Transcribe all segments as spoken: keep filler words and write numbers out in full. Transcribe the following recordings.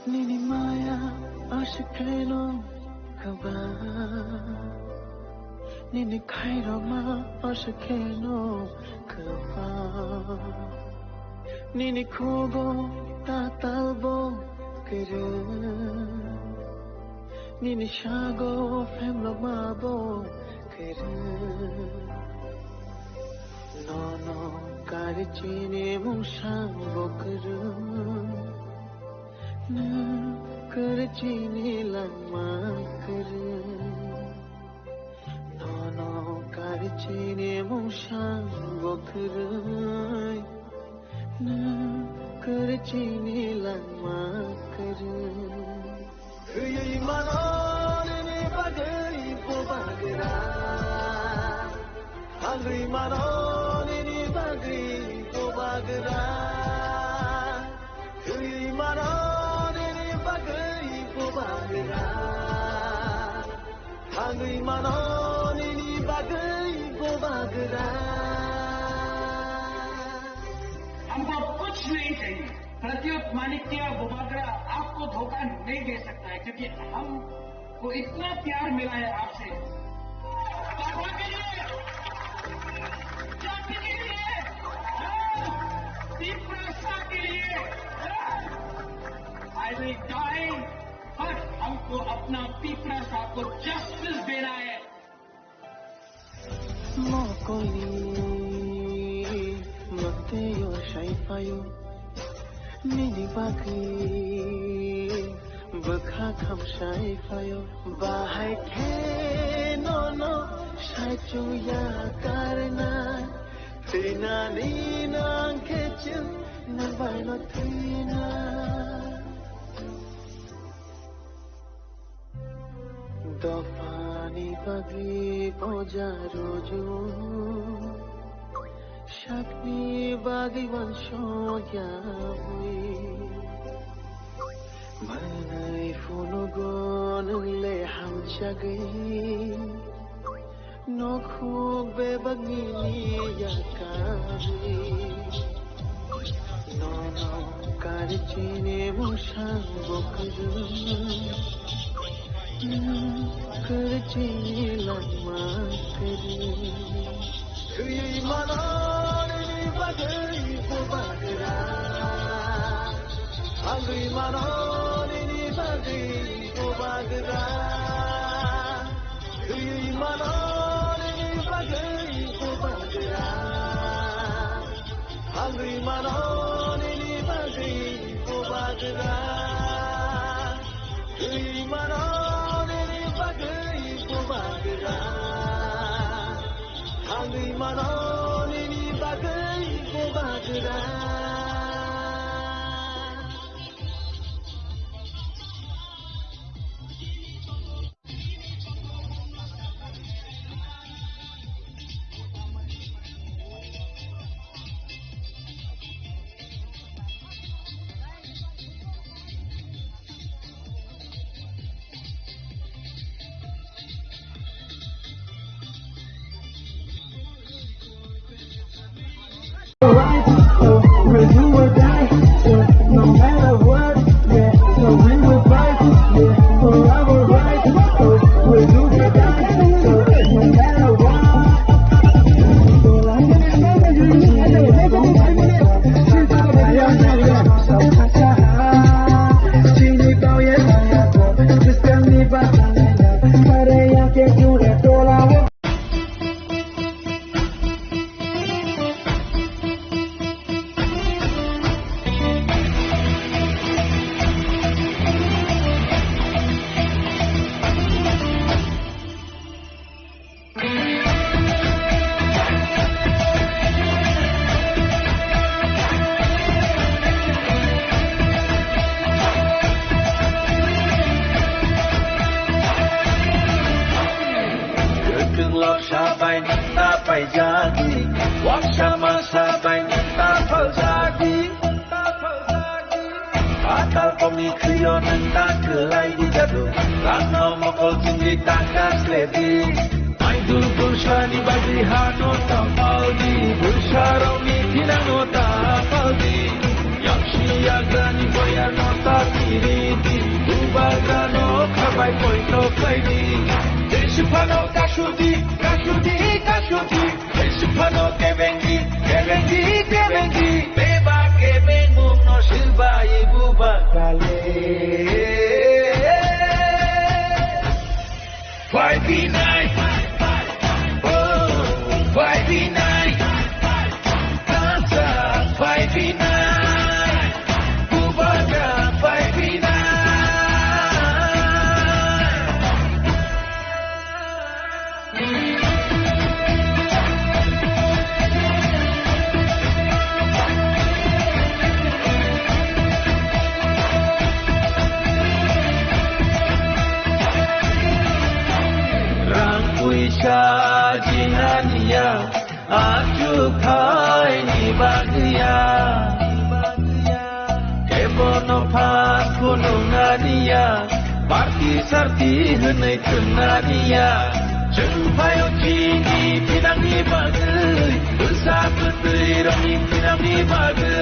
Nini maya aswk kheno kwbang, nini khairokma aswk kheno kwbang. Nini khugo tatalbo kwrwng, nini sago phemlokmabo kwrwng. Nono kari chini mungsang bo kwrwng, nwng kari chini langma kwrwng. Nono kari chini mungsang bo kwrwng, nwng kari chini langma kwrwng. Khuyui mano nini bagwi bubagra. Hangwi mano nini bagwi bubagra. Khuyui mano nini bagwi bubagra. Hangwi mano nini bagwi bubagra. हमको कुछ नहीं चाहिए। प्रद्युत मानिक्य बुबागरा आपको धोखा नहीं दे सकता है, क्योंकि हमको इतना प्यार मिला है आपसे। बाबा के लिए, जाति के लिए, तीव्रता के लिए, I will die, but हमको अपना तीव्रता को जस्टिस देना है। Mokoli mateo sai phaio, nini bagwi bwkha khamsai phaio. Bahai khe nono sai chungya karna, thwinani nang khe chwng nang baino thwina. Dophani bagwi boja roju, sakni bagwi wanso yawi. Manai phunugo nwng le hamjagwi, nokhuk bebak nini yakari. Nono kari chini mungsang bo kwrwng, kari chini langma kwrwng. Thwi mano nini bagwi bubagra, hangwi mano nini bagwi bubagra. Thwi mano nini bagwi bubagra. Hangwi mano nini bagwi bubagra. Thwi mano nini bagwi bubagra. Hangwi mano nini bagwi bubagra. Kwrwng lok sabai nang ta paijadi, waksa masa bai nang ta paljadi. Atal komni khwio nang ta kwlai di jadu, rangno mokol chingri ta kasle di. Maidul pulsani bagwi hano ta paldi, bulsarokni thinangno ta paldi. Yaksi yagrani boyarno ta tiri. Pai poito khlaidi, Jisphano kasudi, kasudi, kasudi, Jisphano kebengi, kebengi, kebengi, beba kebengmungno silbai buba kale. Pai pinai, oh, pai pinai. Tasa pai pinai, bubagra pai pinai. Rang puisa jinaniya. Achukhaini bagwiya, kebono phan phunuknaniya, party sarti hwnwi thwngnaaniya. Chwng phaio chini phinangni bagwi, bwsa bwtwi rokni phinangni bagwi,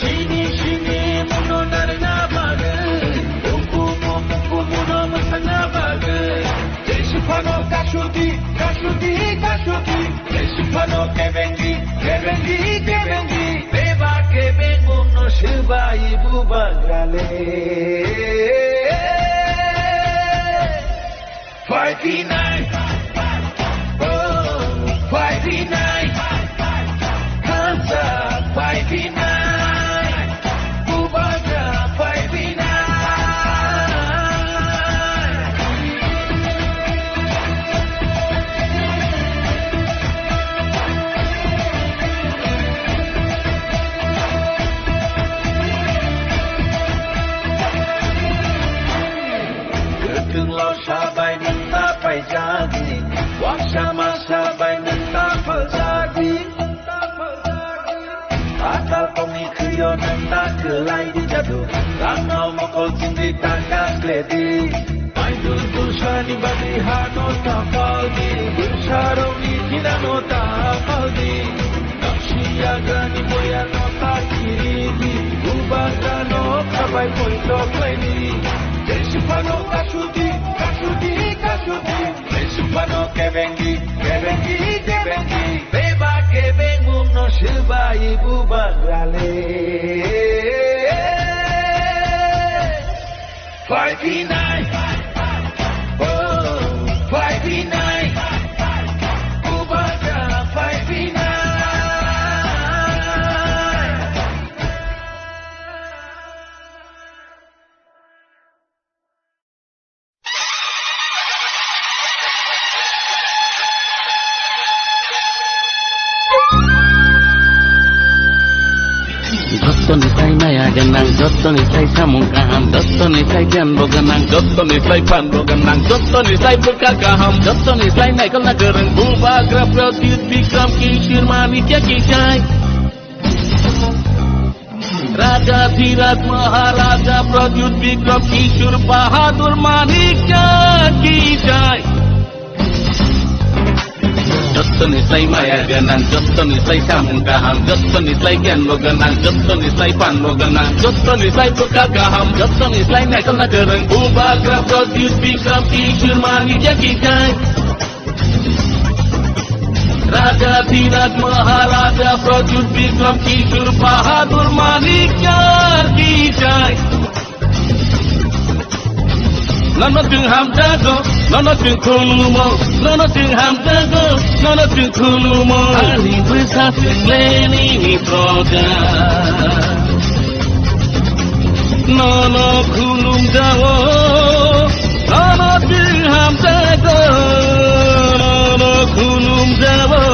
chini simi muno narwkna bagwi, ukhumu mukumuno mwsakna bagwi. Jisphano kasudi, kasudi, kasudi. Jisphano kebengi, kebengi, kebengi. Beba kebengmungno silbai bubagrale. Pai pinai. Oh, pai pinai. Hansa pai pinai. Bubagra pai pinai. Kwthwnglo sabai nwng ta paijadi, waksa masa bai nwng ta phaljadi. Atal kongni khwio nwng ta kwlai di jadu, rangno mokol chingri ta kasledi. Maidul tulsani bagwi hano ta paldi, bwsarokni thinano ta paldi. Naksi yagrani boyano ta kiridi, bubagrano khabai poito khlaidi. Jesiphano kasudi, kasudi, kasudi. Jesiphano kebengi, kebengi, kebengi. Beba kebengmungno silbai bubagrale. Pai pinai. Oh, pai pinai. Bubagra pai pinai. Jottoni sai maya gwnang, jottoni sai samung kaham, jottoni sai jan bo gwnang, jottoni sai phan bo gwnang, jottoni sai bwkha kaham, jottoni sai naikolna kwrwng, bubagra Pradyut Bikram Kishore Manikya ki jai. Raja Dhiraj Maharaja Pradyut Bikram Kishore Bahadur Manikya ki jai. Jottoni sai maya gwnang, jottoni sai samung kaham, jottoni sai gyan bo gwnang, jottoni sai phan bo gwnang, jottoni sai bwkha kaham, jottoni sai naikolna kwrwng, bubagra Pradyut Bikram Kishore Manikya ki jai. Raja Dhiraj Maharaja Pradyut Bikram Kishore Bahadur Manikya ki jai. Nono chwng hamjago, nono chwng khulumo, nono chwng hamjago, nono chwng khulumo. Ani bwsa chwng leni ni proja. Nono khulumjao, nono chwng hamjago, nono khulumjao,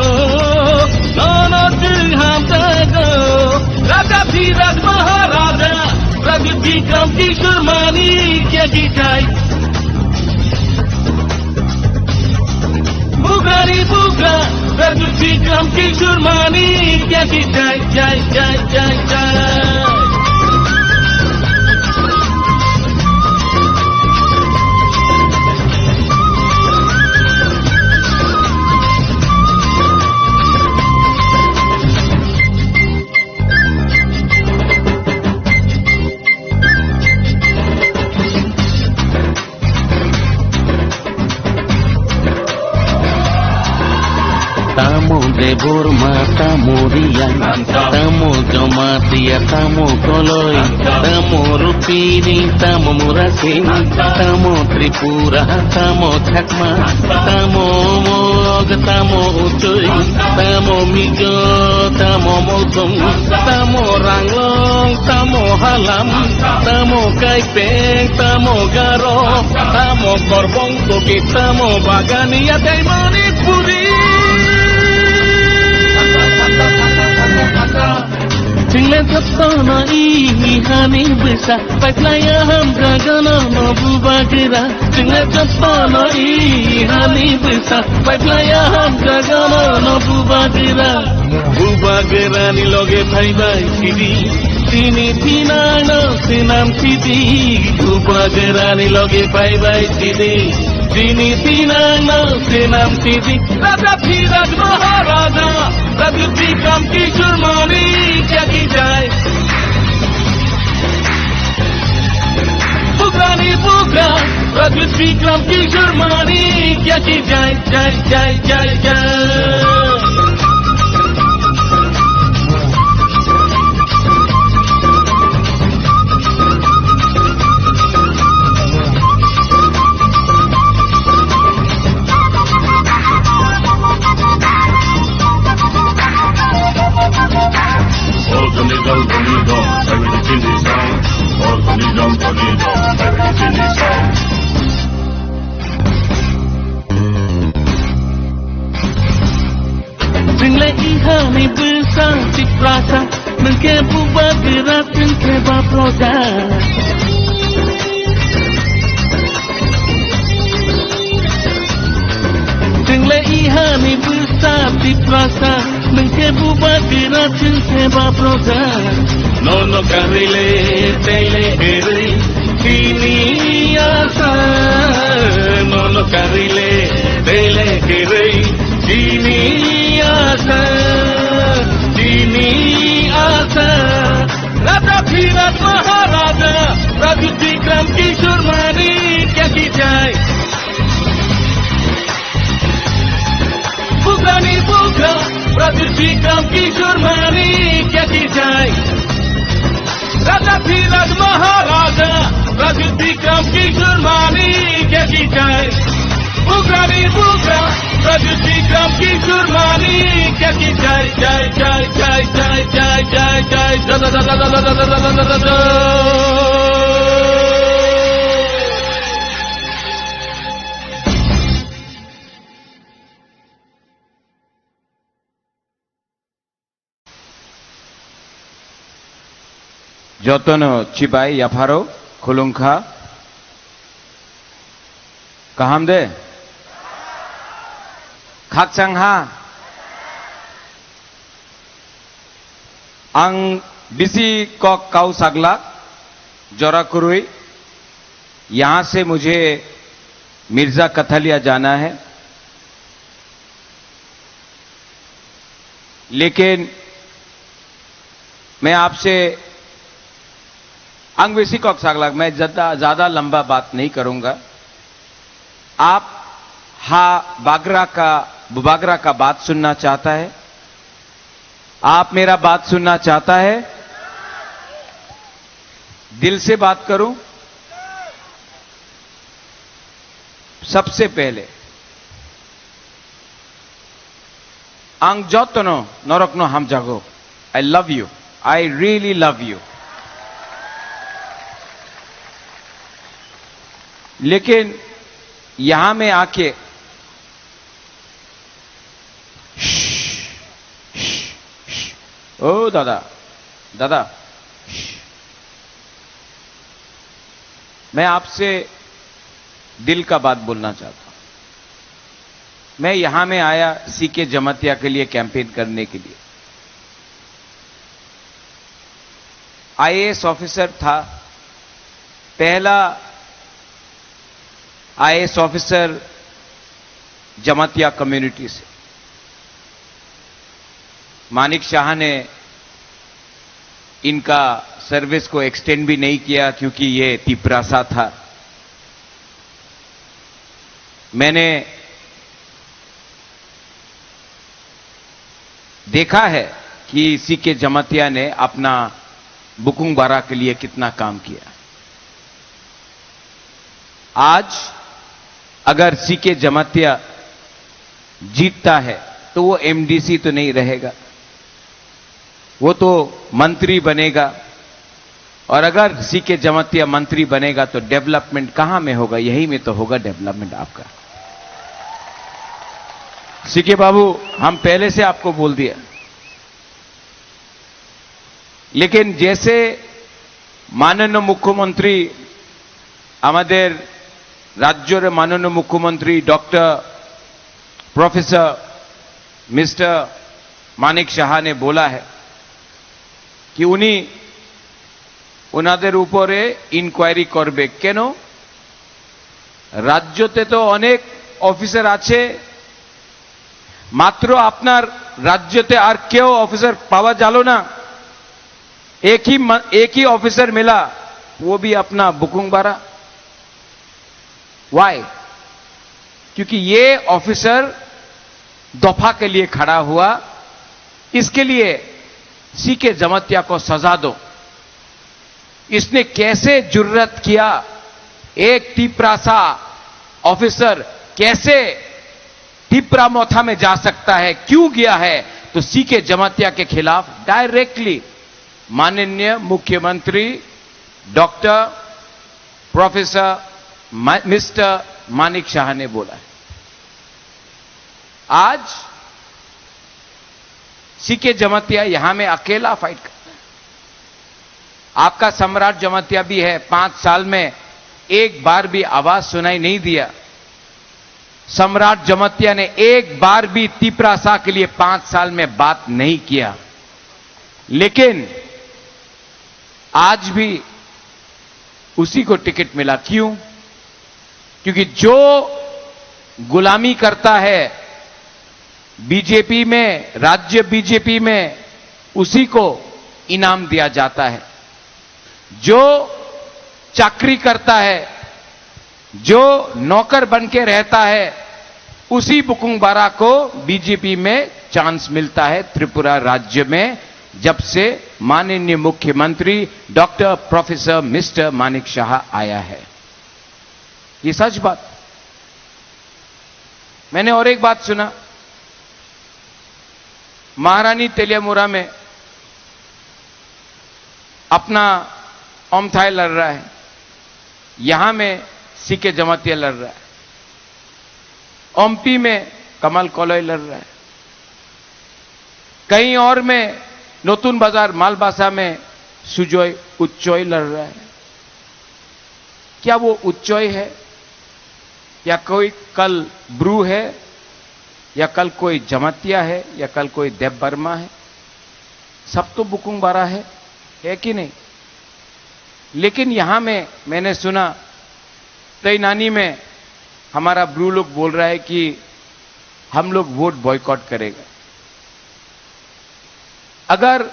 nono chwng hamjago. Raja Dhiraj Maharaja, Raja Bikram Kishore Manikya ki jai. Bugrani bugra, Pradyut Bikram Kishore Manikya ki jai, jai, jai, jai, jai. Debbarma, tamo Reang, tamo Jamatia, tamo Koloi, tamo Rupini, tamo Murasing, tamo Tripura, tamo Chakma, tamo Mog, tamo Utui, tamo Mizo, tamo Mosong, tamo Ranglong, tamo Halam, tamo Kaipeng, tamo Garo, tamo Korbong, Kuki, tamo Bagania, tei Manipuri. Chwngno jotono i hani bwsa, paiplaiya hamjagano no bubagra. Chwngno jotono i hani bwsa, paiplaiya hamjagano no bubagra. Bubagrani loge phaibai sidi, chini thinangno swnam sidi. Bubagrani loge phaibai sidi, chini thinangno swnam sidi. Raja Dhiraj Maharaja, Raja Bikram Kishore Manikya ki jai. Bugrani bugra, Raja Bikram Kishore Manikya ki jai, jai, jai, jai, jai. Chwngle ihani bwsa Tiprasa, nwng khe bubagra, chwng khe ba proja. Chwngle ihani bwsa Tiprasa, nwng khe bubagra, chwng khe ba proja. Nono karwi le, tei le kwrwi, chini asa. Nono karwi le, tei le kwrwi, chini asa, chini asa. Raja Dhiraj Maharaja, Raja Bikram Kishore Manikya ki jai. Bugrani bugra, Raja Bikram Kishore Manikya ki jai. Raja Dhiraj Maharaja, Raja Bikram Kishore Manikya ki jai. Bugrani bugra, Raja Bikram Kishore Manikya ki jai, jai, jai. Jotono chibai yapharo khulumkha. Kaham de? Khakchang ha? Ang bisi kok kau saglak, jora kwrwi, yahan se mujhe Mirza Kathalia jana hai. Lekin main aapse, ang bisi kok saglak, main jyada, jyada lamba baat nahi karunga. Aap ha Bubagra ka, Bubagra ka baat sunna chahta hai? Aap mera baat sunna chahta hai? Dil se baat karun? Sabse pehle, ang jotono norokno hamjago. I love you. I really love you. Lekin yahan mein aake, shh, shh, shh. Oh, dada, dada, shh. मैं आपसे दिल का बात बोलना चाहता हूं। मैं यहां में आया सीके जमातिया के लिए कैंपेन करने के लिए। आईएएस ऑफिसर था, पहला आईएएस ऑफिसर जमातिया कम्युनिटी से। मानिक शाह ने इनका सर्विस को एक्सटेंड भी नहीं किया क्योंकि ये तिपरासा था। मैंने देखा है कि सीके जमातिया ने अपना बुकुंग बारा के लिए कितना काम किया। आज अगर सीके जमातिया जीतता है, तो वो एमडीसी तो नहीं रहेगा, वो तो मंत्री बनेगा। और अगर सीके जमातिया मंत्री बनेगा, तो डेवलपमेंट कहां में होगा? यहीं में तो होगा डेवलपमेंट आपका। सीके बाबू, हम पहले से आपको बोल दिया, लेकिन जैसे माननीय मुख्यमंत्री, আমাদের রাজ্যের মাননীয় মুখ্যমন্ত্রী ডক্টর প্রফেসর মিস্টার মানিক সাহা ने बोला है कि উনি ওনাদের উপরে ইনকোয়ারি করবে। কেন? রাজ্যতে তো অনেক অফিসার আছে, মাত্র আপনার রাজ্যতে আর কেউ অফিসার পাওয়া গেল না। एक ही म-, एक ही ऑफिसर मिला, वो भी अपना बुकुंग बारा। वाई? क्योंकि ये ऑफिसर दफा के लिए खड़ा हुआ, इसके लिए सीके जमातिया को सजा दो। इसने कैसे जुर्रत किया? एक तिपरासा ऑफिसर कैसे तिपरा मोथा में जा सकता है? क्यों गया है? तो सीके जमातिया के खिलाफ डायरेक्टली माननीय मुख्यमंत्री डॉक्टर प्रोफेसर मा-, मिस्टर मानिक शाह ने बोला है। आज सीके जमातिया यहां में अकेला फाइट करता है। आपका सम्राट जमातिया भी है, पांच साल में एक बार भी आवाज सुनाई नहीं दिया। सम्राट जमातिया ने एक बार भी तिपरासा के लिए पांच साल में बात नहीं किया, लेकिन आज भी उसी को टिकट मिला। क्यों? क्योंकि जो गुलामी करता है बीजेपी में, राज्य बीजेपी में, उसी को इनाम दिया जाता है। जो चाकरी करता है, जो नौकर बन के रहता है, उसी बुकुंग बारा को बीजेपी में चांस मिलता है त्रिपुरा राज्य में, जब से माननीय मुख्यमंत्री डॉक्टर प्रोफेसर मिस्टर मानिक शाह आया है। ये सच बात। मैंने और एक बात सुना, महारानी तेलियामुरा में अपना ओमथाई लड़ रहा है, यहां में सीके जमातिया लड़ रहा है, ओम्पी में कमल कोलोई लड़ रहा है, कहीं और में नतुन बाजार मालबासा में सुजय उच्चय लड़ रहा है। क्या वो उच्चय है, या कोई कल ब्रू है, या कल कोई जमातिया है, या कल कोई देव वर्मा है? सब तो बुकुंग बारा है, है कि नहीं? लेकिन यहां में मैंने सुना, तैनानी में हमारा ब्रू लोग बोल रहा है कि हम लोग वोट बॉयकॉट करेगा। अगर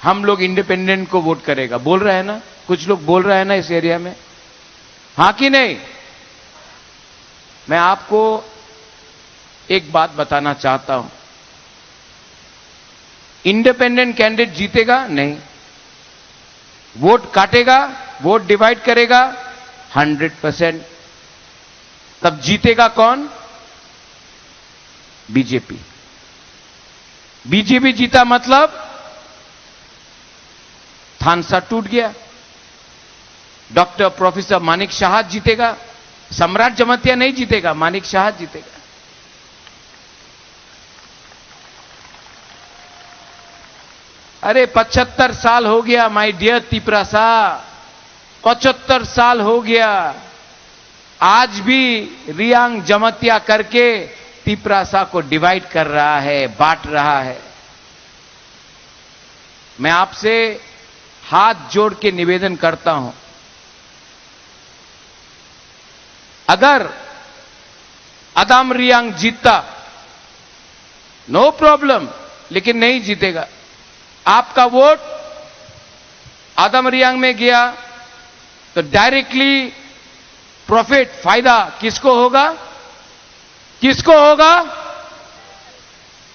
हम लोग इंडिपेंडेंट को वोट करेगा, बोल रहा है ना, कुछ लोग बोल रहा है ना इस एरिया में, हाँ कि नहीं? मैं आपको एक बात बताना चाहता हूं, इंडिपेंडेंट कैंडिडेट जीतेगा नहीं, वोट काटेगा, वोट डिवाइड करेगा, हंड्रेड परसेंट। तब जीतेगा कौन? बीजेपी। बीजेपी जीता मतलब थानसा टूट गया। डॉक्टर प्रोफेसर मानिक शाह जीतेगा, सम्राट जमातिया नहीं जीतेगा, मानिक शाह जीतेगा। अरे, पचहत्तर साल हो गया, माय डियर तिपरासा, पचहत्तर साल हो गया, आज भी रियांग जमातिया करके तिपरासा को डिवाइड कर रहा है, बांट रहा है। मैं आपसे हाथ जोड़ के निवेदन करता हूं, अगर अदाम रियांग जीतता, नो प्रॉब्लम, लेकिन नहीं जीतेगा। आपका वोट अदाम रियांग में गया तो डायरेक्टली प्रॉफिट, फायदा किसको होगा? किसको होगा?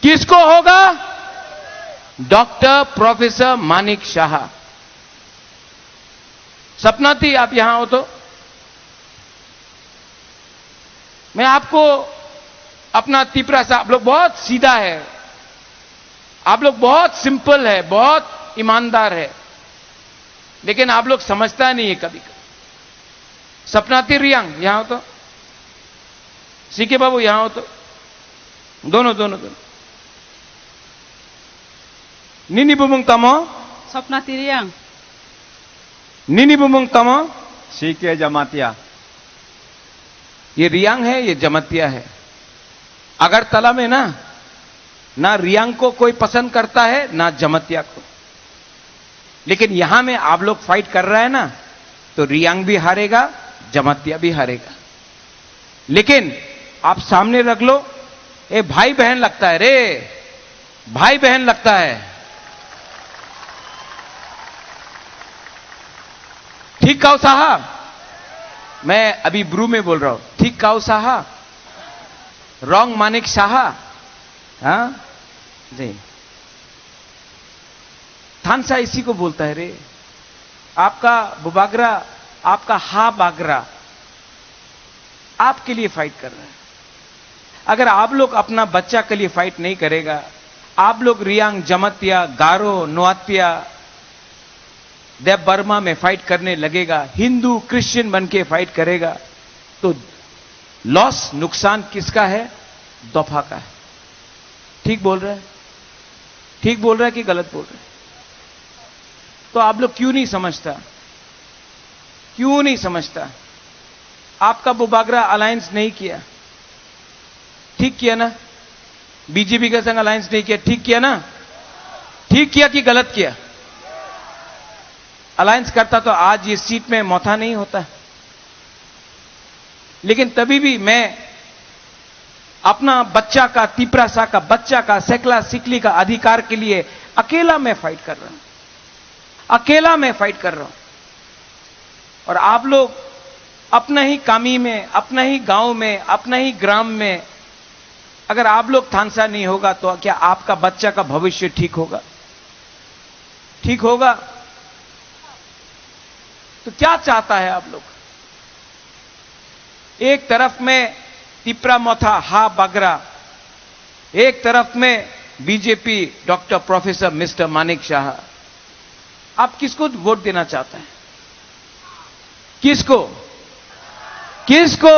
किसको होगा? डॉक्टर प्रोफेसर मानिक शाह। सपना थी आप यहां हो तो? मैं आपको अपना तिपरा से, आप लोग बहुत सीधा है, आप लोग बहुत सिंपल है, बहुत ईमानदार है, लेकिन आप लोग समझता नहीं है कभी कभी। सपना थी रियांग, यहां हो तो? सीके बाबू, यहां हो तो? दोनों, दोनों, दोनों। Nini bumung tamo? Sopna Tiriang. Nini bumung tamo? C K Jamatia. ये रियांग है, ये जमातिया है। अगरतला में ना, ना रियांग को कोई पसंद करता है, ना जमातिया को। लेकिन यहां में आप लोग फाइट कर रहा है ना, तो रियांग भी हारेगा, जमातिया भी हारेगा। लेकिन आप सामने रख लो, ये भाई बहन लगता है रे, भाई बहन लगता है। ठीक काउ साहा, मैं अभी ब्रू में बोल रहा हूं, ठीक काउ साहा, रॉन्ग मानिक साहा। हाँ जी, थानसा इसी को बोलता है रे। आपका बुबागरा, आपका हा बागरा आपके लिए फाइट कर रहा है। अगर आप लोग अपना बच्चा के लिए फाइट नहीं करेगा, आप लोग रियांग, जमतिया, गारो, नोआतिया, देव वर्मा में फाइट करने लगेगा, हिंदू, क्रिश्चियन बन के फाइट करेगा, तो लॉस, नुकसान किसका है? दोफा का है। ठीक बोल रहा है? ठीक बोल रहा है कि गलत बोल रहा है? तो आप लोग क्यों नहीं समझता? क्यों नहीं समझता? आपका बुबागरा अलायंस नहीं किया, ठीक किया ना? बीजेपी के संग अलायंस नहीं किया, ठीक किया ना? ठीक किया कि गलत किया? अलायंस करता तो आज ये सीट में मोथा नहीं होता। लेकिन तभी भी मैं अपना बच्चा का, तिपरासा का बच्चा का, सेकला सिकली का अधिकार के लिए अकेला मैं फाइट कर रहा हूं, अकेला मैं फाइट कर रहा हूं। और आप लोग अपना ही कामी में, अपना ही गांव में, अपना ही ग्राम में अगर आप लोग थानसा नहीं होगा तो क्या आपका बच्चा का भविष्य ठीक होगा? ठीक होगा? तो क्या चाहता है आप लोग? एक तरफ में तिपरा मोथा हा बागरा, एक तरफ में BJP doctor professor mister Manik Shah. आप किसको वोट देना चाहते हैं? किसको? किसको?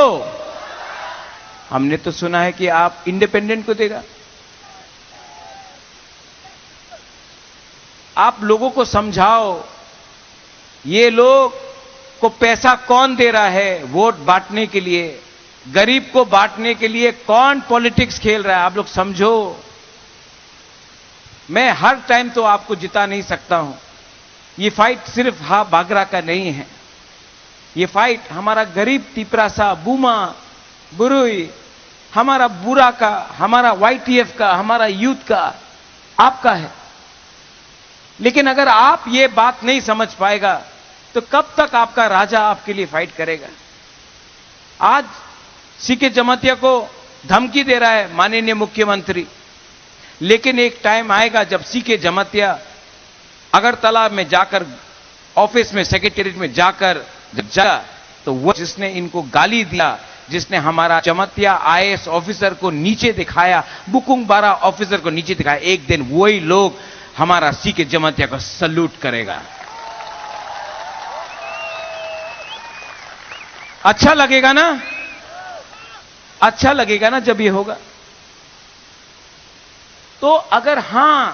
हमने तो सुना है कि आप इंडिपेंडेंट को देगा। आप लोगों को समझाओ, ये लोग को पैसा कौन दे रहा है वोट बांटने के लिए, गरीब को बांटने के लिए कौन पॉलिटिक्स खेल रहा है, आप लोग समझो। मैं हर टाइम तो आपको जिता नहीं सकता हूं। ये फाइट सिर्फ हा बागरा का नहीं है। ये फाइट हमारा गरीब तिपरासा, बुमा, बुरुई, हमारा बुरा का, हमारा वाईटीएफ का, हमारा यूथ का, आपका है। लेकिन अगर आप ये बात नहीं समझ पाएगा, तो कब तक आपका राजा आपके लिए फाइट करेगा? आज सीके जमातिया को धमकी दे रहा है माननीय मुख्यमंत्री, लेकिन एक टाइम आएगा जब सीके जमातिया अगरतला में जाकर, ऑफिस में, सेक्रेटेरिएट में जाकर जब जा, तो वो जिसने इनको गाली दिया, जिसने हमारा जमातिया आईएएस ऑफिसर को नीचे दिखाया, बुकुंग बारा ऑफिसर को नीचे दिखाया, एक दिन वही लोग हमारा सीके जमातिया को सैल्यूट करेगा। अच्छा लगेगा ना? अच्छा लगेगा ना जब ये होगा? तो अगर हां,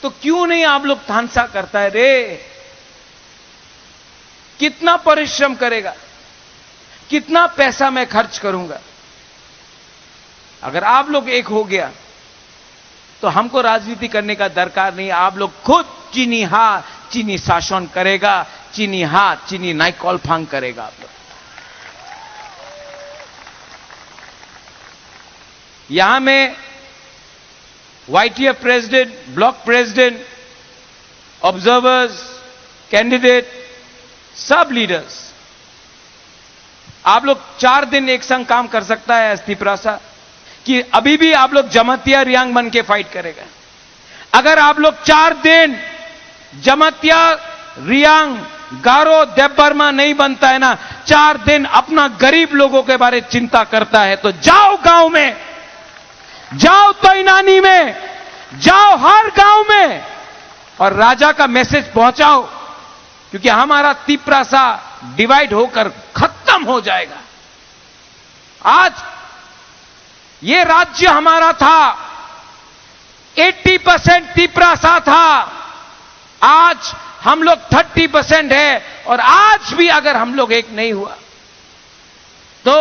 तो क्यों नहीं आप लोग थानसा करता है रे? कितना परिश्रम करेगा, कितना पैसा मैं खर्च करूंगा? अगर आप लोग एक हो गया, तो हमको राजनीति करने का दरकार नहीं। आप लोग खुद चीनी हा, चीनी शासन करेगा, चीनी हा, चीनी नाइकॉल फांग करेगा आप लोग। यहां में YTF president, block president, observers, candidate, सब लीडर्स, आप लोग चार दिन एक संग काम कर सकता है एस तिपरासा, कि अभी भी आप लोग जमातिया रियांग बन के फाइट करेगा। अगर आप लोग चार दिन जमातिया, रियांग, गारो, देवबर्मा नहीं बनता है ना, चार दिन अपना गरीब लोगों के बारे चिंता करता है, तो जाओ गांव में, जाओ तैनानी में, जाओ हर गांव में और राजा का मैसेज पहुंचाओ, क्योंकि हमारा तिपरासा डिवाइड होकर खत्म हो जाएगा। आज ये राज्य हमारा था, अस्सी परसेंट तिपरासा था, आज हम लोग तीस परसेंट है, और आज भी अगर हम लोग एक नहीं हुआ तो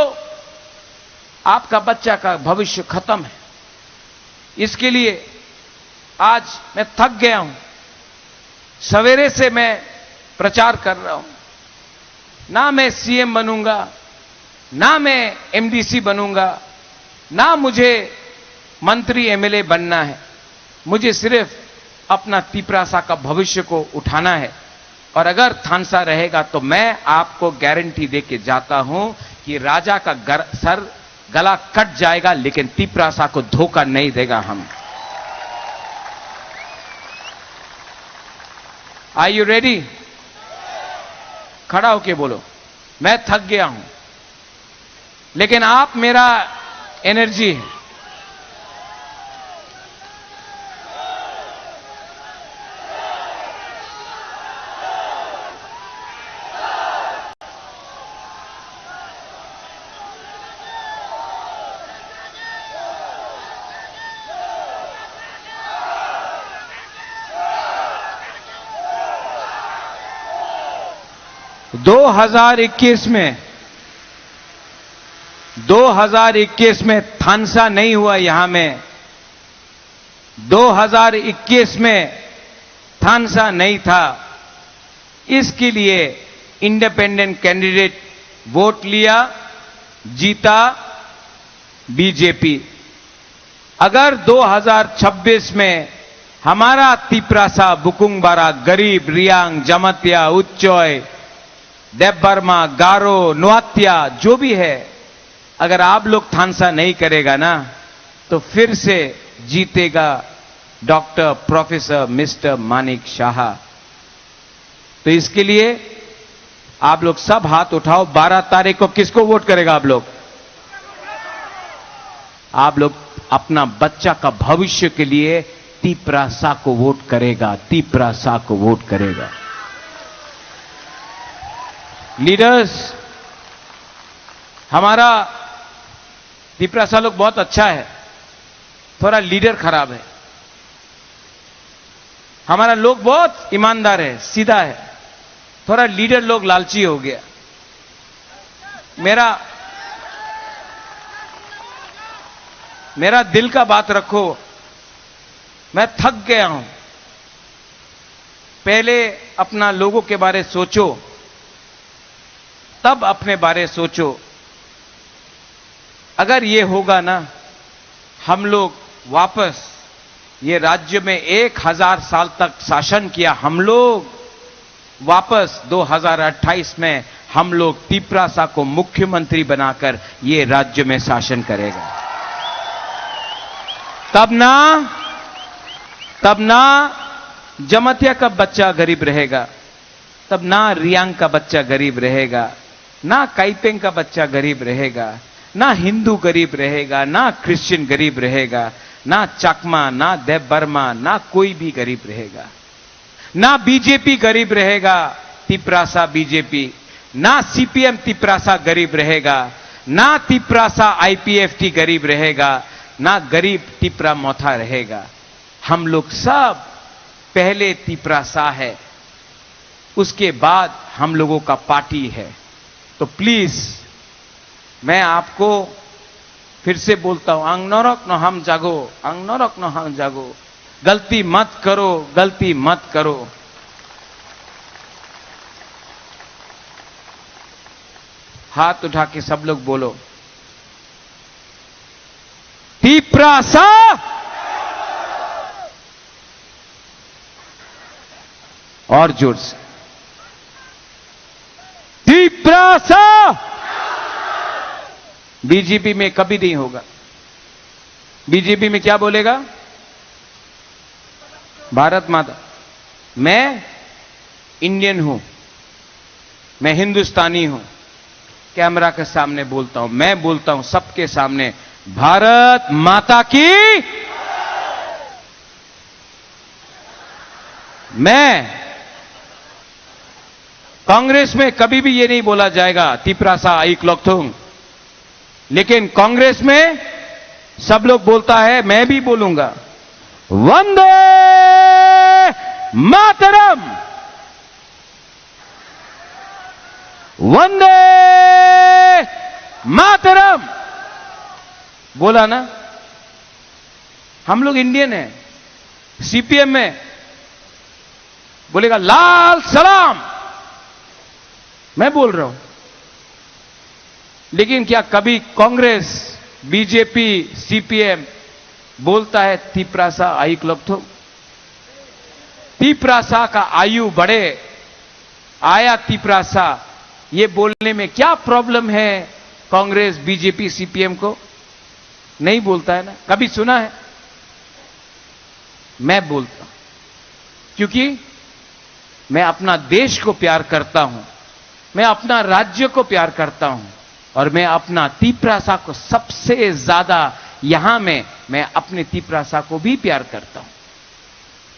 आपका बच्चा का भविष्य खत्म है। इसके लिए आज मैं थक गया हूं, सवेरे से मैं प्रचार कर रहा हूं। ना मैं सीएम बनूंगा, ना मैं एमडीसी बनूंगा, ना मुझे मंत्री एमएलए बनना है। मुझे सिर्फ अपना तिपरासा का भविष्य को उठाना है। और अगर थानसा रहेगा तो मैं आपको गारंटी दे के जाता हूं कि राजा का गर-, सर गला कट जाएगा, लेकिन तिपरासा को धोखा नहीं देगा हम। Are you ready? खड़ा होके बोलो, मैं थक गया हूं, लेकिन आप मेरा एनर्जी है। दो हज़ार इक्कीस में, दो हज़ार इक्कीस में थानसा नहीं हुआ यहां में, दो हज़ार इक्कीस में थानसा नहीं था, इसके लिए इंडिपेंडेंट कैंडिडेट वोट लिया, जीता बीजेपी। अगर दो हज़ार छब्बीस में हमारा तिपरासा, बुकुंगबारा, गरीब, रियांग, जमातिया, उच्चय, देवबर्मा, गारो, नोआत्या, जो भी है, अगर आप लोग थानसा नहीं करेगा ना, तो फिर से जीतेगा डॉक्टर प्रोफेसर मिस्टर मानिक शाह। तो इसके लिए आप लोग सब हाथ उठाओ, बारह तारीख को किसको वोट करेगा आप लोग? आप लोग अपना बच्चा का भविष्य के लिए तिपरासा को वोट करेगा, तिपरासा को वोट करेगा। लीडर्स, हमारा तिपरासा लोग बहुत अच्छा है, थोड़ा लीडर खराब है। हमारा लोग बहुत ईमानदार है, सीधा है, थोड़ा लीडर लोग लालची हो गया। मेरा, मेरा दिल का बात रखो, मैं थक गया हूं। पहले अपना लोगों के बारे सोचो, तब अपने बारे सोचो। अगर ये होगा ना, हम लोग वापस ये राज्य में एक हज़ार साल तक शासन किया, हम लोग वापस दो हज़ार अट्ठाईस में हम लोग तिपरासा को मुख्यमंत्री बनाकर ये राज्य में शासन करेगा। तब ना, तब ना जमातिया का बच्चा गरीब रहेगा, तब ना रियांग का बच्चा गरीब रहेगा, ना काइपेंग का बच्चा गरीब रहेगा, ना हिंदू गरीब रहेगा, ना क्रिश्चियन गरीब रहेगा, ना चकमा, ना देवबर्मा, ना कोई भी गरीब रहेगा, ना बीजेपी गरीब रहेगा, तिपरासा बीजेपी, ना सीपीएम तिपरासा गरीब रहेगा, ना तिपरासा आईपीएफटी गरीब रहेगा, ना गरीब तिपरा मोथा रहेगा। हम लोग सब पहले तिपरासा है, उसके बाद हम लोगों का पार्टी है। तो प्लीज, मैं आपको फिर से बोलता हूं, ang norok no hamjago, ang norok no hamjago, गलती मत करो, गलती मत करो। हाथ उठा के सब लोग बोलो, तिपरासा। और जोर से, तिपरासा। बीजेपी में कभी नहीं होगा। बीजेपी में क्या बोलेगा? भारत माता, मैं इंडियन हूं, मैं हिंदुस्तानी हूं। कैमरा के सामने बोलता हूं, मैं बोलता हूं सबके सामने, भारत माता की। मैं कांग्रेस में कभी भी ये नहीं बोला जाएगा, तिप्रासा आयुक लोकथुंग। लेकिन कांग्रेस में सब लोग बोलता है, मैं भी बोलूंगा, वंदे मातरम, वंदे मातरम। बोला ना, हम लोग इंडियन हैं, सीपीएम में बोलेगा लाल सलाम, मैं बोल रहा हूं। लेकिन क्या कभी कांग्रेस, बीजेपी, सीपीएम बोलता है तिप्रासा आयुक लोकथुंग? तिप्रासा का आयु बढ़े, आया तिप्रासा, ये बोलने में क्या प्रॉब्लम है कांग्रेस, बीजेपी, सीपीएम को? नहीं बोलता है ना, कभी सुना है? मैं बोलता हूं, क्योंकि मैं अपना देश को प्यार करता हूं, मैं अपना राज्य को प्यार करता हूं, और मैं अपना तिप्रासा को सबसे ज्यादा, यहां में मैं अपने तिप्रासा को भी प्यार करता हूं।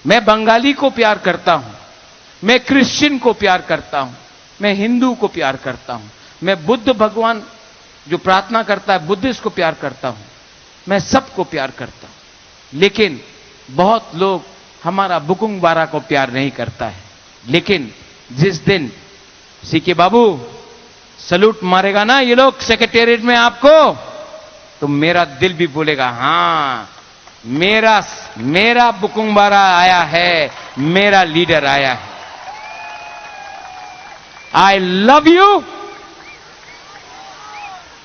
मैं बंगाली को प्यार करता हूं, मैं क्रिश्चियन को प्यार करता हूं, मैं हिंदू को प्यार करता हूं, मैं बुद्ध भगवान जो प्रार्थना करता है, बुद्धिस्ट को प्यार करता हूं, मैं सबको प्यार करता हूं। लेकिन बहुत लोग हमारा बुकुंग बारा को प्यार नहीं करता है। लेकिन जिस दिन सीके बाबू सलूट मारेगा ना ये लोग सेक्रेटेरिएट में आपको, तो मेरा दिल भी बोलेगा, हाँ, मेरा, मेरा बुकुंग बारा आया है, मेरा लीडर आया है। I love you.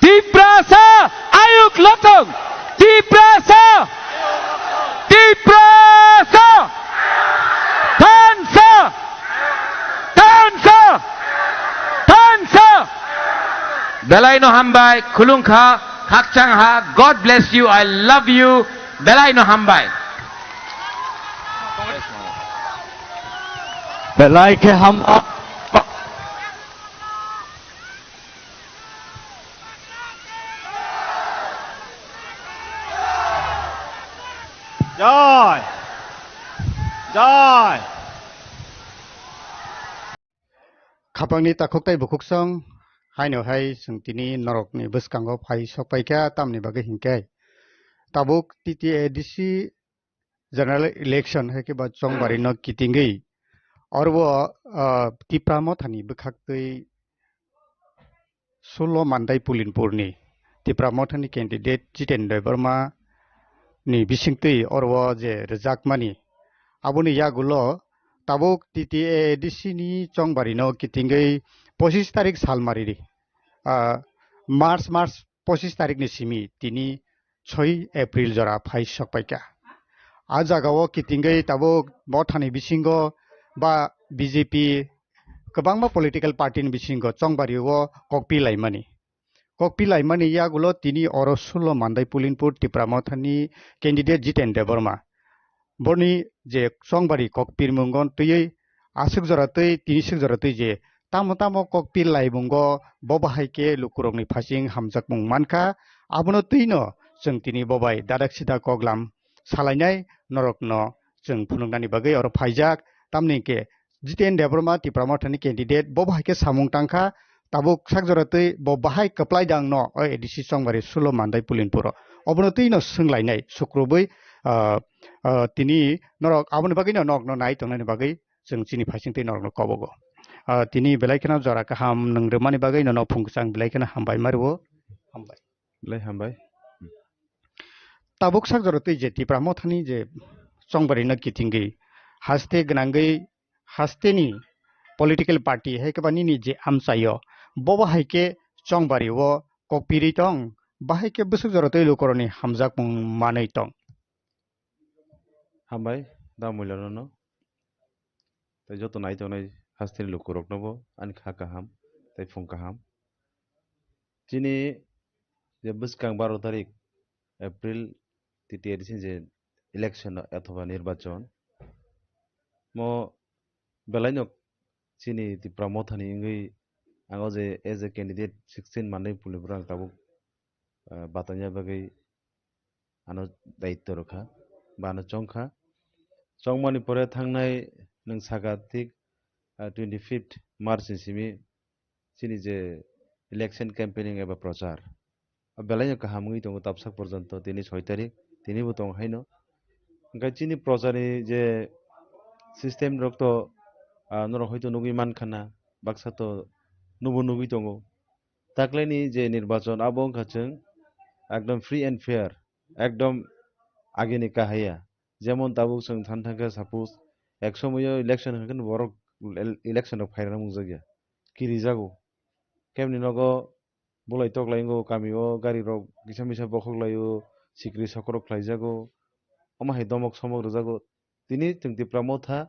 Tiprasa ayuk lotong. Tiprasa. Tiprasa. Thansa. Thansa. Thansa. Belai no hambai, khulung kha, khakchang ha, God bless you, I love you, belai no hambai. Belai khe ham. Jai! Jai! Khapangni takhuk tei bukhuksong, haino hai chwng tini norokni bwskango phai sok paikha, tamni bagwi hinkhe tabuk T T A D C general election hai khe ba chongbarino kitingwi oro, ah, Tipra Mothani bwkhaktwi Sulo Mandai Pulinpurni Tipra Mothani candidate Jiten Debbarma ni bisingtwi oro je rwjakmani, aboni yagulo tabuk T T A D C ni chongbarino kitingwi pochis tarik salmari, ah, March, March pochis tarik ni simi tini soi April jora phai sok paikha. A jagao kitingwi tabuk Mothani bisingo ba B J P kwbangma political party ni bisingo chongbario kokpi laimani. Kokpi laimani yagulo tini oro Sulo Mandai Pulinpur Tipra Mothani candidate Jiten Debbarma. Boni je chongbari kokpirmungo twiwi aswk jora twi tini swk jora twi je tamo tamo kokpir laimungo bo bahai khe lukurokni phasing hamjakmung mankha, abono twino chwng tini bo bai dadak sida koklam salainai norokno chwng phunuknani bagwi oro phaijak, tamni hwnkhe Jiten Debbarma Tipra Mothani candidate bo bahai khe samung tangkha, tabuk sak jora twi bo bahai kwplai dang no o A D C chongbari Sulo Mandai Pulinpuro. Obono twi no swnglainai sukrubwi, ah, ah, tini norok aboni bagwi no nok no nai tongnani bagwi chwng chini phaising twi norok no kobogo. Ah, tini belai kheno jora kaham nwng rwmani bagwi nono phung kwchang belai kheno hambai ma rwo. Hambai. Belai hambai. Tabuk sak jora twi je Tipra Mothani je chongbari no kitingwi haste gwnangwi hasteni political party hai khe ba nini je amchaio bo bahai khe chongbari o kokpirwi tong, bahai khe bwswk jora twi lukurokni hamjakmung manwi tong. Hambai da muilarono tei joto nai tongnai hasteni lukuroknobo ani kha kaham tei phung kaham. Chini je bwskang baro tarik April T T A D C ni je election othoba nirbachon, mo belaino chini Tipra Mothani wngwi ang o je as a candidate sixteen Mandai Pulipura ang tabuk, ah, batanya bagwi ano daityo rwkha ba ano chongkha. Chongmani pore thangnai nwng saka thik, ah, twenty fifth March ni simi chini je election campaigning eba prochar, o belaino kaham wngwi tongo, tabsak porjonto tini soi tarik, tinibo tongo haino. Hwnkhe chini procharni je system rok to, ah, norok hoito nugwi mankha na, baksa to nubo nugwi tongo. Taklaini je nirbachon abo wngkha chwng ekdom free and fair, ekdom agini kahaya. Jemon tabuk chwng than thangkhe suppose ek somoio election hwnkhe borok el-, election rok phairana mungjakya, kirijago. Kebni nogo bulai toklai wngo, kami o gari rok kisa misa bokhok lai o, sikri sokorok khlai jago, omo hai domok somok rwjago. Tini chwng Tipra Motha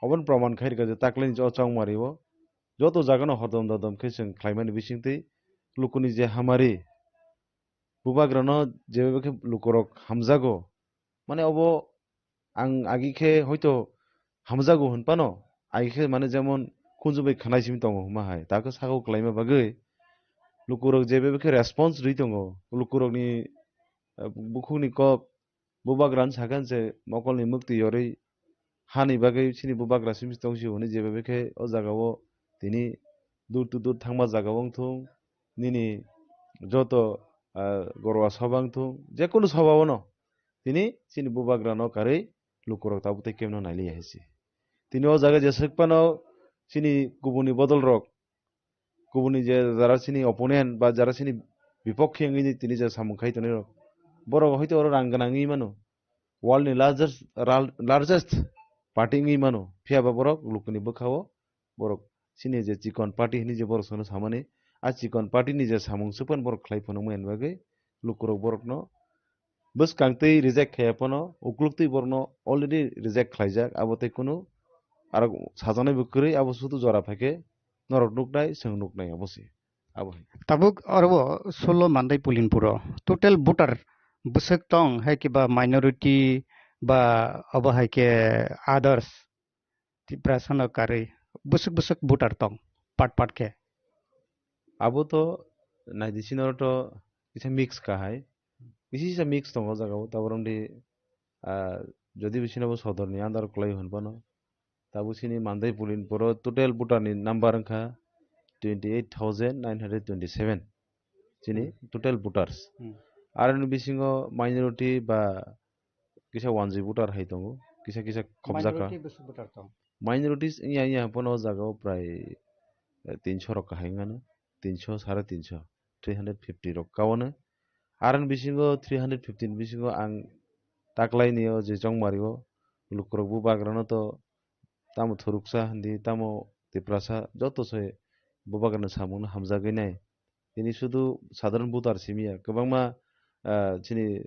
obono proman khai rwkha je taklaini o chongmari o joto jaga no hodom dodom khe chwng khlaimani bisingtwi lukuni je hamari bubagrano jeba khe lukurok hamjago, mane obo ang agi khe hoito hamjago hwn phano, agi khe mane jemon khunju bai khwnai simi tongo hwnma hai, ta khe saka o kwlaima bagwi lukurok jeba khe response rwi tongo, lukurokni, eh, bukhukni kok bubagrano sakha se mokolni mwktwi yorwi hani bagwi chini bubagra simi tong sio hwnwi jeba khe o jaga o tini door to door thangma jaga wng thung, nini joto, ah, gorwa soba wng thung, jekunu soba o no tini chini bubagrano karwi lukurok tabuk tei kemno nailiya hai se. Tini o jaga jeswk phano chini kubuni bodol rok, kubuni je jara chini opponent ba jara chini bipokhe wngwi tini je samung khai tonwi rok, borok hoito oro rang gwnang wngwi mano, world ni largest, ral-, largest party wngwi mano, phiya ba borok lukuni bwkha o borok chini je chikon party hwnwi je borok sono samani, a chikon party ni je samung swkang borok khlai phano wngmani bagwi lukurok borokno bwskang twi reject khaiya phano, ukluktwi borokno already reject khlaijak, abo tei kunu aro sajaknai bo kwrwi, abo sudu jora phaikhe norok nuknai, chwng nuknai, abo se. Abo hai. Tabuk oro bo sullo Mandai Pulinpuro total voter bwswk tong, hai khe ba minority ba abo hai khe others? Tiprasano karwi bwswk bwswk voter tong, part part khe. Abo to naidi sini oro to kisa mix ka hai. Kisa kisa mix tongo o jaga o, tabuk romdi, ah, jodi bisino bo sodor ni under kwlai hwn phano, tabuk sini Mandai Pulinpuro total voter ni number wngkha twenty eight thousand nine hundred twenty seven. Chini Hmm. total voters. Hmm. Aroni bisingo minority ba kisa wanjwi voter hai tongo, kisa kisa khobjak kha. Minority bwswk voter tong? Minorities wngya wngya phano o jaga o prai, eh, tinsho rok kahai wngano, tinsho, sare tinsho, three hundred fifty rok kaono. Aroni bisingo three hundred fifty ni bisingo ang taklaini o je chongmari o lukurok bubagrano to tamo thuruksa hindi, tamo Tiprasa joto se bubagrani samungno hamjagwi nai. Tini sudu sadharan voter simi ya, kwbangma, ah, chini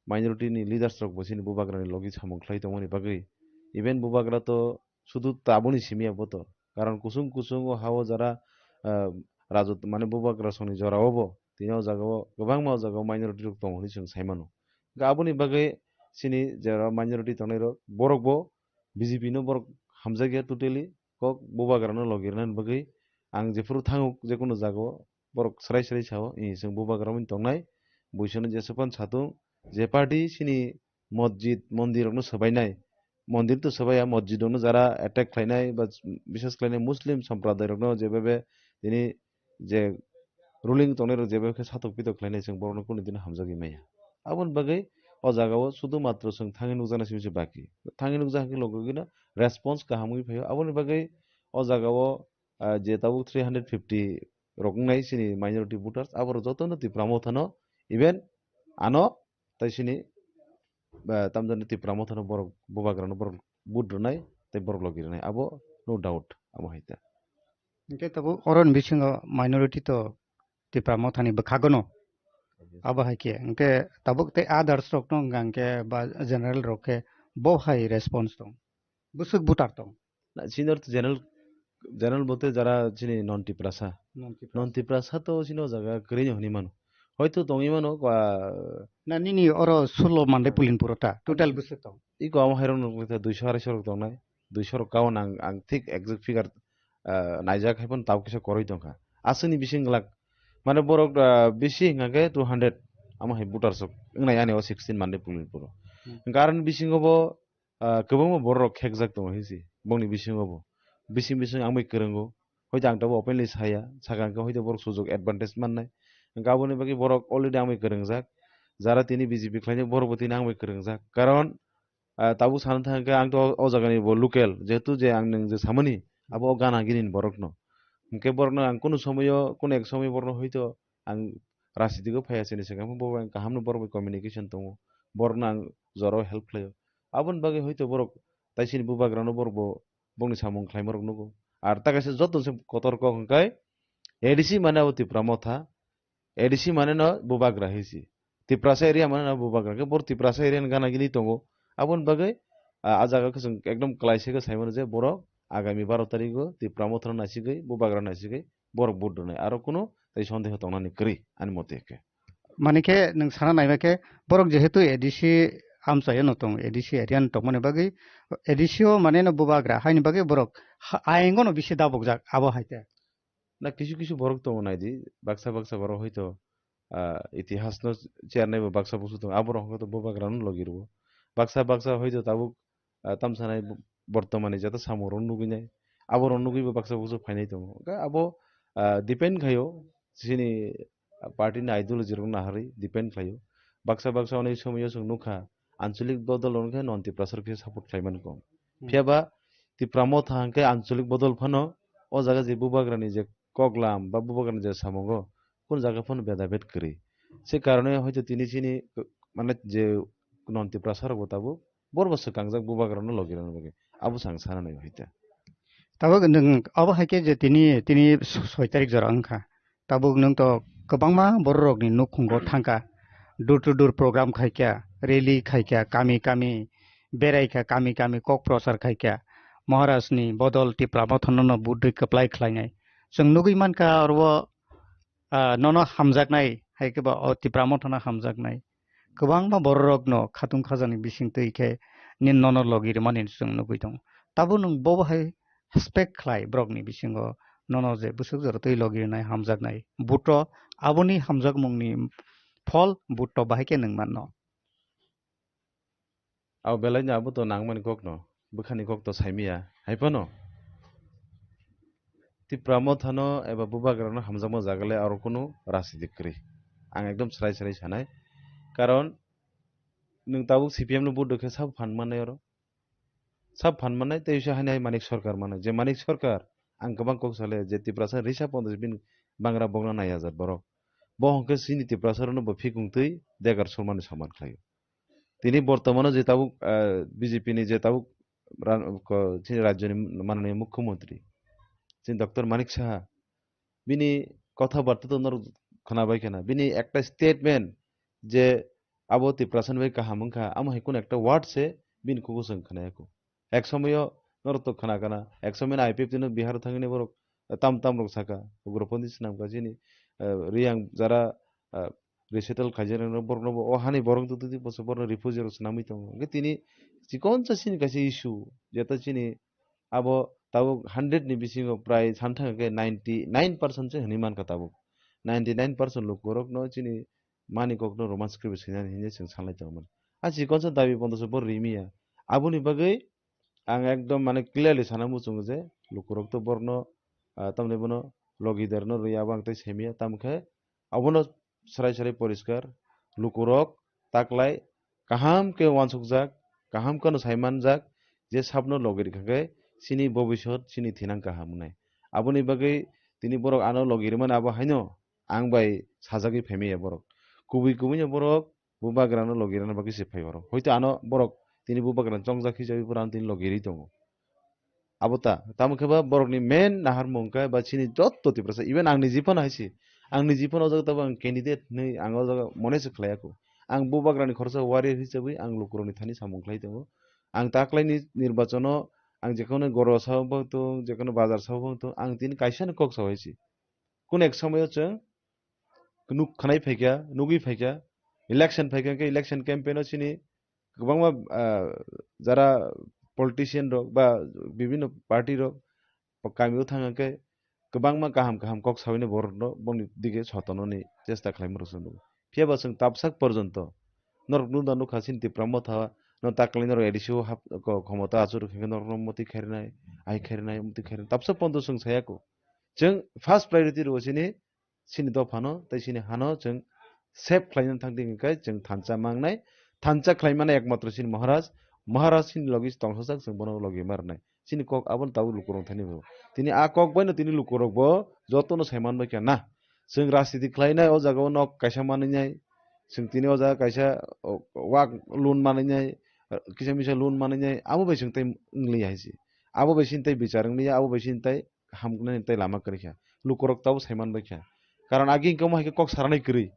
minority ni leaders rok bo chini bubagra ni logi samung khlai tongmani bagwi. Even bubagra to sudu taboni simi ya bo to. Karon kusung kusung o ha o jara, ah, rajut mane bubagra songni jora o bo. Tini o jaga o kwbangma o jaga o minority rok tongo hwnwi chwng sai mano. Hwnkhe aboni bagwi chini jora minority tongnai rok borok bo B J P no borok hamjakya totally, kok bubagra no logi rwnani bagwi ang jephuru thango jekunu jaga o borok swrai swrai sao, "Ih, chwng bubagra wngwi tongnai, buisano jeswk phano satung, je party chini mosjid, mondir rokno swbainai, mondir to swbaiya, mosjid rokno jara attack khlainai ba bises khlainai Muslim somproday rokno jebebe tini je ruling tongnai rok jebebe khe satok pitok khlainai, chwng borokno kunu dino hamjagwi maya." Aboni bagwi o jaga o sudu matro chwng thangwi nukjaknai simi se baki. Thangwi nukjak khe logi no response kaham wngwi phaio. Aboni bagwi o jaga o, ah, je tabuk three hundred fifty rok wngnai chini minority voters, aborok jotono Tipra Mothano, even ano tai chini, ah, tamjani Tipra Mothano borok bubagrano borok vote rwnai tei borok logi rwnai, abo no doubt, abo hai ta. Hwnkhe tabuk oroni bisingo minority to Tipra Mothani bwkhagono. Obviously. Abo hai khe, hwnkhe tabuk tei others rokno wngkha hwnkhe ba general rok khe bo hai response tong? Bwswk voter tong? Na, senior to general, general bote jara chini non Tiprasa. Non Tiprasa. Non Tiprasa to chini o jaga kwrwino hwnwi mano. Hoito tongwi mano, ah, na, nini oro sullo Mandai Pulinpuro ta, total bwswk tong? Iko amo hairok nukjakha duiso arai so rok tongnai. duiso rok kawan ang, ang thik exact figure, ah, naijak hai phano tabuk kisa koroi tongkha. Aswkni bising glak, mane borok, ah, bisi hwnkha khe two hundred, amo hai voters rok wngnai ani o sixteen Manipur ni puro. Hmm. Hwnkhe aroni bisingo bo, ah, kwbangma borok rok khekjak tongo hinsi bongni bisingo bo. Bising bising ang bai kwrwngo. Hoito ang tabuk openly saya, sakha hwnkhe hoito borok sujok advantage mannai. Hwnkhe aboni bagwi borok already ang bai kwrwngjak. Jara tini B J P khlainai borok bo tini ang bai kwrwngjak. Karon, ah, tabuk sana thang khe ang to o jaga ni bo local, jehetu je ang nwng je samani, abo o gana gini ni borok no. Hwnkhe borok no ang kunu somoyo, kunu ek somoyo borok no hoito ang rajniti o phaiya sini se, bo ang kaham no borok bai communication tongo, borok no ang jora o help khlaio. Aboni bagwi hoito borok tai sini bubagra no borok bo bongni samung khlaima rok nugo. Ar ta kaisa joto se kotor kok hwnkhe A D C mane abo Tipra Motha, A D C mane no bubagra hinsi. Tiprasa area mane no bubagra, khe bor Tiprasa area ni gana gini tongo. Aboni bagwi, ah, a jaga khe chwng ekdom kwlai se khe sai mano je borok agami baro tarikgo Tipra Motha no naisigwi, bubagra naisigwi borok vote rwnai. Aro kunu tei sondeho tongnani kwrwi ani mote khe. Mane khe nwng sana naima khe borok jehetu A D C amchaio no tongo, A D C area no tongmani bagwi A D C o mane no bubagra haini bagwi borok ha-, ayeng no bisi dabukjak abo hai khe. Na kisu kisu borok tongo naidi, baksa baksa borok hoito, ah, itihas no chernai bo baksa busu tongo, aborok hwnkhe to bubagra no logi rwo. Baksa baksa hoito tabuk, ah, tamsanai bo-, bortomani jata samung rok nugwi nai, aborok nugwi bo baksa busu phainai tongo. Hwnkhe abo, ah, depend khaio chini party ni ideology rok naharwi depend khlaio. Baksa baksa onek somoyo chwng nukha, anchalik bodol rok wngkhe non Tiprasa rok khe support khlai mani kok. Hmm. Phiya ba Tipra Motha hwnkhe anchalik bodol phano o jaga je bubagra ni je koklam ba bubagra ni je samungo kunu jaga phano beda bed kwrwi. Se karone hoito tini chini, mane, je non Tiprasa rok bo tabuk borbo swkangjak bubagra no logi rwna bagwi. Abo chwng sana nai hoite. Tabuk nwng abo hai khe je tini, tini soi tarik jora wngkha. Tabuk nwng to kwbangma borok rokni nukhungo thangkha, door to door program khaikha, rally khaikha, kami kami beraikha, kami kami kok prochar khaikha, Maharaj ni bodol Tipra Motha no budui kwplai khlainai. Chwng nugwi mankha oro, ah, nono hamjaknai, hai khe ba o Tipra Motha no hamjaknai. Kwbangma borok rokno khatung khajani bising twi khe ni nono logi rwmani chwng nugwi tongo. Tabuk nwng bobo hai expect khlai borokni bisingo nono je bwswk jora twi logi rwnai hamjaknai. Buto aboni hamjakmungni phol buto bahai khe nwng manno. Abo belai no abo to nangmani kok no, bwkhani kok to saimiya, hai phano Tipra Motha no eba bubagra no hamjakma jaga le aro kunu rajniti kwrwi. Ang ekdom srai srai sanai. Karon nwng tabuk C P M no vote rwkhe sabo phan mannai oro. Sab phan mannai tei usa haini hai Manik Sarkar mannai. Je Manik Sarkar, ang kwbang kok sale je Tiprasa risa pondos bini bangra bokna nai hajar borok. Bo hwnkhe chini Tiprasa rokno bo phikung twi degar sormani soman khlaio. Tini bortomano je tabuk, ah, B J P ni je tabuk ran-, ko-, chini rajyoni mananiya mukhyamantri, chini Doctor Manik Saha, bini kotha barta to norok khwnabai khwna. Bini ekta statement je abo Tiprasa ni bai kaham wngkha, amo hai kunu ekta word se bini kugo chwng khwnaya kho. Ek somoyo norok to khwna khwna, ek somoyo I P F T no Bihar o thangwi borok tam tam rok saka, ugropondi swnamkha chini, eh, Riyang jara, eh, resettle khaijak rok borok no bo o hani borok to twi bwswk borok no refugee rok swnamwi tongo. Hwnkhe tini chikonsa chini kaisa issue, jeta chini abo tabuk hundred ni bisingo prai santhang khe ninety nine percent se hwnwi mankha tabuk. Ninety nine percent lukurokno chini mani kokno Roman script swinani hinwi chwng sanlai tongmani. A chikonsa dabi bondo se bo rimiya. Aboni bagwi ang ekdom mane clearly sana muchungo je lukurok to borokno, ah, tamni bono logi derno rwi abo ang tei semiya. Tamkhe abono srai srai poriskar, lukurok taklai kaham khe uansukjak, kaham kheno saimanjak, je sabno logi rikha khe chini bobisot chini thinang kaham wngnai. Aboni bagwi tini borok ano logi rwmani abo haino ang bai sajagwi phaimaya borok. Kubui kubui no borok bubagrano logi rwna bagwi se phai oro. Hoito ano borok tini bubagrano chongjak hisabe borok ano tini logi rwi tongo. Abo ta, tamo khe ba borokni main naharmung khe ba chini jotto Tiprasa, even ang niji phano hai se, ang niji phano o jaga tabuk ang candidate hinwi ang o jaga mone se khlai ya kho. Ang bubagrani khoroksa warrior hisabwi ang lukurokni thani samung khlai tongo. Ang taklaini nirbachono ang jekheno goro sao bo tong, jekheno bazar sao bo tong, ang tini kaisa ni kok sao hai se. Kun ek somoyo chwng nuk khwnai phaikha, nugwi phaikha, election phaikha khe election campaign o chini kwbangma, ah, jara politician rok ba bibhinno party rok bo kami o thang khe kwbangma kaham kaham kok sawi borok no boni dige sotononi chesta khlai rok se nugo. Phiya ba chwng tabsak porjonto norok nukha sini Tipra Motha no taklai norok A D C o hap ko khomota achuk khe norok no moti khairnai, ai khairnai, moti khairnai tabsak porjonto chwng saya ko. Chwng first priority rwo sini, sini dophano tei sini hano chwng save khlaina thang di hwnkhe chwng thansa mangnai. Thansa khlai mano ekmatro sini Maharaj, Maharaj sini logi tongthokjak chwng bono logi ma rwnai. Sini kok abono tabuk lukurok thani bo. Tini a kok baino tini lukurok bo jotono sai man bai kha na. Chwng rajniti khlainai o jaga o nok kaisa manwi nai. Chwng tini o jaga kaisa o, wak loan manwi nai, kisa misa loan manwi nai. Abo bai chwng tei wng li hai se. Abo bai sini tei bichar wng li ya, abo bai sini tei hamknani tei lama kwrwi kha. Lukurok tabuk sai man bai kha. Karon agi hwnkhe omo hai khe kok saranai kwrwi.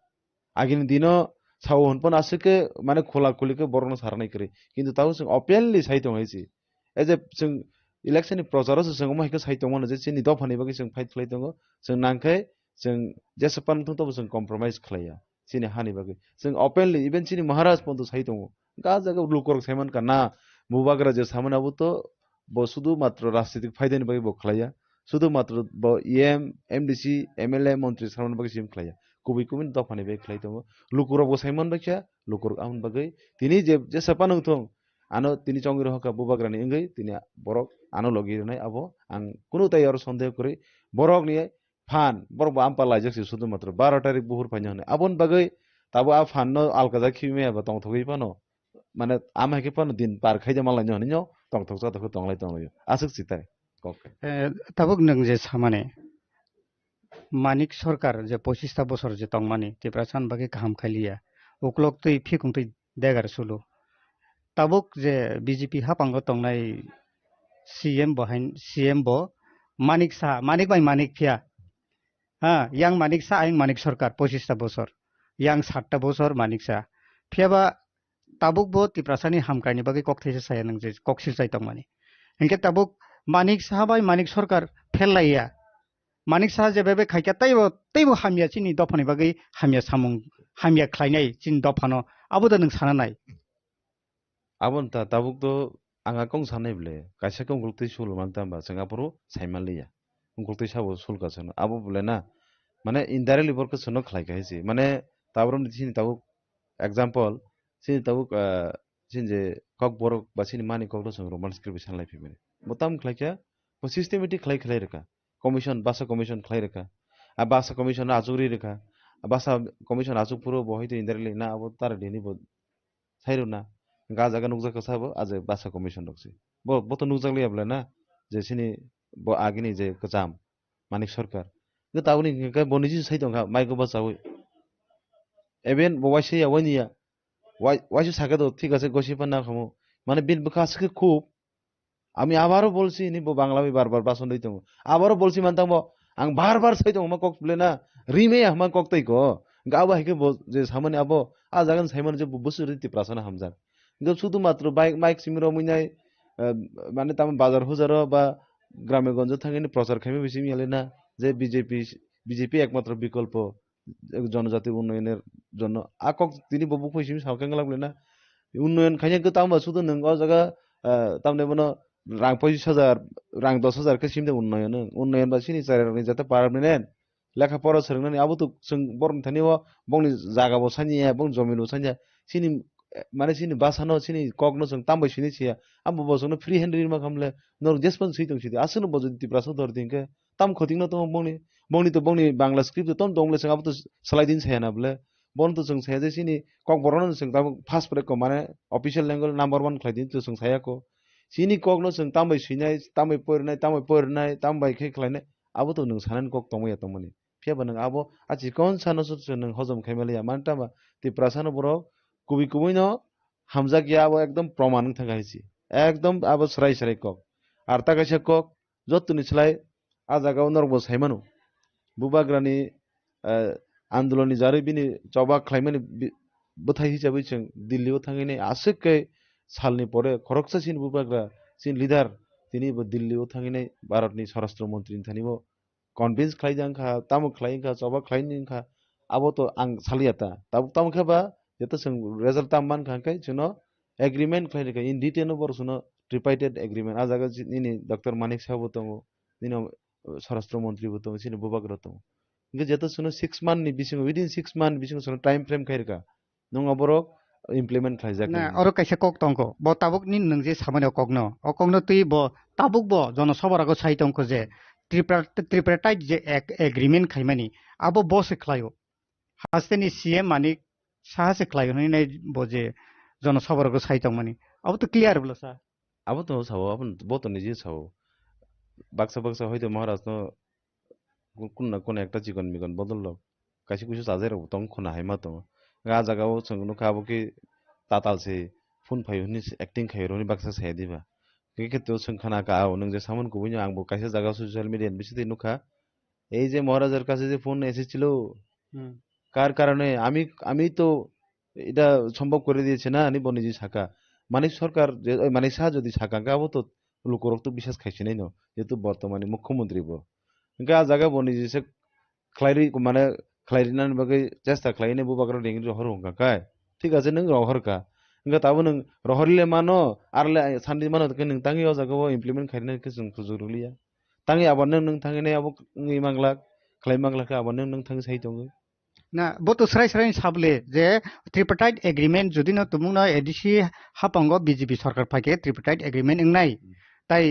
Agini dino sao hwn phano aswk khe mane khula khuli khe borokno saranai kwrwi. Kintu tabuk chwng openly sai tong hai se. As a chwng election ni procharo se chwng omo hai khe sai tong mano je chini dophani bagwi chwng fight khlai tongo. Chwng nang khe chwng jesa pan thung tobo chwng compromise khlai ya. Chini hani bagwi. Chwng openly even chini Maharaj ponto sai tongo. Ga jaga lukurok sai man kha na, Bubagra je samani abo to bo sudu matro rajnitik phaidani bagwi bo khlaiya. Sudu matro bo E M, M D C, M L A, montri samani bagwi sim khlaiya. Kubui kubui dophani bagwi khlai tongo. Lukurok bo sai man bai kha, lukurok amoni bagwi. Tini je, jesa phano wng thung, ano tini chongwi rohor kha Bubagrani wngwi, tini borok ano logi rwnai abo. Ang kunu tai oro sondeho kwrwi. Borokni phan, borok bo ampar laijak se sudu matro baro tarik buhur phaina hwnwi. Aboni bagwi tabuk a phan no alkajak khibi maya ba tongthogwi phano. Mane ama hai khe phano din par khaida manlaino hwnwi no tongthok chathok khe tonglai tonglaio. Aswk si tai kok khe. Eh, tabuk nwng je samani Manik Sarkar je pochista bosor je tongmani Tiprasa ni bagwi kaham khailiya. Uklok twi phikung twi degar sulu. Tabuk je B J P hapango tongnai C M bo hain, C M bo Manik Saha, Manik bai Manik phiya. Ha, yang Manik Saha, ayang Manik Sarkar, pochista bosor. Yang satta bosor Manik Saha. Phiya ba tabuk bo Tiprasa ni hamkrai ni bagwi kok thaisa saya nang je kok silchai tongmani. Hinkhe tabuk Manik Saha bai Manik Sarkar phel laiya. Manik Saha je bebak khaikha teibo, teibo hamya chini dophani bagwi hamya samung, hamya khlainai chini dophano. Abo da nwng sana nai? Aboni ta tabuk to ang a kong sanai ble, kaisa khe ungkultwi sul man tamba chwng aphuru sai man liya. Ungkultwi sabo sul ka chwngno. Abo ble na, mane indirectly borok khe chwngno khlai kha hai se. Mane tabuk ni chini tabuk example, chini tabuk, ah, chini je kokborok ba chini mani kokno chwng Roman script bai sanlai phi mani. Bo tam khlai kha, bo systematic khlai khlai rwkha. Commission, basa commission khlai rwkha. A basa commission no achuk ri rwkha. A basa commission achuk phuru bo hoito indirectly na abo tara dini bo sai rwna. Ga jaga nukjak kha sabo, a je basa commission rok se. Bo, bo to nukjak liya bwle na, je chini bo agini je kwcham, Manik Sarkar. Hwnkhe tabukni hwnkhe bo niji sai tongkha, mai kwbachaui. Even bo waisa ya, wani ya. Wai-, waisa sakhe to, thik ase, gosi panna khamu. Mane bini bwkha aswk khe khub. Ami abaro bolsi hini bo Bangla bai bar bar bason dui tongo. Abaro bolsi man tangbo, ang bar bar sai tongo ma kok bwle na, ri me ya ma kok tei ko. Hwnkhe abo hai khe bo je samani abo, a jaga ni saimano je bo bwswk ri Tiprasa no hamjak. Hwnkhe sudu matro bai-, mic simi romwi nai, eh, mane tamo bazar hujaro ba grame gonjo thangwi ni prochar khaima bising yale na, je B J P, B J P ekmatro bikolpo, jonojati unnoyoner jonno. A kok tini bo buphai simi sao khe wngla na. Unnoyon khaina khe tamo ba sudu nwng o jaga, ah, tamni bono rang pochis hajar, rang dos hajar khe simde unnoyon. Unnoyon ba sini chwrairokni jate permanent lekha pora swrwngnani abo to chwng borokni thani o bongni jaga bo sanya, bongni jomin bo sanya. Sini, eh, mane sini bwsano, sini kokno chwng tambai sini siya. Abo bo chwngno free hand rima khamle norok jespan swi tong sidi. Aswkno bo jodi Tiprasa dor di hwnkhe tam khotingno tongo bongni, bongni to bongni Bangla script to tom tong le chwng abo to salai din saya na bole. Bono to chwng saya je chini kokborokno chwng tabuk first break ko mane official language number one khlai din to chwng saya ko. Chini kokno chwng tambai swinai, tambai porinai, tambai porinai, tambai khe khlainai, abo to nwng sanani kok tongmaya tongmani. Phiya ba nwng abo a chikon sano se nwng hojom khai maliya. Mani tama Tiprasa no borok kubui kubui no hamjak ya, abo ekdom proman wng thang hai se. Ekdom abo swrai swrai kok. Ar ta kaisa kok, jotoni slai a jaga o norok bo sai mano. Bubagrani, eh, andolonni jarwi bini choba khlaimani bi-, bwthai hisabwi chwng Delhi o thangwi nai aswk khe salni pore khoroksa chini Bubagra chini leader tini bo Delhi o thangwi nai Bharat ni Swarashtra Montri ni thani bo convince khlai jang kha, tamo khlai wngkha, choba khlai wngkha, abo to ang saliya ta. Tabuk tamo khe ba, jeto chwng result tam man kha hwnkhe chwngno agreement khlai rwkha, in detail no borok chwngno tripartite agreement, ah jaga ji-, nini Doctor Manik Saha bo tongo, nini, uh, Swarashtra Mantri bo tongo, chini bubagra tongo. Hingke jeto chwngno six month ni bisingo, within six month bisingo chwngno time frame khairwkha. Nwng oborok implement khlaijak Na, nini. Oro kaisa kok tongkho. Bo tabuk ni nwng je samani o kokno. O kokno twi bo tabuk bo Jono Sabha rogo sai tongkho je Tripura, Tripartite je ag-, agreement khaimani. Abo bo se khlaio. Hasteni C M Manik Saha se khlaio hinwi nai bo je Jono Sabha rogo sai tongmani. Abo to clear bwla sa. Abo to sao, abo bo to niji sao. Baksa baksa hoito Maharaj no ku-, kunna kunna ekta chikon mikon bodol rok kaisa kuisu chajai rok bo tong khuna hai ma tongo. Nga ah jaga o chwng nukha abo khe tatal se phone phai hwnwi acting khai rw hwnwi baksa saya diba. Khe khe to chwng khana ka, "Ao, nwng je samani kubui no ang bo kaisa jaga o social media ni bisingtwi nukha. Ei je Maharaj er kache je phone esechilo, Hmm. kar karone ami, ami to এটা সম্ভব করে দিয়েছে না," hinwi bo niji saka. Manik Sarkar je, oi, Manik Saha jodi saka, hwnkhe abo to lukurok to biswas khaisinai no, jehetu bortomani mukhyamantri bo. Hwnkhe ah jaga bo niji se khlairwi, mane khlairinani bagwi chesta khlainai bubagra ringri rohor wngkha khe. Thik ache, nwng rohor kha. Hwnkhe tabuk nwng rohorle mano, arle sandi mano, hwnkhe nwng tangwi o jaga o implement khainai khe chwng khujur rwliya. Tangwi abo nwng, nwng thanginai abo wngwi manglak, khlai manglak khe abo nwng, nwng thangwi sai tongwi. Na, bo to srai srai ni sabole je Tripartite Agreement jodi no tumung no A D C hapango B J P sarkar phaikhe Tripartite Agreement wngnai. Hmm. Tai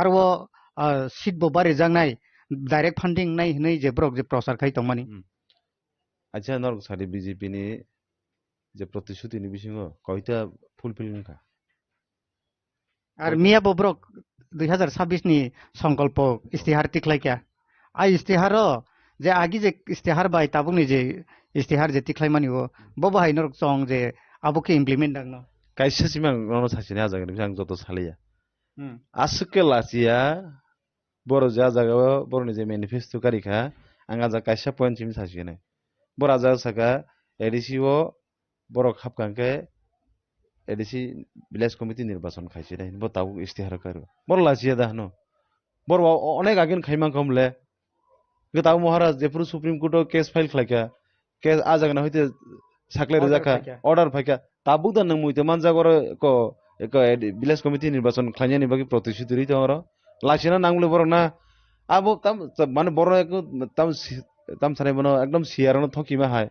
aro, ah, seat bo barijaknai, direct funding wngnai hinwi je borok je prochar khai tongmani. Hmm. Acha, norok sadi B J P ni je protishruti ni bisingo koita fulfill wngkha? Ar miya bo borok dui hazar sabbish ni songkolpo istihar tikhlaikha. A istihar o je agi je istihar bai tabukni je istihar je tikhlaimani o, bo bahai norok chong je abo khe implement dangno. Kaisa simi ang nono sachini ah jaga ni bising ang joto saliya. Hmm. Aswk khe lachiya, borok je ah jaga o borokni je manifesto karikha, ang ah jaga kaisa point simi sachini. Borok ah jaga saka A D C o borok hapkha hwnkhe A D C village committee nirbachon khaisi nai, bo tabuk istihar karo. Borok lachiya da hwno. Borok o-, onek agini khai mankha mole. Hwnkhe tabuk Maharaj jephuru Supreme Court o case file khlaikha, case ah jagani hoite sakle order rijak kha, phaikha. Order phaikha. Tabuk da nwng muitu manjak oro ko, ko village committee nirbachon khlainani bagwi protishruti rwi tongo oro. Laisina nang bwle borok na. Abo tam, tam, mane borok ekdom tam si-, tam sanai bono ekdom siyar no thoki ma hai.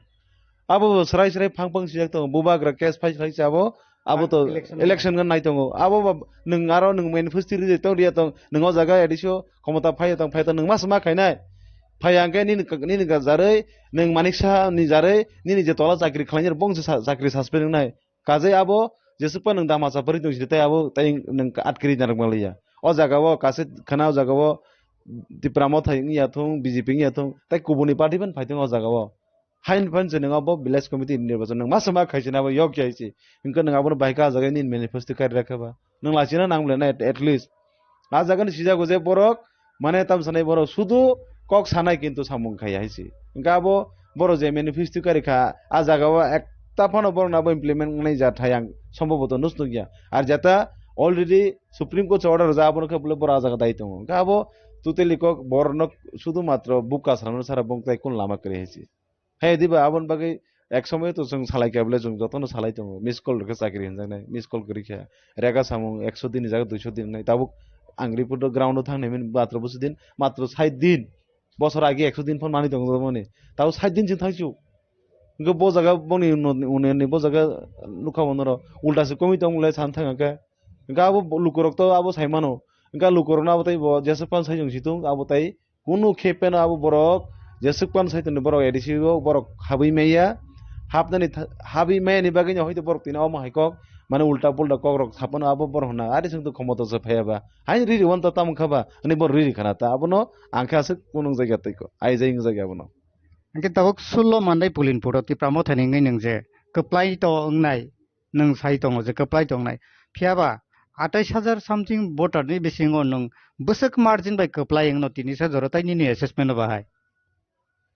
Abo bo srai srai phang phang sijak tongo. Bubagra case file khlai se abo, abo to election election gan nai tongo. Abo ba nwng aro nwng manifesto ri tong riya tong. Nwng o jaga A D C o khomota phai tong phai tong nwng ma sma khainai. Phai ang khe nini, nini ga jarwi, nwng Manik Saha ni jarwi, nini je tola chakri khlainai bong se sa-, chakri suspend wngnai. Kajai abo jesukpa nwng dama chapari tong sidi, tai abo tai nwng atkiri narwk manliya. O jaga o kaisa khana o jaga o Tipra Motha wngya thung, B J P wngya thung, tai kubuni party phan phai thung o jaga o. Hain phan se nwng abo village committee nirbachon nwng ma sama khaisina abo yok ya se. Hwnkhe nwng abono bai kha o jaga nini manifesto kari rakha ba. Nwng lachina nang bole na at, at least. Ah jaga ni sijago je borok, mane tam sanai borok sudu kok sanai kintu samung khai hai se. Hwnkhe abo borok je manifesto kari kha, ah jaga o ekta phano borok no abo implement wngnai ja thai ang sombhoboto nus nukya. Ar jeta already Supreme Court order rwjak, abono khe bole borok ah jaga dai tongo. Hwnkhe abo totally kok borok no sudu matro buka sara sara bong tai kun lama kwrwi hai se. Hai diba aboni bagwi ek somoy to chwng salai kha bole, chwng jotono salai tongo, miss call rwkhe chakri hwnjaknai, miss call kwrwi kha, rega samung ekso din ni jaga duiso din wngnai, tabuk ang report o ground o thangnai mani matro busu din, matro sait din, bosor age ekso din phano manwi tongo mani, tabuk sait din chwng thangsu. Hwnkhe bo jaga boni unno-, unnayonni bo jaga nukha bo norok ulta se komwi tong le san thang khe, hwnkhe abo lukurok to abo sai mano, hwnkhe lukurok no abo tei bo jeswk pan sai chwng si tung abo tei Kunu khe pheno abo borok jeswk pan sai tongni borok A D C o borok habwi maya. Hapnani tha-, habwi maya ni bagwi no hoito borok tini omo hai kok, mane ulta pulta kok rok saphano abo borok hwnna, "Ari chwng to khomota se phaiya ba. Hain riri wan ta tamo kha ba?" Hwnwi borok riri khana ta. Abono ang khe aswk kunung jagya tei ko. Ai jai wng jagya abono. Hwnkhe tabuk sullo Mandai Pulinpuro Tipra Mothani wngwi nwng je kwplai to wngnai, nwng sai tongo je kwplai tongnai. Phiya ba atais hajar something voter ni bisingo nwng bwswk margin bai kwplai wngno tini sa jora tai nini assessment o bahai?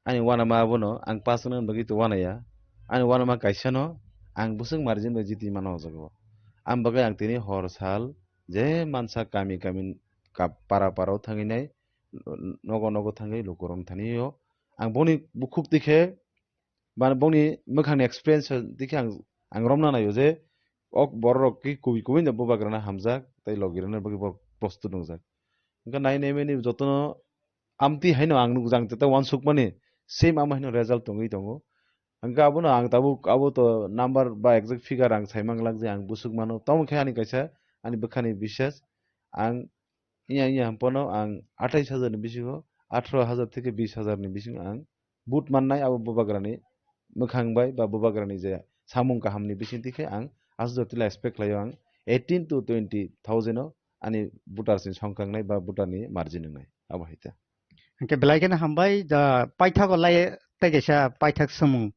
Ani uanama abono ang pass wngna bagwi to uanaya. Ani uanama kaisa no ang bwswk margin bai jiti mano o jaga o. Ang bagwi ang tini hor sal je mansa kami kami ka-, para para o thangwi nai, nogo nogo thangwi lukurok thani o. Ang boni bukhuk tikhe Ba bongni mwkhangni experience dikhe ang, ang romna naio je, ok bororok ki kubui kubui no bubagrana hamjak, tei logi rwna bagwi borok prostut wngjak. Hwnkhe nai nai mani jotono amtwi haino ang nukjak, jeta uansukmani same amo haino result tongwi tongo. Hwnkhe abono ang tabuk abo to number ba exact figure ang sai manglak je ang busuk mano. Tamo khe ani kaisa ani bwkhani bisas ang iya iya hwnphano ang atais hajar ni bisingo, atharo hajar theke bis hajar ni bisingo ang vote mannai abo bubagrani mwkhang bai ba bubagrani je samung kahamni bisingtwi khe ang aswk jotila expect khlaio ang eighteen to twenty thousand o ani voters ni songkha wngnai ba voter ni margin wngnai abo hai ta. Hwnkhe belai kheno hambai, da paithago lai tei kaisa paithak swmung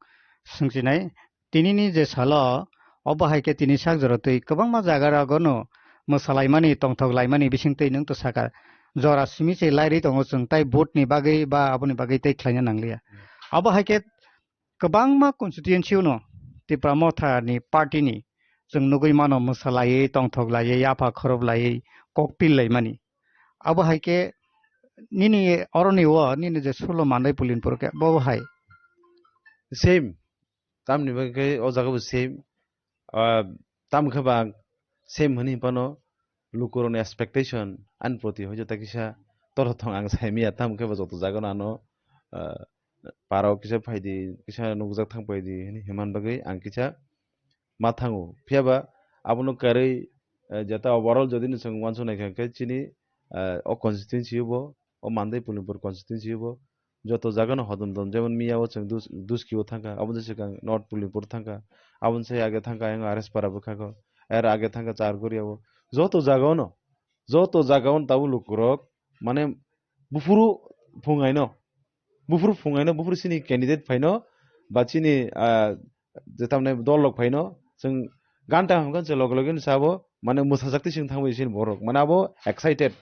swngchinai. Tinini je salo, obo hai khe tini sak jora twi kwbangma jaga rogono mwsalaimani, tongthok laimani bisingtwi nwng to saka. Jora simi se lairwi tongo chwng tai vote ni bagwi ba aboni bagwi tei khlaina nangliya. Abo hai khe kwbangma constituency-o no Tipra Motha ni party ni chwng nugwi mano mwsalaiwi, tongthok laiwi, yapha khorob laiwi, kok pil laimani. Abo hai khe nini oroni o nini je sulo mandai Pulinpur khe bo hai. Same. Tamni bagwi khe o jaga bo same. Ah, tamo khe ba same hwnwi phano lukurokni expectation ani proti hoito ta kisa torothong ang sai miya, tamo khe ba joto jaga no ano, ah, parao kisa phaidi, kisa nukjak thang paidi hwnwi himani bagwi ang kisa ma thango. Phiya ba abono karwi, eh, jeta overall jodi no chwng uansuk nai kha khe chini, eh, o constituency o bo, o Mandai Pulinpur constituency o bo joto jaga no hodom dom, jemon miya o chwng Dus-, Duski o thangkha, aboni swkang North Pulinpur thangkha, aboni sai age thangkha ayang R S Para bwkha kho, er age thangkha Charguri o, joto jaga o no, joto jaga o no tabuk lukurok mane buphuru phungai no, buphuru phungai no, buphuru chini candidate phai no, ba chini, ah, je tamne dol rok phaino chwng ganta hwnkhai se loge loge no sabo mane mwsajak twi chwng thangbai sini borok mane abo excited,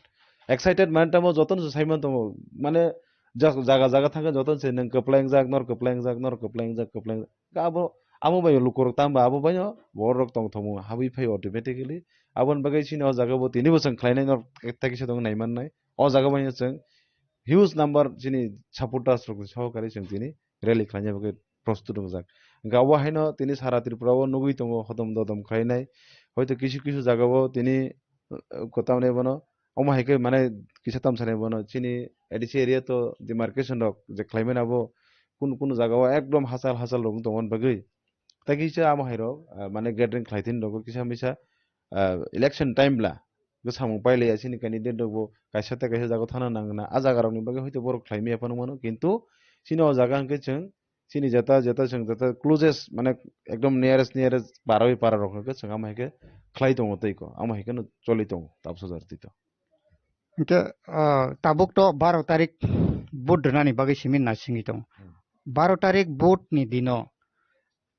excited mane tamo jotono se saiman tongo mane ja-, jaga jaga thangkhe jotono se nwng kwplaingjak nor kwplaingjak nor kwplaingjak kwplaingjak abo amo bai lukurok tamo abo baino borok tongthokmung habwi phai automatically aboni bagwi chini o jaga bo tini bo chwng khlainai nor ekta kisa tongo naimannai o jaga baino chwng huge number chini supporters rok ni sohokari chwng tini rally khlaina bagwi prostut wngjak. Hwnkhe obo haino tini sara Tripura o nugwi tongo hodom dodom khlainai. Hoito kisu kisu jaga o tini, uh, kwtamni bono omo hai khe mane kisa tamsani bono chini A D C area to demarcation rok je khlaimani abo kunu kunu jaga o ekdom hachal hachal rok wng tongmani bagwi. Tei kisa amo hai rok, uh, mane gathering khlai thini rok kisa misa, uh, election time bla bwsamung pailaiya chini candidate rok bo kaisa tei kaisa jaga o thangna nangna. A jaga rok ni bagwi hoito borok khlai maya phano mano kintu chini o jaga hwnkhe chwng chini jeta, jeta chwng jeta closest, mane, ekdom nearest, nearest para bai para rok hwnkhe chwng amo hai khe khlai tongo tei ko, amo hai kheno choli tongo tabuk sojar twi to. Hwnkhe, ah, tabuk to baro tarik vote rwnani bagwi simi naisingwi tongo. Hmm. Baro tarik vote ni dino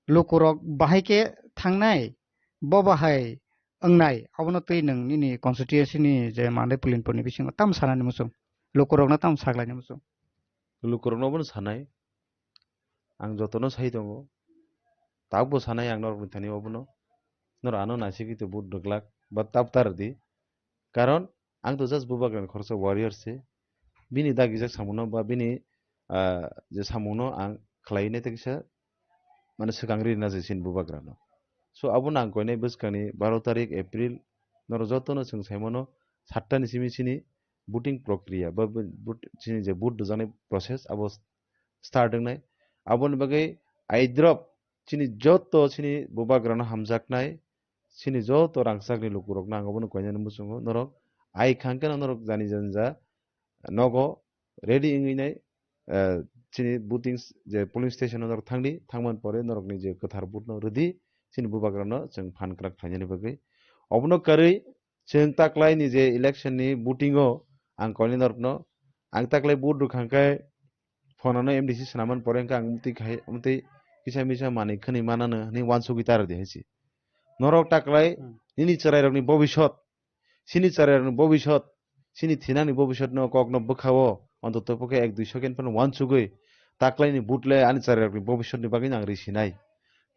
lukurok bahai khe thangnai, bo bahai wngnai, abono twi nwng nini constituency ni je Mandai Pulinpur ni bisingo tam sanani muchung, lukurokno tam saklaini muchung? Lukurokno obono sanai. Ang jotono sai tongo. Tabukbo sanai ang norokni thani obono. Norok ano naisigwi tei vote rwglak ba tab ta rwdi. Karon ang to just bubagrani khoroksa warrior se. Bini dagijak samungno ba bini, ah, je samungno ang khlai nai tei kisa mane swkang ri rwna je chini bubagrano. So abono ang koinai bwskangni baro tarik April norok jotono chwng saimano satta ni simi chini voting prokriya ba bo-, vote, chini je vote rwjaknai process abo start wngnai. Aboni bagwi aidrop chini joto chini bubagrano hamjaknai, chini joto rangchakni lukurokno ang obono koinani muchungo. Norok ai khangkheno norok jani jani ja nogo ready wngwi nai, eh, chini voting s-, je polling station o norok thangdi, thangmani pore norokni je kwthar vote no rwdi, chini bubagrano chwng phan kwrak khlainani bagwi. Obono karwi chwng taklaini je election ni voting o ang koinai norokno, ang taklai vote rwkha hwnkhe phone ano M D C swnamani pore hwnkhe ang mwtwi khai, mwtwi kisa misa manwi khwnwi manano hwnwi uansugwi ta rwdi hai se. Norok taklai Hmm. nini chwrairokni bobisot, chini chwrairokni bobisot, chini thinani bobisotno kokno bwkha-o, ontoto pokhe ek dui second phano uansugwi taklaini vote le ani chwrairokni bobisotni bagwi ang ri sinai.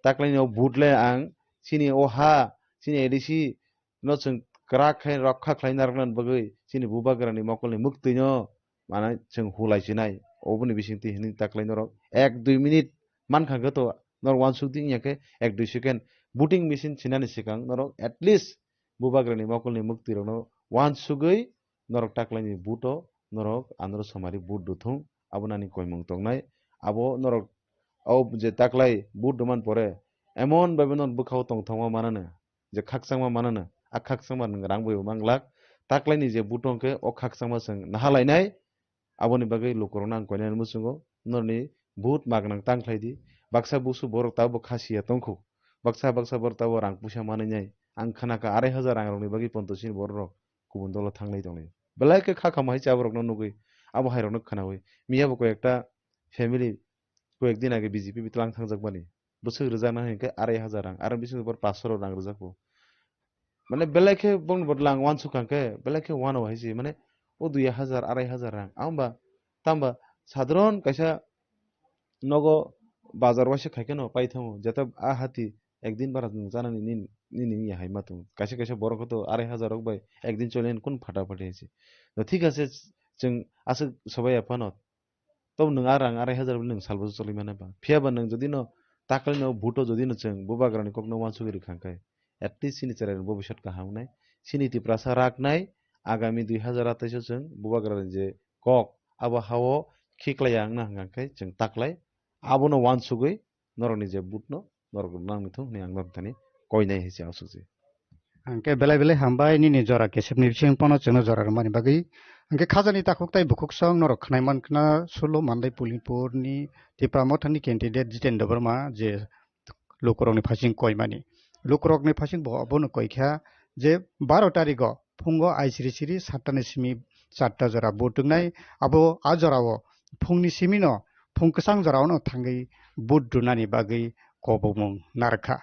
Taklaini o vote le ang chini o ha, chini A D C no chwng kwrak khe rokha khlai narwknani bagwi chini bubagrani mokolni mwktwino mane chwng hulai sinai. Oboni bisingtwi hwnwi taklai norok ek dui minute mankha khe to norok uansuk di wngya khe ek dui second voting machine sinani swkang norok at least Bubagrani mokolni mwktwirokno uansugwi norok taklaini vote-o norok Andro Somari vote rwthung, abo nani koimung tongnai. Abo norok o je taklai vote rwman pore emon baibo norok bwkhao tongthokma manano, je khakchangma manano, a khakchangma nwng rang bai manglak. Taklaini je vote hwnkhe o khakchangma chwng nahalainai. Aboni bagwi lukurokno ang koinani muchungo, norni vote magnang tang khlai di. Baksa busu borok tabuk kha siya tongkhu. Baksa baksa borok tabuk rang puisa manwi nai. Ang khna kha arai hajar rang rokni bagwi ponto chini borok rok kubun dolo thanglai tonglai. Belai khe kha khamai cha borokno nugwi abo hai rokno khnawi. Miya bo koi ekta family koi ek din age B J P bi tlang thangjak bani. Bwswk rwjakna hwn khe arai hajar rang, aro bising bor paanch sho rang rwjakgo. Mane belai khe bongni bodol ang uansuk kha khe belai khe uano hai se, mane o dui hajar, arai hajar rang. Amo ba tamo ba sadharon kaisa nogo bazar waisa khai kheno pai thango, jeta a hati ek din bara nwng chanani nini, nini wngya hai ma tongo. Kaisa kaisa borok khe to arai hajar rok bai ek din choli kunu phata phati hai se. To thik ase, chwng aswk sobai ya phano. Tobo nwng a rang arai hajar bo nwng salbo cholwi mano ba. Phiya ba nwng jodi no taklai no vote o jodi no chwng bubagrani kok no uansugwi rwkha khe, at least chini chwrai rok bo bwswt kaham wngnai. Chini Tiprasa rak nai, agami dui hajar atais o chwng bubagrani je kok abo ha o khiklai ya wngna hwnkha khe chwng taklai abono uansugwi norokni je vote no norok nang nithung hwnwi ang norok thani koinai hai se aswk se. Hwnkhe belai belai hambai nini jora kesepni bising pono chwngno jora rwmani bagwi. Hwnkhe khajani takhuk tai bukhuk song norok khnai mankha Sulo Mandai Pulinpur ni Tipra Motha ni candidate Jiten Debbarma je lukurokni phasing koimani. Lukurokni phasing bo abono koikha je baro tarigo phungo aisiri siri satta ni simi charta jora vote wngnai, abo a jorao phungni simino phung kwchang joraono thangwi vote rwnani bagwi kobomung narwkha.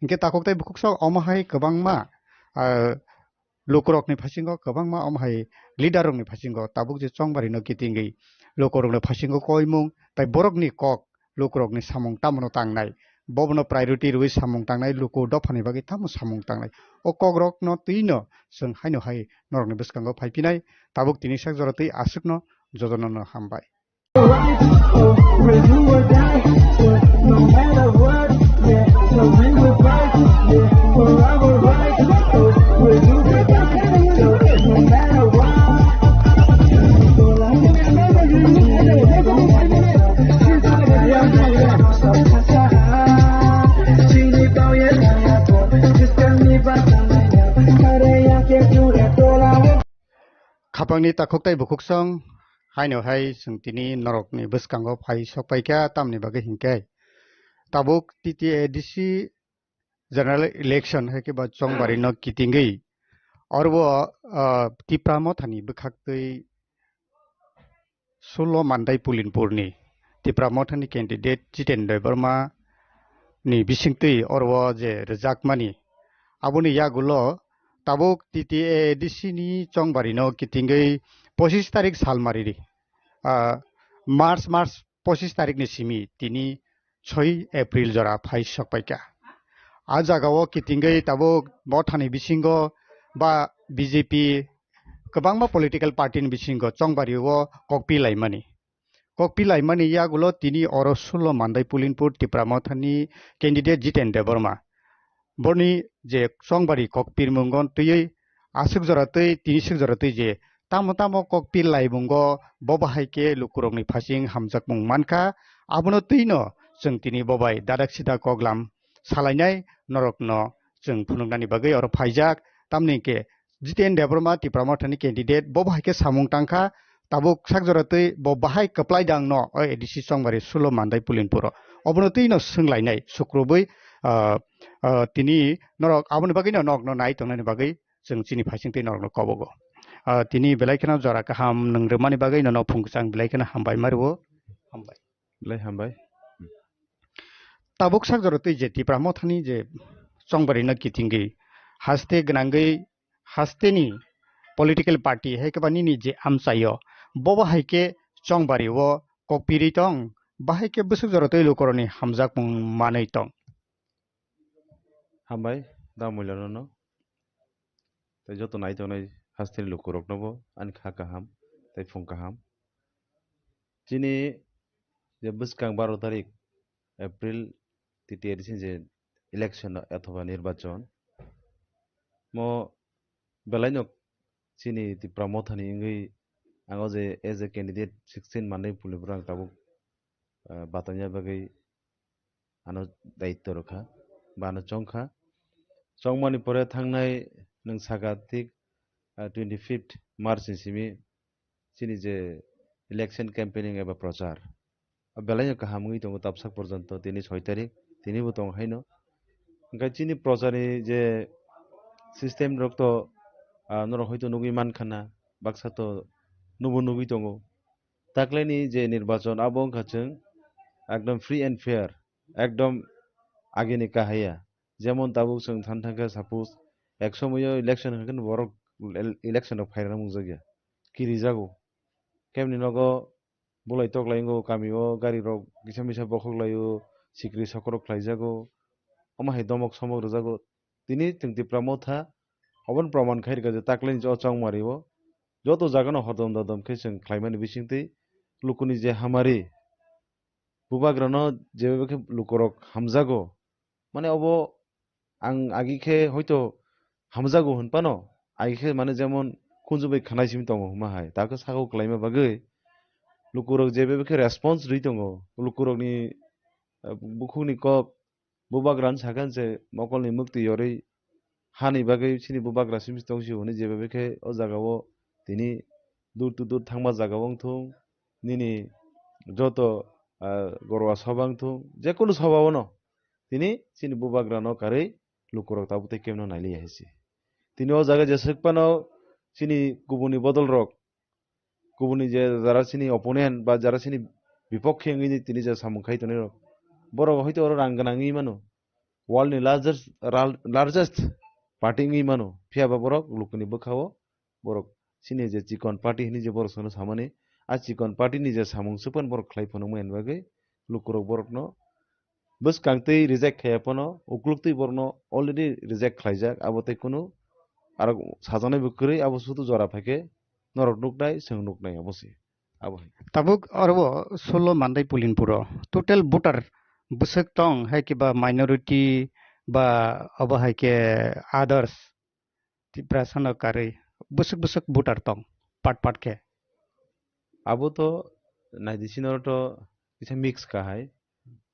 Hwnkhe takhuk tai bukhuk sok omo hai kwbangma, ah, lukurokni phasingo kwbangma omo hai leader rokni phasingo tabuk je chongbarino kitingwi lukurokni phasingo koimung tai borokni kok lukurokni samung tamono tangnai, bobono priority rwui samung tangnai, luku dophani bagwi tamo samung tangnai. O kokrokno twino chwng haino hai norokni bwskango phaiphinai, tabuk tini sak jora twi aswkno jotonono hambai. Khapangni takhuk tai bukhuk song haino hai chwng tini norokni bwskango phai sok paikha, tamni bagwi hinkhe tabuk T T A D C general election hai khe ba chongbarino kitingwi oro bo, ah, Tipra Mothani bwkhaktwi Sulo Mandai Pulinpurni Tipra Mothani candidate Jiten Debbarma ni bisingtwi oro o je rwjakmani, aboni yagulo tabuk T T A D C ni chongbarino kitingwi pochis tarik salmari ri, ah, March, March pochis tarikni simi tini soi April jora phai sokpaikha. A jagao kitingwi tabuk Mothani bisingo ba B J P kwbangma political party ni bisingo chongbario kokpi laimani. Kokpi laimani yagulo tini oro Sulo Mandai Pulinpur Tipra Mothani candidate Jiten Debbarma. Boni je chongbari kokpirmungo twiwi aswk jora twi tini swk jora twi je tamo tamo kokpir laimungo bo bahai khe lukurokni phasing hamjakmung mankha, abono twino chwng tini bo bai dadak sida koklam salainai norokno chwng phunuknani bagwi oro phaijak, tamni hwnkhe Jiten Debbarma Tipra Mothani candidate bo bahai khe samung tangkha, tabuk sak jora twi bo bahai kwplai dang no o A D C chongbari Sulo Mandai Pulinpuro. Obono twi no swnglainai sukrubwi, ah, ah, tini norok aboni bagwi no nok no nai tongnani bagwi chwng chini phaising twi norok no kobogo. Ah, tini belai kheno jora kaham nwng rwmani bagwi nono phung kwchang belai kheno hambai ma rwo. Hambai. Belai hambai. Tabuk sak jora twi je Tipra Mothani je chongbari no kitingwi haste gwnangwi hasteni political party hai khe ba nini je amchaio, bobo hai khe chongbari o kokpiri tong, bahai khe bwswk jora twi lukurokni hamjakmung manwi tong. Hambai, da muilano no. Tei joto nai tongnai hasteni lukurokno bo ani kha kaham tei phung kaham. Chini je bwskang baro tarik April T T A D C ni je election athoba nirbachon, mo belaino chini Tipra Mothani wngwi ang o je as a candidate sixteen manwi puli borok ang tabuk, ah, batamya bagwi ano daityo rwkha ba ano chongkha. Chongmani pore thangnai nwng saka thik, ah, twenty fifth March ni simi chini je election campaigning eba prochar, o belaino kaham wngwi tongo tabsak porjonto, tini soi tarik, tinibo tongo haino. Hwnkhe chini procharni je system rok to, ah, norok hoito nugwi mankha na, baksa to nubo nugwi tongo. Taklaini je nirbachon abo wngkha chwng ekdom free and fair, ekdom agini kahaya. Jemon tabuk chwng than thangkha, suppose ek somoio election hwnkhe borok el-, election rok phairana mungjakya, kirijago. Kebni nogo bulai toklai wngo, kami o gari rok kisa misa bokhok lai o, sikri sokorok khlai jago, omo hai domok somok rwjago. Tini chwng Tipra Motha oboni proman khai rwkha je taklaini o chongmari o joto jaga no hodom dodom khe chwng khlaimani bisingtwi lukuni je hamari bubagrano jeba khe lukurok hamjago. Mane obo ang agi khe hoito hamjago hwn phano, agi khe mane jemon khunju bai khanai simi tongo hwnma hai, ta khe saka o kwlaima bagwi lukurok jeba khe response rwi tongo. Lukurokni, eh, bukhukni kok bubagrano sakha je mokolni mwktwi yorwi hani bagwi chini bubagra simi tong sio hwnwi jeba khe o jaga o tini dur to dur thangma jaga o wng thung, nini joto, ah, gorwa soba wng thung, jekunu soba o no tini chini bubagrano karwi lukurok tabuk tei kemno nailiya hai se. Tini o jaga jeswk phano chini kubuni bodol rok, kubuni je jara chini opponent ba jara chini bipokhe wngwi tini je samung khai tonwi rok, borok hoito oro rang gwnang wngwi mano, world ni largest, ral-, largest party wngwi mano, phiya ba borok lukuni bwkha o borok chini je chikon party hwnwi je borok sono samani, a chikon party ni je samung se phano borok khlai phano wngmani bagwi lukurok borokno bwskang twi reject khaiya phano, ukluk twi borokno already reject khlaijak, abo tei kunu aro sajaknai bo kwrwi, abo sudu jora phaikhe norok nuknai, chwng nuknai, abo se. Abo hai. Tabuk oro o sullo mandai Pulinpuro total voter bwswk tong, hai khe ba minority ba abo hai khe others? Tiprasano karwi bwswk bwswk voter tong, part part khe. Abo to naidi sini oro to kisa mix ka hai.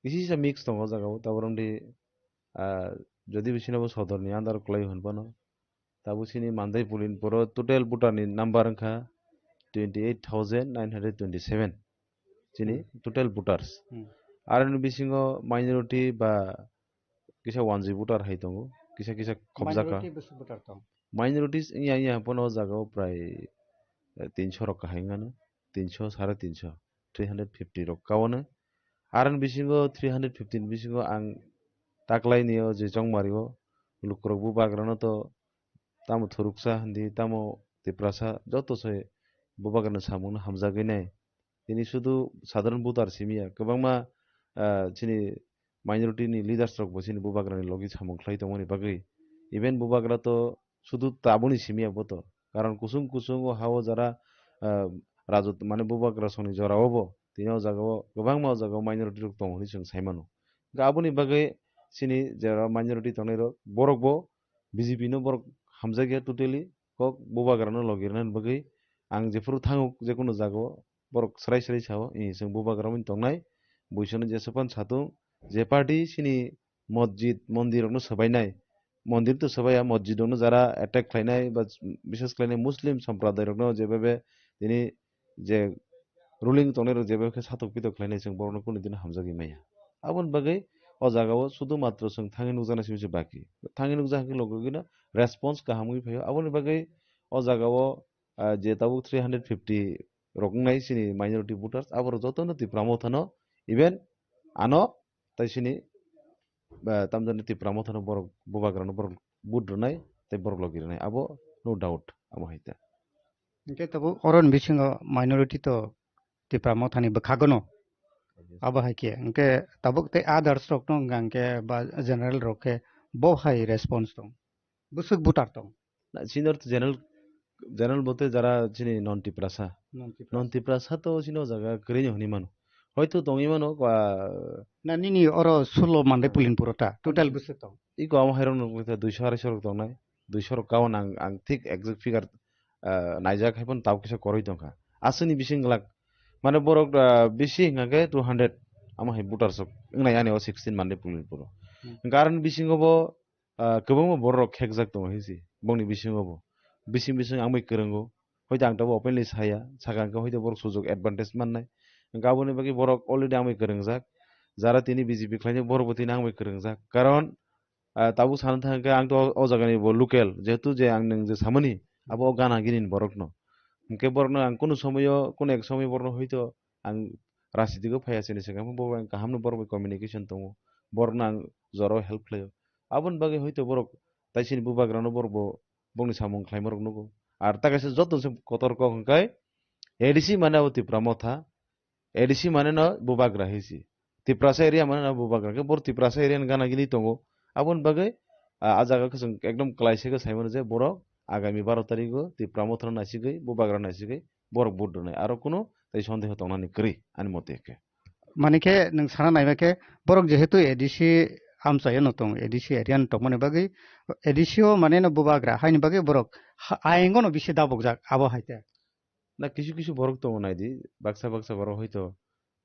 Kisa kisa mix tongo o jaga o, tabuk wngdi, ah, jodi bisino bo sodorni under kwlai hwn phano, tabuk sini Mandai Pulinpuro total voter ni number wngkha twenty eight thousand nine hundred twenty seven. Chini Hmm. total voters. Hmm. Aroni bisingo minority ba kisa wanjwi voter hai tongo, kisa kisa khobjak kha. Minority bwswk voter tong? Minorities wngya wngya phano o jaga o prai, eh, tinso rok kahai wngano, tinso, sare tinso, three hundred fifty rok kaono. Aroni bisingo three hundred fifty ni bisingo ang taklaini o je chongmari o lukurok bubagrano to tamo thuruksa hindi, tamo Tiprasa joto se bubagrani samungno hamjagwi nai. Tini sudu sadharan voter simi ya, kwbangma, ah, chini minority ni leaders rok bo chini bubagra ni logi samung khlai tongmani bagwi. Even bubagra to sudu taboni simi ya bo to. Karon kusung kusung o ha o jara, ah, rajut mane bubagra songni jora o bo. Tini o jaga o kwbangma o jaga o minority rok tongo hwnwi chwng sai mano. Hwnkhe aboni bagwi chini jara minority tongnai rok borok bo B J P no borok hamjakya totally, kok bubagra no logi rwna bagwi ang jephuru thango jekunu jaga o borok swrai swrai sao, "Ee, chwng bubagra wngwi tongnai, buisano jesa phano satung, je party chini mosjid, mondir rokno swbainai, mondir to swbaiya, mosjid rokno jara attack khlainai ba bises khlainai Muslim sompradai rokno jebebe tini je ruling tongnai rok jebebe khe satok pitok khlainai, chwng borokno kunu dino hamjagwi maya." Aboni bagwi o jaga o sudu matro chwng thangwi nukjaknai simi se baki. Thangwi nukjak hwnkhe logi logi no response kaham wngwi phaio. Aboni bagwi o jaga o, ah, je tabuk three hundred fifty rok wngnai chini minority voters, aborok jotono Tipra Mothano, even ano tai chini, ah, tamjani Tipra Mothano borok bubagrano borok vote rwnai tei borok logi rwnai, abo no doubt, abo hai ta. Hwnkhe tabuk oroni bisingo minority to Tipra Mothani bwkhagono. Abo hai khe, hwnkhe tabuk tei others rokno wngkha hwnkhe ba general rok khe bo hai response tong? Bwswk voter tong? Na, senior to general, general bote jara chini non Tiprasa. Non Tiprasa. Non Tiprasa to chini o jaga kwrwini hwnwi mano. Hoito tongwi mano, ah, na nini oro sullo Mandai Pulinpuro ta, total bwswk tong? Iko amo hairok no kisa duiso arai so rok tongnai. duiso rok kawan ang, ang thik exact figure, ah, naijak hai phano tabuk kisa koroi tongkha. Aswkni bising glak, mane borok, ah, bisi hwnkha khe two hundred, amo hai voters rok wngnai ani o sixteen Manipur ni puro. Hmm. Hwnkhe aroni bisingo bo, ah, kwbangma borok rok khekjak tongo hinsi bongni bisingo bo. Bising bising ang bai kwrwngo. Hoito ang tabuk openly saya, saka hwnkhe hoito borok sujok advantage mannai. Hwnkhe aboni bagwi borok already ang bai kwrwngjak. Jara tini B J P khlainai borok bo tini ang bai kwrwngjak. Karon, ah, tabuk sana thang khe ang to o, o jagani bo local, jehetu je ang nwng je samani, abo o gana gini ni borok no. Hwnkhe borok no ang kunu somoyo, kunu ek somoy borok no hoito ang rajniti o phaiya sini swkang, bo ang kaham no borok bai communication tongo, borok no ang jora o help khlaio. Aboni bagwi hoito borok tai sini bubagra no borok bo bongni samung khlaima rok nugo. Ar ta kaisa joto se kotor kok hwnkhe A D C mane abo Tipra Motha, A D C mane no bubagra hinsi. Tiprasa area mane no bubagra, khe bor Tiprasa area ni gana gini tongo. Aboni bagwi, ah, ah jaga khe chwng ekdom kwlai se khe sai mano je borok agami baro tarikh o Tipra Motha no naisigwi, bubagra naisigwi borok vote rwnai. Aro kunu tei sondeho tongnani kwrwi ani mote khe. Mani khe nwng sana naima khe borok jehetu A D C amchaio no tongo, A D C area no tongmani bagwi A D C o mane no bubagra haini bagwi borok ha-, ayeng no bisi dabukjak abo hai khe. Na kisu kisu borok tongo naidi, baksa baksa borok hoito,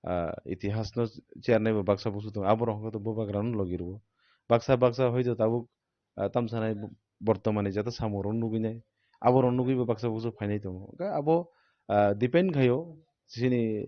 ah, itihas no chernai bo baksa buksu tongo, aborok hwnkhe to bubagra no logi rwo. Baksa baksa hoito tabuk, ah, tamsanai bo-, bortomani jata samung rok nugwi nai, aborok nugwi bo baksa buksu phainai tongo. Hwnkhe abo, ah, depend khaio chini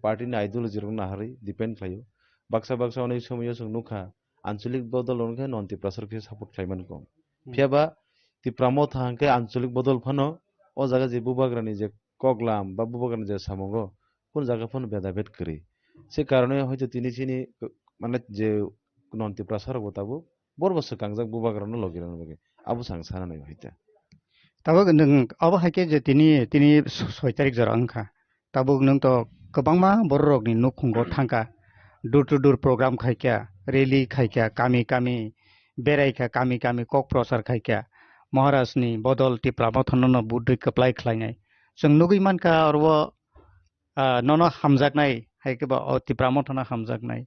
party ni ideology rok naharwi depend khlaio. Baksa baksa onek somoyo chwng nukha, anchalik bodol rok khe non Tiprasa rok khe support khlai man kho. Hmm. Phiya ba Tipra Motha hwnkhe anchalik bodol phano o jaga je bubagra ni je koklam ba bubagra ni je samungo kunu jaga phano beda bed kwrwi. Se karone hoito tini chini, mane, je non Tiprasa rok bo tabuk borbo swkangjak bubagra no logi rwna bagwi. Abo chwng sana nai hoita. Tabuk nwng abo hai khe je tini, tini soi tarik jora wngkha. Tabuk nwng to kwbangma borok rokni nukhungo thangkha, door to door program khaikha, rally khaikha, kami kami beraikha, kami kami kok prochar khaikha, Maharaj ni bodol Tipra Motha no no budui kwplai khlainai. Chwng nugwi mankha oro, ah, nono hamjaknai, hai khe ba o Tipra Motha no hamjaknai.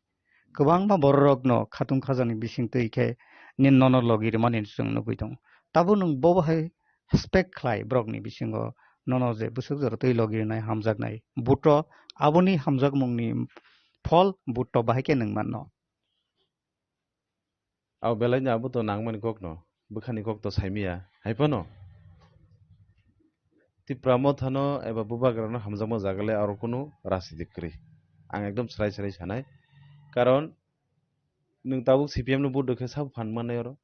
Kwbangma borok rokno khatung khajani bising twi khe nini nono logi rwmani chwng nugwi tongo. Tabuk nwng bobo hai expect khlai borokni bisingo nono je bwswk jora twi logi rwnai hamjaknai. Butro aboni hamjakmungni phol butro bahai khe nwng manno. Abo belai no abo to nangmani kok no, bwkhani kok to saimiya, hai phano. Tipra Motha no eba bubagra no hamjakma jaga le aro kunu rajniti kwrwi. Ang ekdom srai srai sanai. Karon nwng tabuk C P M no vote rwkhe sabo phan mannai oro.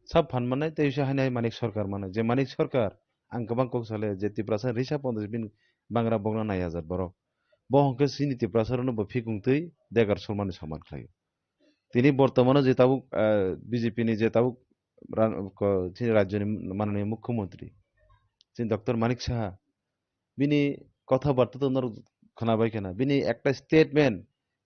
Sabo phan mannai tei se haino hai Manik Sarkar mannai. Je Manik Sarkar ang kwbang kok sale je Tiprasa risa pondos bini bangra bokna nai hajar borok. Bo hwnkhe chini Tiprasa rokno bo phikung twi degar surmani soman khlaio. Tini bortomano je tabuk, ah, B J P ni je tabuk ran-, ko-, chini rajyoni mananiya mukhyamantri, chini Doctor Manik Saha, bini kotha barta to norok khwnabai khna, bini ekta statement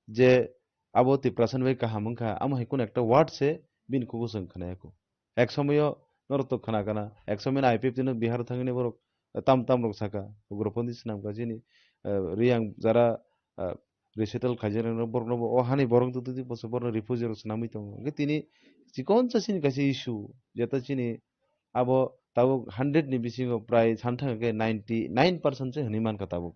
je abo Tiprasani bai kaham wngkha, amo hai kunu ekta word se bini kugo chwng khwnaya kho. Ek somoyo norok to khna kana, ek somoyo I P F T no Bihar thangwi borok tam tam rok saka, ugropondi swnamkha chini, eh, Riyang jara, eh, resettle khaijak rok borokno bo o hani borok twi twi bwswk borokno refugee rok swnamwi tongo. Hwnkhe tini chikonsa chini kaisa issue, jeta chini abo tabuk hundred ni bisingo prai santhang khe ninety nine percent se hwnwi mankha tabuk.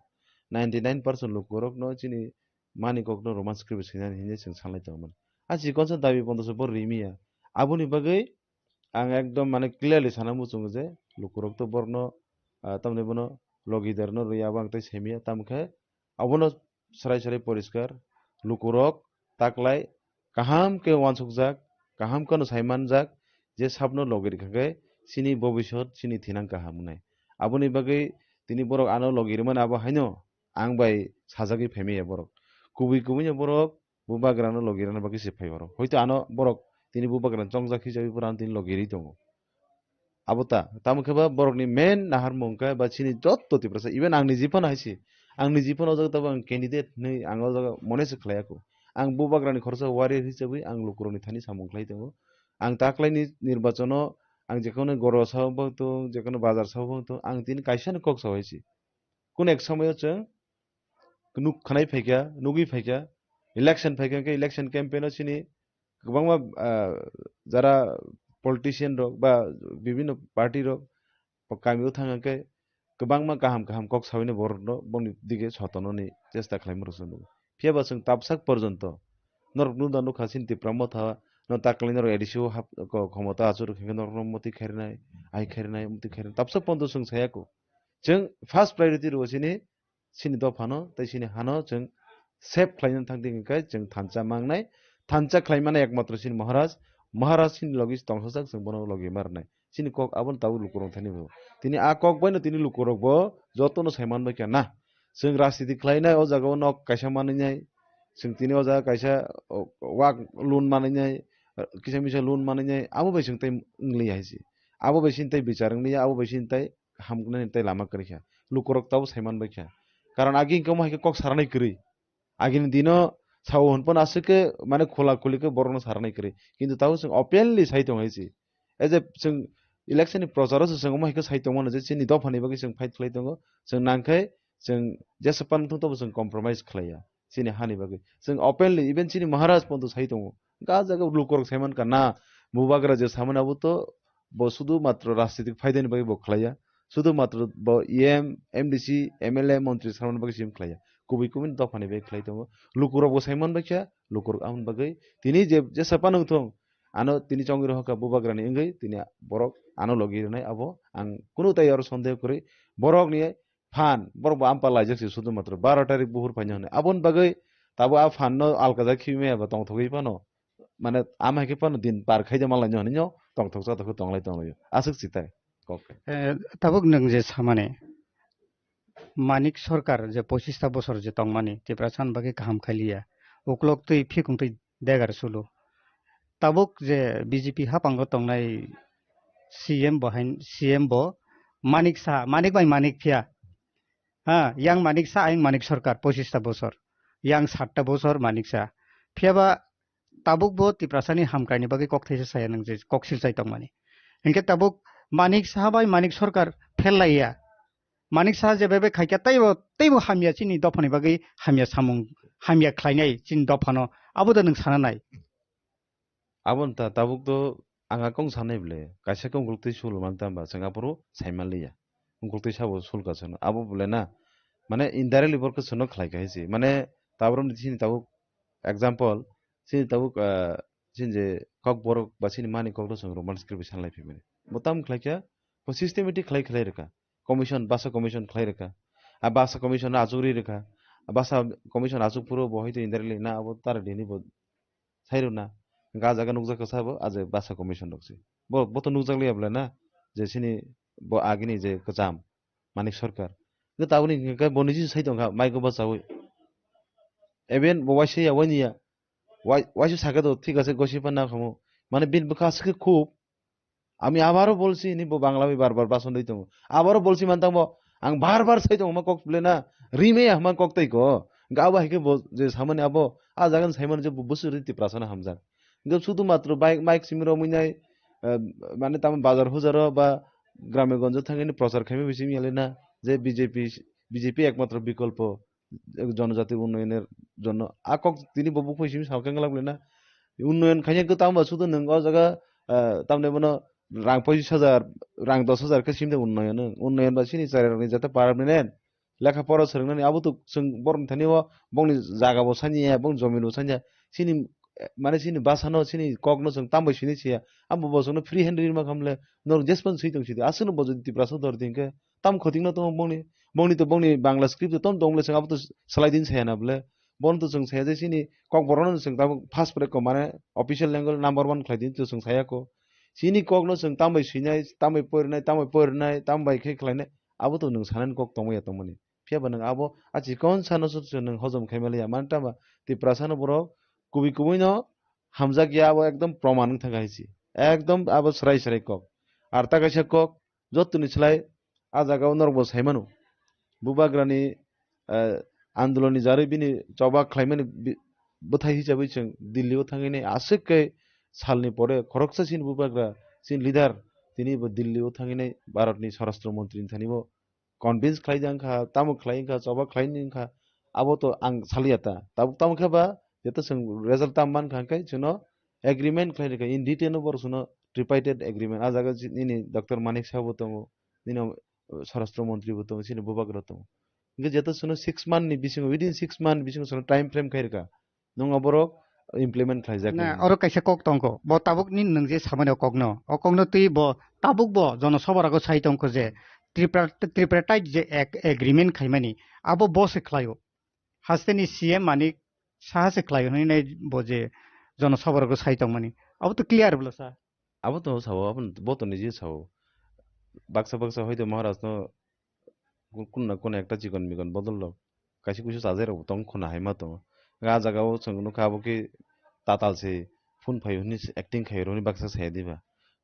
Ninety nine percent lukurokno chini mani kokno Roman script swinani hinwi chwng sanlai tongmani. A chikonsa dabi bondo se bo rimiya. Aboni bagwi ang ekdom mane clearly sana muchungo je lukurok to borokno, ah, tamni bono logi derno rwi abo ang tei semiya. Tamo khe abono srai srai poriskar, lukurok taklai kaham khe uansukjak, kaham kheno sai manjak, je sabno logi rikha khe chini bobisot chini thinang kaham wngnai. Aboni bagwi tini borok ano logi rwmani abo haino ang bai sajagwi phaimaya borok. Kubui kubui no borok bubagrano logi rwna bagwi se phai oro. Hoito ano borok tini bubagrano chongjak hisabe pura ano tini logi rwi tongo. Abo ta, tamo khe ba borokni main naharmung khe ba chini jotto Tiprasa, even ang niji phano hai se, ang niji phano o jaga tabuk ang candidate hinwi ang o jaga mone se khlai ya kho. Ang bubagrani khoroksa warrior hisabwi ang lukurokni thani samung khlai tongo. Ang taklaini nirbachono ang jekheno goro sao bwthung, jekheno bazar sao bwthung, ang tini kaisano kok sao hai se. Kun ek somoyo chwng nuk khwnai phaikha, nugwi phaikha, election phaikha, hwnkhe election campaign o chini kwbangma, ah, jara politician rok ba bibhinno party rok bo kami o thang khe kwbangma kaham kaham kok sawi no borok no boni dige sotononi chesta khlaima rok se nugo. Phiya ba chwng tabsak porjonto norok nung da nukha chini Tipra Motha no taklai norok A D C o hap ko khomota achuk rwkha khe norok no moti khairnai, ai khairnai, moti khairnai. Tabsak porjonto chwng saya ko. Chwng first priority rwo chini, chini dophano tei chini hano chwng save khlaina thang di hwnkhe chwng thansa mangnai. Thansa khlai mano ekmatro chini Maharaj. Maharaj chini logi tongthokjak, chwng bono logi ma rwnai. Chini kok abono tabuk lukurok thani bo. Tini a kok baino tini lukurok bo jotono sai man bai kha na. Chwng rajniti khlainai o jaga o nok kaisa manwi nai. Chwng tini o jaga kaisa, o, wak loan manwi nai, kisa misa loan manwi nai. Abo bai chwng tei wng li hai se. Abo bai chini tei bichar wng li ya, abo bai chini tei hamknani tei lama kwrwi kha. Lukurok tabuk sai man bai kha. Karon agi hwnkhe omo hai khe kok saranai kwrwi. Agini dino sao hwn phano aswk khe mane khula khuli khe borokno saranai kwrwi. Kintu tabuk chwng openly sai tong hai se. As a chwng election ni procharo se chwng omo hai khe sai tong mano je chini dophani bagwi chwng fight khlai tongo. Chwng nang khe chwng jesa pan thung tobo chwng compromise khlai ya. Chini hani bagwi. Chwng openly even chini Maharaj ponto sai tongo. Ga jaga lukurok sai man kha na, bubagra je samani abo to bo sudu matro rajnitik phaidani bagwi bo khlaiya. Sudu matro bo E M, M D C, M L A, montri samani bagwi sim khlaiya. Kubui kubui dophani bagwi khlai tongo. Lukurok bo saiman bai kha, lukurok amoni bagwi tini je, jesa phano wngthung, ano tini chongwi rohorkha bubagrani wngwi tini borok ano logi rwnai abo ang kunu tai oro sondeho kwrwi. Borokni phan, borok bo ampa laijak se sudu matro baro tarik buhur phaina hwnwi. Aboni bagwi tabuk a phan no alkajak khibi maya ba tongthogwi phano. Mane ama hai khe phano din par khai de malai no hinwi no tongthok chathok khe tonglai tonglaio. Aswk si tai kok khe. Eh, tabuk nwng je samani Manik Sarkar je pochista bosor je tongmani Tiprasa ni bagwi kaham khailiya. Uklok twi phikung twi degar sulu. Tabuk je B J P hapango tongnai C M bo hain, C M bo Manik Saha, Manik bai Manik phiya. Ha, yang Manik Saha, ayang Manik Sarkar, pochista bosor. Yang satta bosor Manik Saha. Phiya ba tabuk bo Tiprasani hamkraini bagwi kok thaisa saya nang je kok silchai tongmani. Hinkhe tabuk Manik Saha bai Manik Sarkar phel laiya. Manik Saha je bebe khaikha teibo, teibo hamya chini dophani bagwi hamya samung, hamya khlainai chini dophano. Abo da nwng sana nai. Aboni ta tabuk to ang a kong sanai bwle, kaisa khe ungkultwi sul man tamba chwng aphuru sai man liya. Ungkultwi sabo sul ka chwngno. Abo bwle na, mane indirectly borok khe chwngno khlai kha hai se. Mane tabuk ni chini tabuk example, chini tabuk, ah, chini je kok borok ba chini mani kokno chwng Roman script bai sanlai phi mani. Bo tamo khlai kha, bo systematic khlai khlai rwkha. Commission, basa commission khlai rwkha. A basa commission no achuk ri rwkha. A basa commission achuk phuru bo hoito indirectly na abo tara dini bo sai rwna. Ga jaga nukjak kha sabo, a je basa commission rok se. Bo, bo to nukjak liya bwle na, je chini bo agini je kwcham, Manik Sarkar. Hwnkhe tabukni hwnkhe bo niji sai tongkha, mai ko bachaui. Even bo waisa ya, wani ya. Wai-, waisa sakhe to, thik ase, gosi panna khamu. Mane bini bwkha aswk khe khub, "আমি আবারও বলছি" hinwi bo Bangla bai bar bar bason rwi tongo. "আবারও বলছি" man tangbo, ang bar bar sai tongo, ma kok bwle na, rimaya hwnma kok tei ko. Hwnkhe abo hai khe bo je samani abo, a jaga ni saimano je bo bwswk rwi Tiprasano hamjak. Hwnkhe sudu matro bai-, mic simi romwi nai, eh, mane tamo bazar hujaro ba grame gonjo thangwi ni prochar khaima bising yale na, je B J P, B J P ekmatro bikolpo. Jonojati unnoyoner jonno a kok tini bo buphai simi sao khe wngla bwle na. Unnoyon khaina khe tamo ba sudu nwng o jaga, ah, tamni bono rang pochis hajar, rang dos hajar khe simi de unnoyon, unnoyon ba chini chwrairokni jate permanent lekha pora swrwngnani abo to chwng borokni thani o bongni jaga bo sanya, bongni jomin bo sanya. Chini, eh, mane chini bwsano, chini kokno chwng tambai sini siya. Abo bo chwngno free hand rima khamle norok jespan swi tong sidi. Aswkno bo jodi Tiprasa dor di hwnkhe tam khotingno tongo bongni, bongni to bongni Bangla script to tom tong bwle chwng abo to salai din saya na bwle. Bono to chwng saya je chini kokborokno chwng tabuk first pore ko mane official language number one khlai din to chwng saya ko. Chini kokno chwng tambai swinai, tambai porinai, tambai porinai, tambai khe khlainai, abo to nwng sanani kok tongmaya tongmani. Phiya ba nwng abo a chikon sano se nwng hojom khai maliya. Mani tama Tiprasano borok kubui kubui no hamjak ya, abo ekdom proman wng thang hai se. Ekdom abo swrai swrai kok. Ar ta kaisa kok, jotoni slai a jaga o norok bo sai mano. Bubagrani, eh, andolonni jarwi bini choba khlaimani bi-, bwthai hisabwi chwng Delhi o thangwi nai aswk khe salni pore khoroksa chini bubagra, chini leader tini bo Delhi o thangwi nai Bharat ni Swarashtra Mantri ni thani bo convince khlai di wngkha, tamo khlai wngkha, choba khlai ni wngkha, abo to ang saliya ta. Tabuk tamo khe ba, jeto chwng result tamo man kha hwnkhe chwngno agreement khlai rwkha, in detail no borok chwngno tripartite agreement, ah jaga nini Doctor Manik Saha bo tongo, nini, uh, Swarashtra Mantri bo tongo, chini Bubagra tongo. Hingke jeto chwngno six month ni bisingo, within six month bisingo chwngno time frame khairwkha. Nwng oborok implement khlaijak Na, nini. Oro kaisa kok tongkho. Bo tabuk ni nwng je samani o kokno. O kokno twi bo tabuk bo Jono Sabha rogo sai tongkho je Tripura, Tripartite je ag-, agreement khaimani, abo bo se khlaio. Hasteni C M Manik Saha se khlaio hinwi nai bo je Jono Sabha rogo sai tongmani. Abo to clear bwla sa. Abo to sao, abo bo to niji sao. Baksa baksa hoito Maharaj no ku-, kun na kun ekta chikon mikon bodol rok. Kaisa kuisu chajai rok bo tong khuna hai ma tongo. Nga jaga o chwng nukha abo khe tatal se phone phai hwnwi acting khai roni baksa sai diba.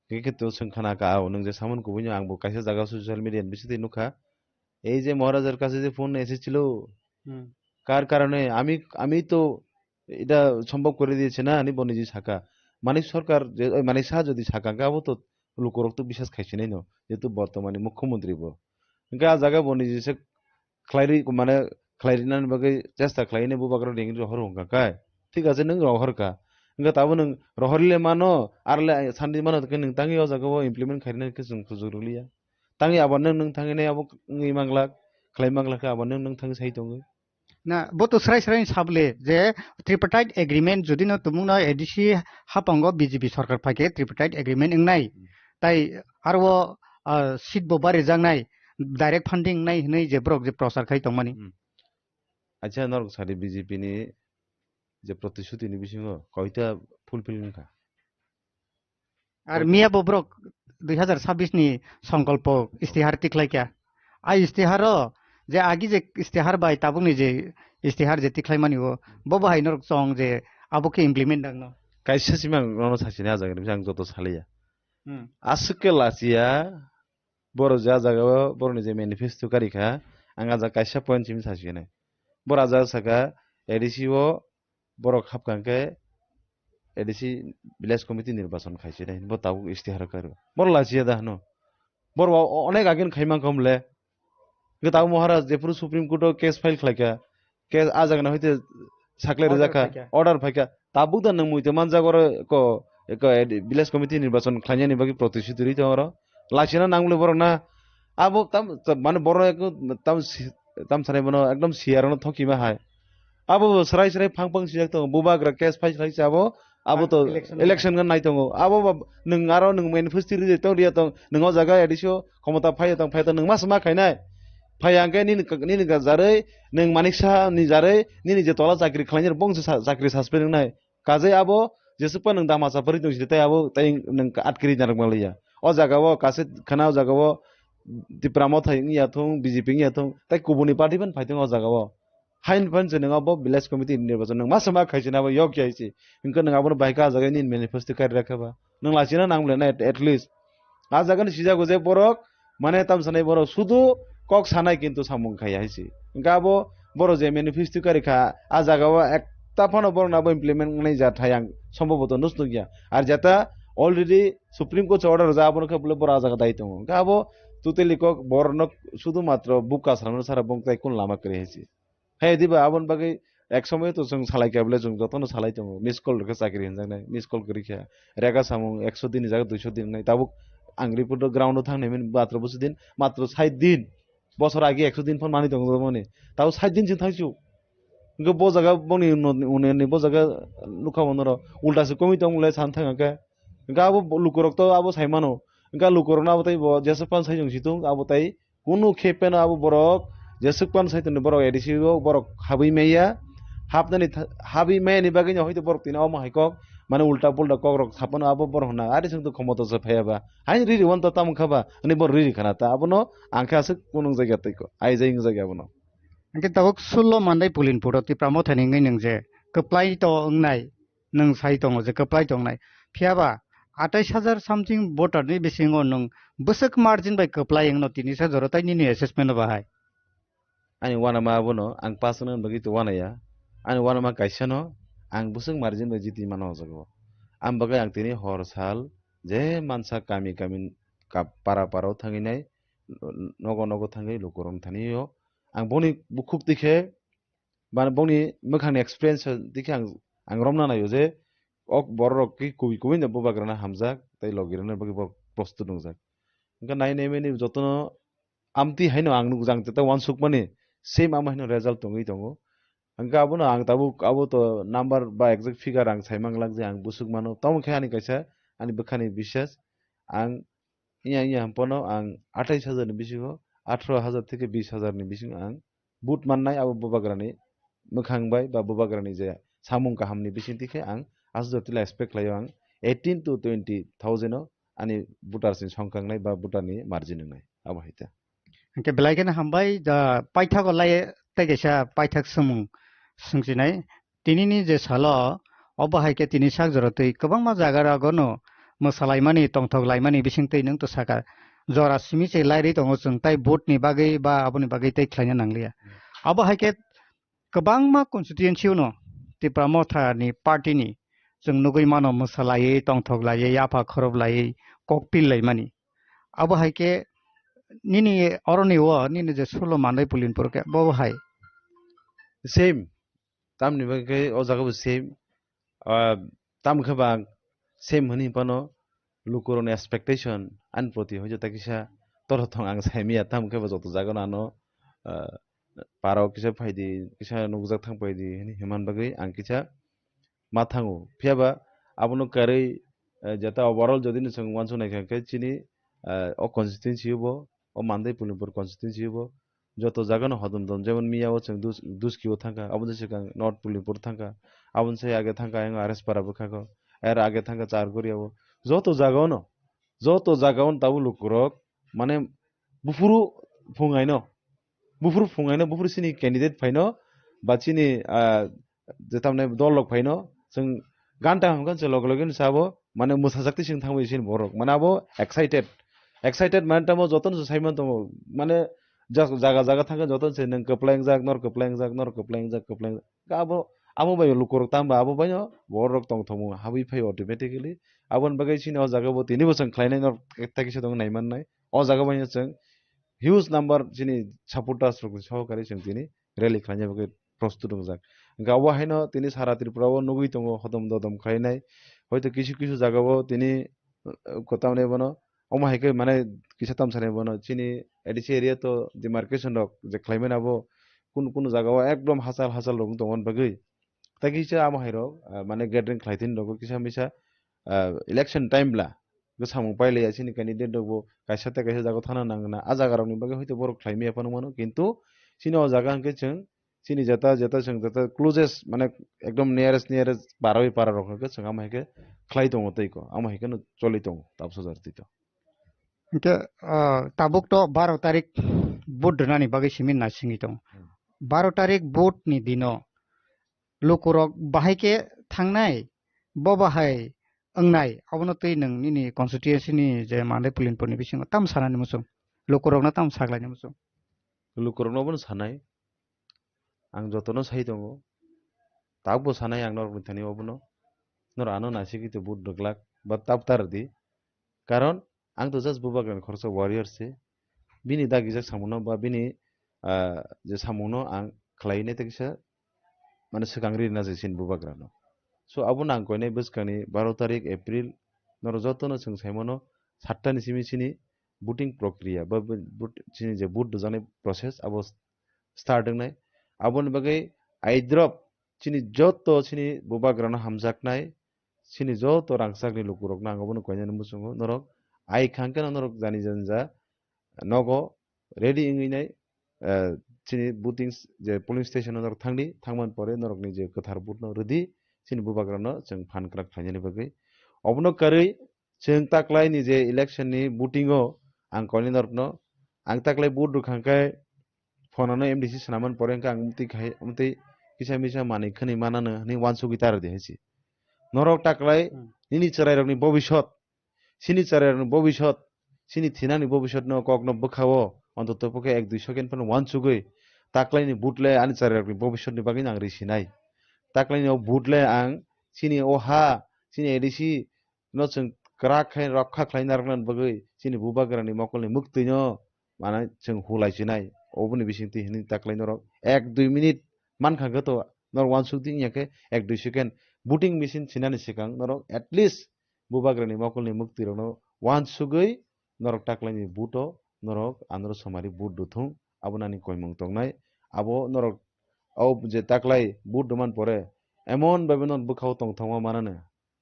Khe khe to chwng khana ka, "Ao, nwng je samani kubui no ang bo kaisa jaga social media ni bisingtwi nukha. Ei je Maharajar kache je phone esechilo, Hmm. kar karone? Ami, ami to এটা সম্ভব করে দিয়েছে না," hinwi bo niji saka. Manik Sarkar je, oi, Manik Saha jodi saka, hwnkhe abo to lukurok to biswas khaisinai no, jehetu bortomani mukhyamantri bo. Hwnkhe ah jaga bo niji se khlairwi, mane khlairinani bagwi chesta khlainai bubagra ringri rohor wngkha khe. Thik ache, nwng rohor kha. Hwnkhe tabuk nwng rohorle mano, arle sandi mano, hwnkhe nwng tangwi o jaga o implement khairina khe chwng sujuk rwliya. Tangwi abo nwng, nwng thanginai abo wngwi manglak, khlai manglak khe abo nwng, nwng thangwi sai tongwi. Na, bo to srai srai sable je Tripartite Agreement jodi no tumung no A D C hapango B J P sarkar phaikhe Tripartite Agreement wngnai. Hmm. Tai aro, ah, seat bo barijaknai, direct funding wngnai hinwi je borok je prochar khai tongmani. Hmm. Acha, norok sadi B J P ni je protishruti ni bisingo koita fulfill wngkha? Ar miya bo borok dui hazar sabbish ni songkolpo istihar tikhlaikha. A istihar o je agi je istihar bai tabukni je istihar je tikhlaimani o, bo bahai norok chong je abo khe implement dangno. Kaisa simi ang nono sachini ah jaga ni bising ang joto saliya. Hmm. Aswk khe lachiya, borok je ah jaga o borokni je manifesto karikha, ang ah jaga kaisa point simi sachiya nai. Borok ah jaga saka A D C o borok hapkha hwnkhe A D C village committee nirbachon khaisi nai, bo tabuk istihar karo. Borok lachiya da hwno. Borok o-, onek agin khai mankha omle. Hwnkhe tabuk Maharaj jephuru Supreme Court o case file khlaikha, case ah jagani hoite sakle order rijak kha, phaikha. Order phaikha. Tabuk da nwng muitu manjak oro ko, ko village committee nirbachon khlainani bagwi protishruti rwi tongo oro. Laisina nangmani borok na. Abo tam, tam, mane borok ekdom tam si-, tam sanai bono ekdom siyar no thokima hai. Abo bo srai srai phang phang sijak tongo. Bubagra case file khlai se abo, abo to election election gan nai tongo. Abo ba nwng aro nwng manifesto ri tong ri tong. Nwng o jaga A D C o khomota phai tong phai tong nwng ma sama khainai. Phai hwnkhe nini, nini ga jarwi nwng Manik Saha ni jarwi nini je tola chakri khlainai bong se sa-, chakri suspend wngnai. Kajai abo jesukpa nwng dama chapari tong sidi tai abo tai nwng atkiri narwk manliya. O jaga o kaisa khana o jaga o Tipra Motha wngya thung, B J P wngya thung, tai kubuni party ban phai thung o jaga o. Hain phan se nwng abo village committee nirbachon nwng ma sama khaisina abo yok ya hisi. Hwnkhe nwng abono bai kha ah jaga nini manifesto kari rakha ba. Nwng lachina nang bole na at, at least. Ah jaga ni sijago je borok, mane tam sanai borok sudu kok sanai kintu samung khaiya hisi. Hwnkhe abo borok je manifesto kari kha, ah jaga o ekta phano borok no abo implement wngnai ja thai ang sombhoboto nus nukya. Ar jeta already Supreme Court order ja abono khe bole borok ah jaga dai tongo. Hwnkhe abo totally kok borok no sudu matro buka sara sara bong tai kun lama kwrwi hisi. Hai diba aboni bagwi ek somoyo to chwng salai kha bole, chwng jotono salai tongo. Miss call rwkhe chakri hwnjaknai, miss call kwrwi kha. Rega samung ekso din ni jaga duiso din wngnai. Tabuk ang report o ground o thangnai mani matro busu din, matro sait din. Bosor age ekso din phano manwi tongo mani. Tabuk sait din chwng thangsu. Hwnkhe bo jaga boni uno-, unoni bo jaga nukha bo norok. Ulta se komwi tong le san thang khe. Hwnkhe abo lukurok to abo sai mano. Hwnkhe lukurok no abo tei bo jeswk pan sai chwng si thung abo tei Kunu khe pheno abo borok jeswk pan sai tongni borok A D C o borok habwi maya. Hapnani tha-, habwi maya ni bagwi no hoito borok tini omo hai kok, mane ulta pulta kok rok saphano abo borok hwnna, "Ari chwng to khomota se phaiya ba. Haino riri wanta tamo kha ba?" Hwnwi borok riri khana ta. Abono ang khe aswk kunung jagya tei ko, ai jai wng jagya abono. Hwnkhe tabuk sullo mandai pulin puro Tipra Motha ni wngwi nwng je kwplai to wngnai. Nwng sai tongo je kwplai tongnai. Phiya ba atais hajar something voter ni bisingo nwng bwswk margin bai kwplai wngno tini sa jora tai nini assessment o bahai? Ani uanama abono ang pass wngna bagwi to uanaya. Ani uanama kaisa no ang bwswk margin bai jiti mano o jaga o. Ang bagwi ang tini hor sal je mansa kami kami ka-, para para o thangwi nai, nogo nogo thangwi lukurok thani o. Ang boni bukhuk tikhe Bani bongni mwkhangni experience dikhe ang, ang romna naio je ok borok rok ki kubui kubui no bubagrana hamjak tei logirana bagwi borok prostut wngjak. Hwnkhe nai nai mani jotono amtwi haino ang nukjak tei uansukmani same amo haino result tongwi tongo. Hwnkhe abono ang tabuk abo to number ba exact figure ang sai manglak je ang busuk mano. Tamo khe ani kaisa ani bwkhani biswas ang iya iya hwnphano ang athais hajar ni bisingo atharo hajar theke bis hajar ni bisingo ang vote mannai abo bubagrani mwkhang bai ba bubagrani je samung kahamni bisingtwi khe ang aswk jotila expect khlaio ang eighteen to twenty thousand o ani voters ni songkang nai ba voter ni margin wngnai abo hai ta. Hwnkhe belai kheno hambai, da paithago lai tei kaisa paithak swmung swngchinai. Tinini je salo, obo hai khe tini sak jora twi kwbangma jaga rogo no mwsalaimani, tongthok laimani bisingtwi nwng to saka. Jora simi se lairwi tongo chwng tai vote ni bagwi ba aboni bagwi tei khlaina nangliya. Abo hai khe kwbangma constituency-o no Tipra Motha ni party ni chwng nugwi mano mwsalaiwi, tongthok laiwi, yapha khorob laiwi, kok pil laimani. Abo hai khe nini oroni o nini je sulo manwi pulin puro khe bo hai. Same. Tamni bagwi khe o jaga bo same. Ah, tam khe ba same hwnwi phano lukurokni expectation ani proti hoito ta kisa torothong ang saimiya, tam khe ba joto jagano ano, ah, parao kisa phaidi, kisa nukjak thang phaidi hwnwi himman bagwi ang kisa ma thango. Phiya ba abono karwi, eh, jeta overall jodi no chwng uansuk nai kha khe chini, eh, o constituency o bo, o Mandai Pulimpur constituency o bo joto jaga no hodom dom, jemon miya o chwng Dus-, Duski o thangkha, aboni swkang North Pulimpur thangkha, aboni sai age thangkha ayang R S Para bwkhak o, er age thangkha Chargori o, joto jaga o no, joto jaga o no tabuk lukurok mane buphuru phungai no, buphuru phungai no, buphuru chini candidate phai no, ba chini, ah, je tamne dol rok phai no, chwng ganta hamkha se loge loge no sabo, mane mwsajak twi chwng thangbai chini borok. Mane abo excited. Excited mane tamo jotono se saiman tongo. Mane ja-, jaga jaga thangkhe jotono se nwng kwplai wngjak, nor kwplai wngjak, nor kwplai wngjak, kwplai wngjak. Abo, abo bai lukurok tamo abo bai no borok tongthokmung habwi phai automatically. Aboni bagwi chini o jaga bo tini bo chwng khlainai nor ekta kisa tong nai mannai. O jaga bai no chwng huge number chini supporters rok ni sohokari chwng tini rally khlaina bagwi prostut wngjak. Hwnkhe abo haino tini sara Tripura o nugwi tongo hodom dodom khlainai. Hoito kisu kisu jaga o tini, uh, kwtal ni bono omo hai khe mane kisa tamsa ni bono chini A D C area to demarcation rok je khlaimani abo kunu kunu jaga o ekdom hachal hachal rok wng tongmani bagwi. Tai kisa amo hai rok, ah, mane gathering khlai thini rok kisa misa, ah, election time bla bwsamung pailaiya chini candidate rokbo kaisa tei kaisa jaga thangna nangna. A jaga rokni bagwi hoito borok khlai maya phano mano, kintu chini o jaga hwnkhe chwng chini jeta, jeta chwng jeta closest mane ekdom nearest, nearest para bai para rok hwnkhe chwng amo hai khe khlai tongo tei ko, amo hai kheno choli tongo tabuk sojar twi to. Hwnkhe, ah, tabuk to baro tarik vote rwnani bagwi simi naisingwi tongo. Hmm. Baro tarik vote ni dino lukurok bahai khe thangnai, bo bahai wngnai, abono twi nwng nini constituency ni je Mandai Pulinpur ni bisingo tam sanani muchung, lukurokno tam saklaini muchung? Lukurokno obono sanai, ang jotono sai tongo, tabukbo sanai ang norokni thani obono, norok ano naisigwi twi vote rwglak ba tab ta rwdi, karon ang to just bubagrani khoroksa warrior se, bini dagijak samungno ba bini, ah, je samungno ang khlainai tei kisa mane swkang ri rwna je chini bubagrano. So, abono ang koinai bwskangni baro tarik April, norok jotono chwng saimano satta ni simi chini voting prokriya ba bo-, vote, chini je vote rwjaknai process abo start wngnai. Aboni bagwi aidrop chini joto chini bubagrano hamjaknai, chini joto rangchakni lukurokno ang obono koinani muchungo norok ai khangkheno norok jani jani ja nogo ready wngwi nai, eh, chini voting s-, je polling station o norok thangdi, thangmani pore norokni je kwthar vote no rwdi, chini bubagrano chwng phan kwrak khlainani bagwi. Obono karwi chwng taklaini je election ni voting o ang koinai norokno, ang taklai vote rwkha khe phone ano M D C swnamani pore hwnkhe ang mwtwi khai, mwtwi kisa misa manwi khwnwi manano hwnwi uansugwi ta rwdi hai se. Norok taklai Hmm. nini chwrairokni bobisot, chini chwrairokni bobisot, chini thinani bobisotno kokno bwkha-o, ontoto pokhe ek dui second phano uansugwi, taklaini vote le ani chwrairokni bobisotni bagwi ang ri sinai. Taklaini o vote le ang chini o ha, chini A D C no chwng kwrak khe rokha khlai narwknani bagwi chini bubagrani mokolni mwktwino mane chwng hulai sinai. Oboni bisingtwi hwnwi taklai norok ek dui minute mankha khe to norok uansukdi wngya khe ek dui second voting machine sinani swkang norok at least bubagrani mokolni mwktwirokno uansugwi norok taklaini vote-o norok andro somari vote rwthung, abo nani koimung tongnai. Abo norok o je taklai vote rwman pore emon bhabe norok bwkhao tongthokma manano,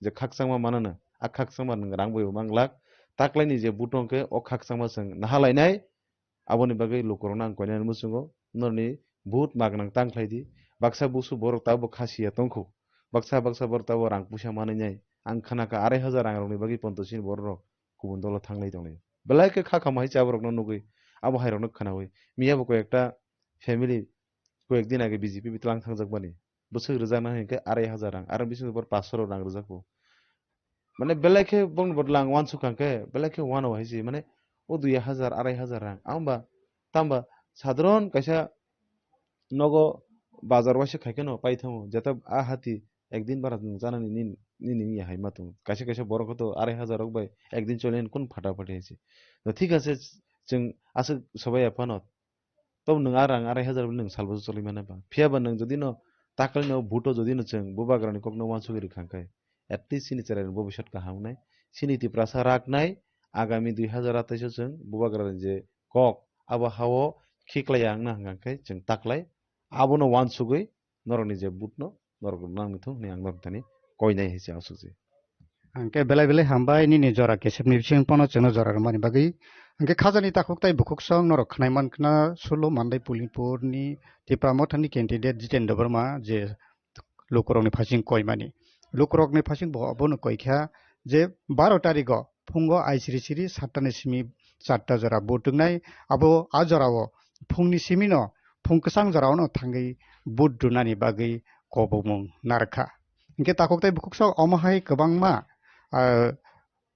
je khakchangma manano, a khakchangma nwng rang bai manglak, taklaini je vote hwnkhe o khakchangma chwng nahalainai. Aboni bagwi lukurokno ang koinani muchungo norni vote magnang tang khlai di. Baksa busu borok tabuk khasiya tongkhu. Baksa baksa borok tabuk rang puisa manwi nai. Ang khnakha arai hajar rang rokni bagwi ponto chini borok rok kubun dolo thanglai tonglai. Belai khe kha khamai cha borokno nugwi abo hai rokno khnawi. Miya bo koi ekta family koi ek din age B J P bi tlang thangjak bani. Bwswk rwjaknai hinkhe arai hajar rang, aro bising bor paanch sho rang rwjakgo. Mane belai khe bongni bodol ang uansuk kha khe belai khe uano hai se, mane o dui hajar, arai hajar rang. Amo ba, tamo ba sadharon kaisa nogo bazar waisa khai kheno pai thango, jeta a hati ekdin bara nwng chanani nini, nini wngya hai ma tongo. Kaisa kaisa borok khe to arai hajar rok bai ekdin choli kunu phata phati hai se. To thik ase, chwng aswk sobai ya phano. Tobo nwng a rang arai hajar bo nwng salbo cholwi mano ba. Phiya ba nwng jodi no taklai no vote o jodi no chwng bubagrani kokno uansugwi rwkha khe, at least chini chwrairok bobiswt kaham wngnai. Chini Tiprasa raknai, agami dui hajar atais o chwng bubagrani je kok abo ha-o khiklaiya wngna hwnkha khe chwng taklai abono uansugwi norokni je vote no norok nang nithung hwnwi ang norok thani koinai hai se aswk se. Hwnkhe belai belai hambai nini jora kesepni bising pono chwngno jora rwmani bagwi. Hwnkhe khajani takhuk tai bukhuk song norok khwnai mankha Solo Mandai Pulinpurni Tipra Mothani candidate Jiten Debbarma je lukurokni phasing koimani. Lukurokni phasing bo abono koikha je baro tarigo phungo aisiri siri satta ni simi charta jora vote wngnai. Abo a jorao phungni simino, phung kwchang jorao no thangwi vote rwnani bagwi kobomung narwkha. Hinkhe takhuk tai bukhuk sok omo hai kwbangma, ah,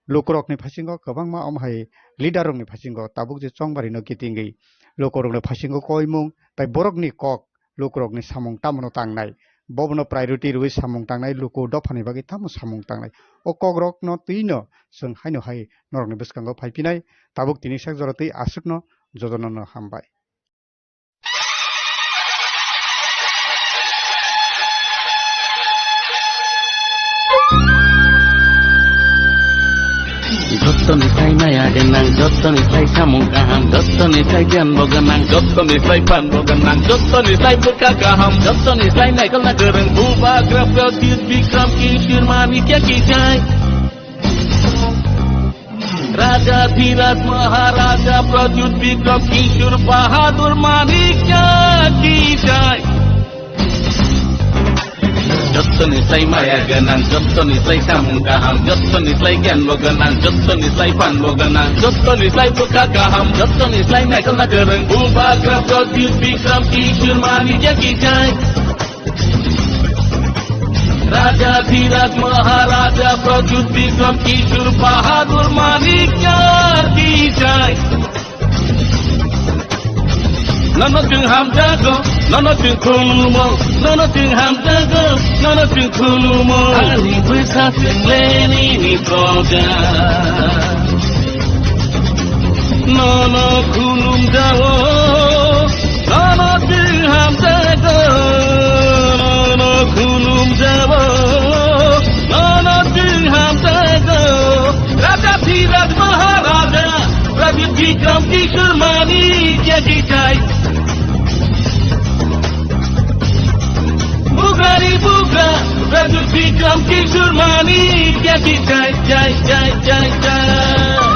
lukurokni phasingo kwbangma omo hai leader rokni phasingo tabuk je chongbarino kitingwi lukurokni phasingo koimung tai borokni kok lukurokni samung tamono tangnai, bobono priority rwui samung tangnai, luku dophani bagwi tamo samung tangnai. O kokrokno twino chwng haino hai norokni bwskango phaiphinai. Tabuk tini sak jora twi aswkno jotono no hambai. Jottoni sai maya gwnang, jottoni sai samung kaham, jottoni sai giyan bo gwnang, jottoni sai phan bo gwnang, jottoni sai bwkha kaham, jottoni sai naikolna kwrwng, Bubagra Pradyut Bikram Kishore Manikya ki jai. Raja Dhiraj Maharaja Pradyut Bikram Kishore Bahadur Manikya ki jai. Jottoni sai maya gwnang, jottoni sai samung kaham, jottoni sai giyan bo gwnang, jottoni sai phan bo gwnang, jottoni sai bwkha kaham, jottoni sai naikolna kwrwng, Bubagra Pradyut Bikram Kishore Manikya ki jai. Raja Dhiraj Maharaja Pradyut Bikram Kishore Bahadur Manikya ki jai. Nono chwng hamjago, nono chwng khulumo, nono chwng hamjago, nono chwng khulumo. Ani bwsa chwng le nini proja. Nono khulumjao, nono chwng hamjago, nono khulumjao, nono chwng hamjago. Raja Dhiraj Maharaja, Raja Bikram Kishore Manikya ki jai. Bugrani bugra, Pradyut Bikram Kishore Manikya ki jai, jai, jai, jai, jai.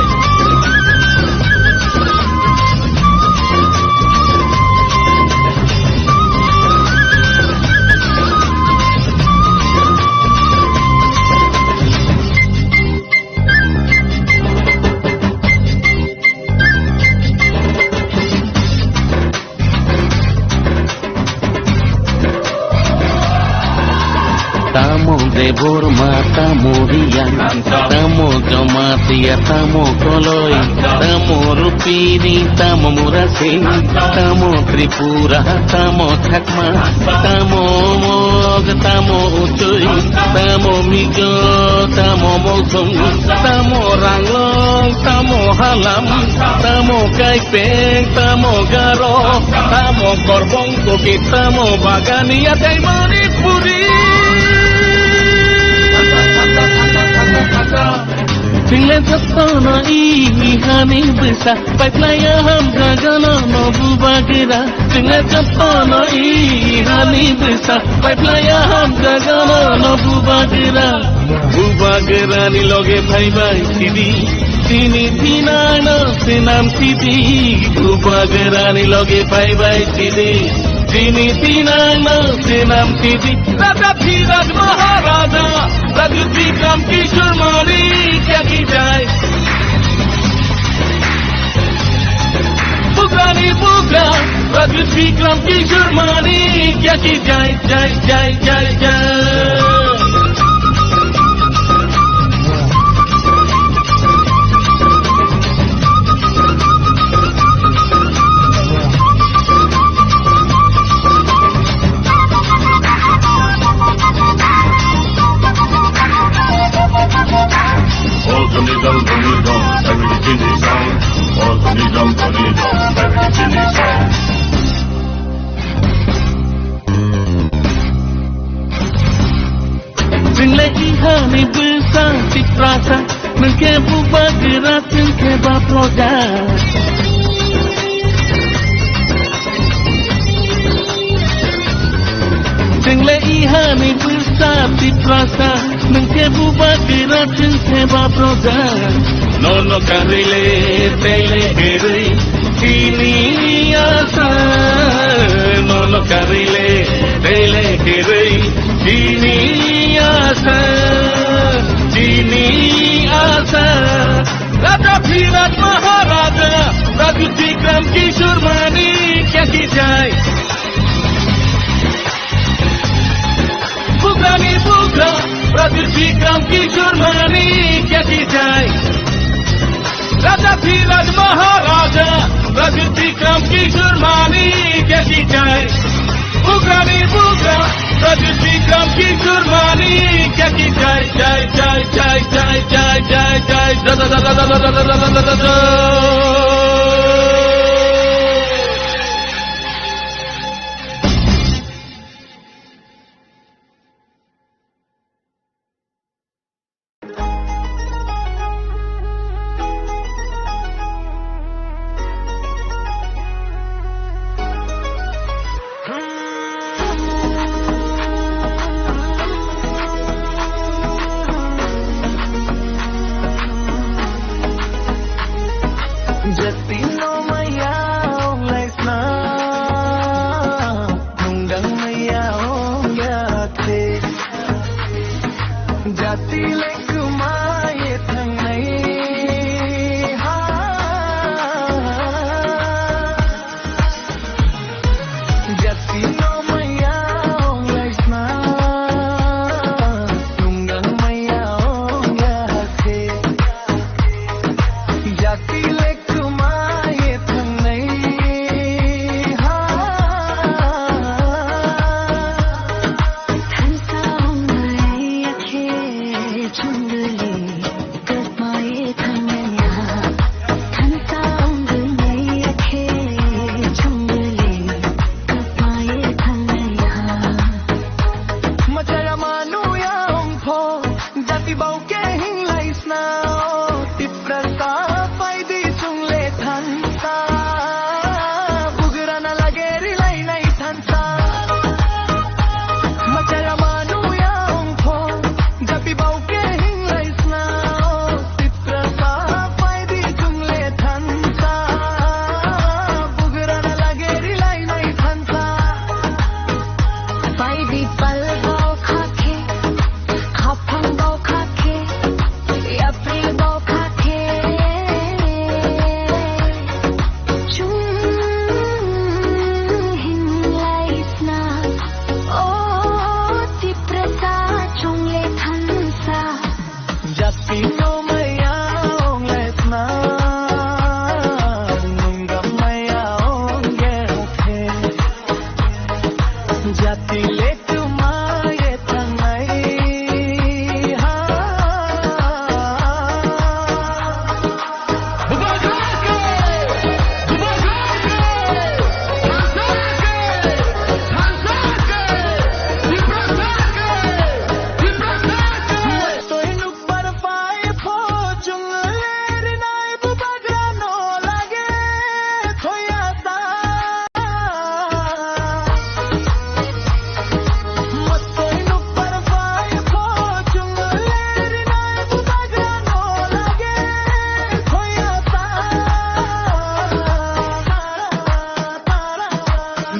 Tamo Debbarma, tamo Riya, tamo Jamatia, tamo Koloi, tamo Rupini, tamo Murasing, tamo Tripura, tamo Chakma, tamo Mog, tamo Uchoi, tamo Mizo, tamo Molsong, tamo Ranglong, tamo Halam, tamo Kaipeng, tamo Garo, tamo Korbong Kuki, tamo Bagania, tei Manipuri. Chwngle jotono i hani bwsa, paiplaiya hamjagano no bubagra. Chwngle jotono i hani bwsa, paiplaiya hamjagano no bubagra. Bubagrani loge phaibai sidi, chini thinangno swnam sidi. Bubagrani loge phaibai sidi, chini thinangno swnam sidi. Raja Dhiraj Maharaja, Raja Bikram Kishore Manikya ki jai. Bugrani bugra, Raja Bikram Kishore Manikya ki jai, jai, jai, jai, jai. All the needle, the needle, everything is on. All the needle, the needle, everything is on. Chwngle ihani bwsa Tiprasa, nwng khe bubagra, chwng khe baproja. Chwngle ihani bwsa Tiprasa, nwng khe bubagra, chwng khe baproja. Nono karwi le tei le kwrwi chini asa, nono karwi le tei le kwrwi chini asa, chini asa. Raja Dhiraj Maharaja, Raja Bikram Kishore Manikya ki jai. Bugrani bugra, Raja Bikram Kishore Manikya ki jai. Raja Dhiraj Maharaja, Raja Bikram Kishore Manikya ki jai. Bugrani bugra, Raja Bikram Kishore Manikya ki jai, jai, jai. Jatino maya ong laisna, nungdang maya ong yate. Jati le kumai thangnai ha. Jati no maya ong laisna, nungdang maya ong yate. Jati le kumai thangnai ha. Thansa ong nai akhe chunduli. Kapmai thangya, thansa ong gwnai akhe chungle, kapmai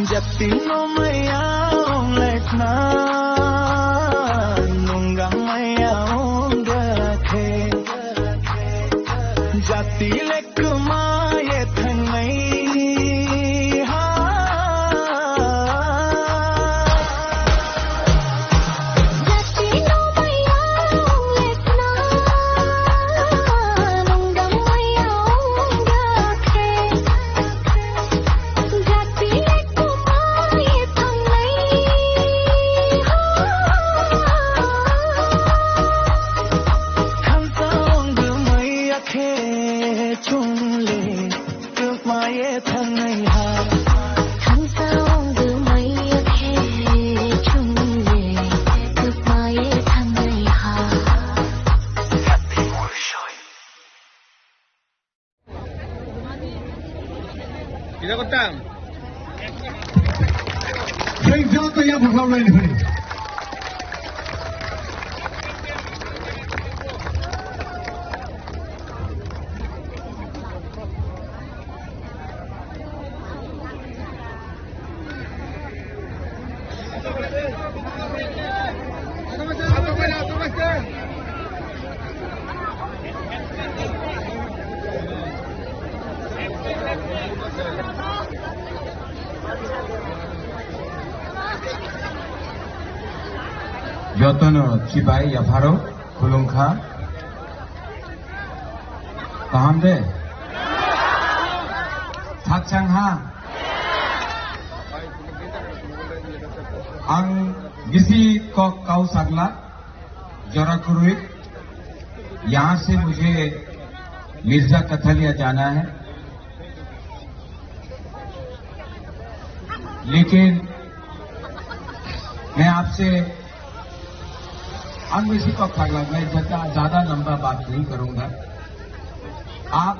Jati no maya ong lekna, nunggang maya ong dakhe. Jati lek maye thangnai ha. Jati no maya ong lekna, nunggang maya ong dakhe. Kira kotang. Tei joto ya bwkhao laini phani. Jotono chibai yapharo khulumkha. Kaham de? Khakchang ha? Ang bisi kok kau sagla, jora kwrwi. Yahan se mujhe Mirza Kathalia jana hai. Lekin main aapse, ang bisi kok sagla, main jyada, jyada lamba baat nahi karunga. Aap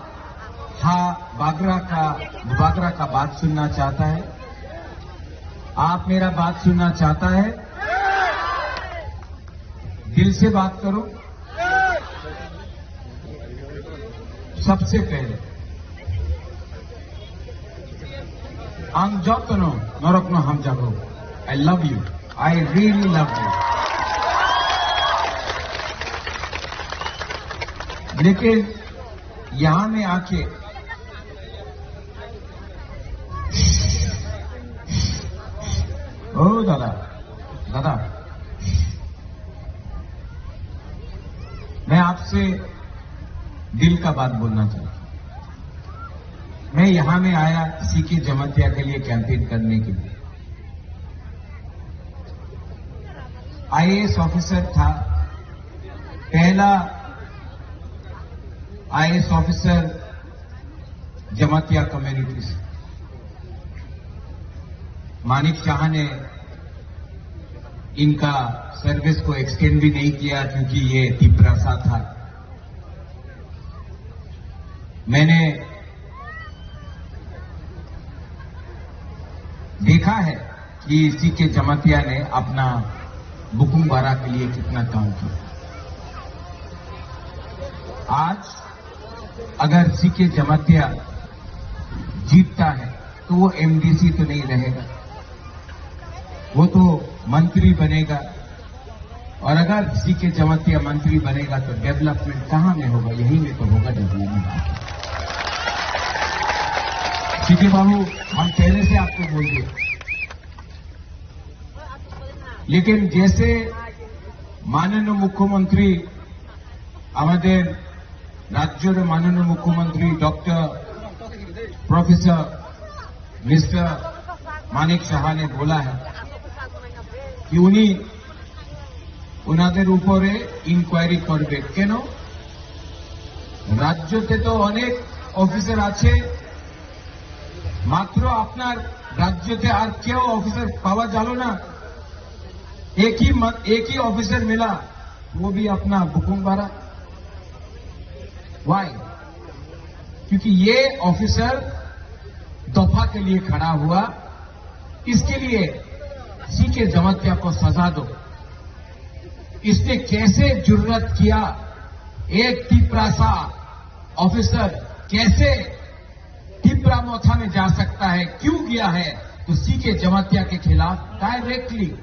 ha Bagra ka, Bagra ka baat sunna chahta hai? Aap mera baat sunna chahta hai? Dil se baat karo. Sabse pehle, ang jotono norokno hamjago. I love you. I really love you. Lekin yahan mein aake, oh dada, dada, मैं आपसे दिल का बात बोलना चाहता हूँ। मैं यहाँ में आया सीके जमातिया के लिए कैंपेन करने के लिए। आईएएस ऑफिसर था, पहला आईएएस ऑफिसर जमातिया कम्युनिटी से। मानिक शाह ने इनका सर्विस को एक्सटेंड भी नहीं किया क्योंकि ये तिपरासा था। मैंने देखा है कि सीके जमातिया ने अपना बुकुम बारा के लिए कितना काम किया। आज अगर सीके जमातिया जीतता है तो वो एमडीसी तो नहीं रहेगा, वो तो मंत्री बनेगा। और अगर सीके जमातिया मंत्री बनेगा तो डेवलपमेंट कहाँ में होगा? यहीं में तो होगा डेवलपमेंट। सीके बाबू, हम पहले से आपको बोल दिए, लेकिन जैसे माननीय मुख्यमंत्री, আমাদের রাজ্যের মাননীয় মুখ্যমন্ত্রী ডক্টর প্রফেসর মিস্টার মানিক সাহা নে বলা হ্যায় কি উনি ওনাদের উপরে ইনকোয়ারি করবে। কেন? রাজ্যতে তো অনেক অফিসার আছে, মাত্র আপনার রাজ্যতে আর কেউ অফিসার পাওয়া গেল না। एक ही म-, एक ही ऑफिसर मिला, वो भी अपना बुकुम बारा। Why? क्योंकि ये ऑफिसर दफा के लिए खड़ा हुआ, इसके लिए सीके जमातिया को सजा दो। इसने कैसे जुर्रत किया, एक तिपरासा ऑफिसर कैसे तिपरा मोथा में जा सकता है, क्यों गया है? तो सीके जमातिया के खिलाफ डायरेक्टली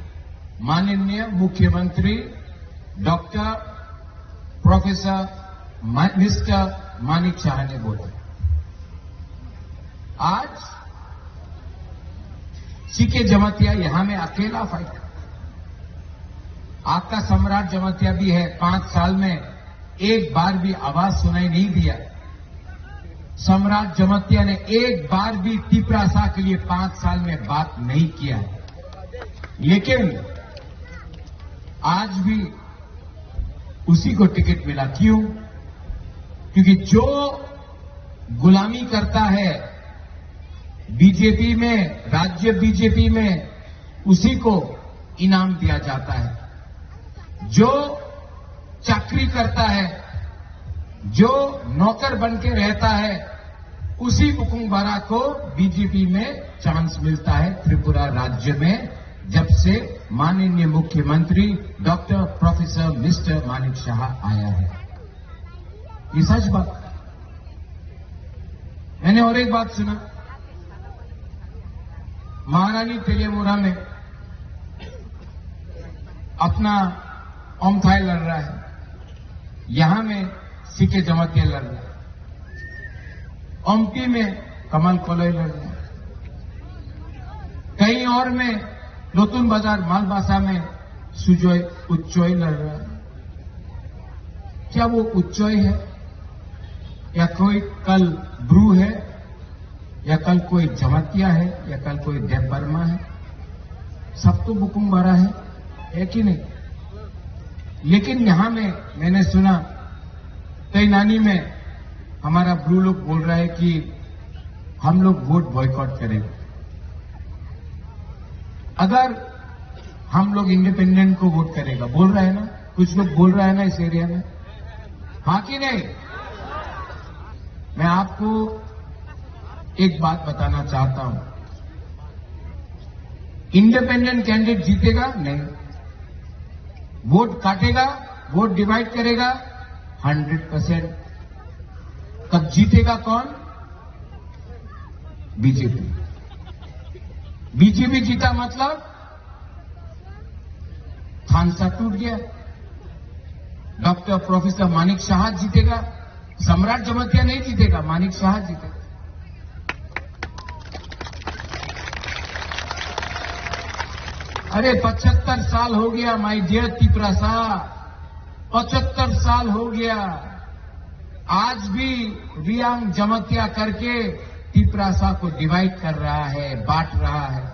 माननीय मुख्यमंत्री डॉक्टर प्रोफेसर मा-, मिस्टर मानिक शाह ने बोला। आज सीके जमातिया यहां में अकेला फाइट। आपका सम्राट जमातिया भी है, पांच साल में एक बार भी आवाज सुनाई नहीं दिया। सम्राट जमातिया ने एक बार भी तिपरासा के लिए पांच साल में बात नहीं किया। लेकिन आज भी उसी को टिकट मिला। क्यों? क्योंकि जो गुलामी करता है बीजेपी में, राज्य बीजेपी में, उसी को इनाम दिया जाता है। जो चाकरी करता है, जो नौकर बन के रहता है, उसी बुकुंग बारा को बीजेपी में चांस मिलता है त्रिपुरा राज्य में, जब से माननीय मुख्यमंत्री डॉक्टर प्रोफेसर मिस्टर मानिक शाह आया है। ये सच बात। मैंने और एक बात सुना, महारानी तेलियामुरा में अपना ओमथाई लड़ रहा है, यहां में सीके जमातिया लड़ रहा है, ओमपी में कमल कोलोई लड़ रहा है, कहीं और में नतुन बाजार मालबासा में सुजय उच्चय लड़ रहा है। क्या वो उच्चय है या कोई कल ब्रू है या कल कोई जमातिया है या कल कोई देव वर्मा है? सब तो बुकुम बारा है, है कि नहीं? लेकिन यहां में मैंने सुना, तैनानी में हमारा ब्रू लोग बोल रहा है कि हम लोग वोट बॉयकॉट करेंगे अगर हम लोग इंडिपेंडेंट को वोट करेगा, बोल रहा है ना, कुछ लोग बोल रहा है ना इस एरिया में, हाँ कि नहीं? मैं आपको एक बात बताना चाहता हूं, इंडिपेंडेंट कैंडिडेट जीतेगा नहीं, वोट काटेगा, वोट डिवाइड करेगा, हंड्रेड परसेंट। तब जीतेगा कौन? बीजेपी। बीजेपी जीता मतलब थानसा टूट गया। डॉक्टर प्रोफेसर मानिक शाह जीतेगा, सम्राट जमातिया नहीं जीतेगा, मानिक शाह जीतेगा। अरे, पचहत्तर साल हो गया, माय डियर तिपरासा, पचहत्तर साल हो गया। आज भी रियांग जमातिया करके तिपरासा को डिवाइड कर रहा है, बांट रहा है।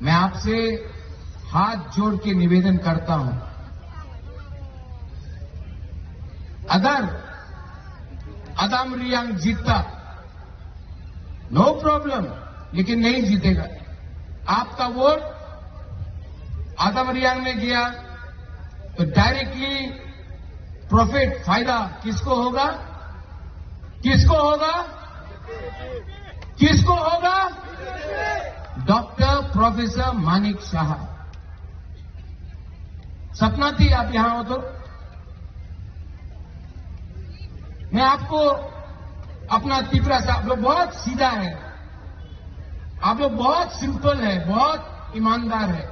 मैं आपसे हाथ जोड़ के निवेदन करता हूं, अगर अदाम रियांग जीतता, नो प्रॉब्लम, लेकिन नहीं जीतेगा। आपका वोट आदम रियांग में गया तो डायरेक्टली प्रॉफिट, फायदा किसको होगा? किसको होगा? किसको होगा? डॉक्टर प्रोफेसर मानिक शाह। सपना थी आप यहां हो तो। मैं आपको अपना तिपरासा, आप लोग बहुत सीधा है, आप लोग बहुत सिंपल है, बहुत ईमानदार है,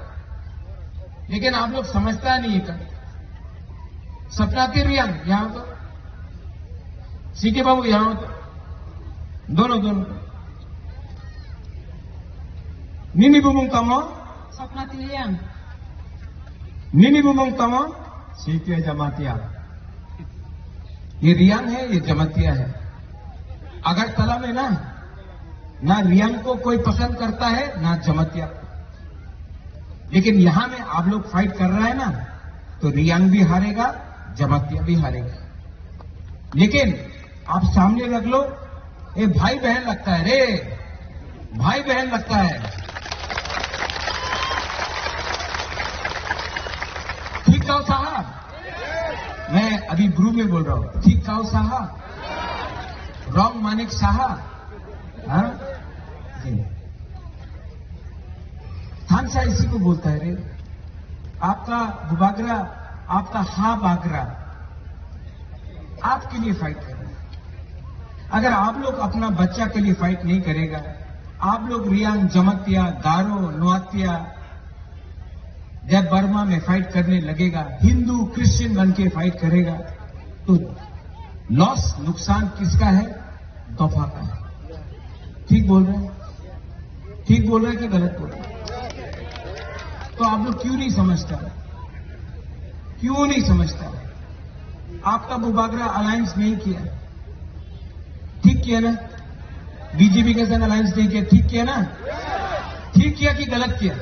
लेकिन आप लोग समझता नहीं है कभी। सपना थी रियांग यहां हो तो, सीके बाबू यहां हो तो, दोनों, दोनों। Nini bumung tamo? Sapna Tiliang. Nini bumung tamo? Sitio Jamatia. ये रियांग है, ये जमातिया है। अगरतला में ना, ना रियांग को कोई पसंद करता है, ना जमातिया को। लेकिन यहां में आप लोग फाइट कर रहा है ना, तो रियांग भी हारेगा, जमातिया भी हारेगा। लेकिन आप सामने रख लो, ये भाई बहन लगता है रे, भाई बहन लगता है। ठीक कहो साहब, मैं अभी ब्रू में बोल रहा हूं, ठीक कहो साहब, रॉन्ग मानिक साहब, हाँ? जी। थानसा इसी को बोलता है रे। आपका बुबागरा, आपका हा बागरा आपके लिए फाइट कर रहा है। अगर आप लोग अपना बच्चा के लिए फाइट नहीं करेगा, आप लोग रियांग, जमातिया, गारो, नोआतिया, जब बर्मा में फाइट करने लगेगा, हिंदू क्रिश्चियन बन के फाइट करेगा, तो लॉस, नुकसान किसका है? दफा का है। ठीक बोल रहे हैं? ठीक बोल रहे हैं कि गलत बोल रहे हैं? तो आप लोग क्यों नहीं समझता? क्यों नहीं समझता? आपका बुबागरा अलायंस नहीं किया, ठीक किया ना? बीजेपी के साथ अलायंस नहीं किया, ठीक किया ना? ठीक किया कि गलत किया?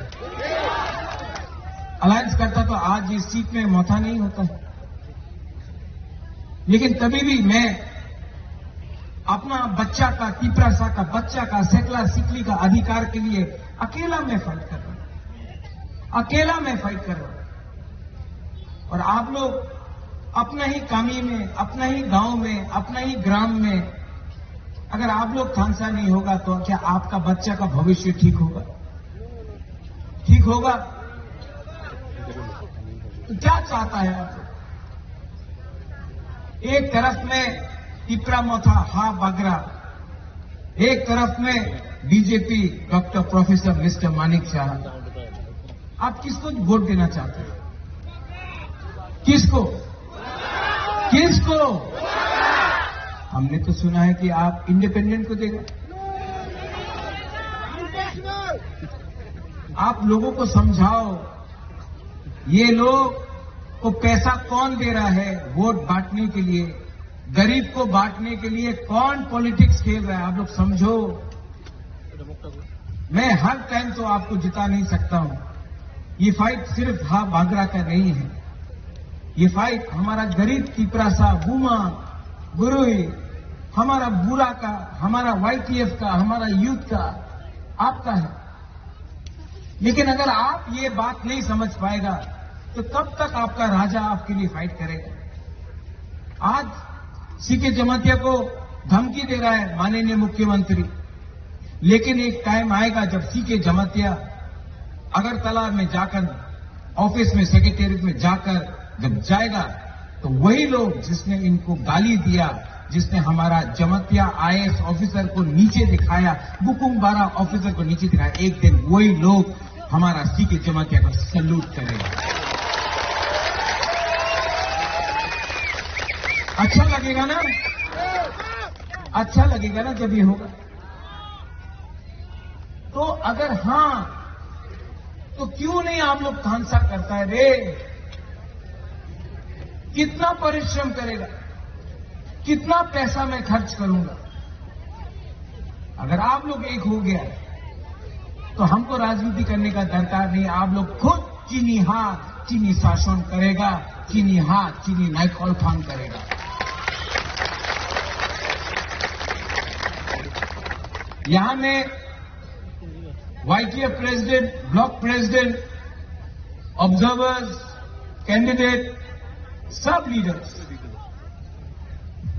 अलायंस करता तो आज इस सीट में मोथा नहीं होता। लेकिन तभी भी मैं अपना बच्चा का, तिपरासा का बच्चा का, सेकला सिकली का अधिकार के लिए अकेला मैं फाइट कर रहा हूं, अकेला मैं फाइट कर रहा हूं। और आप लोग अपना ही कामी में, अपना ही गांव में, अपना ही ग्राम में अगर आप लोग थानसा नहीं होगा तो क्या आपका बच्चा का भविष्य ठीक होगा? ठीक होगा? तो क्या चाहता है आप लोग? एक तरफ में तिपरा मोथा हा बागरा, एक तरफ में BJP doctor professor mister Manik Saha. आप किसको वोट देना चाहते हैं? किसको? किसको? हमने तो सुना है कि आप इंडिपेंडेंट को देगा। आप लोगों को समझाओ, ये लोग को पैसा कौन दे रहा है वोट बांटने के लिए, गरीब को बांटने के लिए कौन पॉलिटिक्स खेल रहा है, आप लोग समझो। मैं हर टाइम तो आपको जिता नहीं सकता हूं। ये फाइट सिर्फ हा बागरा का नहीं है, ये फाइट हमारा गरीब तिपरासा, बुमा, गुरुई, हमारा बुरा का, हमारा वाईटीएफ का, हमारा यूथ का, आपका है। लेकिन अगर आप ये बात नहीं समझ पाएगा तो कब तक आपका राजा आपके लिए फाइट करेगा? आज सीके जमातिया को धमकी दे रहा है माननीय मुख्यमंत्री, लेकिन एक टाइम आएगा जब सीके जमातिया अगरतला में जाकर, ऑफिस में, सेक्रेटेरिएट में जाकर जब जाएगा तो वही लोग जिसने इनको गाली दिया, जिसने हमारा जमातिया आईएएस ऑफिसर को नीचे दिखाया, बुकुम बारा ऑफिसर को नीचे दिखाया, एक दिन वही लोग हमारा सीके जमातिया को सैल्यूट करेगा। अच्छा लगेगा ना? अच्छा लगेगा ना जब ये होगा? तो अगर हाँ, तो क्यों नहीं आप लोग थानसा करता है रे? कितना परिश्रम करेगा, कितना पैसा मैं खर्च करूंगा? अगर आप लोग एक हो गया तो हमको राजनीति करने का दरकार नहीं। आप लोग खुद चीनी हाँ, चीनी शासन करेगा, चीनी हाँ, चीनी नाइकल फान करेगा। यहां में YTF president, block president, observers, candidate, सब लीडर्स,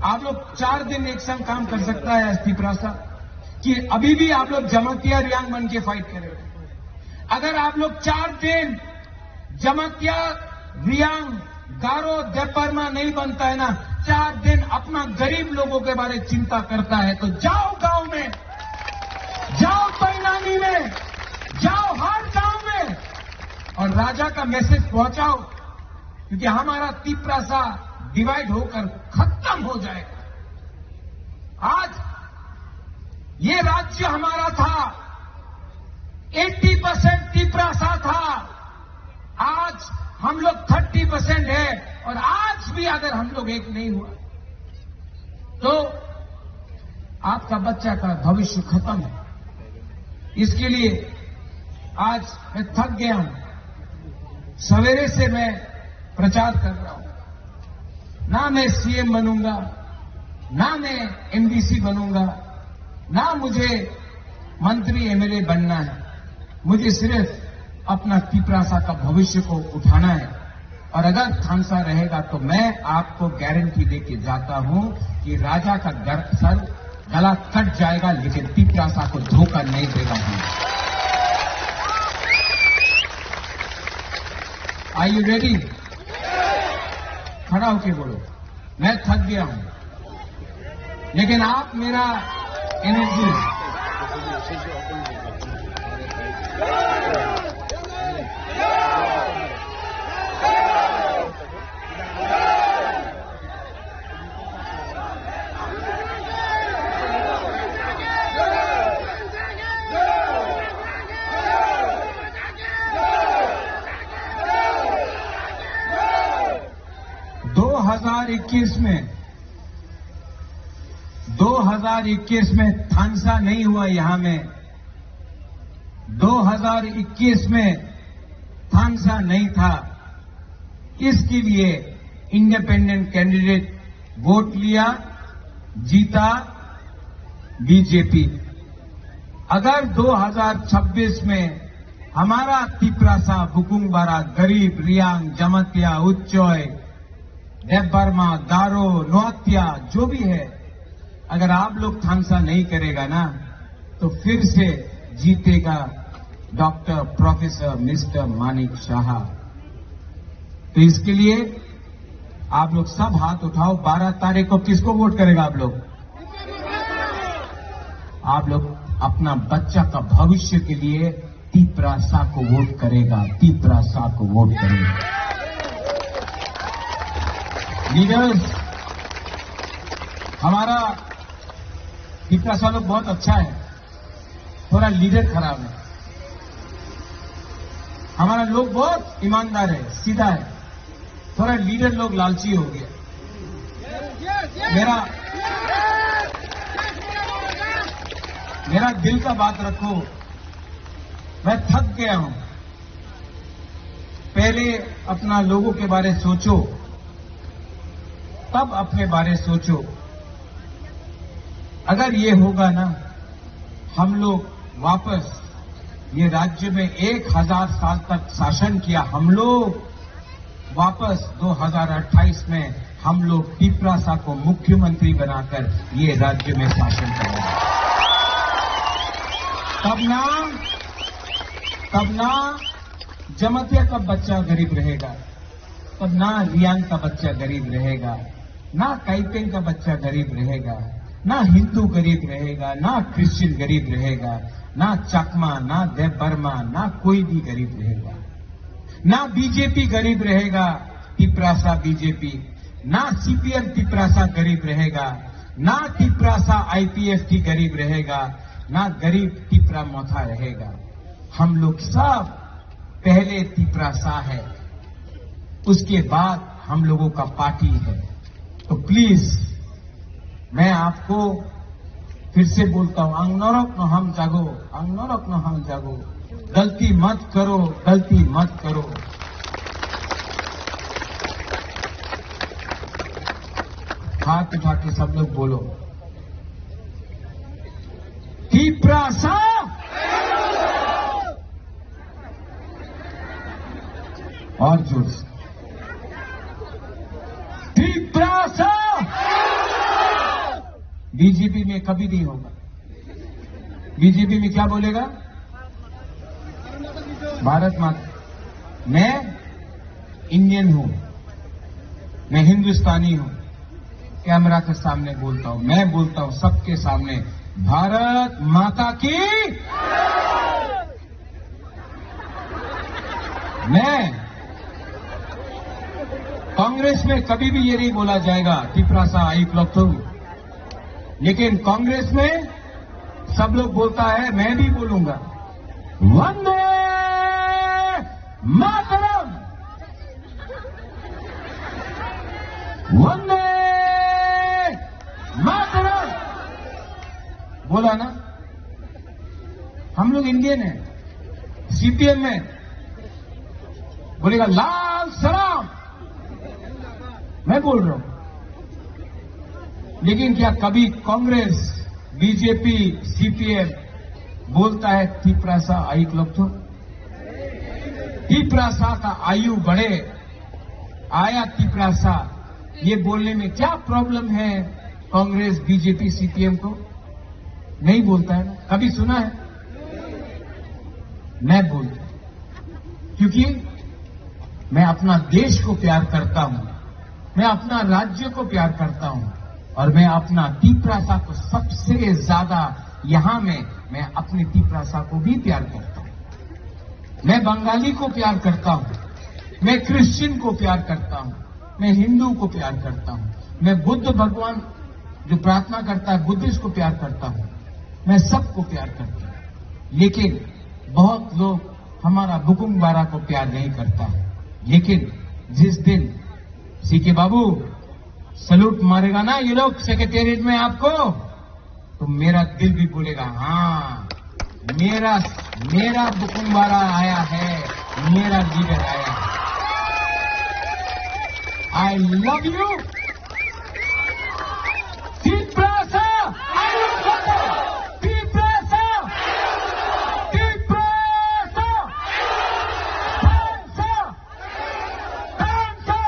आप लोग चार दिन एक संग काम कर सकता है तिपरासा, कि अभी भी आप लोग जमातिया रियांग बन के फाइट करें। अगर आप लोग चार दिन जमातिया, रियांग, गारो, देबबर्मा नहीं बनता है ना, चार दिन अपना गरीब लोगों के बारे चिंता करता है, तो जाओ गांव में, जाओ पैनानी में, जाओ हर गांव में और राजा का मैसेज पहुंचाओ, क्योंकि हमारा तिपरासा डिवाइड होकर खत्म हो जाएगा। आज ये राज्य हमारा था, एट्टी परसेंट तिपरासा था, आज हम लोग थर्टी परसेंट है और आज भी अगर हम लोग एक नहीं हुआ तो आपका बच्चा का भविष्य खत्म है। इसके लिए आज मैं थक गया हूं, सवेरे से मैं प्रचार कर रहा हूं। ना मैं सीएम बनूंगा, ना मैं एमडीसी बनूंगा, ना मुझे मंत्री एमएलए बनना है। मुझे सिर्फ अपना तिपरासा का भविष्य को उठाना है। और अगर थानसा रहेगा तो मैं आपको गारंटी दे के जाता हूं कि राजा का गर-, सर, गला कट जाएगा, लेकिन तिपरासा को धोखा नहीं देगा हम। Are you ready? खड़ा होके बोलो, मैं थक गया हूं, लेकिन आप मेरा एनर्जी इक्कीस में, दो हज़ार इक्कीस में थानसा नहीं हुआ यहाँ में, दो हज़ार इक्कीस में थानसा नहीं था, इसके लिए इंडिपेंडेंट कैंडिडेट वोट लिया, जीता बीजेपी। अगर दो हज़ार छब्बीस में हमारा तिपरासा, बुकुंगबारा, गरीब, रियांग, जमातिया, उच्चोय, देवबर्मा, गारो, नोहत्या, जो भी है, अगर आप लोग थानसा नहीं करेगा ना, तो फिर से जीतेगा डॉक्टर प्रोफेसर मिस्टर मानिक शाह। तो इसके लिए आप लोग सब हाथ उठाओ, बारह तारीख को किसको वोट करेगा आप लोग? आप लोग अपना बच्चा का भविष्य के लिए तिपरासा को वोट करेगा, तिपरासा को वोट करेगा। लीडर्स, हमारा तिपरासा लोग बहुत अच्छा है, थोड़ा लीडर खराब है। हमारा लोग बहुत ईमानदार है, सीधा है, थोड़ा लीडर लोग लालची हो गया। मेरा मेरा दिल का बात रखो, मैं थक गया हूं। पहले अपना लोगों के बारे सोचो, तब अपने बारे सोचो। अगर ये होगा ना, हम लोग वापस ये राज्य में एक हज़ार साल तक शासन किया, हम लोग वापस दो हज़ार अट्ठाईस में हम लोग तिपरासा को मुख्यमंत्री बनाकर ये राज्य में शासन करेंगे। तब ना, तब ना जमातिया का बच्चा गरीब रहेगा, तब ना रियांग का बच्चा गरीब रहेगा, ना काइपेंग का बच्चा गरीब रहेगा, ना हिंदू गरीब रहेगा, ना क्रिश्चियन गरीब रहेगा, ना चकमा, ना देवबर्मा, ना कोई भी गरीब रहेगा। ना बीजेपी गरीब रहेगा, तिपरासा बीजेपी, ना सीपीएम तिपरासा गरीब रहेगा, ना तिपरासा आईपीएफटी गरीब रहेगा, ना गरीब तिपरा मोथा रहेगा। हम लोग सब पहले तिपरासा है, उसके बाद हम लोगों का पार्टी है। तो प्लीज, मैं आपको फिर से बोलता हूं, ang norok no hamjago, ang norok no hamjago, गलती मत करो, गलती मत करो। हाथ उठा के सब लोग बोलो, तिपरासा। और जोर से, तिपरासा। बीजेपी में कभी नहीं होगा। बीजेपी में क्या बोलेगा? भारत माता। मैं इंडियन हूं, मैं हिंदुस्तानी हूं। कैमरा के सामने बोलता हूं, मैं बोलता हूं सबके सामने, भारत माता की। मैं, कांग्रेस में कभी भी ये नहीं बोला जाएगा तिपरासा आयुक लोग, लेकिन कांग्रेस में सब लोग बोलता है, मैं भी बोलूंगा, वंदे मातरम, वंदे मातरम। बोला ना, हम लोग इंडियन हैं, सीपीएम में बोलेगा लाल सलाम, मैं बोल रहा हूं। लेकिन क्या कभी कांग्रेस, बीजेपी, सीपीएम बोलता है तिपरासा आयुक लोग तो? तिपरासा का आयु बढ़े, आया तिपरासा, ये बोलने में क्या प्रॉब्लम है कांग्रेस, बीजेपी, सीपीएम को? नहीं बोलता है ना? कभी सुना है? मैं बोलता हूं, क्योंकि मैं अपना देश को प्यार करता हूं, मैं अपना राज्य को प्यार करता हूं और मैं अपना तिपरासा को सबसे ज्यादा, यहां में मैं अपनी तिपरासा को भी प्यार करता हूं। मैं बंगाली को प्यार करता हूं, मैं क्रिश्चियन को प्यार करता हूं, मैं हिंदू को प्यार करता हूं, मैं बुद्ध भगवान जो प्रार्थना करता है, बुद्धिस्ट को प्यार करता हूं, मैं सबको प्यार करता हूं। लेकिन बहुत लोग हमारा बुकुंग बारा को प्यार नहीं करता है। लेकिन जिस दिन सीके बाबू सलूट मारेगा ना ये लोग सेक्रेटेरिएट में आपको, तो मेरा दिल भी बोलेगा, हाँ, मेरा, मेरा बुकुम वाला आया है, मेरा लीडर आया है। I love you. Tiprasa! Tiprasa! Tiprasa! Tiprasa! Thansa! Thansa!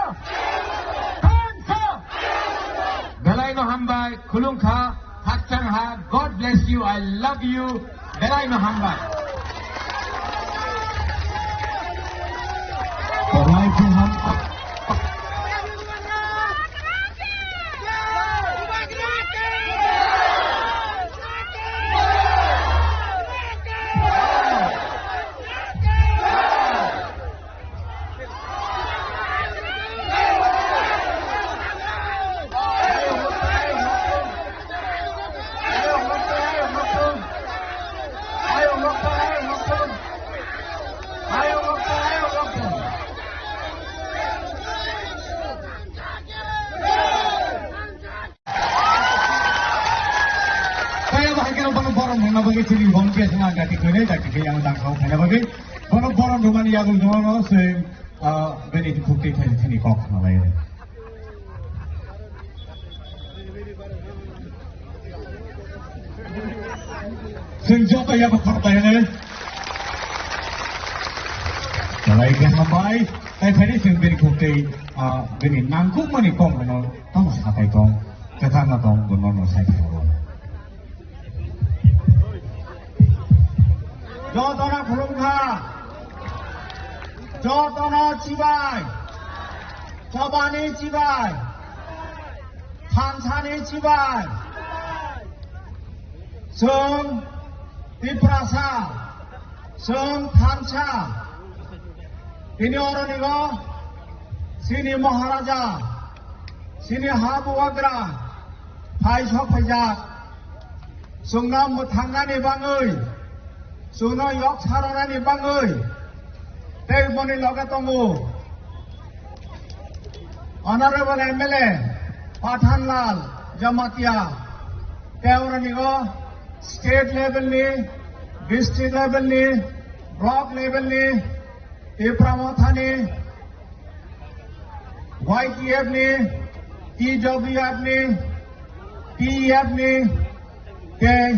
Belai no hambai, khulumkha, khakchangha, God bless you, I love you, belai no hambai. Belai no ham- Kaya bahai khe bono borom rwna bagwi chini hwn khe swngo gati kwrwi, gati khe yang dang sao khaina bagwi. Bono borom rwmani yagul jono se, ah, bini khukti thani thani kok khnalai. Chwng joto yabo khoroknai hwnwi. Belai khe hambai. Tai phaidi chwng bini khukti, ah, bini nangkukmani kok rwno tamo sakai tong. Kwthar no tong, bono no sai phai. Jotono khulumkha, jotono chibai, chobani chibai, thansani chibai. Chwng Tiprasa, chwng thansa, tini oronigo chini Maharaja, chini ha bubagra, phai sok phaijak, chwngno mwthangnani bagwi, chwngno yok saranani bagwi, tei boni loge tongo Honorable M L A Pathanlal Jamatia, tei oronigo state level ni, district level ni, block level ni, Tipra Mothani, Y T F ni, T W F ni, P F ni, tei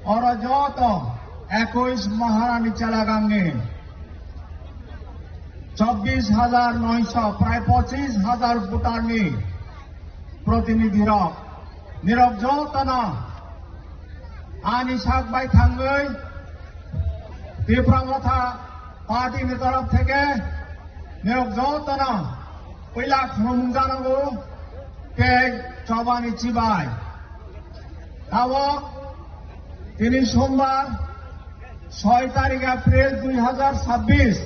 oro joto ekush Maharani chalagangni chobbish hajar noisho, prai pochish hajar voter ni protinidhi rok, nirok jotono ani sak bai thangwi Tipra Motha party ni torof theke nirok jotono puila khulumung janago tei chobani chibai. Tabok tini sombar soi tarik April dui hajar sabbish,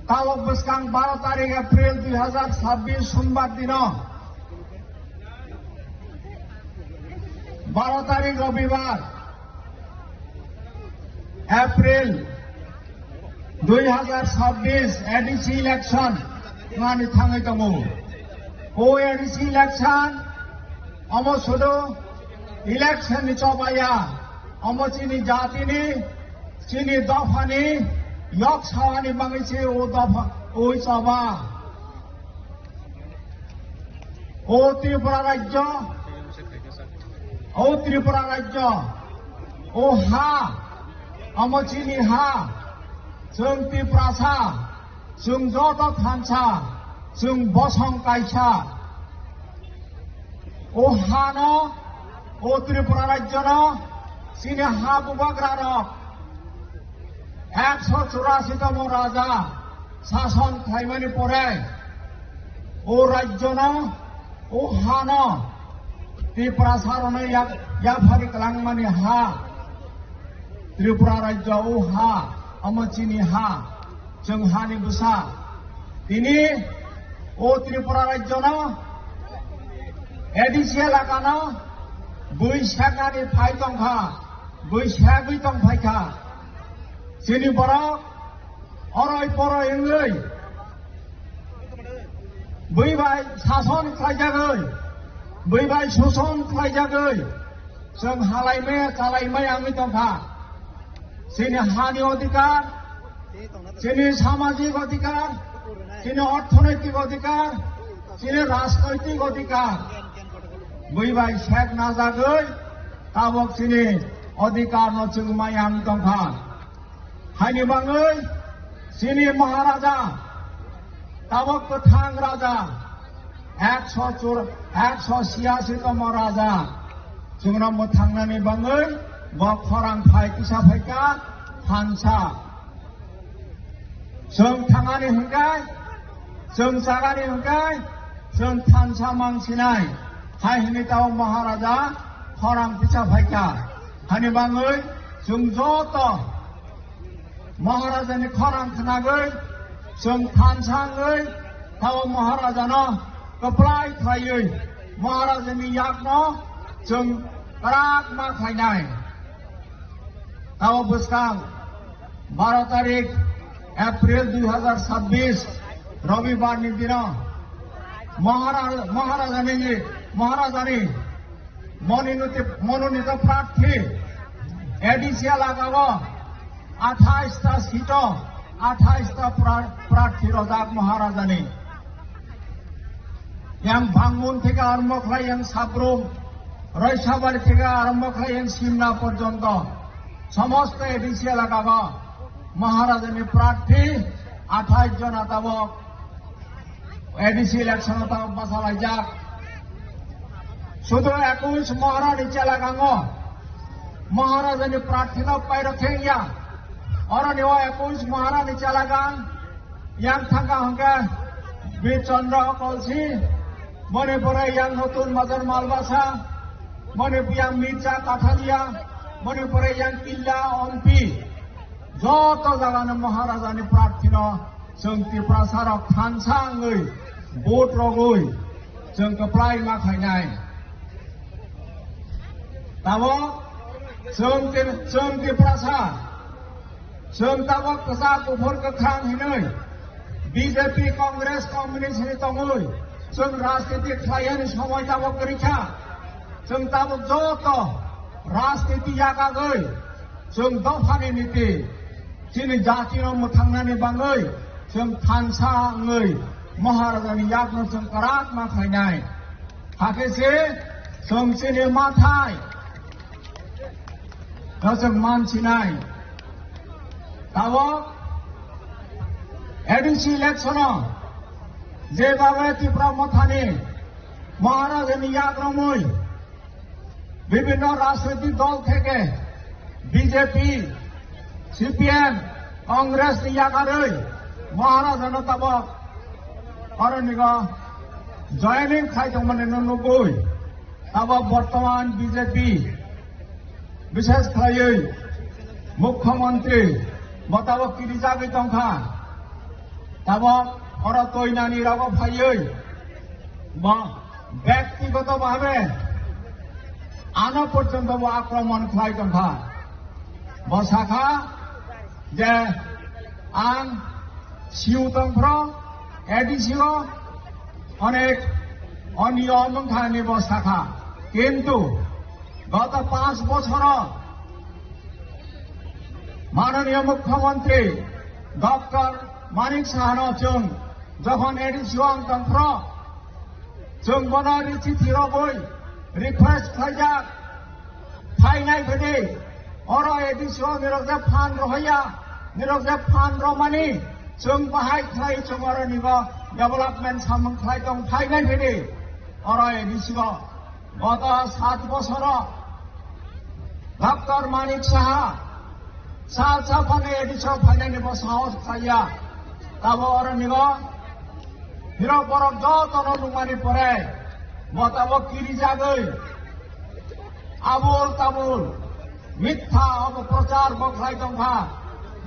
tabok bwskang baro tarik April dui hajar sabbish sombar dino, baro tarik Robibar, April dui hajar sabbish A D C election wngani thangwi tongo. O A D C election omo sudu election ni choba ya, omo chini jatini, chini dophani yok sawani bagwi se o dopha, o choba. O Tripura rajyo, o Tripura rajyo, o ha, omo chini ha, chwng Tiprasa, chwng joto thansa, chwng bosong kaisa. O hano, o Tripura rajyono, chini ha bubagrarok, ekso churasi tomo raja sason khlaimani pore, o rajyono, o hano, Tiprasarokno yak-, yaphari kwlangmani ha, Tripura rajyo o ha, omo chini ha, chwng hani bwsa. Tini o Tripura rajyono A D C elakano bui sakani phai tongkha, bui sagwi tongphaikha. Chini borok oroi poroi wngwi Bui bai sason khlaijagwi, bui bai suson khlaijagwi, chwng halaimaya chalaimaya wngwi tongkha. Chini hani odhikar, chini samajik odhikar, chini orthonoitik odhikar, chini rajnoitik odhikar bui bai sek najagwi tabok chini odhikarno chwng maya wngwi tongkha. Haini bangwi chini Maharaja, tabok kwthang raja, ekso chur-, ekso siyasi tomo raja, chwngno mwthangnani bangwi bo khorang phai kisa phaikha thansa. Chwng thangani hwnkhe, chwng chagani hwnkhe, chwng thansa mangsinai. Hai hwnwi tao Maharaja khorang kisa phaikha. Hani bangwi chwng joto Maharajani khorang khnagwi, chwng thansa wngwi, tao Maharajano kwplai khlaiwi, Maharajani yakno chwng kwrak ma khlainai. Tao bwskang baro tarik April dui hazar sabbish Robibar ni dino Mahara-, Maharajani, Maharajani mononito, mononito prarthi A D C elaka o athais ta seat o athais ta pra-, prarthi rojak Maharajani. Yang Bangmun theke arombo khlai yang Sabrum, Roisabari theke arombo khlai yang Simna porjonto somosto A D C elaka o Maharajani prarthi athais jona tabok A D C election o tabok bachalaijak. Sudu ekush Maharani chelagango Maharajani prarthino pairok thengya. Oroni o ekush Maharani chelagang yang thangka hwnkhe Bir Chandra Kolsi, moni pore yang Notun Bazar Malbasa, moni yang Mirza Kathalia, moni pore yang Killa Ompi. Joto jagano Maharajani prarthino chwng Tiprasa rok thansa wngwi vote rogwi chwng kwplai ma khainai. Tabok chwng Ti-, chwng Tiprasa, chwng tabok kwchak kuphur kwkhwrang hinwi B J P, Congress, Communist hinwi tongwi chwng rajniti khlaiyani somoi tabok kwrwi kha. Chwng tabok joto rajniti yakagwi chwng dophani niti chini jatino mwthangnani bangwi chwng thansa wngwi Maharajani yakno chwng kwrak ma khlainai. Hakhe se chwng chini mathai no chwng mansinai. Tabok A D C election o jebhabe Tipra Mothani Maharajani yak romwi bibhinno rajnoitik dol theke B J P, C P M, Congress ni yakarwi Maharajano tabok oronigo joining khai tongmani no nugwi tabok bortoman B J P bishes khlaiwi Mukhyamantri bo tabok kirijagwi tongkha. Tabok oro toinani rogo phaiwi bo byaktigoto bhabe ano porjonto bo akromon khlai tongkha. Bo sakha je ang siu tongphro A D C o onek oniyom wngkha hinwi bo sakha. Kintu goto panch bochoro Mananiya Mukhyamantri Doctor Manik Sahano chwng jokhon A D C o ang tongphro, chwng bono richi thirogwi request khlaijak, phainai phidi, oro A D C o nirok je phan rohorya, nirok je phan romani, chwng bahai khlai chwng oro nigo development samung khlai tong phainai phidi, oro A D C o. Goto sat bosoro Doctor Manik Saha sal saphani A D C o phainani bo sahos khlaiya. Tabo oro nigo hirok borok jotono nukmani pore bo tabo kirijagwi abul tabul mitha obo prochar bo khlai tongkha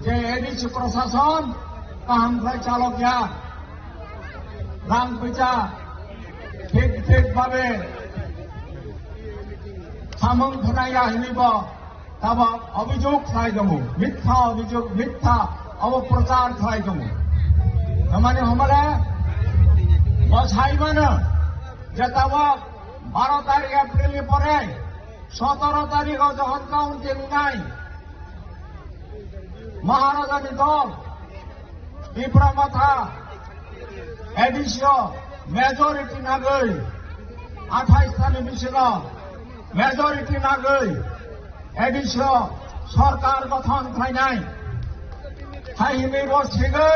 je A D C prosason kaham khlai chalokya, rang puisa thik thik bhabe samung phnaya hinwi bo tabo obhijog khlai tongo, mitha obhijog, mitha obo prochar khlai tongo. Tamani homole Bo sai mano je tabok baro tarik April ni pore sotoro tarik o jokhon counting wngnai Maharaja ni dol Tipra Motha A D C o majority nagwi athais tani bisingo majority nagwi A D C o sorkar gothon khlainai. Hai hwnwi bo sigwi,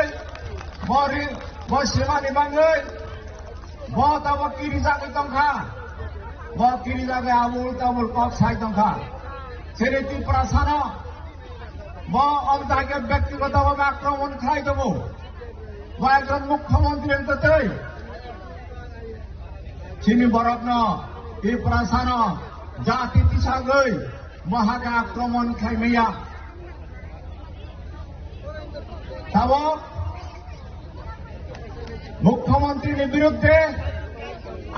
bo ri-, bo simani bangwi, bo tabok kirijagwi tongkha. Bo kirijagwi abul tabul kok sai tongkha. Chini Tiprasano bo omtake byaktigoto bhabe akromon khlai tongo. Bo ekjon mukhyamantri wngtwi twi chini borokno Tiprasano jati tisagwi mohage akromon khlai maya. Tabok mukhyamantri ni birudde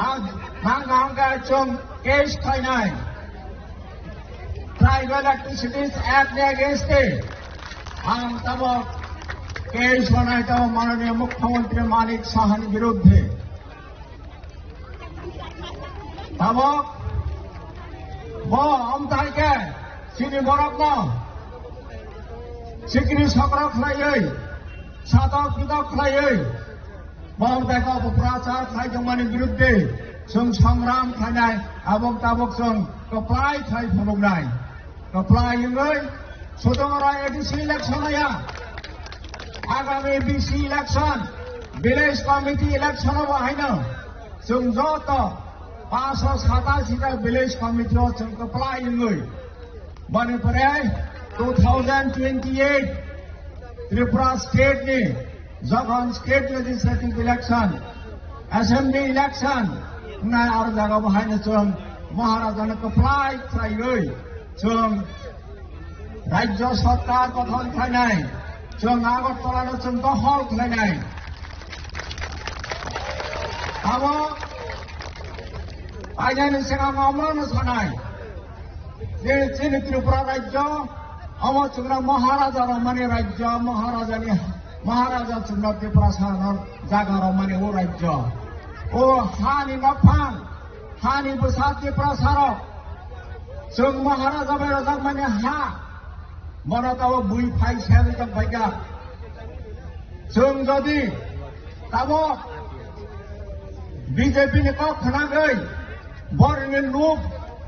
ang hangka hangka chwng case khlainai. Tribal Activities Act ni against e ang tabok case khlainai tabok mananiya mukhyamantri Manik Saha ni birudde. Tabok bo omtai khe chini borokno sikri sokro khlaiwi, satok pitok khlaiwi, bo omtai khe oprachar khlai tongmani birudde chwng songram khlainai, abok tabok chwng kwplai khlai phunuknai. Kwplai wngwi sotongora A D C election ya. Agami B C election, village committee election bo haino chwng joto panchsho satashi ta village committee o chwng kwplai wngwi. Boni pore two thousand twenty-eight Tripura state ni jokhon state legislative election, assembly election wngnai, aro jaga bo haino chwng Maharajano kwplai khlaiwi chwng Rajya Sarkar gothon khlainai, chwng Agartala no chwng dohol khlainai. Abo painani swkang omono sanai. Je chini Tripura rajyo, omo chwngno Maharaja romani rajyo, Maharajani, Maharaja chwngno Tiprasa no jaga romani o rajyo. O hani nophang, hani bwsa Tiprasa rok, chwng Maharaja bai rwjakmani ha, bono tabo bui phai seri tong phaikha. Chwng jodi tabok B J P ni kok khwnagwi borni nuk,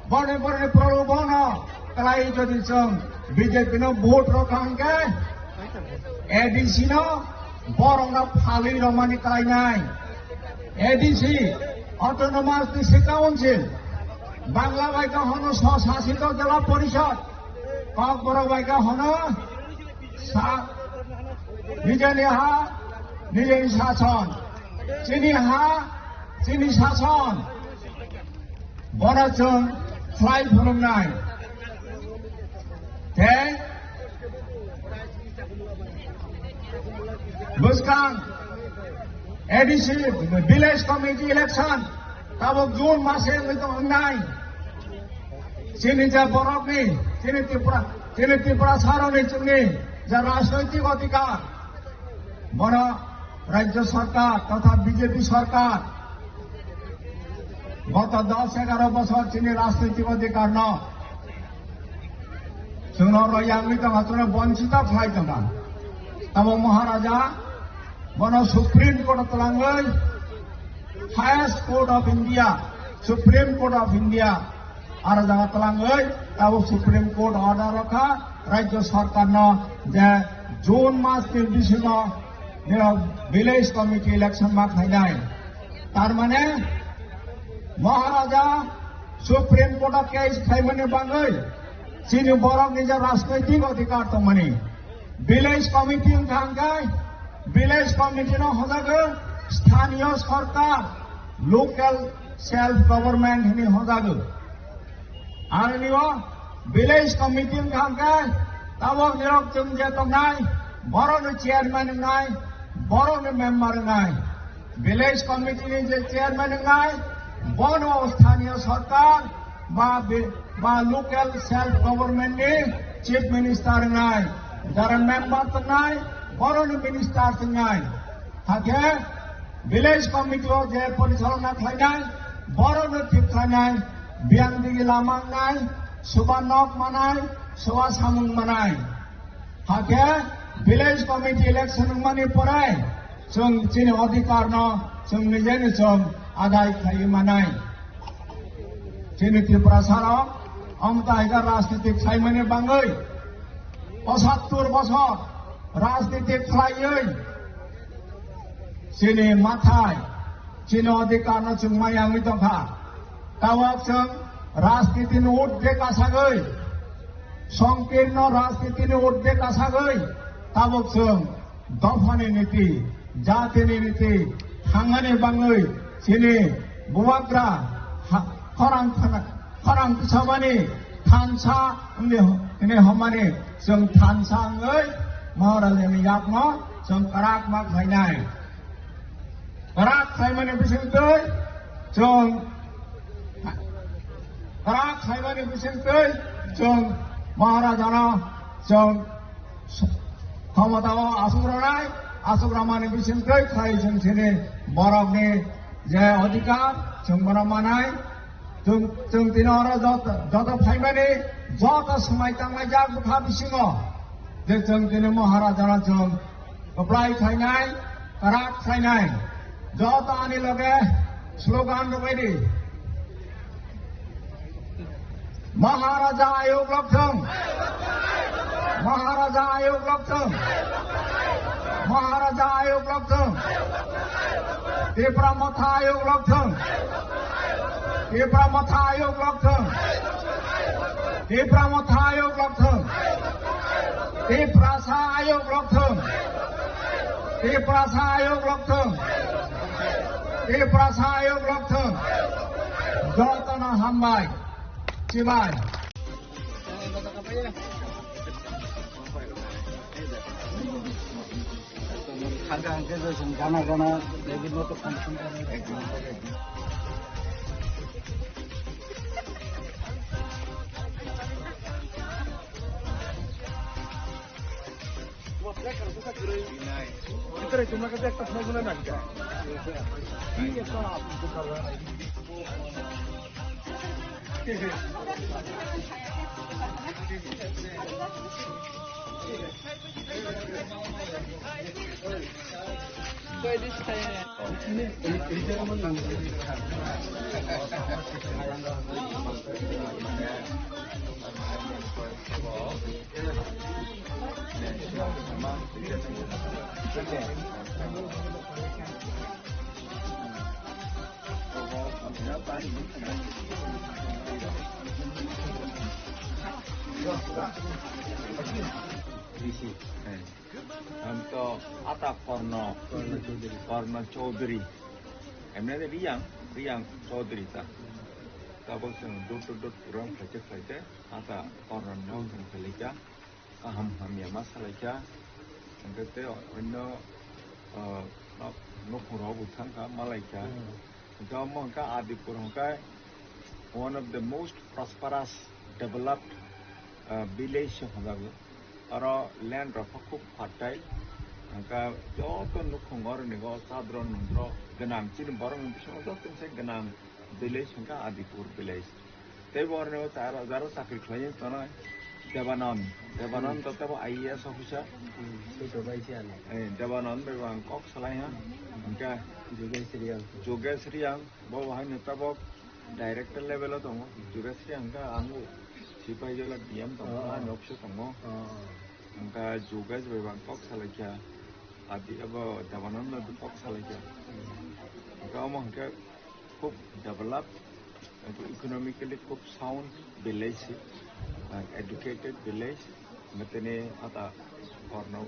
borni borni prolobono kwlai jodi chwng B J P no vote rwkha hwnkhe A D C no borokno phalwi romani kwlainai. A D C, Autonomous District Council, Bangla bai khe hono Swsasito Jela Porishod, Kokborok bai khe hono sa-, nijeni ha, nijeni sason, chini ha, chini sason, bono chwng khlai phunuknai. Tei bwskang A D C Village Committee election tabok June mase wngwi tong wngnai. Chini je borokni, chini Tripura, chini Tiprasarokni chwngni je rajnoitik odhikar, bono Rajya Sarkar totha B J P Sarkar goto dos egaro bosor chini rajnoitik odhikarno chwngno royangwi tongkha, chwngno bonchito khlai tongkha. Tamo Maharaja bono Supreme Court o twlangwi, Highest Court of India, Supreme Court of India, aro jaga twlangwi tabo Supreme Court order rokha Rajya Sarkarno je June mas ni bisingo nirok Village Committee election ma khlainai. Tar mane Maharaja Supreme Court o case khlaimani bangwi chini borok ni je rajnoitik odhikar tongmani. Village committee wngkha hwnkhe village committee no hojago sthaniyo sarkar, local self government hinwi hojago. Aroni o village committee wngkha hwnkhe tabok nirok chwng je tongnai, borokni chairman wngnai, borokni member wngnai. Village committee ni je chairman wngnai, bono sthaniyo sarkar ba bi-, ba local self government ni chief minister wngnai, jara member tongnai, boroni minister tongnai. Hakhe Village committee o je porichalona khlainai, borokno thik khlainai, biyang digi lama wngnai, soba nok manai, soba samung manai. Hakhe village committee election wngmani pore chwng chini odhikar no chwng nijeni chwng adai khlaiwi manai. Chini Tripura sarok amta haikhe rajniti khlaimani bangwi pochattor bosor rajniti khlaiwi chini mathai, chini odhikar no chwng maya wngwi tongkha. Tabok chwng rajniti ni urdhwe kasagwi, songkirno rajniti ni urdhwe kasagwi tabok chwng dophani niti, jatini niti thangmani bangwi chini bubagra ha-, khorang khana-, khorang tisabani thansa wngwi ho-, hwnwi hwnmani chwng thansa wngwi Maharajani yakno chwng kwrak ma khlainai. Kwrak khlaimani bisingtwi chwng, kwrak khlaimani bisingtwi chwng Maharajano chwng khomotao aswk rwnai, aswk rwmani bisingtwi khai chwng chini borokni je odhikar chwng bono manai. Chwng, chwng tini oro joto, joto phaimani joto swmai tanglaijak bwkha bisingo je chwng tini Maharajano chwng kwplai khlainai, kwrak khlainai. Joto ani loge slogan rwbaidi. Maharaja ayuk lokthung. Maharaja ayuk lokthung. Maharaja ayuk lokthung. Tipra Motha ayuk lokthung. Tipra Motha ayuk lokthung. Tipra Motha ayuk lokthung. Tiprasa ayuk lokthung. Tiprasa ayuk lokthung. Tiprasa ayuk lokthung. Jotono hambai. Chibai. Hangka hangke je chwng gana gana, baby moto function gana. Ang to ata Korno, Korno Chowdhury. Korno Chowdhury. Emne de Riyang, Riyang Chowdhury ta. Tabok chwng door to door program khlaite khlaite, ata Korno no chwng khlaikha. Kaham hamya ma salaikha. Hwnkhe tei onno, ah, nok, nukhungrok bo thangkha, malaikha. Hmm. Hwnkhe omo hwnkhe Adipur hwnkhe one of the most prosperous, developed, ah, village se hwnjago. Oro land rok khe khub fertile. Hwnkhe joto nukhung oroni o chadro nungdro gwnang, chini borokni bisingo joto se gwnang village hwnkhe Adipur village. Tei bo oroni o chara jaro chakri khlaiwi tongnai Debanand. Debanand to tebo I A S officer. Hmm, tei to bai se ano. Eh, Debanand bai bo ang kok salai ha. Hwnkhe Jogesh Reang. Jogesh Reang, bo bo haino tabok director level o tongo. Jogesh Reang hwnkhe ang bo sipai jola D M tongo, oh, ani office o tongo. Oh. Hwnkhe Jogesh bai bo ang kok salaikha. Adi abo Debanand bai bo kok salaikha. Hwnkhe omo hwnkhe khub develop, economically khub sound village se, educated village, hwnkhe tini ata Korno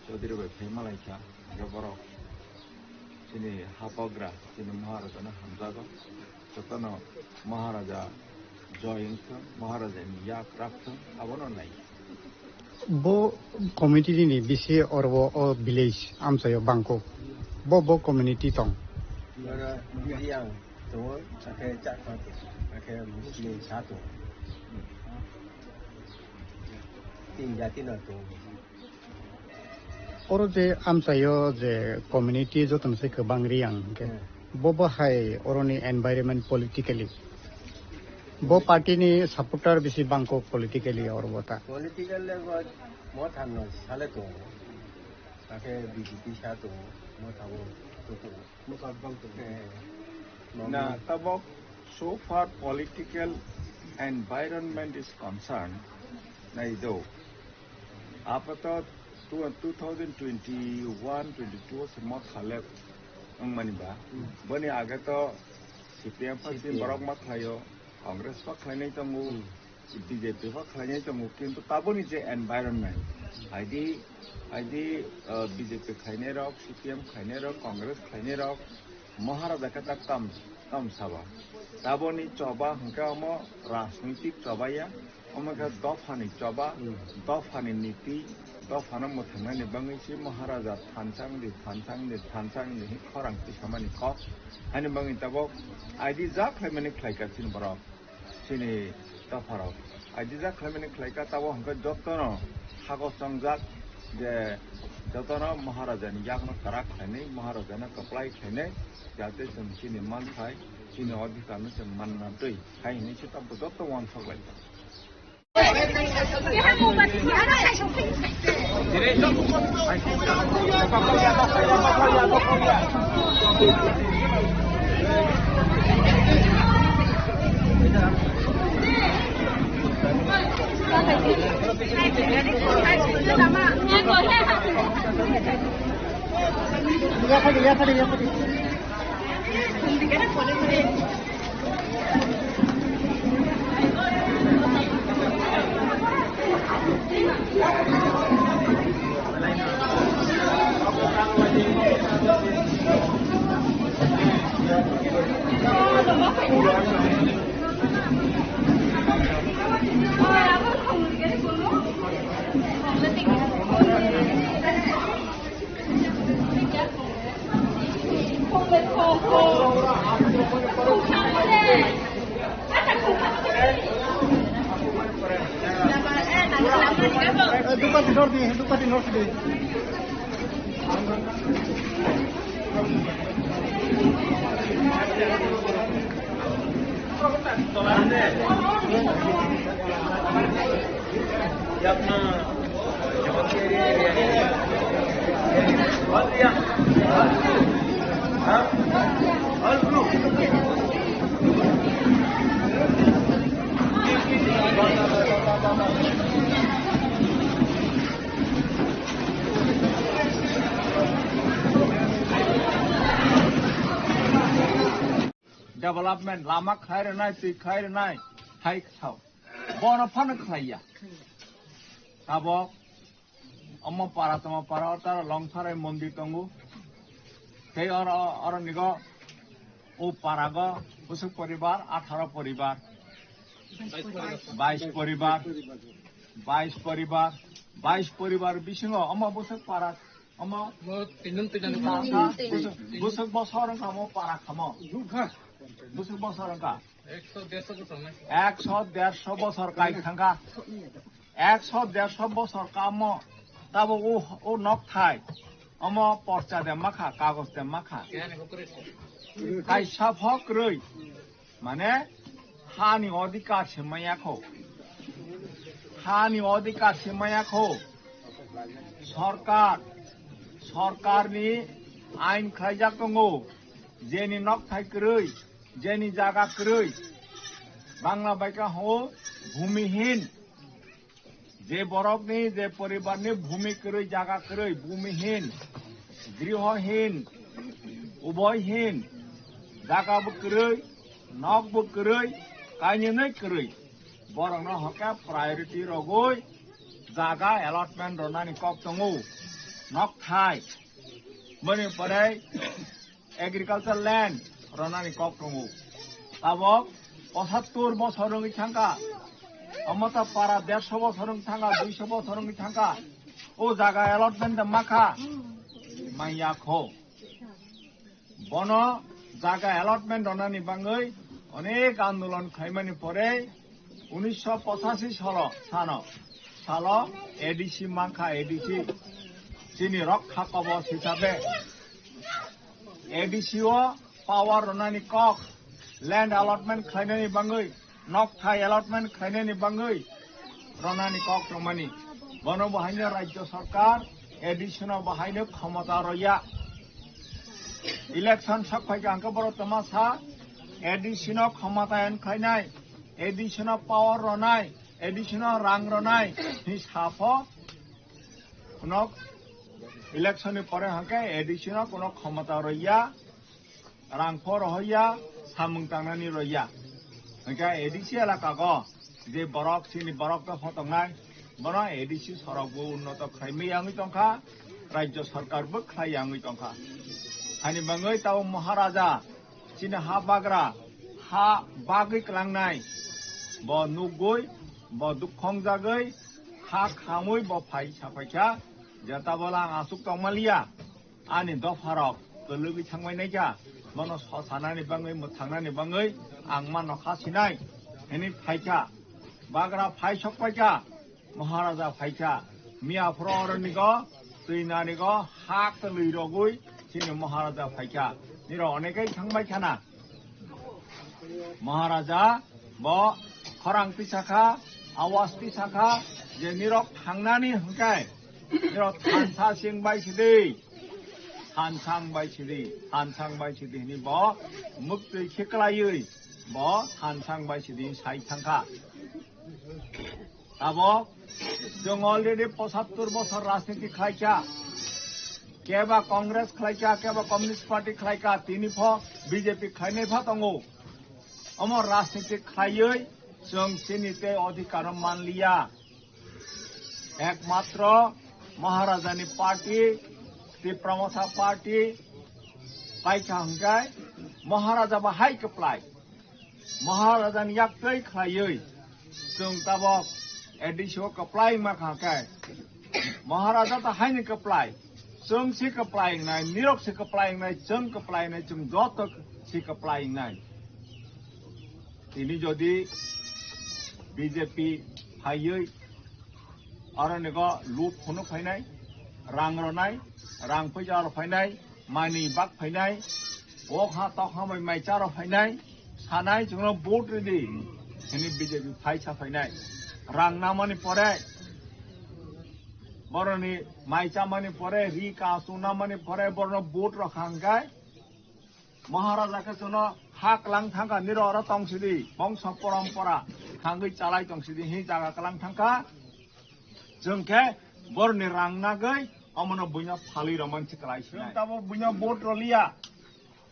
Chowdhury bai phai malaikha, hwnkhe borok chini hapogra, chini Maharaja no hamjago, jotono Maharaja joy wngthung, Maharaja ni yak rakthung, abono nai. Bo community ni bisi oro o village amchaio bangkuk. Bo, bo community tong. Oro Riyang tongo, akhe Chakma tongo, akhe Muslim sa tongo. Tin jati no tongo. Oro je amchaio je community jotono se kwbang Riyang hwnkhe, hmm, bo bo hai oroni environment politically, bo party ni supporter bisi bangkok politically oro bo ta. Political level mo thanno sale to, ake B J P sa to, mo thawo to to. Mo ka bang to. Eh, mo na mo. Tabok so far political environment is concerned, nai do. Apato two, two thousand twenty-one, twenty-two se mot khalek wngmani ba. Hmm. Boni age to C P M pha C P M. Borok ma khlaio, Congress pha khlainai tongo, hmm, B J P pha khlainai tongo, kintu taboni je environment, aidi, aidi, uh, B J P khlainai rok, C P M khlainai rok, Congress khlainai rok, Maharaja khe tak tam, tam saba. Taboni choba hwnkhe omo rajnitik choba ya, omo khe dophani choba, hmm, dophani niti, dophano mwthangnani bangwi se Maharaja thansa wngdi, thansa wngdi, thansa wngdi hwnwi khorang tisamani kok. Haini bangwi tabok aidi ja khlaimani khlaikha chini borok. Chini dopharok aidijak khlaimani khlaikha, tabok hwnkhe jotono hagos chongjak je jotono Maharajani yakno kwrak khlainai, Maharajano kwplai khlainai, jate chwng chini manthai, chini odhikarno chwng manna twi hai hwnwi se tabuk joto uansuk laikha. Dupati north di, Dupati north di. Development, lama khlai rwnai, twi khlai rwnai, hai thao. Bono phano khlai ya. Tabok omo para tongma para, o tara Longtharai mondir tongo. Tei oro, oro nigo o parago bwswk poribar, atharo poribar, bais poribar, bais poribar, bais poribar bisingo omo bwswk para. Omo bwswk, bwswk bosor wngkha omo para khamo. Bwswk bosor wngkha. Ekso, derso bosor nai. Ekso, derso bosor kai thangkha. Ekso, derso bosor kamo. Tabo o, o nok thai. Omo porcha de makha, kagoj de makha. Kaisa phok rwi. Mane, hani odhikar se maya kho. Hani odhikar se maya kho. Sorkar, sorkarni ain khlaijak tongo. Jeni nokthai kwrwi, jeni jaga kwrwi. Bangla bai kha ho bhumihin. Je borokni, je poribarni bhumi kwrwi, jaga kwrwi, bhumihin, grihohin, uboihin, jaga bo kwrwi, nok bo kwrwi, kaininwi kwrwi, borokno hokhe priority rogwi jaga allotment rwnani kok tongo. Nokthai, boni pore agriculture land rwnani kok tongo. Tabok pochattor bosor wngwi thangkha, omo ta para derso bosor wngwi thangkha, duiso bosor wngwi thangkha. O jaga allotment de makha, manya kho. Bono jaga allotment rwnani bangwi onek andolon khlaimani pore unisho pochashi salo, sano, salo A D C mankha, A D C. Chini rokha kobos hisabe A D C o power rwnani kok, land allotment khlainani bangwi, nokthai allotment khlainani bangwi rwnani kok tongmani. Bono bahaino Rajya Sarkar A D C no bahaino khomota roya. Election sak phaikha hwnkhe borok tama sa A D C no khomota en khlainai, A D C no power rwnai, A D C no rang rwnai, hi sapho. Kuno election ni pore hwnkhe A D C no kuno khomota roya, rang pho rohoya, samung tangnani roya. Hwnkhe A D C elaka go je borok chini borok no photongnai, bono A D C sorok bo unnoto khlai maya wngwi tongkha, Rajya Sarkar bo khlai ya wngwi tongkha. Hani bangwi tabo Maharaja chini ha bagra, ha bagwi klangnai, bo nugwi, bo dukhong jagwi, ha khamwi bo phai saphaikha, je tabole ang aswk tongmaliya, ani dopharok kwlwgwi thangbai naikha, bono sosanani bangwi, mwthangnani bangwi ang mano kha sinai, hwnwi phaikha. Bagra phai sokpaikha, Maharaja phaikha, miya phoro oronigo, twi nanigo, ha kwlwi rogwi chini Maharaja phaikha, niro onekai thangbai khana. Maharaja bo khorang tisakha, awas tisakha, je nirok thangnani hwnkhe nirok thansa sing bai sidi, thansang bai sidi, thansang bai sidi hwnwi bo muktwi khiklaiwi bo thansang bai sidi sai thangkha. Tabok chwng already pochattor bosor rajniti khlaikha, keba Congress khlaikha, keba Communist Party khlaikha, tini pho B J P khlainai pha tongo. Omo rajniti khlaiwi chwng chini tei odhikar manliya. Ekmatro Maharajani party, Tipra Motha party paikha hwnkhe Maharaja bahai kwplai. Maharajani yak twi khlaiwi chwng tabok A D C o kwplai ma kha khe, Maharaja ta haini kwplai, chwng se kwplai wngnai, nirok se kwplai wngnai, chwng kwplai wngnai, chwng joto se kwplai wngnai. Tini jodi B J P phaiwi oro nigo loot phunuk phainai, rang rwnai, rang puisa rok phainai, manwi bak phainai, wok ha tok ha bai mai cha rok phainai, sanai chwngno vote ridi, hini B J P phai sa phainai. Rang namani pore, boroni mai chamani pore, ri kasu namani pore, borno vote rok hangkai, Maharaja khe chwngno ha kwlang thangkha, niro oro tong sidi, bongso porompora thangwi chalai tong sidi, hi jaga kwlang thangkha. Chwng khe borni rang nagwi omono buino phalwi rwmani se kwlai sinai. Chwng tabuk buino vote rwliya.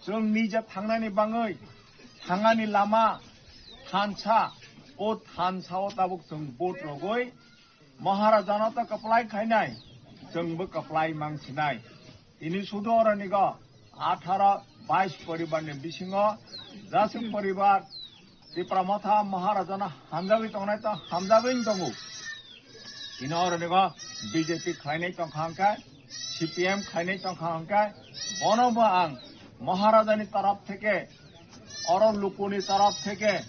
Chwng nije thangnani bangwi thangani lama thansa, o thansa-o tabuk chwng vote rwgwi Maharajano to kwplai khainai, chwngbo kwplai mang sinai. Tini sudu oronigo atharo bais poribar ni bisingo jasuk poribar Tipra Motha Maharajano hamjagwi tongnai to hamjagwi tongo. Tini oronigo B J P khlainai tongkha hwnkhe, C P M khlainai tongkha hwnkhe, bono bo ang Maharajani taraf theke, oro lukuni taraf theke,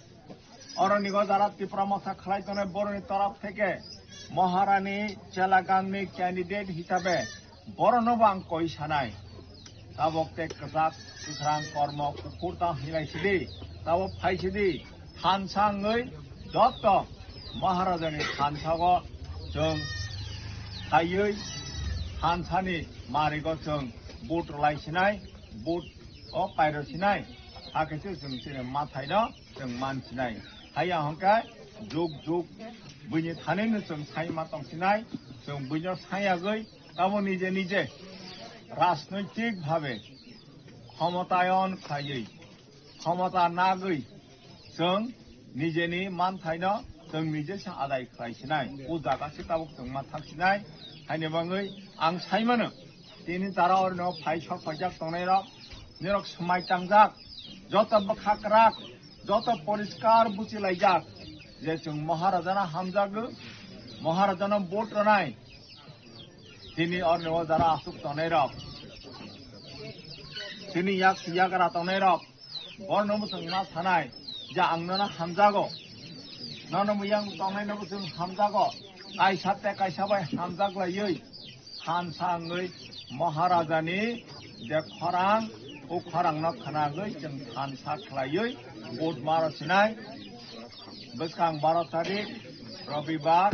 Oro nigo jara Tipra Motha khlai tongnai boroni torop theke Maharani chela gangni candidate hisabe borokno bo ang koi sanai. Tabok tei kwchak swkhrang kormo kuphur ta hinlai sidi, tabok phai sidi, thansa wngwi joto Maharajani thansago chwng khaiwi thansani marigo chwng vote rwlai sinai, vote o pairo sinai, hakhe se chwng chini mathaino chwng man sinai. Haiya hwnkhe jug jug buini thanino chwng sai ma tong sinai, chwng buino sai yagwi tamo nije nije rajnoitik bhabe khomotayon khlaiwi, khomota nagwi chwng nijeni manthaino chwng nije se adai khlai sinai. O jaga se tabuk chwng ma thang sinai. Haini bagwi ang sai mano, tini jara orino phai sok phaijak tongnai rok, nirok swmai tangjak, joto bwkha kwrak, joto poriskar buchi laijak je chwng Maharajano hamjago, Maharajano vote rwnai. Tini orni o jara aswk tongnai rok, tini yak yagra tongnai rok, borno bo chwng ma sanai je ang nono hamjago, nono bo yang tongnai no bo chwng hamjago, kaisa tei kaisa bai hamjak laiwi Thansa wngwi Maharajani je khorang, o khorangno khwnagwi chwng thansa khlaiwi vote maro sinai. Bwskang baro tarik Robibar,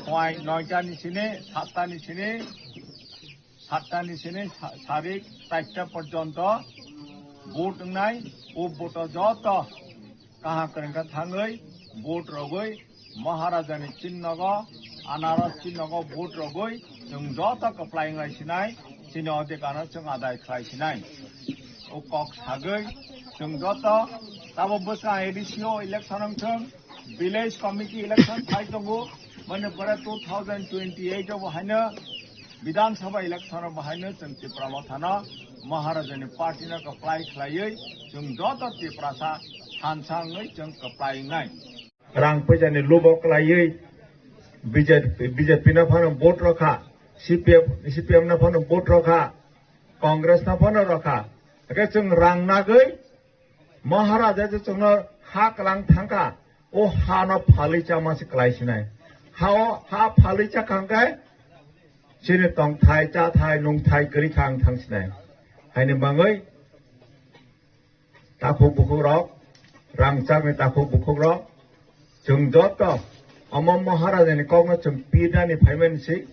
phai noita ni sini, satta ni sini, satta ni sini sa-, sarik chaita porjonto vote wngnai. O vote o joto kaham kwrwngkha thangwi vote rogwi Maharajani chinnogo, anaros chinnogo vote rogwi chwng joto kwplai wnglai sinai, chini odhikar no chwng adai khlai sinai. O kok sagwi chwng joto tabo bwskang A D C o election wngthwng, village committee election phai tongo, mane pore two thousand twenty-eight o bo haino Bidhan Sabha election o bo haino chwng Tipra Mothano Maharajani party no kwplai khlaiwi chwng joto Tiprasa thansa wngwi chwng kwplai wngnai. Rang puisa ni lubo kwlaiwi B J P, B J P no phano vote rokha, C P F, C P M no phano vote rokha, Congress no phano rokha. Hake chwng rang nagwi Maharaja je chwngno ha kwlang thangkha, o ha no phalwi chama se kwlai sinai. Ha o, ha phalwi chakha hwnkhe chini tongthai, chathai, nungthai kwrwi kha ang thang sinai. Haini bangwi takhuk bukhuk rok, rangchakni takhuk bukhuk rok, chwng joto omo Maharajani kokno chwng pirnani phaimani se,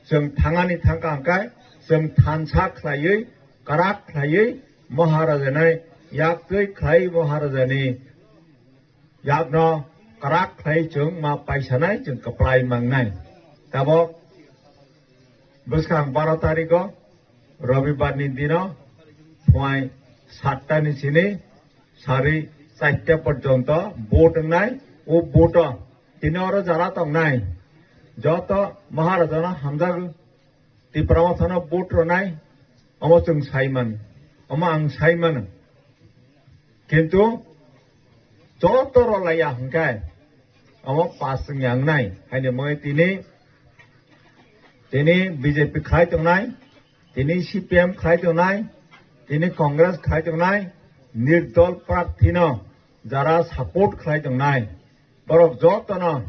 chwng thangani thangkha hwnkhe, chwng thansa khlaiwi, kwrak khlaiwi Maharajani yaktwi khlai Maharajani yakno kwrak khlai chwng ma paisanai, chwng kwplai mangnai. Tabok bwskang baro tariko Robibar ni dino phai satta ni sini sari chaita porjonto vote wngnai. O vote o tini oro jara tongnai joto Maharajano hamjak Tipra Mothano vote rwnai, omo chwng saiman, omo ang saiman. Kintu joto rwlaiya hwnkhe omo pass wngya wngnai. Haini mui tini, tini B J P khlai tongnai, tini C P M khlai tongnai, tini Congress khlai tongnai, nirdol prarthino jara support khlai tongnai, borok jotono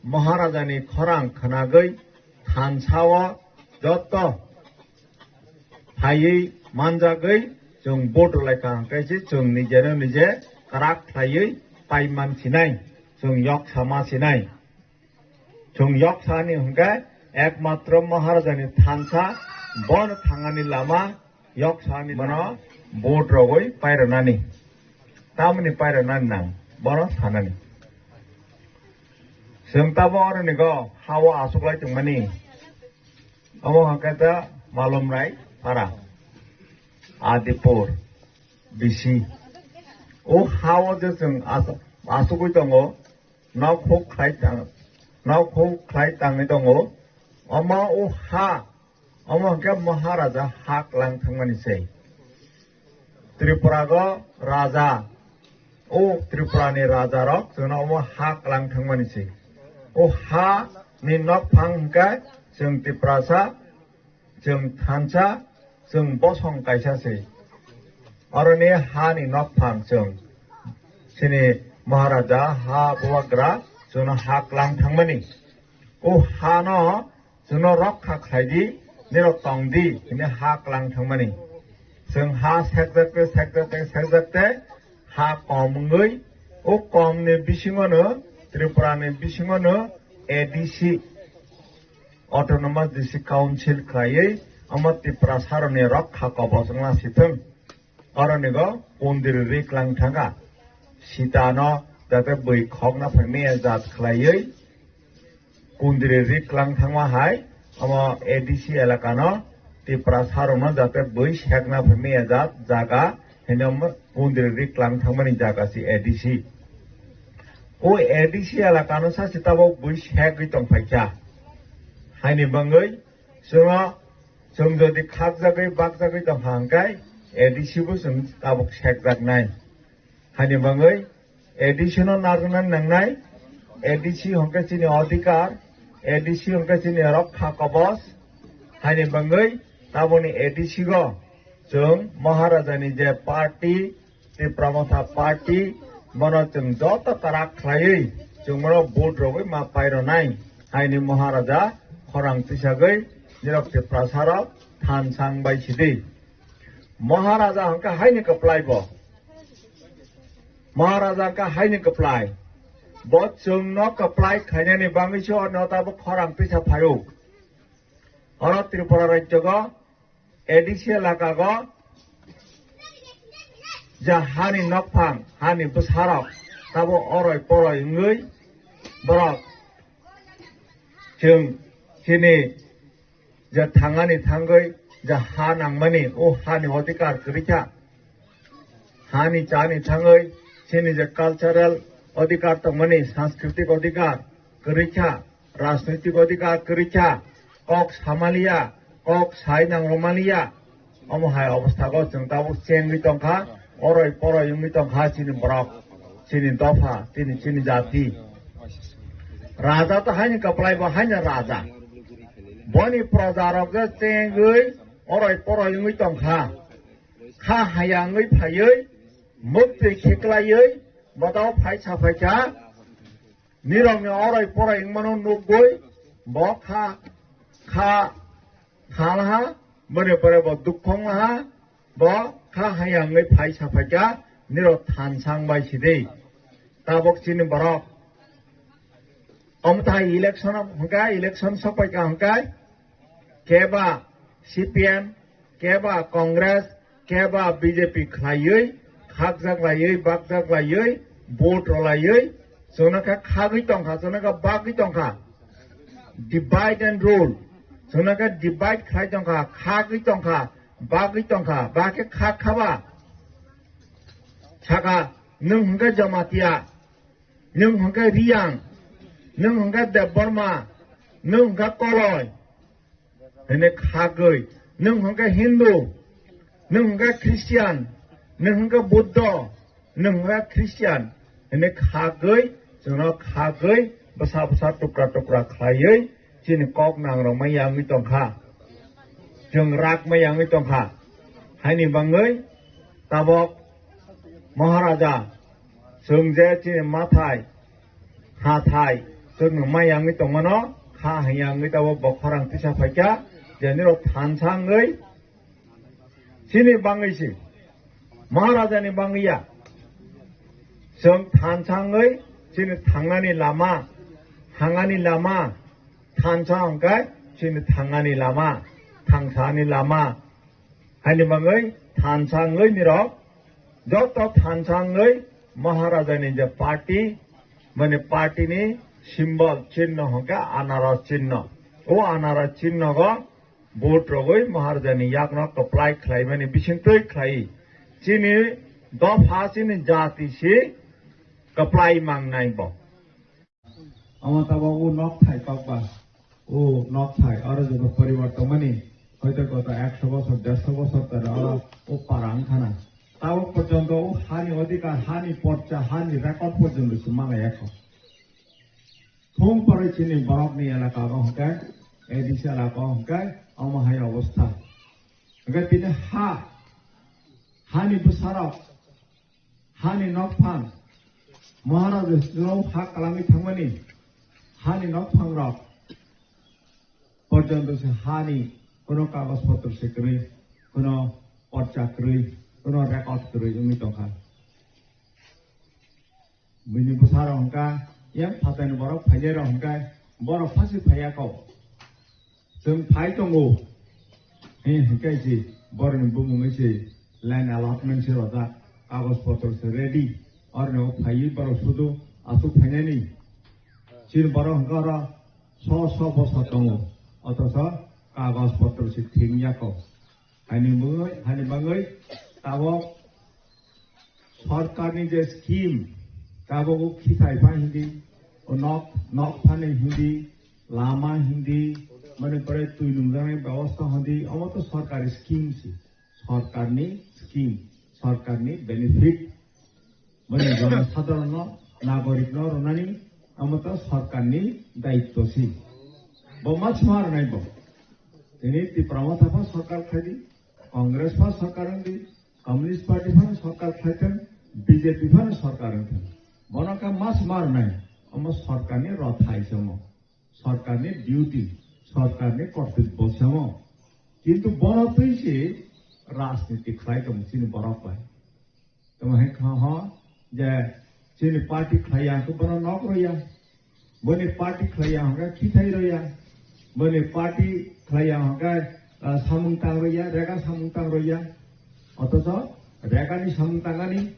Maharajani khorang khwnagwi thansao joto phaiwi manjagwi chwng vote rwlaikha, hwnkhe se chwng nijeno nije kwrak khlaiwi pai man sinai, chwng yok sama sinai. Chwng yok sani hwnkhe ekmatro Maharajani thansa, bono thangani lama yok sani bono vote rogwi pairwnani. Tamoni pairwnani nang, bono sanani. Chwng tamo oroni go hao achuklai tongmani. Omo hwnkhe ta Malomrai para, Adipur, B C. O hao je chwng asu-, asugwi tongo, nok huk khlai tang-, nok huk khlai tangwi tongo. Omo o ha, omo hwnkhe Maharaja ha kwlang thangmani se. Tripura go raja, o Tripura ni raja rok chwngno omo ha kwlang thangmani se. O ha ni nok phang hwnkhe chwng Tiprasa, chwng thansa, chwng bosong kaisa se. Oroni ha ni nok phang chwng chini Maharaja ha bubagra chwngno ha kwlang thangmani. O ha no chwngno rokha khlai di, nirok tong di, hwnwi ha kwlang thangmani. Chwng ha sekjakte, sekjakte, sekjakte, ha kom wngwi, o kom ni bisingo no, Tripura ni bisingo no A D C, Autonomous District Council khlaiwi, omo Tiprasa rokni rokha kobos wngla sithwng. Oroni go kundri ri kwlang thangkha. Sita no jate bwi khokna phaimaya jat khlaiwi kundri ri kwlang thangma hai, omo A D C elaka no Tiprasa rokno jate bwi sekna phaimaya jat jaga hino kundri ri kwlang thangmani jaga si A D C. O A D C elaka no sa se tabok bwi segwi tongphaikha. Haini bangwi chwngno, chwng jodi khakjagwi bakjagwi tongkha hwnkhe A D C bo chwng tabok sekjaknai. Haini bangwi A D C no narwkna nangnai, A D C hwnkhe chini odhikar, A D C hwnkhe chini rokha kobos. Haini bangwi taboni A D C go chwng Maharajani je party, Tipra Motha party, bono chwng joto kwrak khlaiwi chwng bono vote rogwi ma paironai. Haini Maharaja Khorang tisagwi nirok Tiprasarok thansang bai sidi. Maharaja hwnkha haini kwplai bo. Maharaja hwnkha haini kwplai. Bo chwngno kwplai khainani bagwi se ono tabuk khorang tisa phaio. Oro Tripura rajyogo A D C elakago ja hani nokphang, hani bwsarok tabo oroi poroi wngwi borok chwng chini je thangani thangwi je ha nangmani, o hani odhikar kwrwi kha. Hani chani thangwi chini je cultural odhikar tongmani, sanskritik odhikar kwrwi kha, rajnitik odhikar kwrwi kha, kok samaliya, kok sai nangrwmaliya. Omo hai obosthago chwng tabuk chengwi tongkha, oroi poroi wngwi tongkha chini borok, chini dopha, chini, chini jati. Raja to haini kwplai bo haino raja. Boni projarok je chengwi oroi poroi wngwi tongkha. Kha haya wngwi phaiwi, muktwi khiklaiwi, botao phai saphaikha. Nirokni oroi poroi wngmano nukgwi, bo kha, kha, kha laha, boni pore bo dukhu wng laha, bo kha haya wngwi phai saphaikha, nirok thansang bai sidi. Tabuk chini borok. Omo tai election hwnkha, election sokpaikha hwnkha, keba C P M, keba Congress, keba B J P khlaiwi, khakjak laiwi, bakjak laiwi, vote rwlaiwi, chwngno khe khagwi tongkha, chwngno khe bagwi tongkha. Divide and rule. Chwngno khe divide khlai tongkha, khagwi tongkha, bagwi tongkha, ba khe khak khaba. Saka, nwng hwnkhe Jamatia, nwng hwnkhe Riyang, nwng hwnkhe Debbarma, nwng hwnkhe Koloi, hwnwi khagwi, nwng hwnkhe Hindu, nwng hwnkhe Christian, nwng hwnkhe Buddho, nwng hwnkhe Christian, hwnwi khagwi, chwngno khagwi, bwsa bwsa tukra tukra khlaiwi, chini kok nangrokma yangwi tongkha, chwng rakma yangwi tongkha. Haini bagwi tabok Maharaja, chwng je chini mathai, hathai, chwngno ma yangwi tongmano, kha hayangwi tabok bo khorang tisa phaikha, je nirok thansa wngwi, chini bagwi se, Maharajani bagwi ya. Chwng thansa wngwi chini thangnani lama, hangani lama, thansa hwnkhe chini thangnani lama, thangsani lama. Haini bagwi thansa wngwi nirok joto thansa wngwi Maharajani je party, mane party ni symbol, chinno hwnkhe anaros chinno. O anaros chinnogo vote rogwi Maharajani yakno kwplai khlaimani bisingtwi khlai. Chini dopha, chini jati si kwplai mangnai bo. Omo tabok o nok thai kokba, o nok thai, oro joto poribar tongmani, hoito goto ekso bosor, dersho bosor tara oro o para wngkhana. Tabok porjonto o hani odhikar, hani porcha, hani record porjonto se manlaiya kho. Thung pore chini borokni elaka o hwnkhe, A D C elaka o hwnkhe, omo hai obostha. Hwnkhe tini ha, hani bwsarok, hani nokphang, Maharaja sino ha kwlangwi thangmani, hani nokphangrok porjonto se hani kuno kagoj potro se kwrwi, kuno porcha kwrwi, kuno record kwrwi wngwi tongkha. Bini bwsarok hwnkha, yang phatani borok phainairok hwnkha, borok phasi phaiya kho. Chwng phai tongo. He hwnkhe se borokni bumungwi se land allotment se rojak, kagoj potro se ready. Oroni o phaiwi borok sudu aswk phainani. Chini borok hwnkha oro so so bosor tongo. Othocho kagoj potro se thik wngya kho. Hani bagwi, hani bagwi tabok sorkarni je scheme, tabok o khithai pha hindi, o nok, nok phani hindi, lama hindi, mane pore twi nungjaknai bebosta hindi, omo to sorkari scheme se, sorkarni scheme, sorkarni benefit. Mane jonosadharono, nagorikno rwnani, omo to sorkarni daitto se. Bo ma sima rwnai bo. Tini Tipra Motha pha sorkar khaidi, Congress pha sorkar wngdi, Communist Party phano sorkar khlaithwng, B J P phano sorkar wngthwng. Bono khe ma sima rwnai, omo sorkarni rothai se omo. Sorkarni duty, Sorkarni kortibbo samo. Kintu bono twi se rajniti khlai tong chini borok bai. Tamo hai kha ho je chini party khlai ya khe bono nok rw ya. Boni party khlai ya hwnkhe khithai rw ya. Boni party khlai ya hwnkhe, ah, samung tang rw ya, rega samung tang rw ya. Othocho regani samung tangani,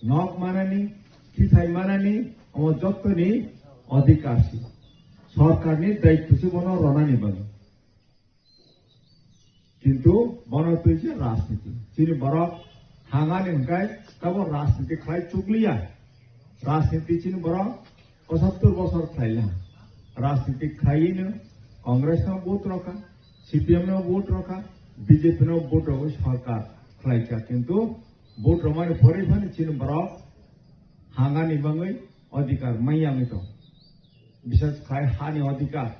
nok manani, khithai manani, omo jottoni adhikar se. Sorkarni daitto se bono ronani bagwi. Kintu bono twi se rajniti. Chini borok thangani hwnkhe tabo rajniti khlai chukliya. Rajniti chini borok pochattor bosor khlaila. Rajniti khlaiwino Congress no vote rokha, C P M no vote rokha, B J P no vote rogwi sorkar khlaikha. Kintu vote romani pore phano chini borok hangani bagwi adhikar manya wngwi tong. Bisas khai hani adhikar.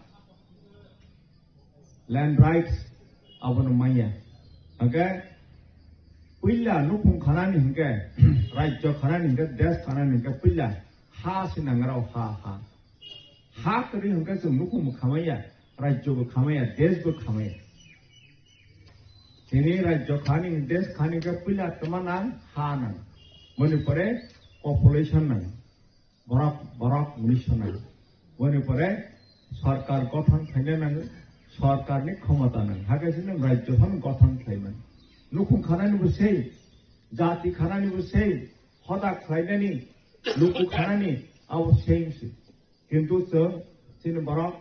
Land rights abono manya. Hwnkhe puila nukhung khanani hwnkhe, rajyo khanani hwnkhe, desh khanani hwnkhe puila ha se nangrao, ha, ha. Ha kwrwi hwnkhe chwng nukhung bo khamaya, rajyo bo khamaya, desh bo khamaya. Chini rajyo khani, desh khani hwnkhe puila tma nang, ha nang. Boni pore population nang. Borok, borok hwnwi swnam. Boni pore sorkar gothon khlaina nango, sorkarni khomota nango. Hakhe se nwng rajyo phano gothon khlaimani. Nukhung khanani bo sei, jati khanani bo sei, hoda khlainani, luku khanani abo same se. Kintu chwng chini borok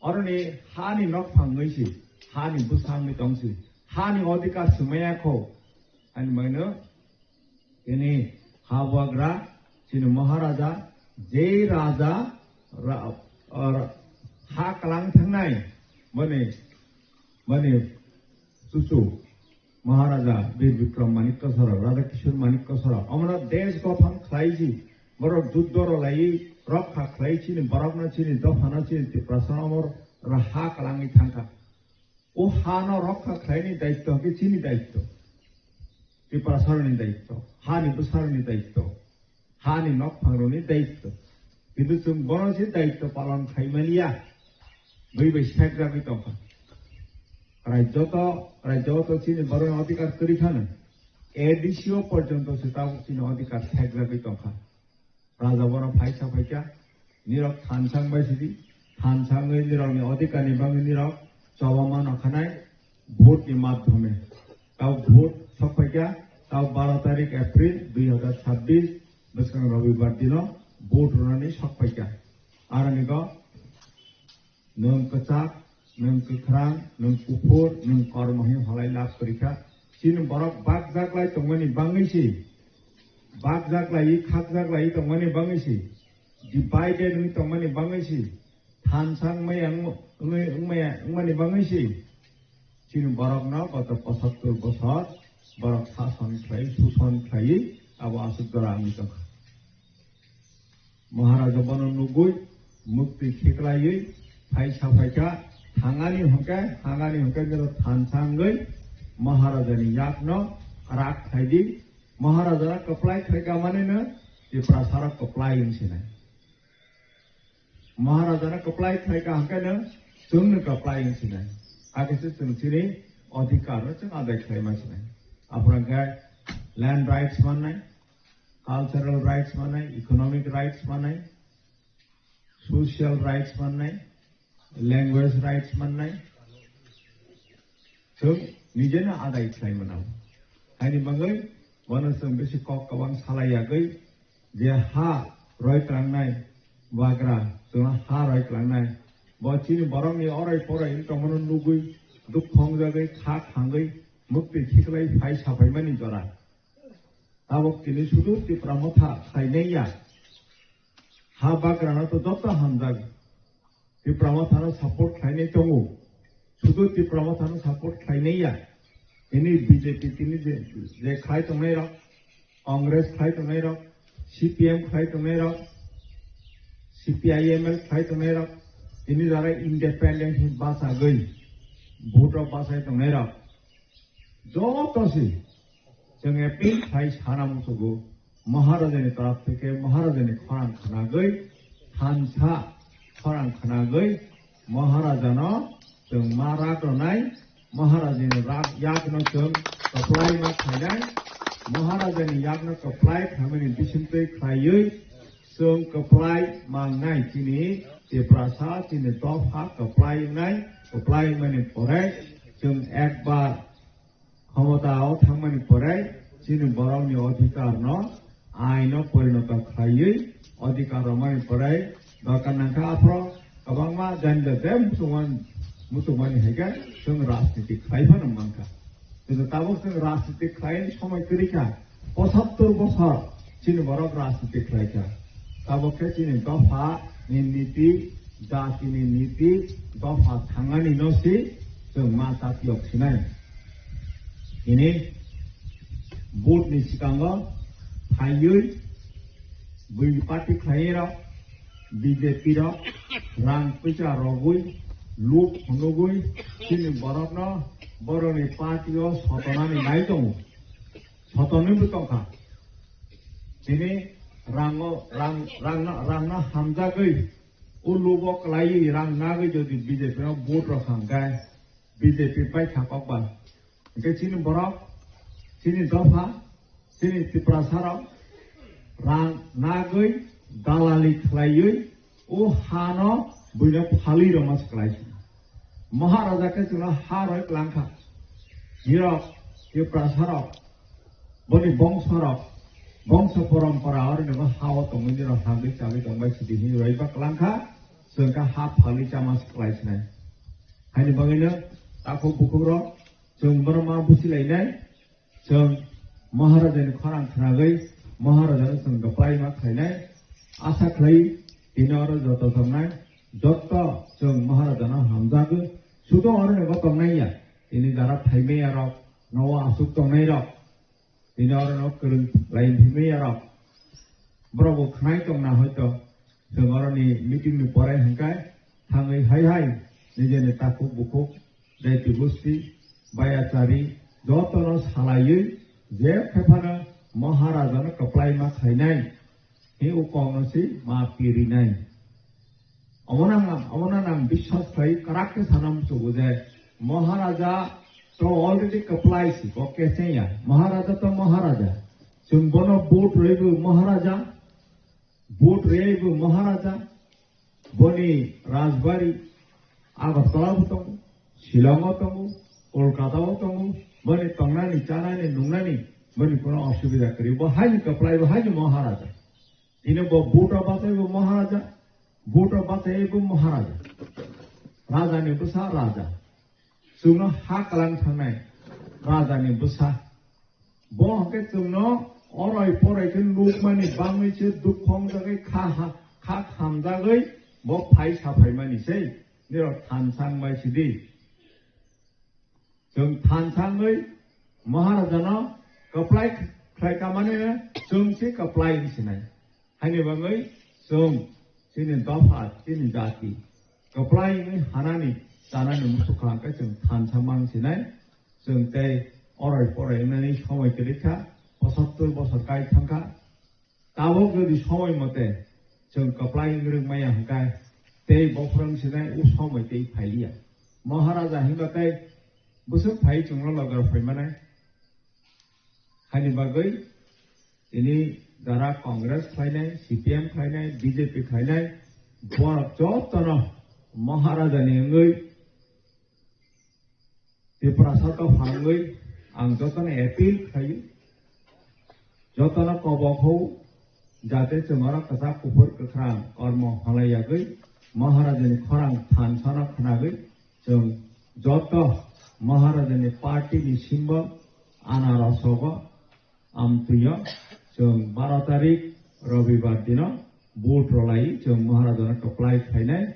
oroni hani nok phangwi se, hani bwsa wngwi tong se, hani adhikar swmaya kho. Ani maino Chini ha bubagra, chini Maharaja, je raja ra-, ra-, ha kwlang thangnai, boni, boni chuchu Maharaja Bir Bikram Manikya Saha, Radha Kishore Manikya Saha, omono desh gothon khlai si, borok juddho rwlaiwi rokha khlai chini borokno, chini dophano, chini Tiprasano omo ra ha kwlangwi thangkha. O hano rokha khlaini daitto hwnkhe chini daitto. Tiprasaroni daitto, hani bwsaroni daitto, hani nokphangrokni daitto. Kintu chwng bono se daitto palon khlaimaliya. Bui bai sekragwi tongkha. Rajyo to, rajyo to chini borokni adhikar kwrwi khano. A D C o porjonto se tabuk chini adhikar sekragwi tongkha. Raja bono phaisa phaikha, nirok thansang bai sidi, thansangwi nirokni adhikarni bagwi nirok choba mano khanai vote ni madhyome. Tao vote sok phaikha, tao baro tarik April dui hazar chabbish, bwskang Robibar dino vote rwnani sok phaikha. Aroni go Nwng kwchak, nwng kwkhrang, nwng kuphur, nwng kormo hwnwi halai lab kwrwi kha. Chini borok bakjak lai tongmani bangwi si, bakjak lai, khakjak lai tongmani bangwi si, divided wngwi tongmani bangwi si, thansa wngmaya wng-, wngwi, wngmaya wngmani bangwi si. Chini borokno goto pochattor bosor borok sason khlai, suson khlaiwi abo aswk jora wngwi tongkha. Maharaja bono nugwi mukti khiklaiwi phaisa phaikha, thangani hwnkhe, thangani hwnkhe nino thansangwi Maharajani yakno rak khlaidi. Maharajano kwplai khlaika manino Tiprasarok kwplai wng sinai. Maharajano kwplai khlaika hwnkhe no chwngno kwplai wng sinai. Hakhe se chwng chini adhikarno chwng adai khlaima sinai. Aphuru hwnkhe land rights mannai, cultural rights mannai, economic rights mannai, social rights mannai, language rights mannai. Chwng nijeno adai khlai mano. Haini bagwi bono chwng bisi kok kwbang salai yagwi je ha roi tlangnai bagra, chwngno ha roi tlangnai. Bo chini borokni oroi poroi wng tongmano nugwi, dukhu wngjagwi, kha khangwi, mukti khiklai phai saphaimani jora. Tabuk tini sudu Tipra Motha khlainai ya. Ha bagrano to joto hamjak. Tipra Mothano support khlainai tongo. Sudu Tipra Mothano support khlainai ya. Tini B J P tini je, je khlai tongnai rok, Congress khlai tongnai rok, C P M khlai tongnai rok, C P I M L khlai tongnai rok, tini jara independent hin bachagwi, vote rok bachai tongnai rok. Joto se chwng appeal khlai sana muchugo, Maharajani taraf theke Maharajani khorang khnagwi, thansa khorang khnagwi, Maharajano chwng ma rak rwnai, Maharajani rak yakno chwng kwplai ma khlainai, Maharajani yakno kwplai khlaimani bisingtwi khlaiwi chwng kwplai mangnai chini Tiprasa, chini dopha kwplai wngnai, kwplai wngmani pore chwng ekbar khomotao thangmani pore chini borokni odhikarno aino porinoto khlaiwi odhikar romani pore dorkar nangkha. Aphro kwbangma jani jat de muchungmani, muchungmani hai khe chwng rajniti khlai phano mankha. Kintu tabuk chwng rajniti khlai somoi kwrwi kha, pochattor bosor chini borok rajniti khlai kha. Tabuk khe chini dopha ni niti, jatini niti, dopha thangani no si chwng ma chapiyok sinai. Ini vote ni sikango phaiwi bui party khlai rok, B J P rok rang puisa rogwi, luk phunugwi chini borokno borokni party o sotonani nai tongo. Sotonwi bo tongkha. Tini rango, rang, rangno, rangno hamjagwi, o lubo kwlaiwi rang nagwi jodi B J P no vote rok hangkhe B J P paikha kokba. Hingke chini borok, chini dopha, chini Tiprasa rok rang nagwi dalali khlaiwi o hano buino phalwi rwma se kwlai sina. Maharaja khe chwngno ha roi kwlangkha. Nirok, Tiprasa rok, boni bongso rok, bongso porompora oro nirok ha o tongwi nirok hamwi chawi tongbai sidi hinwi roi ba kwlangkha, chwng khe ha phalwi chama se kwlai sinai. Haini bagwino takhuk bukhuk rok chwng borok ma busi lainai, chwng Maharajani khorang khnagwi Maharajano chwng kwplai ma khlainai. Asa khlai tini oro joto tongnai, joto chwng Maharajano hamjagwi. Sudo oro ni bo tongnai ya, tini jara phaimai ya rok, nogo aswk tongnai rok, tini oro no kwrwng lai phimai ya rok. Borok bo khnai tongna hoito, chwng oro ni meeting ni pore hingkai thangwi hai hai nijeni takhuk bukhuk, jati gosti, bayachari, jotono salaiwi je khe phano Maharajano kwplai ma khlainai, hi o kokno si ma pirinai. Omono ang, omono ang biswas khlai kwrak khe sana muchugo je Maharaja to already kwplai si, bo kecheng ya. Maharaja to Maharaja. Chwng bono vote rwwi bo Maharaja, vote rwwi bo Maharaja. Boni rajbari Agartala bo tongo, Shillong o tongo, Kolkata o tongo, boni tongnani, chanani, nungnani, boni kono osubida kwrwi. Bo haini kwplai, bo haini Maharaja. Tini bo vote o bachai bo Maharaja, vote o bachai bo Maharaja. Raja ni bwsa Raja. Chwngno ha kwlang thangnai Raja ni bwsa. Bo hwnkhe chwngno oroi poroi khe nukmani bangwi se dukhu wngjagwi kha ha-, kha khamjagwi bo phai saphaimani sei. Nirok thansa wngbai sidi. Chwng thansa wngwi Maharajano kwplai khlai kamani chwng se kwplai wng sinai. Haini bagwi chwng chini dopha, chini jati kwplai wngwi hanani, chanani muchukha hwnkhe chwng thansa mang sinai. Chwng tei oroi poroi wngnani somoi kwrwi kha, pochattor bosor kai thang kha. Tabuk jodi somoi mote chwng kwplai wngwi rwk maya hwnkhe tei bophorang sinai o somoi tei phailiya. Maharaja hinba tei bwswk phai chwngno loge rw phai manai. Haini bagwi tini jara Congress khlainai, C P M khlainai, B J P khlainai, borok jotono Maharajani wngwi Tiprasa to phangwi ang jotono appeal khlaio, jotono kobok hou, jate chwng oro kwchak kuphur kwkhrang kormo hwnlai yagwi Maharajani khorang thansano khnagwi chwng joto Maharajani party ni symbol anarosogo amtwio chwng baro tarik Robibar dino vote rwlai chwng Maharajano kwplai khlainai.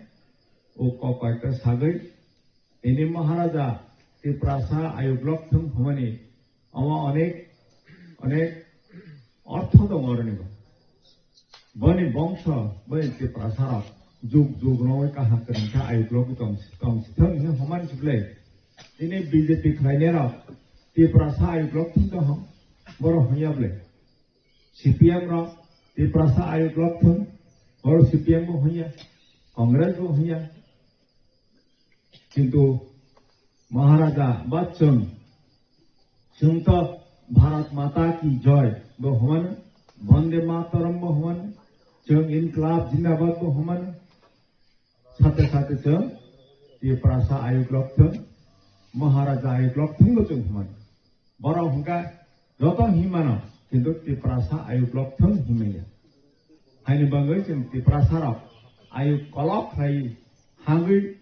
O kok koi khe sagwi, ini Maharaja Tiprasa ayuk lok thung hwnmani omo onek, onek ortho tongo oronibo. Boni bongso, boni Tiprasa rok juk juk rogwi kaham kwrwng khe ayuk lok tong, tong si thung hwnwi hwnmani siblai. Ini B J P khlainai rok Tiprasa ayuk lok thung tong hwn, borok hwnya blai. C P M rok Tiprasa ayuk lok thung, borok C P M bo hwnya, Congress bo hwnya. Kintu Maharaja ba chwng, chwng to Bharat Mata Ki Joy bo hwnmano, Bande Mataram bo hwnmano, chwng Inklab Jindabad bo hwnmano, sate sate chwng Tiprasa ayuk lokthwng, Maharaja ayuk lokthwng bo chwng hwnmano. Borok hwnkha joto hinmano, kintu Tiprasa ayuk lokthwng hinmaya. Haini bagwi chwng Tiprasa rok ayuk kolok khlai hangwi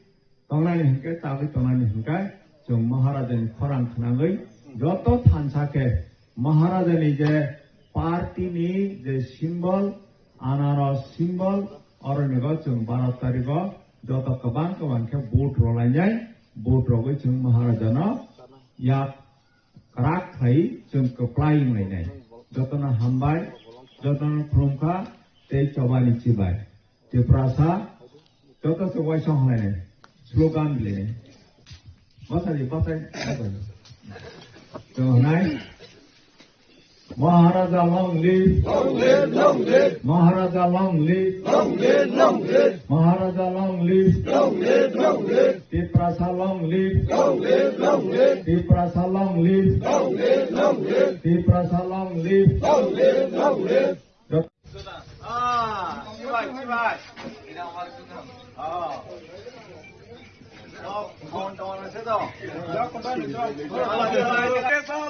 tongnani hwnkhe, chagwi tongnani hwnkhe, chwng Maharajani khorang khwnangwi joto thansa khe Maharajani je party ni je symbol, anaros symbol, oroni bo chwng baro tarikh o joto kwbang kwbang khe vote rwlainai, vote rwgwi chwng Maharajano yak kwrak khlai chwng kwplai wnglainai. Jotono hambai, jotono khulumkha tei chobani chibai. Tiprasa joto se waisa hwnlainai, slogan bilainai. Bwsadi bwsai, bwsai. Chwng hwnai, Maharaja long live. Long live, long live. Maharaja long live. Long live, long live. Maharaja long live. Long live, long live. Tiprasa long live. Long live, long live. Tiprasa long live. Long live, long live. Tiprasa long live. Long live, long live. Ah, chibai, chibai. Ah. Long live!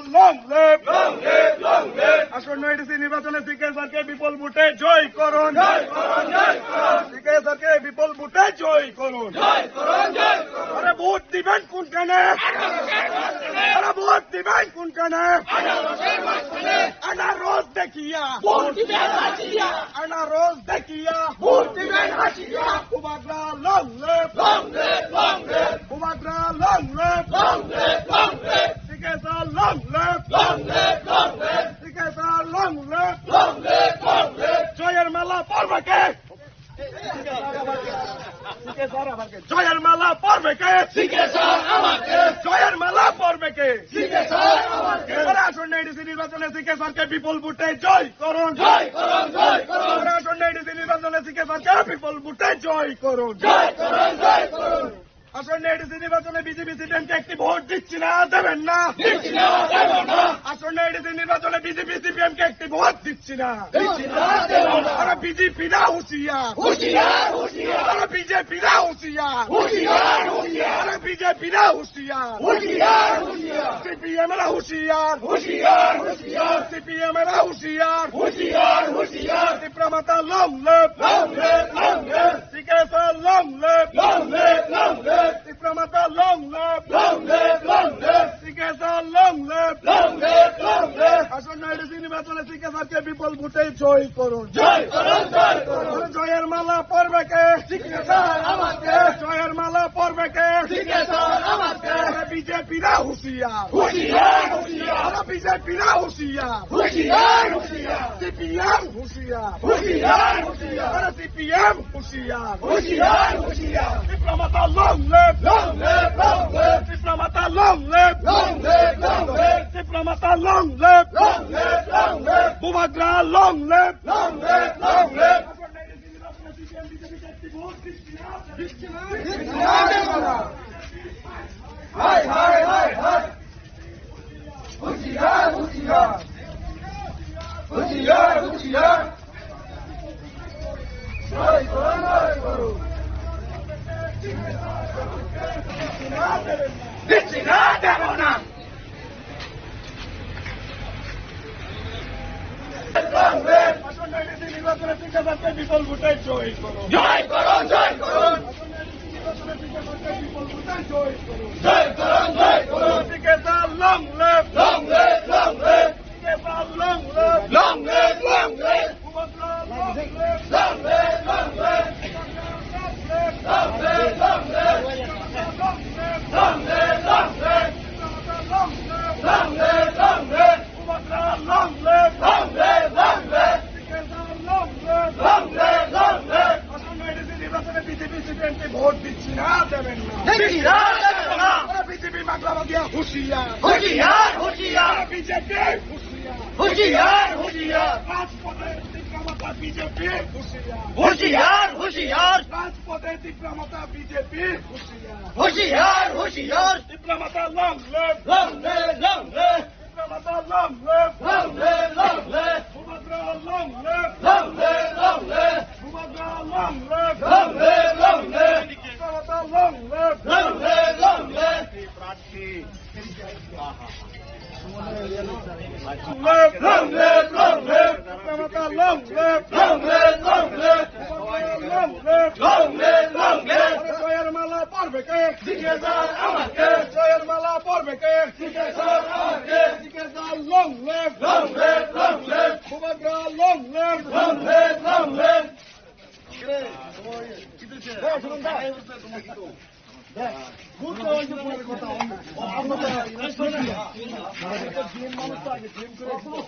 Long live! Long live! Long live! Asonno A D C নির্বাচনে সিকেএসআর কে বিপুল ভোটে জয় করুন। জয় করুন, জয় করুন। সিকেএসআর কে বিপুল ভোটে জয় করুন। জয় করুন, জয় করুন। আরে ভোট দিবেন কোনখানে? আরে ভোট দিবেন কোনখানে? আনারস দেখিয়া। ভোট দিবেন হাসিয়া। আনারস দেখিয়া। ভোট দিবেন হাসিয়া। Bubagra long live! Long live, long live! Bubagra long live! Long live, long live! সিকেএসআর long live! Long live, long live! সিকেএসআর long live! Long live, long live! জয়ের মালা পরবে কে? সিকেএসআর আবার কে? জয়ের মালা পরবে কে? সিকেএসআর আবার কে? জয়ের মালা পরবে কে? সিকেএসআর আবার কে? আরে আসন্ন এডিসি নির্বাচনে সিকেএসআর কে বিপুল ভোটে জয় করুন। জয় করুন, জয় করুন। আরে আসন্ন এডিসি নির্বাচনে সিকেএসআর কে বিপুল ভোটে জয় করুন। জয় করুন, জয় করুন। আসন্ন এডিসি নির্বাচনে বিজেপি সিপিএম কে একটি ভোট দিচ্ছি না, দেবেন না। দিচ্ছি না, দেবেন না। আসন্ন এডিসি নির্বাচনে বিজেপি সিপিএম কে একটি ভোট দিচ্ছি না। দিচ্ছি না, দেবেন না। আরে বিজেপি না হুঁশিয়ার। হুঁশিয়ার, হুঁশিয়ার। আরে বিজেপি না হুঁশিয়ার। হুঁশিয়ার, হুঁশিয়ার। আরে বিজেপি না হুঁশিয়ার। হুঁশিয়ার, হুঁশিয়ার। সিপিএম এরা হুঁশিয়ার। হুঁশিয়ার, হুঁশিয়ার। সিপিএম এরা হুঁশিয়ার। হুঁশিয়ার, হুঁশিয়ার। তিপ্রা মাতা long live। Long live, long live। সিকেএসআর long live। Long live, long live। Tipra মাতা long live। Long live, long live। সিকেএসআর long live। Long live, long live। আসন্ন এডিসি নির্বাচনে সিকেএসআর কে বিপুল ভোটে জয় করুন। জয় করুন, জয় করুন। জয়ের মালা পরবে কে? সিকেএসআর আবার কে? জয়ের মালা পরবে কে? সিকেএসআর আবার কে? আরে বিজেপি না হুঁশিয়ার। হুঁশিয়ার, হুঁশিয়ার। আরে বিজেপি না হুঁশিয়ার। হুঁশিয়ার, হুঁশিয়ার। সিপিএম হুঁশিয়ার। হুঁশিয়ার, হুঁশিয়ার। আরে সিপিএম হুঁশিয়ার। হুঁশিয়ার, হুঁশিয়ার। তিপ্রা মাতা long live। Long live, long live। Tipra মাতা long live। Long live, long live। Tipra মাতা long live। Long live, long live। Bubagra long live। Long live, long live। হায়, হায়, হায়, হায়। হুঁশিয়ার, হুঁশিয়ার। হুঁশিয়ার, হুঁশিয়ার। জয় করো, জয় করো। দিচ্ছি না, দেব না। আসন্ন এডিসি নির্বাচনে সিকেএসআরকে বিপুল ভোটে জয় করুন। জয় করুন, জয় করুন। আসন্ন এডিসি নির্বাচনে সিকেএসআরকে বিপুল ভোটে জয় করুন। জয় করুন, জয় করুন। সিকেএসআর long live। Long live, long live। সিকেএসআর long live। Long live, long live। Bubagra long live। Long live, long live। Bubagra long live। Long live, long live। Long live, long live। Bubagra long live। Long live, long live। Long live, long live। সিকেএসআর long live। Long live, long live। আসন্ন এডিসি নির্বাচনে বিজেপি সিপিএমকে ভোট দিচ্ছি না, দেবেন না। দিচ্ছি না, দেবেন না। আরে বিজেপি মাগলা মাগিয়া হুঁশিয়ার। হুঁশিয়ার, হুঁশিয়ার। আরে বিজেপি হুঁশিয়ার। হুঁশিয়ার, হুঁশিয়ার। রাজপথে তিপ্রা মাতা বিজেপি হুঁশিয়ার। হুঁশিয়ার, হুঁশিয়ার। রাজপথে তীব্র মাথা বিজেপি হুঁশিয়ার। হুঁশিয়ার, হুঁশিয়ার। তীব্র মাথা long live। Long live, long live। তীব্র মাথা long live। Long live, long live। ভূমিপুত্র long live। Long live, long live। ভূমিপুত্র long live। Long live, long live। তীব্র মাথা long live। Long live, long live। প্রার্থী। Long live, long live, long live। তীব্র মাথা long live। Long live, long live। ভূমিপুত্র long live। Long live, long live। জয়ের মালা পরবে কে? সিকে স্যার আমার কে। জয়ের মালা পরবে কে? সিকে স্যার আমার কে। সিকে sir long live। Long live, long live। ভূমিপুত্র long live। Long live, long live।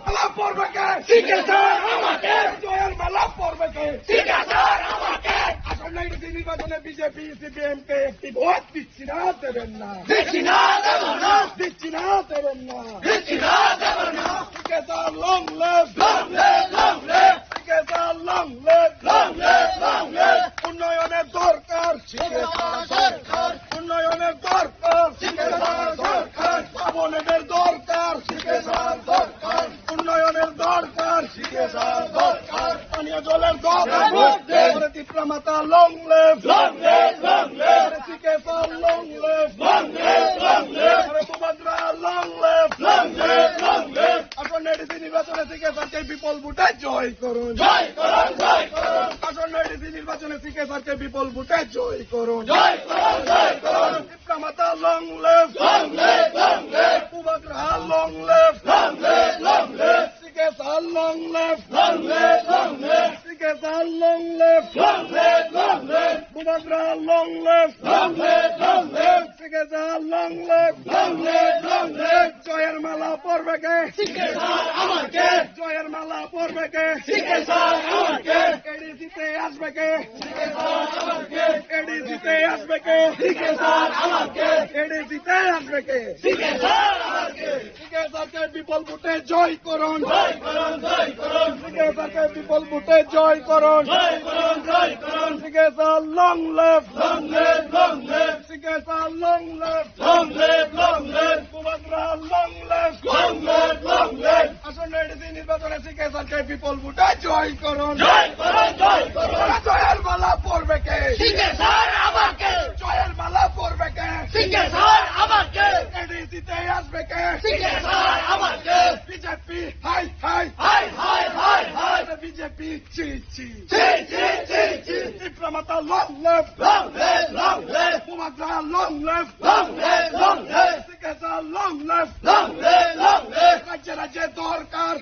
মালা পরবে কে? সিকে স্যার আমার কে। জয়ের মালা পরবে কে? সিকে স্যার আমার কে। আসন্ন এডিসি নির্বাচনে বিজেপি, সিপিএম কে একটি ভোট দিচ্ছি না, দেবেন না। দিচ্ছি না, দেব না। দিচ্ছি না, দেবেন না। দিচ্ছি না, দেব না। সিকে sir long live। Long live, long live। সিকে sir long live। Long live, long live। উন্নয়নের দরকার। সিকে স্যার দরকার। উন্নয়নের দরকার। সিকে স্যার দরকার। ভবনের দরকার। সিকে স্যার দরকার। উন্নয়নের দরকার। সিকে স্যার দরকার। পানীয় জলের দরকার। ভোট দে। আরে তীব্র মাথা long live। Long live, long live। আরে সিকে sir long live। Long live, long live। আরে ভূমিপুত্র long live। Long live, long live। আসন্ন এডিসি নির্বাচনে সিকে স্যারকে বিপুল ভোটে জয় করুন। জয় করুন, জয় করুন। আসন্ন এডিসি নির্বাচনে সিকে স্যারকে বিপুল ভোটে জয় করুন। জয় করুন, জয় করুন। তীব্র মাথা long live। Long live, long live। ভূমিপুত্র long live। Long live, long live। সিকে sir long live। Long live, long live। সিকে sir long live। Long live, long live। ভূমিপুত্র long live। Long live, long live। সিকে sir long live। Long live, long live। জয়ের মালা পরবে কে? সিকে স্যার আমার কে। জয়ের মালা পরবে কে? সিকে স্যার আমার কে। এডিসিতে আসবে কে? সিকে স্যার আমার কে। এডিসিতে আসবে কে? সিকে স্যার আমার কে। এডিসিতে আসবে কে? সিকে স্যার আমার কে। সিকে স্যারকে বিপুল ভোটে জয় করুন। জয় করুন, জয় করুন। সিকে স্যারকে বিপুল ভোটে জয় করুন। জয় করুন, জয় করুন। সিকে sir long live। Long live, long live। সিকে sir long live। Long live, long live। ভূমিপুত্র long live। Long live, long live। আসন্ন এডিসি নির্বাচনে সিকে স্যারকে বিপুল ভোটে জয় করুন। জয় করুন, জয় করুন। জয়ের মালা পরবে কে? সিকে স্যার আমার কে। জয়ের মালা পরবে কে? সিকে স্যার আমার কে। এডিসিতে আসবে কে? সিকে স্যার আমার কে। বিজেপি হায় হায়। হায় হায়, হায় হায়। বিজেপি ছি ছি। ছি ছি, ছি ছি। তীব্র মাথা long live। Long live, long live। ভূমিপুত্র long live। Long live, long live। সিকে sir long live। Long live, long live। রাজ্যে রাজ্যে দরকার।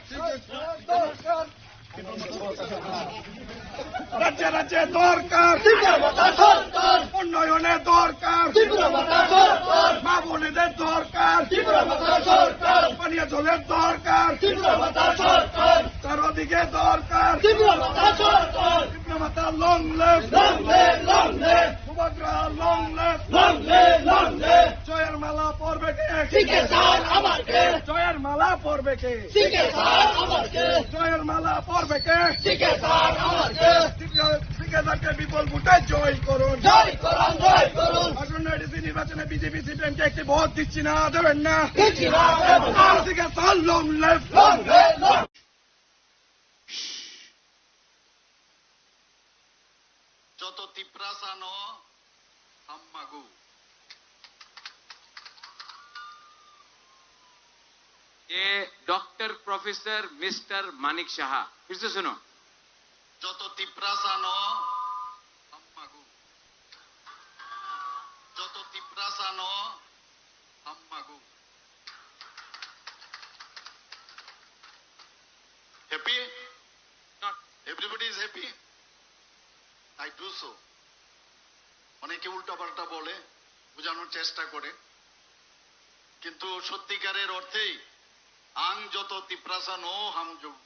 রাজ্যে রাজ্যে দরকার। তীব্র মাথা সরকার। উন্নয়নের দরকার। তীব্র মাথা সরকার। মা বোনেদের দরকার। তীব্র মাথা সরকার। পানীয় জলের দরকার। তীব্র মাথা সরকার। চারদিকে দরকার। তীব্র মাথা সরকার। তীব্র মাথা long live। Long live, long live। ভূমিপুত্র long live। Long live, long live। জয়ের মালা পরবে কে? সিকে স্যার আমার কে। জয়ের মালা পরবে কে? সিকে স্যার আমার কে। জয়ের মালা পরবে কে? সিকে স্যার আমার কে। সিকে, সিকে স্যারকে বিপুল ভোটে জয় করুন। জয় করুন, জয় করুন। আসন্ন এডিসি নির্বাচনে বিজেপি সিপিএম কে একটি ভোট দিচ্ছি না, দেবেন না। দিচ্ছি না, দেবেন না। সিকে sir long live। Long live, long Joto Tiprasa no hammago. ये डॉक्टर प्रोफेसर मिस्टर मानिक शाह। फिर से सुनो। Joto Tiprasa no hammago. Joto Tiprasa no hammago. Happy? Not. Everybody is happy? I do so. অনেকে উল্টাপাল্টা বলে, বোঝানোর চেষ্টা করে, কিন্তু সত্যিকারের অর্থেই আং যত তিপ্রাসা ন হাম যোগ,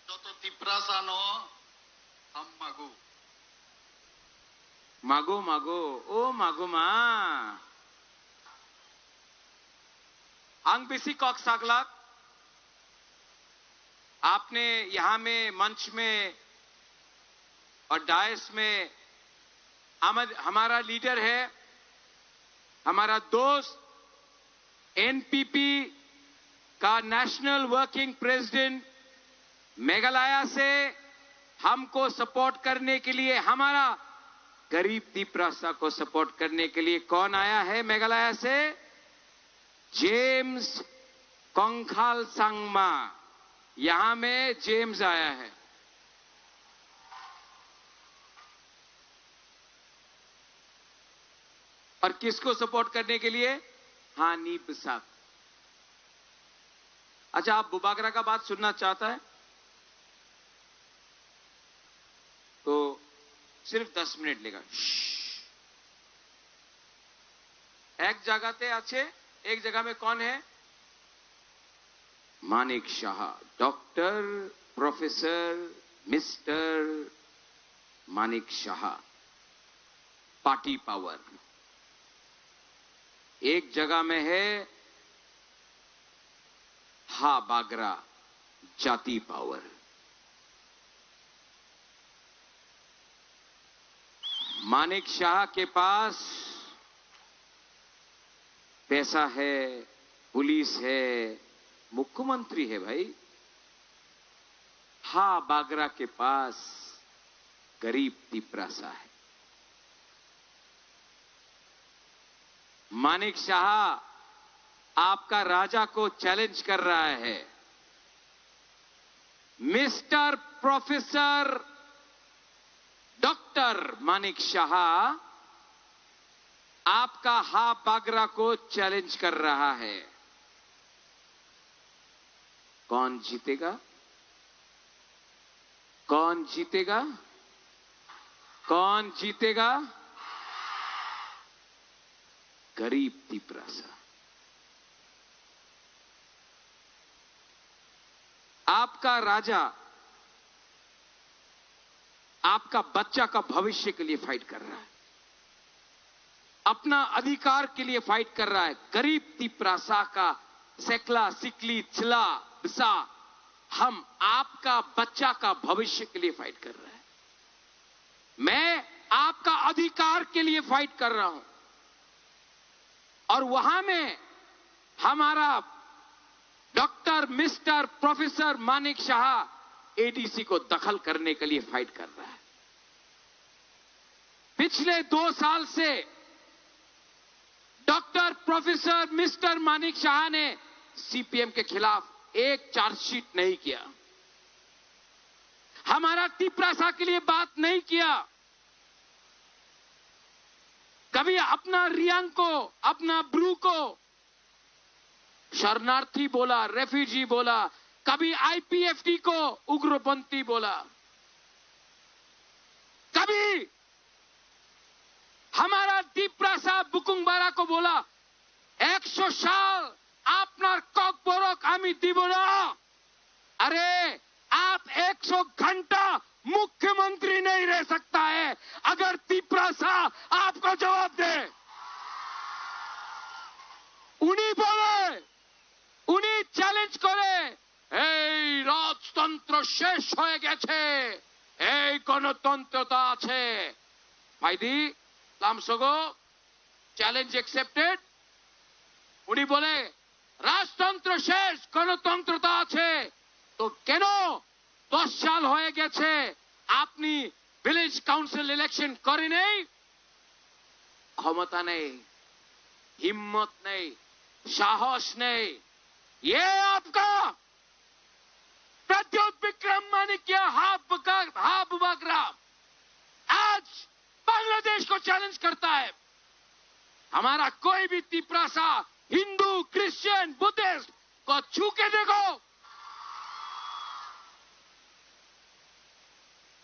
যত তিপ্রাসা ন হাম মাগু। Mago, mago, o mago ma. Ang bisi kok saglak. आपने यहाँ में मंच में और डायस में हम, हमारा लीडर है, हमारा दोस्त, एनपीपी का नेशनल वर्किंग प्रेसिडेंट, मेघालय से हमको सपोर्ट करने के लिए, हमारा गरीब तिपरासा को सपोर्ट करने के लिए कौन आया है मेघालय से? जेम्स कंखाल संगमा। यहाँ में जेम्स आया है। और किसको सपोर्ट करने के लिए? हानी बसाक। अच्छा, आप बुबागरा का बात सुनना चाहता है तो सिर्फ दस मिनट लेगा। श्श्श। এক জায়গাতে আছে, এক জায়গা মে কোন হে? Manik Saha, doctor, professor, mister Manik Saha. Party power. एक जगह में है हा बागरा, जाति पावर। मानिक शाह के पास पैसा है, पुलिस है, मुख्यमंत्री है भाई। हा बागरा के पास गरीब तिपरासा है। मानिक शाह आपका राजा को चैलेंज कर रहा है। मिस्टर प्रोफेसर डॉक्टर मानिक शाह आपका हा बागरा को चैलेंज कर रहा है। कौन जीतेगा? कौन जीतेगा? कौन जीतेगा? गरीब तिपरासा। आपका राजा आपका बच्चा का भविष्य के लिए फाइट कर रहा है, अपना अधिकार के लिए फाइट कर रहा है। गरीब तिपरासा का सेकला, सिकली, चला, बसा, हम आपका बच्चा का भविष्य के लिए फाइट कर रहे हैं। मैं आपका अधिकार के लिए फाइट कर रहा हूं। और वहां में हमारा doctor, mister, professor Manik Shah ADC को दखल करने के लिए फाइट कर रहा है। पिछले दो साल से डॉक्टर, प्रोफेसर, मिस्टर मानिक शाह ने सीपीएम के खिलाफ एक चार्जशीट नहीं किया, हमारा तिपरासा के लिए बात नहीं किया। कभी अपना रियांग को, अपना ब्रू को शरणार्थी बोला, रेफ्यूजी बोला, कभी आईपीएफटी को उग्रपंथी बोला, कभी हमारा तिपरासा बुकुंगबारा को बोला, একশো সাল আপনার ককবরক আমি দিব না। अरे, आप एक सौ घंटा मुख्यमंत्री नहीं रह सकता है अगर तिपरासा आपको जवाब दे। উনি বলে, উনি চ্যালেঞ্জ করে, এই রাজতন্ত্র শেষ হয়ে গেছে, এই গণতন্ত্রতা আছে। ফাইদি লামসগো, চ্যালেঞ্জ অ্যাকসেপ্টেড। উনি বলে, রাজতন্ত্র শেষ, গণতন্ত্রতা আছে। তো কেন দশ সাল হয়ে গেছে আপনি ভিলেজ কাউন্সিল ইলেকশন করেনি? ক্ষমতা নেই, হিম্মত নেই, সাহস নেই। ये आपका प्रद्युत विक्रम माणिक्य हा बुका-, हा बुबागरा आज बांग्लादेश को चैलेंज करता है। हमारा कोई भी तिपरासा हिंदू, क्रिश्चियन, बुद्धिस्ट को छू के देखो।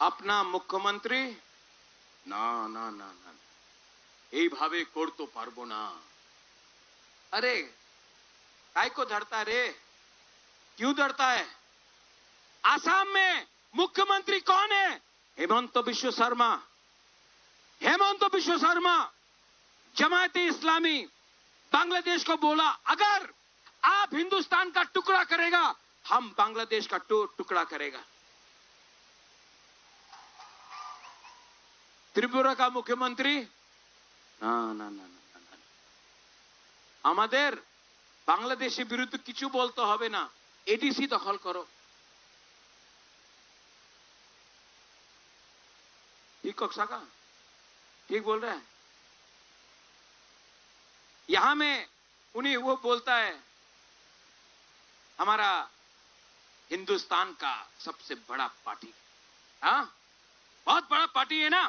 अपना मुख्यमंत्री, না, না, না, না, এইভাবে করতে পারবো না। अरे, काय को डरता रे? क्यों डरता है? आसाम में मुख्यमंत्री कौन है? हेमंत बिश्व शर्मा। हेमंत बिश्व शर्मा, जमायत इस्लामी बांग्लादेश को बोला, अगर आप हिंदुस्तान का टुकड़ा करेगा, हम बांग्लादेश का टु-, टुकड़ा करेगा। त्रिपुरा का मुख्यमंत्री, ना, ना, ना, ना, ना, ना। আমাদের বাংলাদেশের বিরুদ্ধে কিছু বলতে হবে না, এডিসি দখল করো। ठीक कह सका? ठीक बोल रहा है। यहाँ में उन्हीं वो बोलता है, हमारा हिंदुस्तान का सबसे बड़ा पार्टी। हाँ, बहुत बड़ा पार्टी है ना,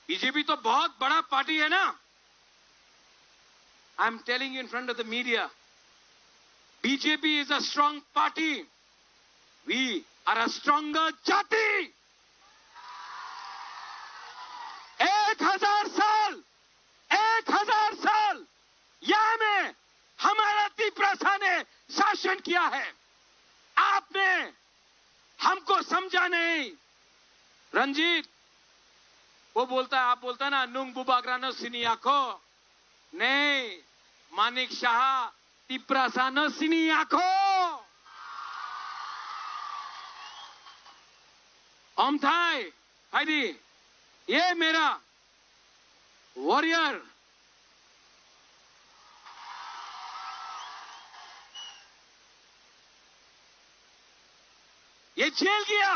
बीजेपी तो बहुत बड़ा पार्टी है ना। I am telling you in front of the media, B J P is a strong party. We are a stronger jati. एक हजार साल, एक हजार साल यहाँ में हमारा तिपरासा ने शासन किया है। आपने हमको समझा नहीं। रंजीत, वो बोलता है, आप बोलता है ना, nung bubagra no sini akho. नहीं, मानिक शाह तिपरासा no sini akho. अमथाई, हाइडी, ये मेरा वॉरियर, ये जेल गया,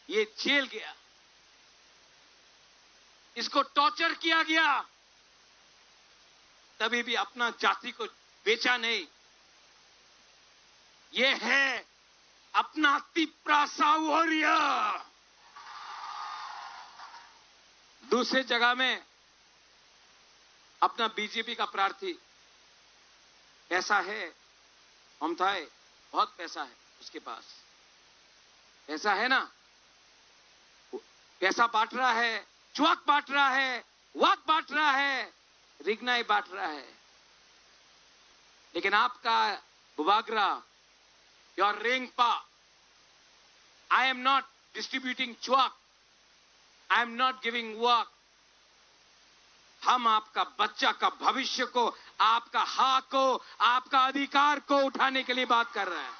ये जेल गया, इसको टॉर्चर किया गया, तभी भी अपना जाति को बेचा नहीं। ये है अपना तिपरासा वॉरियर। दूसरे जगह में अपना बीजेपी का प्रार्थी, पैसा है, अमथाई, बहुत पैसा है उसके पास, पैसा है ना, पैसा बांट रहा है, चुवाक बांट रहा है, वाक बांट रहा है, रिगनाई बांट रहा है। लेकिन आपका Bubagra, your ringpa, I am not distributing चुवाक, I am not giving वाक। हम आपका बच्चा का भविष्य को, आपका हक को, आपका अधिकार को उठाने के लिए बात कर रहे हैं।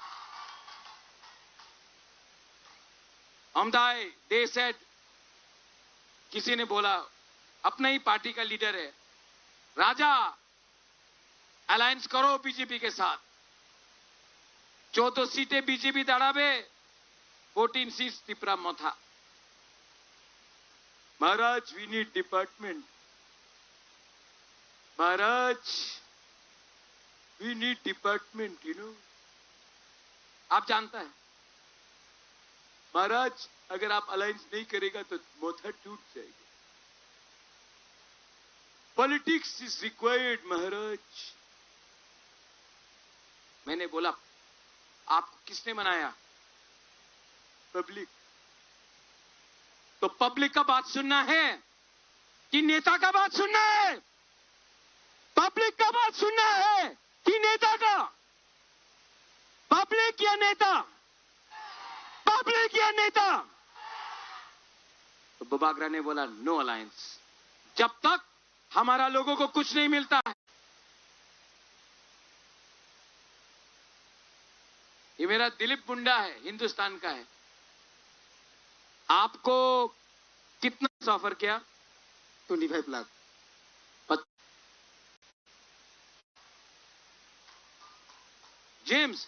अमथाई, they said, किसी ने बोला, अपना ही पार्टी का लीडर है, राजा, अलायंस करो बीजेपी के साथ। चौदह सीटें बीजेपी दाड़ाबे, फोर्टीन सीट्स तिपरा मथा। महाराज, we need department। Maharaj, we need department, you know। आप जानता है महाराज, अगर आप अलायंस नहीं करेगा तो मोथा टूट जाएगा। पॉलिटिक्स इज रिक्वायर्ड महाराज। मैंने बोला, आपको किसने बनाया? पब्लिक। तो पब्लिक का बात सुनना है कि नेता का बात सुनना है? पब्लिक का बात सुनना है कि नेता का? पब्लिक या नेता? पब्लिक या नेता? तो बुबागरा ने बोला, नो अलायंस, जब तक हमारा लोगों को कुछ नहीं मिलता है। ये मेरा दिलीप मुंडा है, हिंदुस्तान का है। आपको कितना ऑफर किया? Twenty five lakh. जेम्स,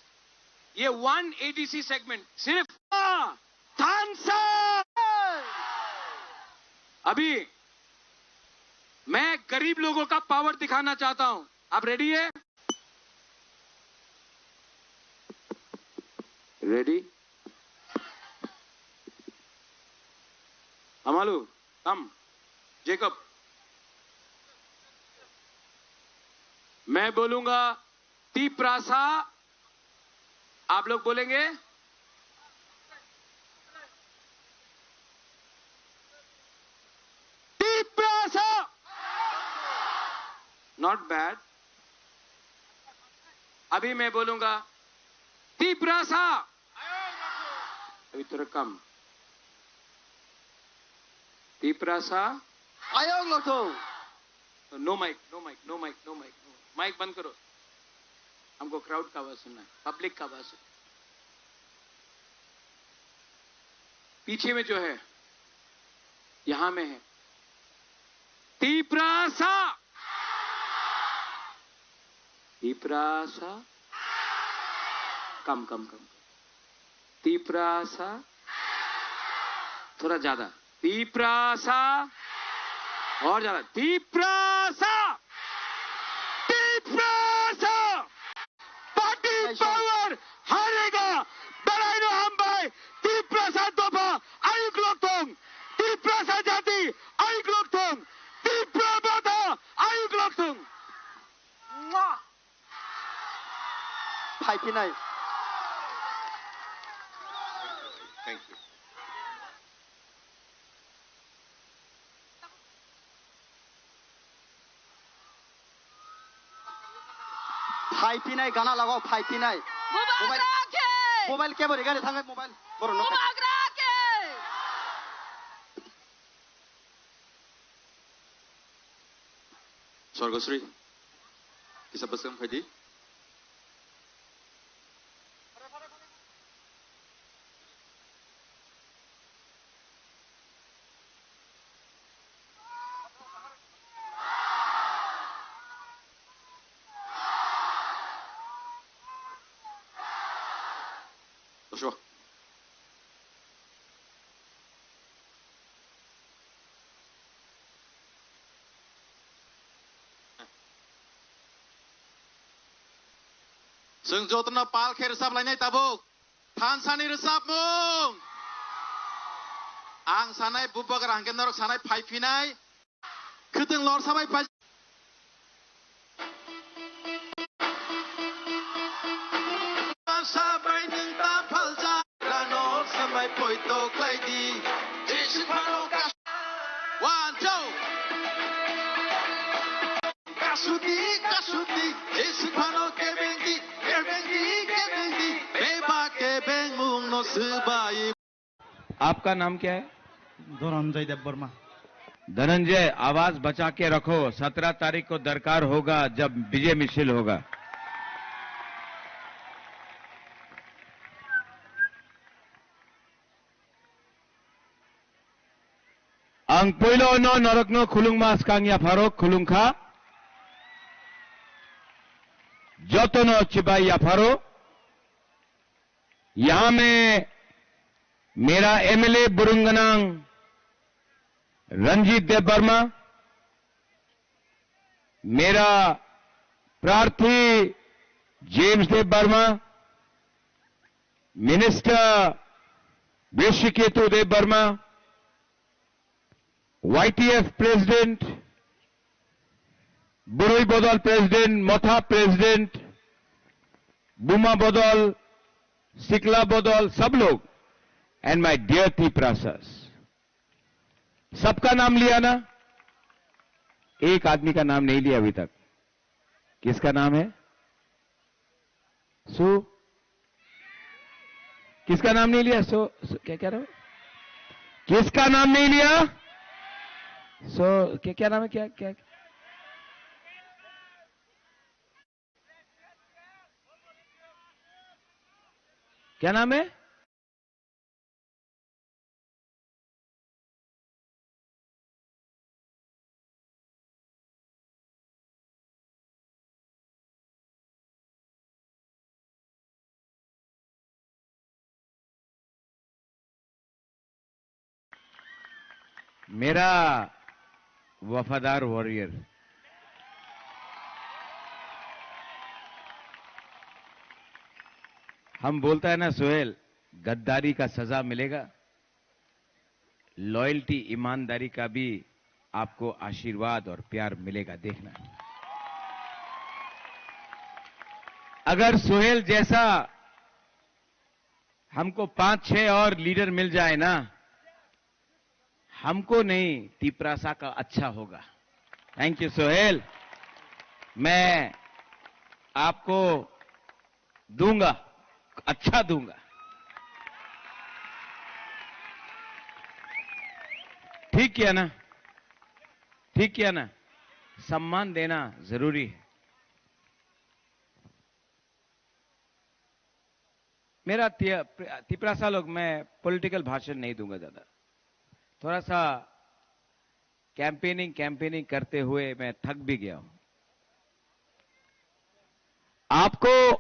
ये वन एडीसी सेगमेंट सिर्फ थम्स अप। अभी मैं गरीब लोगों का पावर दिखाना चाहता हूं, आप रेडी है? रेडी? Amalu, come, Jacob। मैं बोलूंगा तिपरासा, आप लोग बोलेंगे तिपरासा। Not bad। अभी मैं बोलूंगा तिपरासा। अभी थोड़ा कम। तिपरासा। Ayok lothong। तो no mike, no mike, no mike, no mike, no mike. Mike बंद करो। हमको क्राउड का आवाज सुनना है, पब्लिक का आवाज सुनना है। पीछे में जो है, यहाँ में है। तिप्रसा। तिप्रसा। कम, कम, कम, कम। तिप्रसा। थोड़ा ज्यादा। तिप्रसा। और ज्यादा। तिप्रसा। तिप्रसा। Party power हारेगा। Belai no hambai, Tiprasa dopha ayuk lokthung, Tiprasa jati ayuk lokthung, Tipra motha ayuk lokthung. Phai phinai. Thank you. Phai phinai gana lago, phai phinai. Mobile, Bubagra khe! Mobile kebo rigani thangai mobile. Borok no. Bubagra khe! Sorgosri, kisa bwskang phaidi. Chwng jotono pal khe rwchap lainai tabuk. Thansani rwchapmung. Ang sanai bubagra hwnkhe norok sanai phai phinai. Khwtwng lorsa bai phai. Sabai nwng ta phalja. Rano samai poito khlai di. Jisik phano kas-, one, two. Kasuti, kasuti, jesik phano kebengdi, kebengdi, kebengdi, beba kebengmung no swbai. आपका नाम क्या है? धनंजय देव वर्मा। धनंजय, आवाज बचा के रखो, सत्रह तारीख को दरकार होगा जब विजय मिছিল होगा। Ang puilo no norokno khulungma swkang yapharo khulungkha. Jotono chibai yapharo. यहाँ में मेरा एमएलए बुरुंगनांग रंजीत देव वर्मा, मेरा प्रार्थी जेम्स देव वर्मा, मिनिस्टर वृषिकेतु देव वर्मा, वाईटीएफ प्रेसिडेंट, बुरुई बदल प्रेसिडेंट, मथा प्रेसिडेंट, बुमा बदल, सिकला बदल, सब लोग, and my dear Tiprasas, सबका नाम लिया ना? एक आदमी का नाम नहीं लिया अभी तक। किसका नाम है? सो, किसका नाम नहीं लिया? सो, सो, क्या, क्या नाम है? किसका नाम नहीं लिया? सो, क्या, क्या नाम है? क्या, क्या? क्या नाम है? मेरा वफादार वॉरियर, हम बोलता है ना सोहेल, गद्दारी का सजा मिलेगा, लॉयल्टी, ईमानदारी का भी आपको आशीर्वाद और प्यार मिलेगा, देखना। अगर सोहेल जैसा हमको पांच छह और लीडर मिल जाए ना, हमको नहीं, तिपरासा का अच्छा होगा। थैंक यू सोहेल, मैं आपको दूंगा, अच्छा दूंगा। ठीक किया ना? ठीक किया ना? सम्मान देना जरूरी है। मेरा ति-, तिपरासा लोग, मैं पॉलिटिकल भाषण नहीं दूंगा ज्यादा, थोड़ा सा कैंपेनिंग, कैंपेनिंग करते हुए मैं थक भी गया हूं। आपको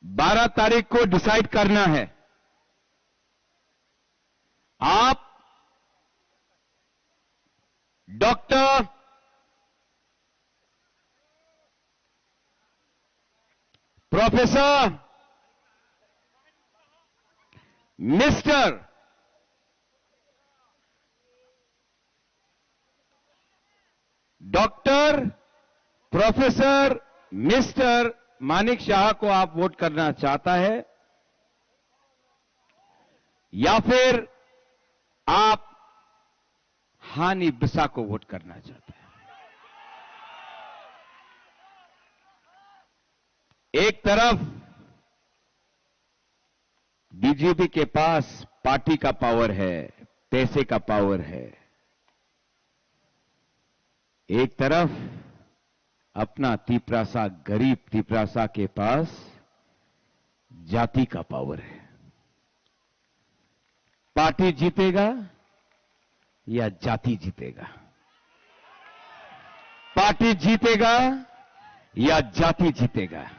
बारह तारीख को डिसाइड करना है, आप doctor, professor, mister, doctor, professor, mister Manik Shah को आप वोट करना चाहता है, या फिर आप हानि बसा को वोट करना चाहता है? एक तरफ बीजेपी के पास पार्टी का पावर है, पैसे का पावर है, एक तरफ अपना तिपरासा, गरीब तिपरासा के पास जाति का पावर है। पार्टी जीतेगा या जाति जीतेगा? पार्टी जीतेगा या जाति जीतेगा?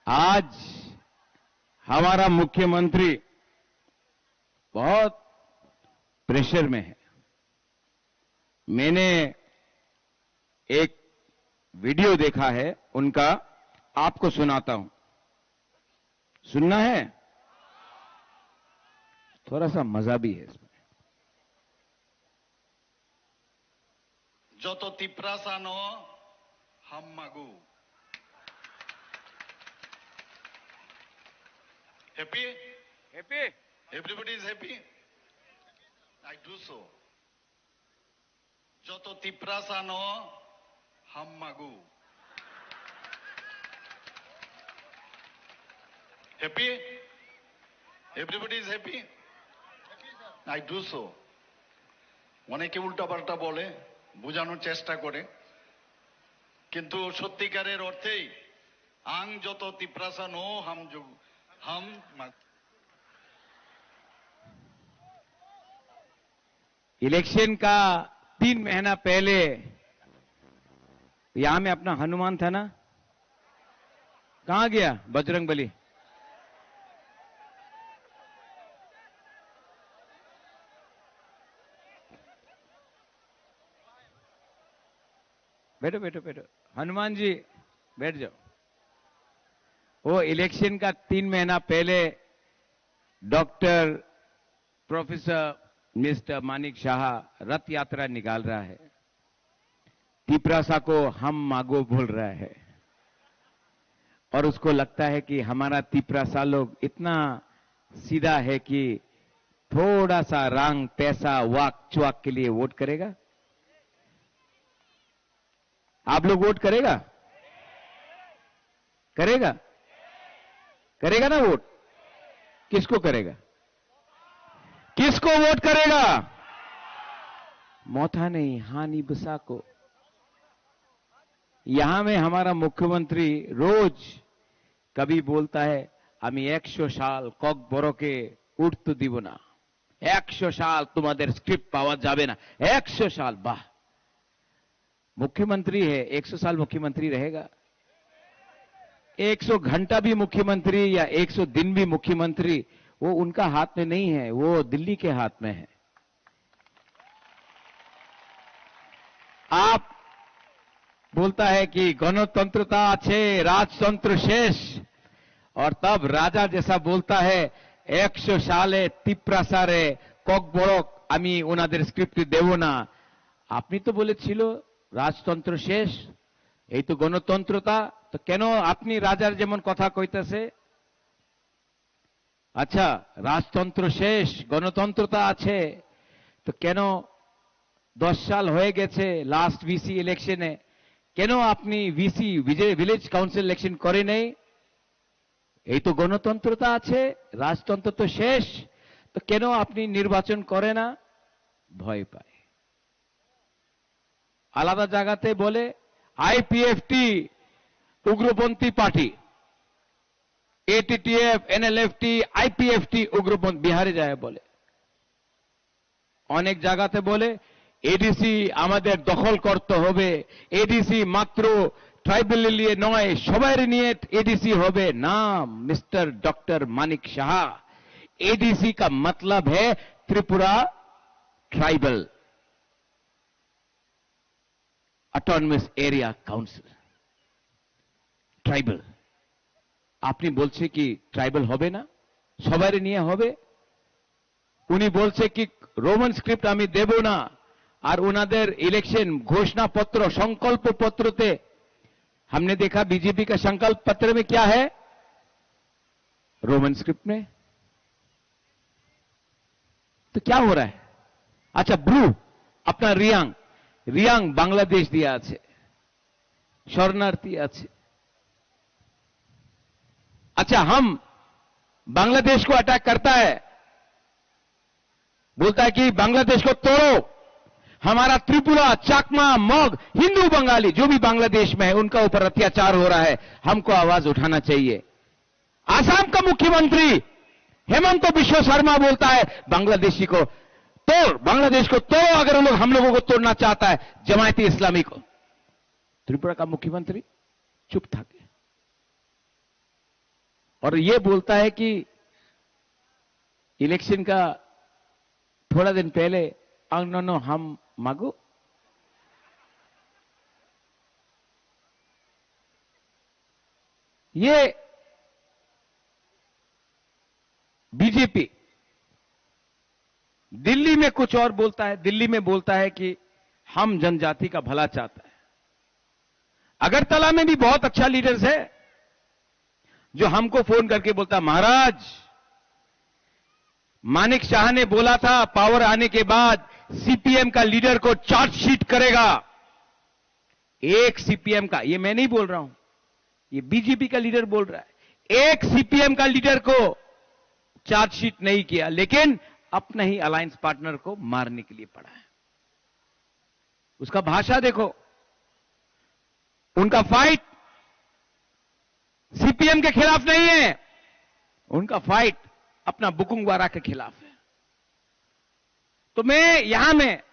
आज हमारा मुख्यमंत्री बहुत प्रेशर में है। मैंने एक वीडियो देखा है उनका, आपको सुनाता हूं। सुनना है? थोड़ा सा मजा भी है इसमें। Joto Tiprasa no hammago. Happy? Happy. Everybody is happy? I do so. Joto Tiprasa no hammago. Happy? Everybody is happy? I do so. অনেকে উল্টাপাল্টা বলে, বোঝানোর চেষ্টা করে, কিন্তু সত্যিকারের অর্থেই আং যত তিপ্রাসা নো হাম যুগ, হাম মা- इलेक्शन का तीन महीना पहले यहां में अपना हनुमान था ना, कहां गया बजरंग बली? बैठो, बैठो, बैठो। हनुमान जी, बैठ जाओ। वो इलेक्शन का तीन महीना पहले डॉक्टर प्रोफेसर मिस्टर मानिक शाह रथ यात्रा निकाल रहा है, तिपरासा को हम मागो बोल रहा है, और उसको लगता है कि हमारा तिपरासा लोग इतना सीधा है कि थोड़ा सा रंग, पैसा, वाक चुआक के लिए वोट करेगा। आप लोग वोट करेगा? करेगा? करेगा ना वोट? किसको करेगा? किसको वोट करेगा? मोथा नहीं, हानि बसा को। यहां में हमारा मुख्यमंत्री रोज कभी बोलता है, "আমি একশো সাল ককবরকে উঠতে দিব না, একশো সাল তোমাদের স্ক্রিপ্ট পাওয়া যাবে না, একশো সাল।" वाह, मुख्यमंत्री है, एक सौ साल मुख्यमंत्री रहेगा? एक सौ घंटा भी मुख्यमंत्री या एक सौ दिन भी मुख्यमंत्री, वो उनका हाथ में नहीं है, वो दिल्ली के हाथ में है। आप बोलता है कि গণতন্ত্রতা আছে, রাজতন্ত্র শেষ, और तब राजा जैसा बोलता है, একশো সালে তিপ্রাসারে ককবরক আমি ওনাদের স্ক্রিপ্ট দেব না। আপনি তো বলেছিল রাজতন্ত্র শেষ, এই তো গণতন্ত্রতা, তো কেন আপনি রাজার যেমন কথা কইতাছে? আচ্ছা, রাজতন্ত্র শেষ, গণতন্ত্রতা আছে, তো কেন দশ সাল হয়ে গেছে লাস্ট ভিসি ইলেকশনে, কেন আপনি ভিসি, ভিজে-, ভিলেজ কাউন্সিল ইলেকশন করে নেই? এই তো গণতন্ত্রতা আছে, রাজতন্ত্র তো শেষ, তো কেন আপনি নির্বাচন করে না? ভয় পায়। আলাদা জায়গাতে বলে আইপিএফটি উগ্রপন্থী পার্টি, এটিটিএফ, এনএলএফটি, আইপিএফটি উগ্রপন্থী, বিহারে যায় বলে। অনেক জায়গাতে বলে এডিসি আমাদের দখল করতে হবে, এডিসি মাত্র ট্রাইবেল নিয়ে নয়, সবার নিয়ে এডিসি হবে। না, মিস্টার ডক্টর মানিক সাহা, এডিসি কা মতলব হ্যায় Tripura tribal autonomous area council. Tribal. আপনি বলছে কি ট্রাইবেল হবে না, সবারই নিয়ে হবে? উনি বলছে কি রোমান স্ক্রিপ্ট আমি দেব না, আর ওনাদের ইলেকশন ঘোষণাপত্র, সংকল্প পত্রতে हमने देखा बीजेपी का संकल्प पत्र में क्या है, रोमन स्क्रिप्ट में। तो क्या हो रहा है? अच्छा, ब्रू, अपना रियांग, रियांग बांग्लादेश दिया আছে, শরণার্থী আছে। अच्छा, हम बांग्लादेश को अटैक करता है, बोलता है कि बांग्लादेश को तोड़ो। हमारा त्रिपुरा, चाकमा, मग, हिंदू, बंगाली जो भी बांग्लादेश में है, उनका ऊपर अत्याचार हो रहा है, हमको आवाज उठाना चाहिए। आसाम का मुख्यमंत्री हेमंत बिश्व शर्मा बोलता है बांग्लादेशी को, तोड़, बांग्लादेश को तोड़ो, अगर वो लोग हम लोगों को तोड़ना चाहता है, जमायती इस्लामी को। त्रिपुरा का मुख्यमंत्री चुप था। और ये बोलता है कि इलेक्शन का थोड़ा दिन पहले, "अंग नो नो हम मागो।" ये बीजेपी दिल्ली में कुछ और बोलता है, दिल्ली में बोलता है कि हम जनजाति का भला चाहता है। अगरतला में भी बहुत अच्छा लीडर्स है जो हमको फोन करके बोलता, महाराज, मानिक शाह ने बोला था पावर आने के बाद सीपीएम का लीडर को चार्जशीट करेगा। एक सीपीएम का, ये मैं नहीं बोल रहा हूं, ये बीजेपी का लीडर बोल रहा है, एक सीपीएम का लीडर को चार्जशीट नहीं किया, लेकिन अपना ही अलायंस पार्टनर को मारने के लिए पड़ा है। उसका भाषा देखो, उनका फाइट सीपीएम के खिलाफ नहीं है, उनका फाइट अपना बुकुंगवारा के खिलाफ है। तो मैं यहां में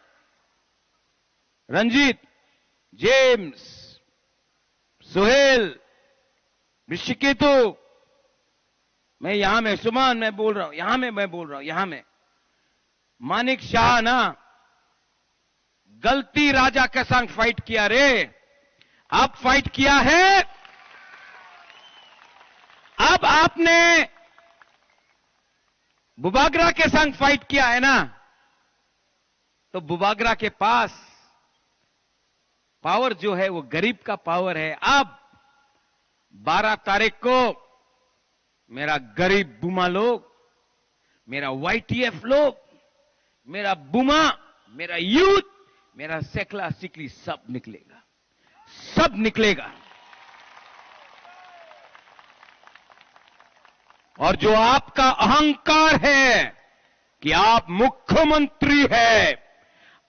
रंजीत, जेम्स, सोहेल, ऋषिकेतु, मैं यहां में, सुमन, मैं बोल रहा हूं, यहां में मैं बोल रहा हूं, यहां में मानिक शाह ना गलती राजा के संग फाइट किया रे, अब फाइट किया है, अब आपने बुबागरा के संग फाइट किया है ना, तो बुबागरा के पास पावर जो है वो गरीब का पावर है। अब बारह तारीख को मेरा गरीब बुमा लोग, मेरा वाईटीएफ लोग, मेरा बुमा, मेरा यूथ, मेरा सेकला सिकली सब निकलेगा, सब निकलेगा। और जो आपका अहंकार है कि आप मुख्यमंत्री है,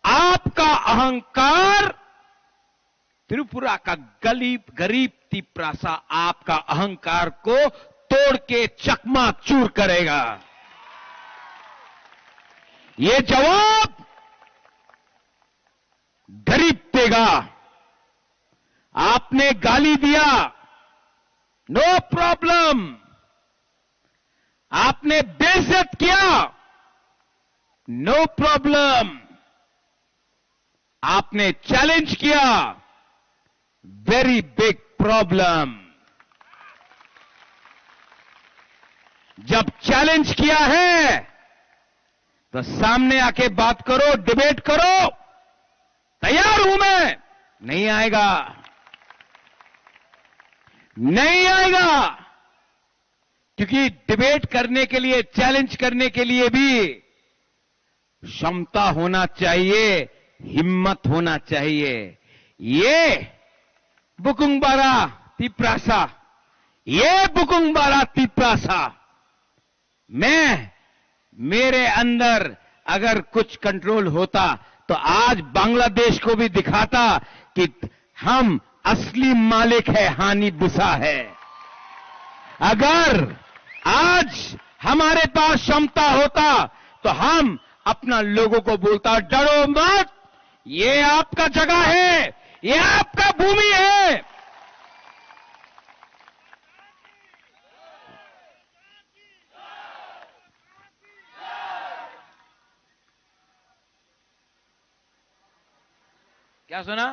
आपका अहंकार त्रिपुरा का गरीब, गरीब तिपरासा आपका अहंकार को तोड़ के चकमा चूर करेगा। ये जवाब गरीब देगा। आपने गाली दिया, नो प्रॉब्लम। आपने बेइज्जत किया, नो प्रॉब्लम। आपने चैलेंज किया, वेरी बिग प्रॉब्लम। जब चैलेंज किया है तो सामने आके बात करो, डिबेट करो, तैयार हूं मैं। नहीं आएगा, नहीं आएगा, क्योंकि डिबेट करने के लिए, चैलेंज करने के लिए भी क्षमता होना चाहिए, हिम्मत होना चाहिए। ये बुकुंगबारा तिप्रासा, ये बुकुंगबारा तिप्रासा, मैं मेरे अंदर अगर कुछ कंट्रोल होता तो आज बांग्लादेश को भी दिखाता कि हम असली मालिक है, हानि बुसा है। अगर आज हमारे पास क्षमता होता तो हम अपना लोगों को बोलता, डरो मत, ये आपका जगह है, ये आपका भूमि है। क्या सुना?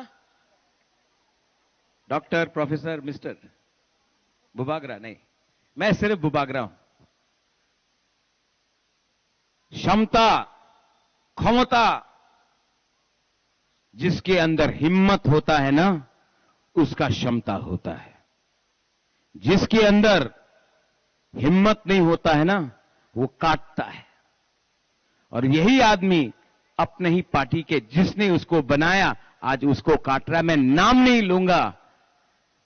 डॉक्टर, प्रोफेसर, मिस्टर बुबागरा नहीं, मैं सिर्फ बुबागरा हूं। क्षमता, क्षमता, जिसके अंदर हिम्मत होता है ना, उसका क्षमता होता है। जिसके अंदर हिम्मत नहीं होता है ना, वो काटता है। और यही आदमी अपने ही पार्टी के, जिसने उसको बनाया, आज उसको काट रहा है। मैं नाम नहीं लूंगा,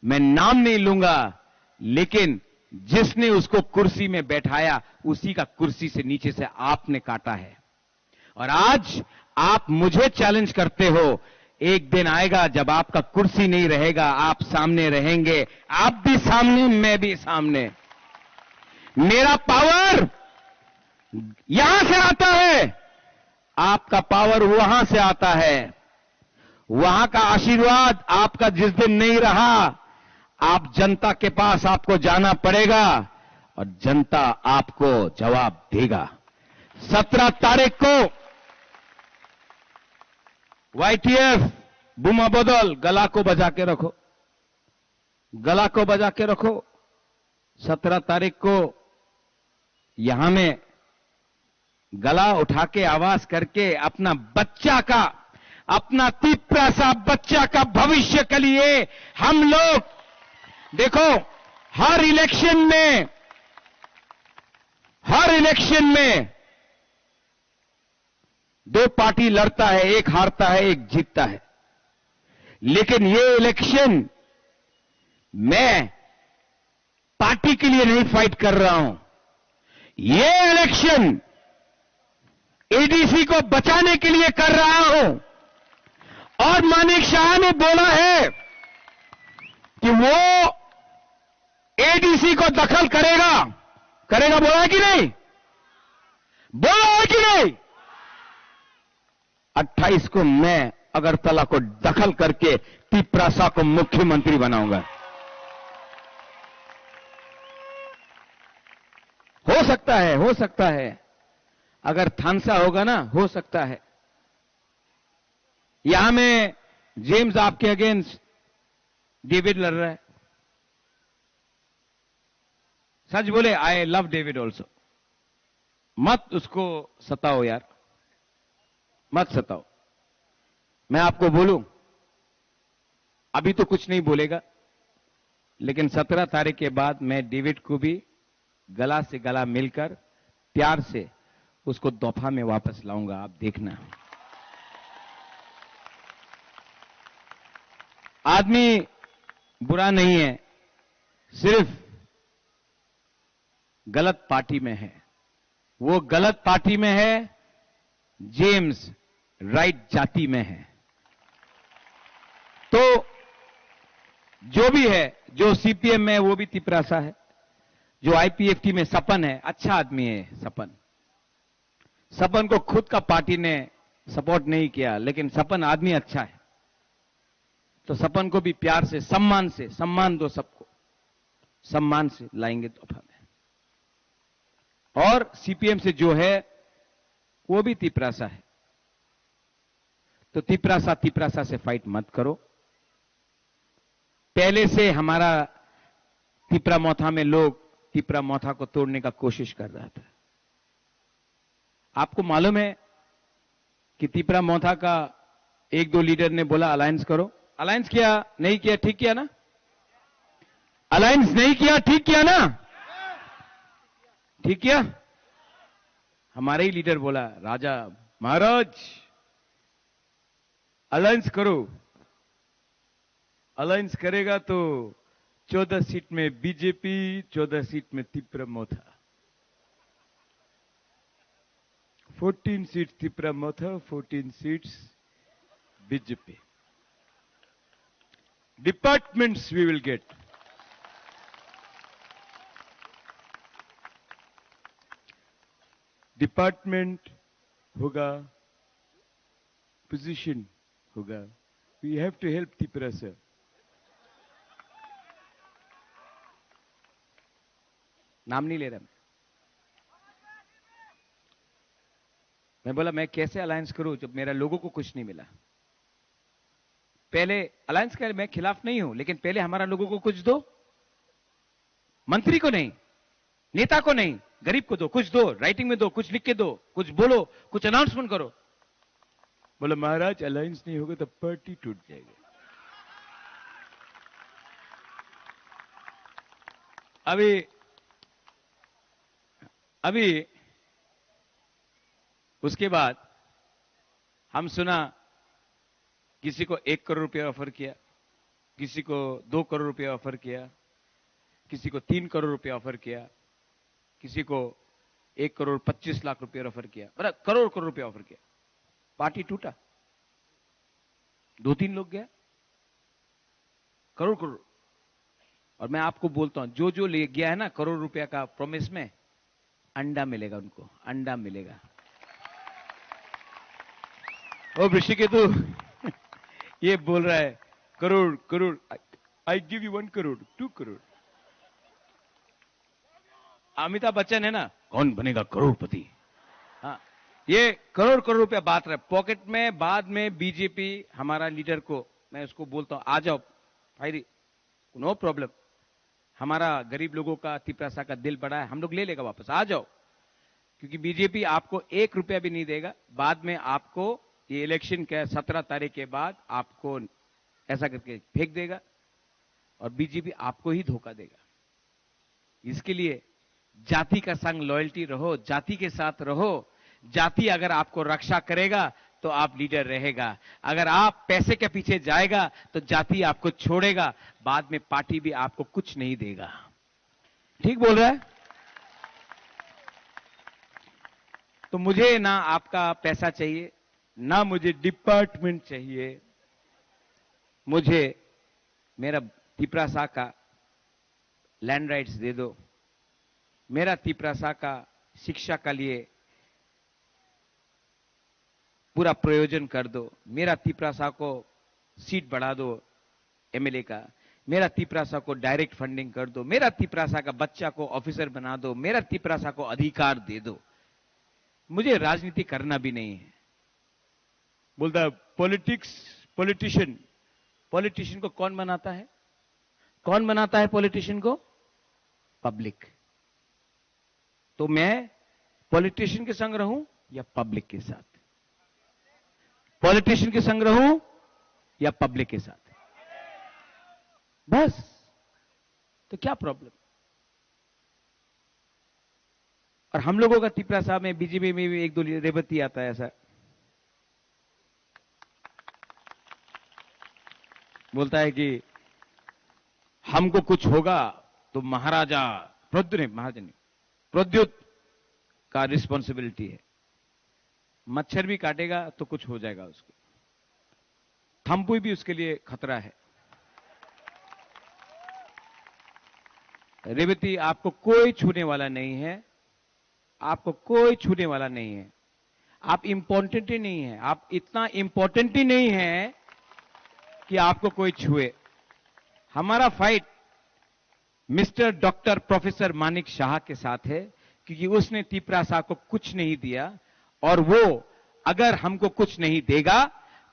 मैं नाम नहीं लूंगा, लेकिन जिसने उसको कुर्सी में बैठाया, उसी का कुर्सी से नीचे से आपने काटा है। और आज आप मुझे चैलेंज करते हो, एक दिन आएगा जब आपका कुर्सी नहीं रहेगा, आप सामने रहेंगे, आप भी सामने, मैं भी सामने। मेरा पावर यहां से आता है, आपका पावर वहां से आता है। वहां का आशीर्वाद आपका जिस दिन नहीं रहा, आप जनता के पास आपको जाना पड़ेगा और जनता आपको जवाब देगा। सत्रह तारीख को वाईटीएफ बुमा बदल गला को बजा के रखो, गला को बजा के रखो। सत्रह तारीख को यहां में गला उठा के आवाज करके अपना बच्चा का, अपना तिप्रासा बच्चा का भविष्य के लिए हम लोग, देखो, हर इलेक्शन में, हर इलेक्शन में दो पार्टी लड़ता है, एक हारता है, एक जीतता है, लेकिन ये इलेक्शन मैं पार्टी के लिए नहीं फाइट कर रहा हूं, ये इलेक्शन एडीसी को बचाने के लिए कर रहा हूं। और मानिक शाह ने बोला है कि वो एडीसी को दखल करेगा, करेगा बोला है कि नहीं? बोला है कि नहीं? अट्ठाईस को मैं अगरतला को दखल करके तिप्रासा को मुख्यमंत्री बनाऊंगा। हो सकता है, हो सकता है, अगर थानसा होगा ना, हो सकता है। यहां में जेम्स आपके अगेंस्ट डेविड लड़ रहा है। सच बोले, आई लव डेविड ऑल्सो। मत उसको सताओ यार, मत सताओ। मैं आपको बोलूं, अभी तो कुछ नहीं बोलेगा, लेकिन सत्रह तारीख के बाद मैं डेविड को भी गला से गला मिलकर प्यार से उसको दफा में वापस लाऊंगा, आप देखना। आदमी बुरा नहीं है, सिर्फ गलत पार्टी में है। वो गलत पार्टी में है, जेम्स राइट जाति में है। तो जो भी है, जो सीपीएम में है, वो भी तिपरासा है, जो आईपीएफटी में सपन है, अच्छा आदमी है सपन। सपन को खुद का पार्टी ने सपोर्ट नहीं किया, लेकिन सपन आदमी अच्छा है, तो सपन को भी प्यार से, सम्मान से, सम्मान दो सबको, सम्मान से लाएंगे तोहफा में। और सीपीएम से जो है, वो भी तिपरासा है, तो तिपरासा तिपरासा से फाइट मत करो। पहले से हमारा तिपरा मोथा में लोग तिपरा मोथा को तोड़ने का कोशिश कर रहा था। आपको मालूम है कि तिपरा मोथा का एक दो लीडर ने बोला, अलायंस करो। अलायंस किया, नहीं किया, ठीक किया ना? अलायंस नहीं किया, ठीक किया ना? ठीक किया? हमारे ही लीडर बोला, राजा महाराज, अलायंस करो। अलायंस करेगा तो चौदह सीट में बीजेपी, चौदह सीट में तिपरा मोथा। fourteen seats Tipra Motha, fourteen seats B J P. Departments we will get. Department hoga, position hoga. We have to help Tiprasa. नाम नहीं ले रहा मैं। मैं बोला, मैं कैसे अलायंस करूं जब मेरा लोगों को कुछ नहीं मिला? पहले अलायंस का मैं खिलाफ नहीं हूं, लेकिन पहले हमारा लोगों को कुछ दो। मंत्री को नहीं, नेता को नहीं, गरीब को दो, कुछ दो, राइटिंग में दो, कुछ लिख के दो, कुछ बोलो, कुछ अनाउंसमेंट करो। बोला, महाराज, अलायंस नहीं होगा तो पार्टी टूट जाएगा। अभी, अभी उसके बाद हम सुना, किसी को एक करोड़ रुपया ऑफर किया, किसी को दो करोड़ रुपया ऑफर किया, किसी को तीन करोड़ रुपया ऑफर किया, किसी को एक करोड़ पच्चीस लाख रुपया ऑफर किया, मतलब करोड़ करोड़ रुपया ऑफर किया। पार्टी टूटा, दो तीन लोग गया, करोड़ करोड़। और मैं आपको बोलता हूं, जो जो ले गया है ना करोड़ रुपया का प्रॉमिस में, अंडा मिलेगा उनको, अंडा मिलेगा। ओ ऋषिकेतु, ये बोल रहा है, crore crore, I give you one crore, two crore. Amitabh Bachchan है ना, कौन बनेगा करोड़पति? हाँ, ये करोड़ करोड़ रुपया बांट रहे पॉकेट में। बाद में बीजेपी हमारा लीडर को, मैं उसको बोलता हूँ, आ जाओ भाई, नो प्रॉब्लम, हमारा गरीब लोगों का, तिपरासा का दिल बड़ा है, हम लोग ले लेगा वापस, आ जाओ। क्योंकि बीजेपी आपको एक रुपया भी नहीं देगा। बाद में आपको ये इलेक्शन के सत्रह तारीख के बाद आपको ऐसा करके फेंक देगा और बीजेपी आपको ही धोखा देगा। इसके लिए जाति का संग लॉयल्टी रहो, जाति के साथ रहो। जाति अगर आपको रक्षा करेगा तो आप लीडर रहेगा, अगर आप पैसे के पीछे जाएगा तो जाति आपको छोड़ेगा, बाद में पार्टी भी आपको कुछ नहीं देगा। ठीक बोल रहा है? तो मुझे ना आपका पैसा चाहिए, ना मुझे डिपार्टमेंट चाहिए, मुझे मेरा तिपरासा का लैंड राइट्स दे दो, मेरा तिपरासा का शिक्षा का लिए पूरा प्रयोजन कर दो, मेरा तिपरासा को सीट बढ़ा दो एमएलए का, मेरा तिपरासा को डायरेक्ट फंडिंग कर दो, मेरा तिपरासा का बच्चा को ऑफिसर बना दो, मेरा तिपरासा को अधिकार दे दो। मुझे राजनीति करना भी नहीं है। बोलता है, पॉलिटिक्स, पॉलिटिशियन, पॉलिटिशियन को कौन बनाता है? कौन बनाता है पॉलिटिशियन को? पब्लिक। तो मैं पॉलिटिशियन के संग रहूं या पब्लिक के साथ? पॉलिटिशियन के संग रहूं या पब्लिक के साथ? बस, तो क्या प्रॉब्लम? और हम लोगों का तिपरासा में, बीजेपी में भी एक दो रेवती आता है ऐसा, बोलता है कि हमको कुछ होगा तो महाराजा प्रद्युत, नहीं, महाराजा नहीं, प्रद्युत का रिस्पॉन्सिबिलिटी है। मच्छर भी काटेगा तो कुछ हो जाएगा उसको, थम्पुई भी उसके लिए खतरा है। रेवती, आपको कोई छूने वाला नहीं है, आपको कोई छूने वाला नहीं है। आप इंपॉर्टेंट ही नहीं है, आप इतना इंपॉर्टेंट ही नहीं है कि आपको कोई छुए। हमारा fight mister doctor professor Manik Shah के साथ है, क्योंकि उसने तिपरासा को कुछ नहीं दिया, और वो अगर हमको कुछ नहीं देगा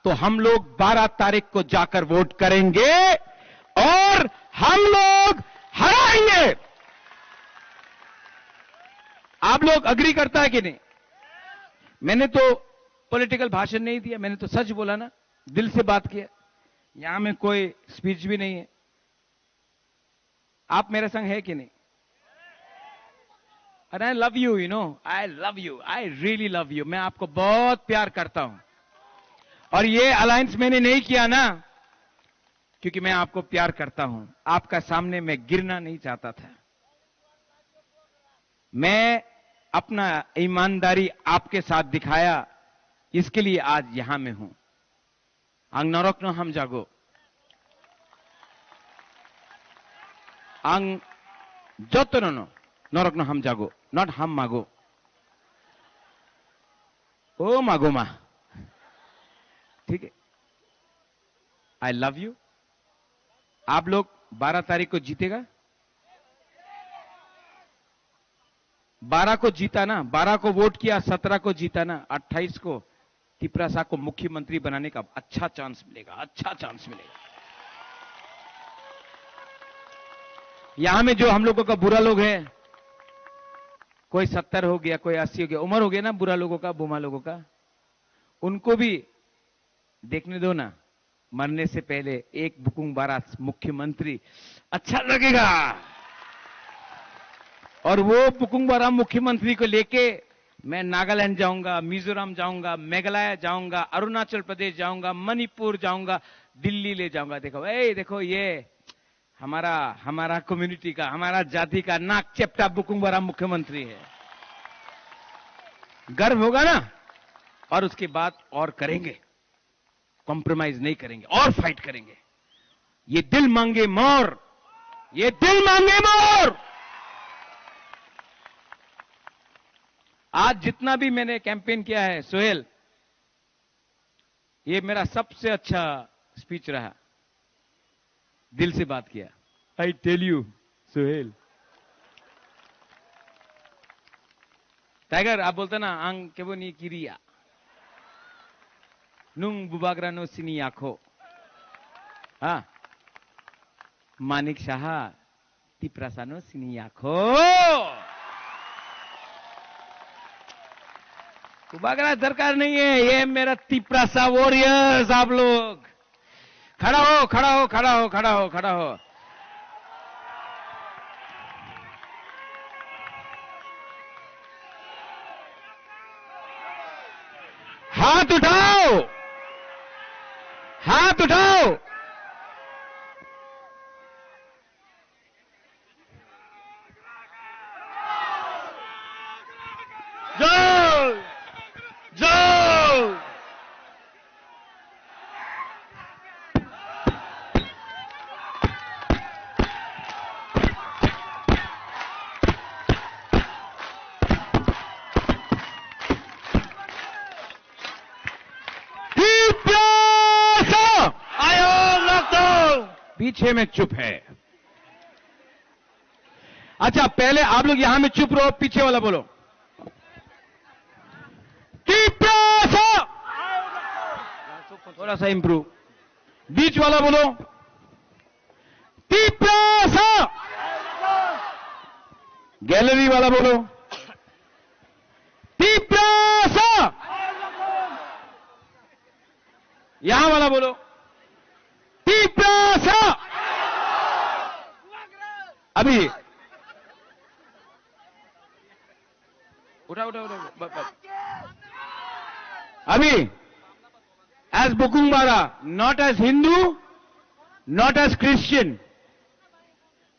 तो हम लोग बारह तारीख को जाकर वोट करेंगे और हम लोग हराएंगे। आप लोग अग्री करता है कि नहीं? मैंने तो पॉलिटिकल भाषण नहीं दिया, मैंने तो सच बोला ना, दिल से बात किया। यहां में कोई स्पीच भी नहीं है। आप मेरे संग है कि नहीं? And I love you, you know, I love you, I really love you। मैं आपको बहुत प्यार करता हूं। और ये अलायंस मैंने नहीं किया ना क्योंकि मैं आपको प्यार करता हूं, आपका सामने मैं गिरना नहीं चाहता था। मैं अपना ईमानदारी आपके साथ दिखाया, इसके लिए आज यहाँ मैं हूँ। Ang norokno hamjago. Ang jotono no norokno hamjago, not hammago. O mago ma. ठीक है? I love you. आप लोग बारह तारीख को जीतेगा? बारह को जीता ना, बारह को वोट किया, सत्रह को जीता ना, अट्ठाईस को तिपरासा को मुख्यमंत्री बनाने का अच्छा चांस मिलेगा, अच्छा चांस मिलेगा। यहाँ में जो हम लोगों का बूढ़ा लोग हैं, कोई सत्तर हो गया, कोई अस्सी हो गया, उम्र हो गया ना बूढ़ा लोगों का, बूढ़ा लोगों का, उनको भी देखने दो ना, मरने से पहले एक बुकुंग बारा मुख्यमंत्री अच्छा लगेगा। और वो बुकुंग बारा मुख्यमंत्री को लेके मैं नागालैंड जाऊंगा, मिजोरम जाऊंगा, मेघालय जाऊंगा, अरुणाचल प्रदेश जाऊंगा, मणिपुर जाऊंगा, दिल्ली ले जाऊंगा। देखो, ए, देखो, ये हमारा, हमारा कम्युनिटी का, हमारा जाति का नाक चेप्टा बुकुंग बारा मुख्यमंत्री है। गर्व होगा ना? और उसके बाद और करेंगे, कॉम्प्रोमाइज नहीं करेंगे और फाइट करेंगे। ये दिल मांगे मोर, ये दिल मांगे मोर। आज जितना भी मैंने कैंपेन किया है, सोहेल, ये मेरा सबसे अच्छा स्पीच रहा, दिल से बात किया। I tell you, Sohel. Tiger, आप बोलते ना, ang kebo ni kiriya. Nung bubagra no sini yakho. Ha? Manik Saha, Tiprasa no sini yakho. Bubagra darkar nahi hai, ye mera Tiprasa warriors aap log. खड़ा हो, खड़ा हो, खड़ा हो, खड़ा हो, खड़ा हो। हाथ उठाओ, हाथ उठाओ। জয়! জয়! Tiprasa! Ayok lokthung! पीछे में चुप है। अच्छा, पहले आप लोग यहां में चुप रहो, पीछे वाला बोलो। Tiprasa! थोड़ा सा इम्प्रूव। बीच वाला बोलो। Tiprasa! गैलरी वाला बोलो। Tiprasa! यहां वाला बोलो। Tiprasa! अभी उठा, उठा, उठा, उठा। ब-, ब-, अभी, as Bukungbara, not as Hindu, not as Christian,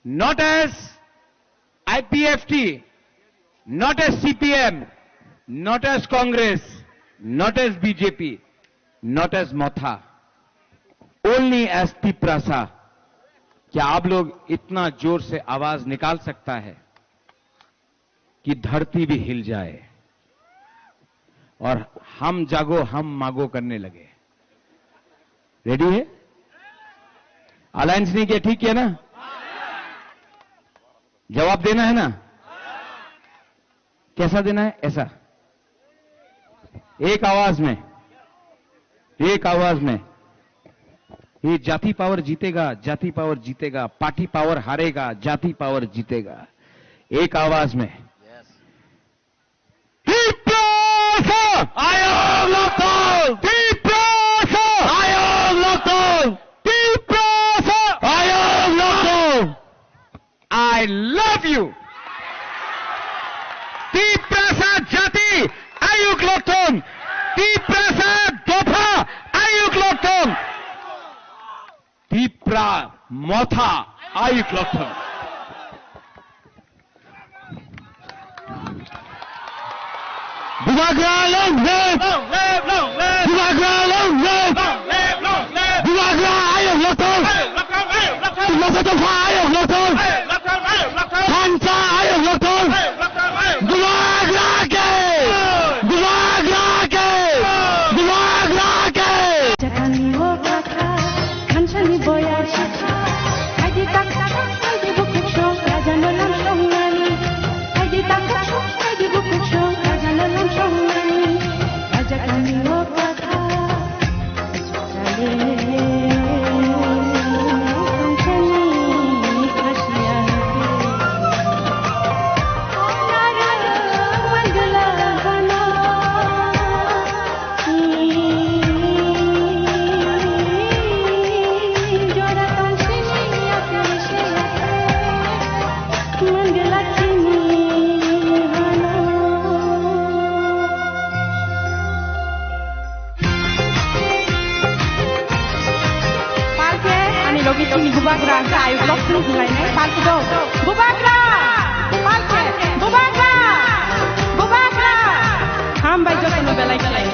not as I P F T, not as C P M, not as Congress, not as B J P, not as Motha, only as Tiprasa. क्या आप लोग इतना जोर से आवाज निकाल सकता है कि धरती भी हिल जाए और हम जागो हम मागो करने लगे? रेडी है? अलायंस नहीं किया, ठीक किया ना? जवाब देना है ना? कैसा देना है? ऐसा, एक आवाज में, एक आवाज में। ये जाति पावर जीतेगा, जाति पावर जीतेगा, पार्टी पावर हारेगा, जाति पावर जीतेगा। एक आवाज में। Tiprasa! Ayok lokthung! Tiprasa! Ayok lokthung! Tiprasa! Ayok lokthung! I love you. Tiprasa jati ayuk lokthung. Tiprasa dopha ayuk lokthung. Tipra Motha ayuk lokthung. Bubagra long live! Long live, long live! Bubagra long live! Long live, long live! Bubagra ayok lokthong! Ayok lokthong, ayok lokthong! Tuklasa tongkha ayok lokthong! Ayok lokthong, ayok lokthong! Thansa ayok lokthong! Ayok lokthong, ayok lokthong! Bubagra ke! Bubagra ke! Bubagra ke! Jatani o kaka, thansani boya shikha, aidi tak tak, aidi bukuk shong, rajano lam shong nani. Aidi tak tak, aidi bukuk shong, rajano lam shong nani. Raja kami o kaka. Palke, ani logi chini bubagra, sa ayuk lok sung hilai nai, palke do. Bubagra! Palke, bubagra! Bubagra! Hambai jotono belai belai.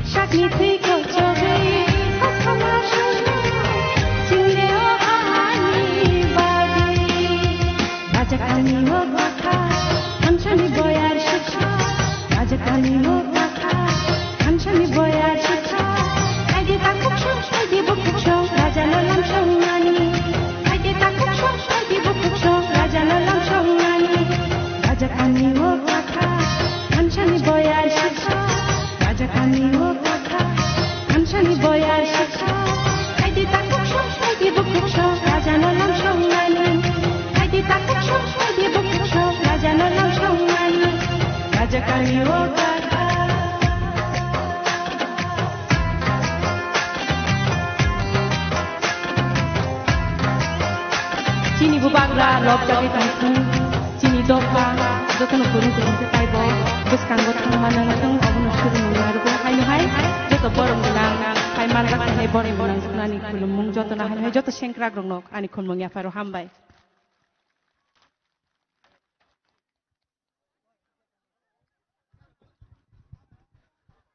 Sakni thwi kochogwi kothoma songna, chini o ani bagwi. Rajakani o kaka, thansani boyar shikha. Rajakani o kaka, thansani boyar shikha. Aidi takhuk song, aidi bukhuk song, rajano lam songnani. Aidi takhuk song, aidi bukhuk song, rajano lam songnani. Rajakani o kaka, thansani boyar shikha. Rajakani o kaka, thansani boyar shikha. Aidi takhuk song, aidi bukhuk song, rajano lam songnani. Aidi takhuk song, aidi bukhuk song, rajano lam songnani. Rajakani o kaka. Chini bubagra lobjagwi tongthung. Chini dopha jotono kwrwng kwrwng khe taibo bwskango thangma nangma tongo, obono surungmung narwgo. Haino hai joto borom gwnang, hai manjak hai borom gwnang, ani khulumung jotono, haino hai joto sengkrakrokno ani khulumung yapharo hambai.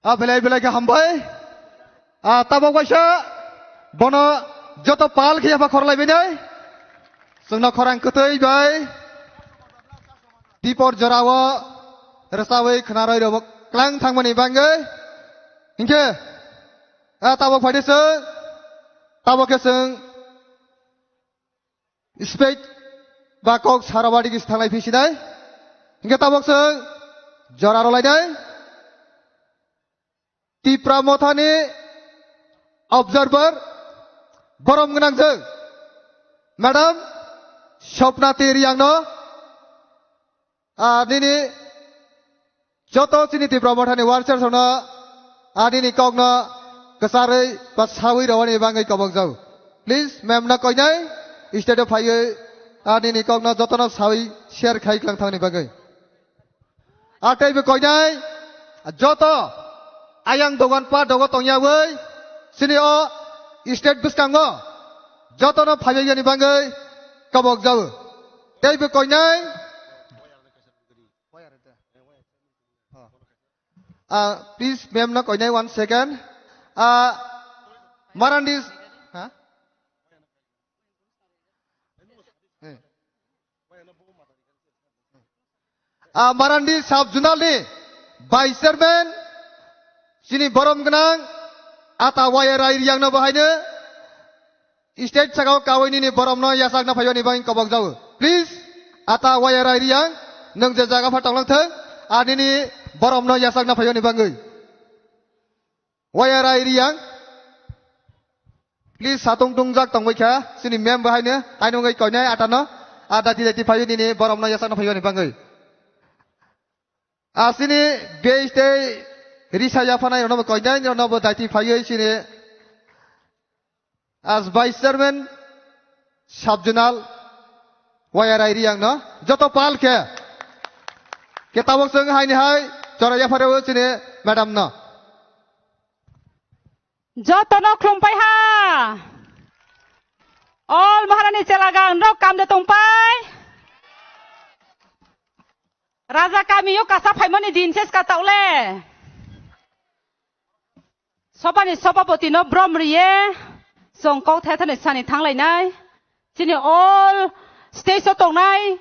A belai belai khe hambai. A tabok baisa bono joto pal khe yapha khorlai bainai. Chwngno khorang kwtwi bai. Dipor jorao rwchawi khwnarwi rwbo klang thangmani bagwi. Hinkhe a tabok phaidi chwng, tabok khe chwng Spet ba kok sarabadi kis thanglai phi sinai. Hinkhe tabok chwng jora rwlainai. Tipra Mothani observer borom gwnang chwng Madam Swapna Teriyangno, ah, nini joto chini Tipra Mothani workers rokno ani ni kokno kwcharwi ba sawi rwani bagwi kobok jago. Please, ma'am no koinai stage o phaiwi ani ni kokno jotono sawi share khai klang thangni bagwi. A teibo koinai joto ayang dogan pa dogo tongyawi chini o stage bwskango jotono phaiwi yani bagwi kobok jago. Teibo koinai Ah, please, ma'am, no koinai one second. Ah, Marandi, ha? Eh. Ah, Marandi sub zonal ni vice chairman, chini borom gwnang, ata Y R I Riyang no bahaino. Stage sakao kawi nini boromno yachakna phaiyoni bagwi kobok jago. Please, ata Y R I Riyang, nwng je jaga pha tonglang thung, a nini boromno yachakna phaiyoni bagwi. Y R I Riyang. Ki satong tungjak tongbai kha, chini mem bo haino, haino wngwi koinai atano, a daiti daiti phaiwi nini boromno yachakno phaiwi ni bagwi. A chini base tei risa yaphanai rokno bo koinai rokno bo daiti phaiwi chini as vice chairman sub zonal Y R I Riang no joto pal khe. Khe tabok chwng haini hai chora yapharwi chini madam no. Jotono khulumpai ha. All Maharani chelagang rok kam de tongpai. Raja kami o kasa phaimani din ses ka taule. Sobani sobapoti no brom riye. Song kok the thani sani thanglainai. Chini all stage o tongnai.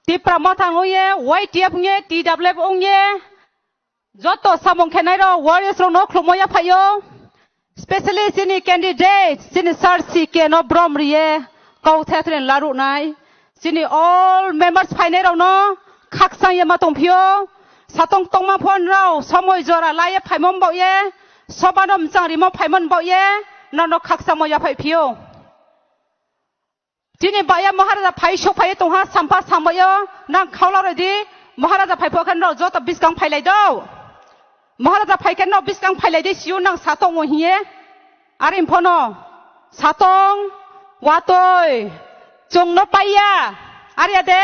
Tipra Motha wngye, Y T F wngye, T W F wngye, joto samung khenai rok warriors rok no khulumya phaio, specially chini candidates, chini sir C K no brom riye, kau the thre laruknai, chini all members phainai rok no khakchang ye ma tongphio, satong tongma phon rok, somoi jora laiye phaimon baoye, sobano mchang rimo phaimon baoye, nono khakchangmo yaphai phio. Chini baya Maharaja phai sok phai tongha, sampha sambayo, nang khaula rodi, Maharaja phai phokhe no joto biskang phailai do. Maharaja phai khe no biskang phailai de siyo nang satong o hiye. Arim phono, satong, watoi, chong no paiya, arya de,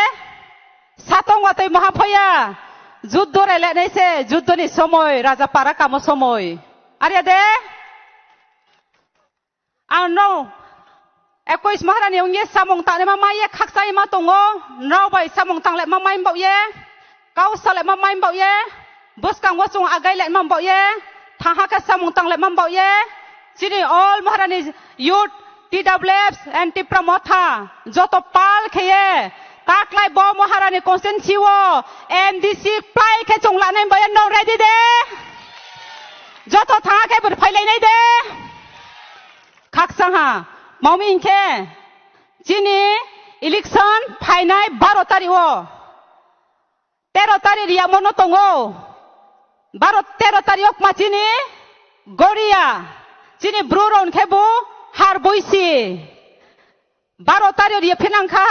satong watoi maha phoya, juddo rele nai se, juddo ni somoi, Raja para kamo somoi, arya de. Ang no, Ekois Maharani wngye samung tanglema maiye khakchangma tongo, nrao bai samung tanglema mai baoye, kau salema mai baoye, bwskango chwng agai lema baoye, thanha khe samung tanglema baoye, chini all Maharani youth, T W F and Tipra Motha, joto pal kheye, taklai bo Maharani constituency o M D C plai khe chwng lanai baoye, no ready de? Joto thanha khe bwrwi phailainai de? Khakchangha, mami hinkhe chini election phainai baro tarik o, tero tarik riyamo no tongo, baro tero tarik o kma chini Goria, chini bru ron khe bu har buisi, baro tarik riya phinang kha,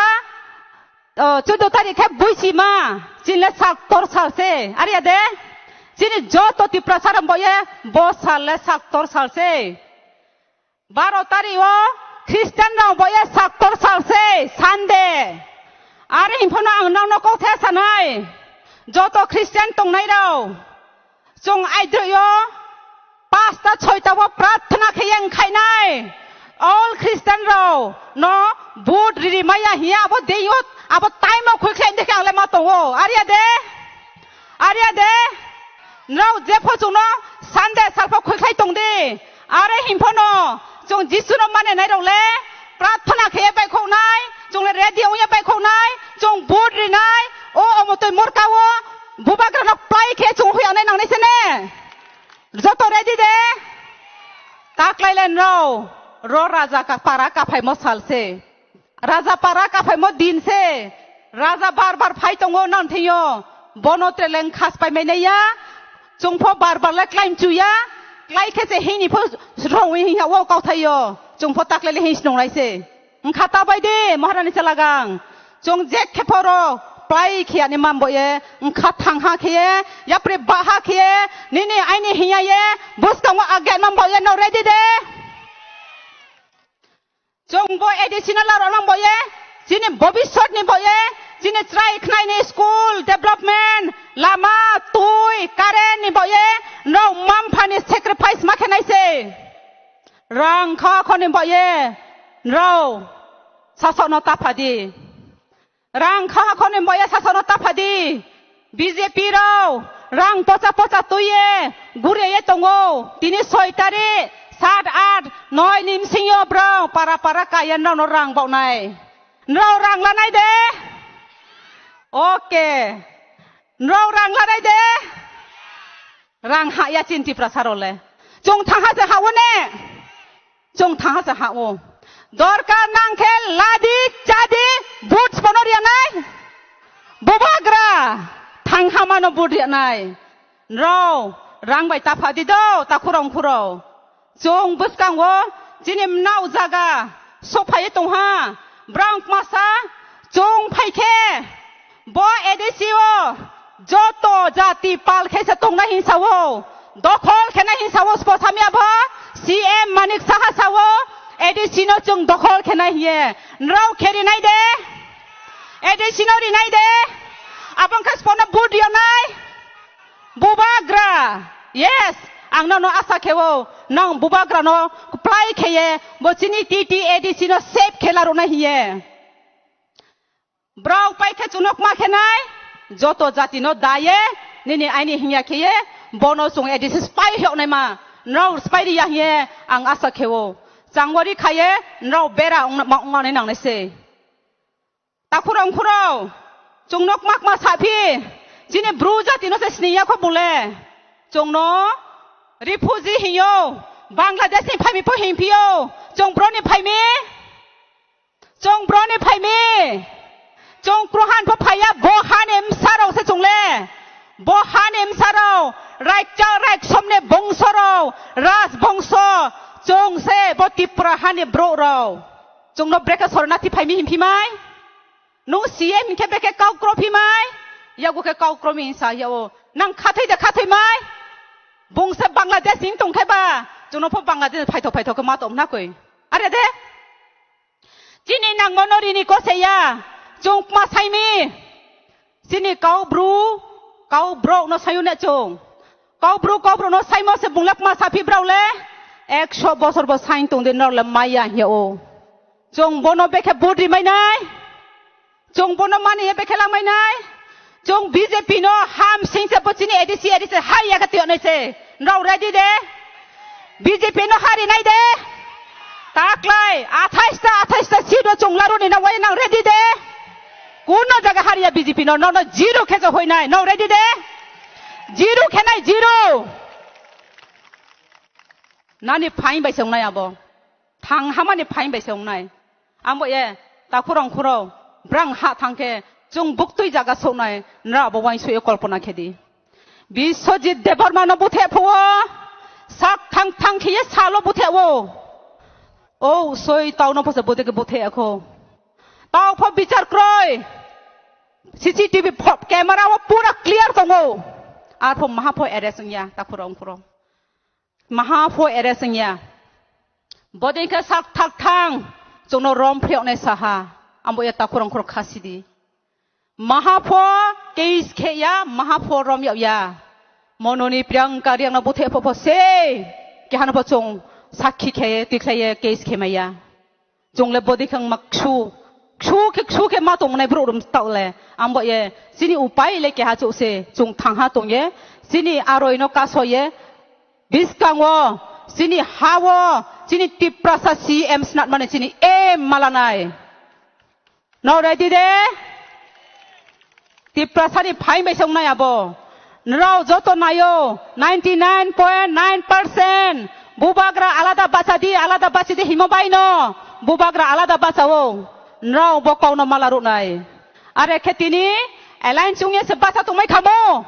o, chuddo tarik khe buisi ma, chini le sak tor sal se, arya de, chini joto Tiprasa ram boye, bo sal le sak tor sal se. Baro tarik o Christian rok boya saktor sal se Sunday. Are hinphano ang nokno kok the sanai. Joto Christian tongnai rok. Chwng aidroyo pasta soita o prarthana khe yang khainai. All Christian rok no vote riri maya hiya abo deyo abo time o khui khlai dekhe ang le ma tongo. Are ya de? Are ya de? Nrao jepho chwngno Sunday salpho khuikhai tongdi. Are hinphano chwng Jisuno manenai rok le prarthana kheye baikhoknai, chwng le ready wngya baikhoknai, chwng vote rinai, o omotoi morka o bubagrano plai khe chwng huyanai nangnai sene. Joto ready de? Taklai le nrao ro raja ka para kaphaimo sal se. Raja para kaphaimo din se. Raja bar bar phai tongo nang thengyo. Bono treleng khas pai mai naiya. Chwngpho bar bar le klaim chuya. Klai khe se hini pho rong wi hiya o kau thaio. Chwngpho takle le hin snong lai se. Wngkha ta bai de Maharani chalagang. Chwng je khe phoro plai khiya ni mambo ye. Wngkha thang ha khiye. Yapre ba ha khiye. Nini aini hiya ye. Bwskango agen mambo ye no ready de. Chwng bo additional aro nang bo ye, chini bobiswt ni bo ye, chini chwrai khnai ni school development, lama, twi, current ni bo ye, nrao mampha ni sacrifice ma khe nai se. Rang kha kho ni bo ye, nrao sasok no tapha di. Rang kha khoni moya sasono taphadi. B J P rao rang pocha pocha tuiye guriye tongo. Tini soi tarik, sat, at, noi ni bsingyo brao para para kaya nrao no rang baonai. Nrao rang lanai de? Okay. Nrao rang lanai de? Rang haya chin Tiprasa role. Chwng thanha se hao ne? Chwng thanha se hao. Dorkar nang khe ladi, chadi, vote bono riya nai? Bubagra, thangha mano vote riya nai. Nrao, rang bai tapha di do, takhurong khurao. Chwng bwskango Chini mnao jaga sophai tongha, brang masa chong phai khe, bo A D C o joto jati pal khe se tongna hinsa o, dokhol khena hinsa o, spo samya bo C M Manik Saha sa o, A D C no chwng dokhol khena hiye, nrao kheri nai de, A D C no ri nai de, abang khe spo no vote ri nai. Bubagra, yes, ang nono asa khe-o, nang bubagra no kwplai khe ye, bo chini T T A D C no save khe la rwna hiye. Brao pai khe chunok ma khe nai, joto jati no da ye, nini aini hinya khe ye, bono chung A D C spai hok nai ma, nrao spai ri ya hiye, ang asa khe-o. Changwari kha ye, nrao bera ong ma ong nai nang nai se. Takhurong khurong, chwngno kma kma saphi, chini bru jati no se sini ya kho bole. Chwngno refugee hinyo, Bangladesh ni phaimi pho hinphiyo, chwng bro ni phaimi, chwng bro ni phaimi, chwng kruhan pho phaiya, bo hani msarok se chwngle, bo hani msarok, raikcha raiksom ni bongsorok, raj bongso, chwng se bo Tripura hani bro rok. Chwngno brekhe sorna thi phaimi hinphimai? Nung C M hinkhe brekhe kau krophimai? Yago khe kau kromi hinsa yao. Nang khathai de khathaimai? Bungsa Bangladesh hing tongkhe ba? Chwngno pho Bangladesh phaithok phaithok khe ma tong na koi. Are de? Chini nangmo no rini kose ya. Chwng kma saimi. Chini kau bru, kau brok no sayu ne chwng. Kau bru, kau brok no saimo se bunglak ma saphi brao le. Ekso bosor bo sain tong din rao le maya hiya o. Chwng bono bekhe vote ri mai nai. Chwng bono mani ye bekhe lang mai nai. Chwng B J P no ham sing se bo chini A D C, A D C hari ya ka tiyo nai se. Nrao ready de? B J P no hari nai de? Taklai, athais ta, athais ta seat o chwng laru ni na wai nang ready de? Kuno jaga hari ya B J P no, no, no, zero khe se hoi nai. No ready de? Zero khe nai, zero. Nani phain bai se wngnai abo. Thang hamani phain bai se wngnai. Ambo ye, takhurong khuro, brang ha thang khe, chwng buktui jaga soknai, nra abo wain suye kolpona khe di. Biswajit Debbarma no buthe phuo, sak thang thang khiye salo buthe o. O, soi tau no phose buthe ke buthe akho. Tau pho bichar kroi. C C T V pho-, camera o pura clear tongo. Ar pho maha pho arrest wngya, takhurong khuro. Maha pho arrest wngya. Bodin khe sak thak thang, chwngno rom phiyoknai saha. Ambo ya takhurong khuro khasi di. Maha pho case khe ya, maha pho rom yap ya. Mononi Priyanka Riang no buthe pho pho se. Kehano pho chwng sakhi khe, tikhlai ye case khe maya. Chwng le bodi khang ma ksu, ksu khe, ksu khe ma tong nai bru rum tau le. Ambo ye, chini upai le keha chuk se, chwng thang ha tong ye, chini aroi no kaso ye, biskango, chini ha o, chini Tiprasa C M snat mane chini em malanai. No ready de? Tiprasani phain bai se wngnai abo. Nrao joto naio, ninety nine point nine percent. Bubagra alada bacha di, alada bachi di himo bai no. Bubagra alada bacha o. Nrao bo kau no mala ruknai. Are khe tini alliance wngya se bacha tongmai khamo.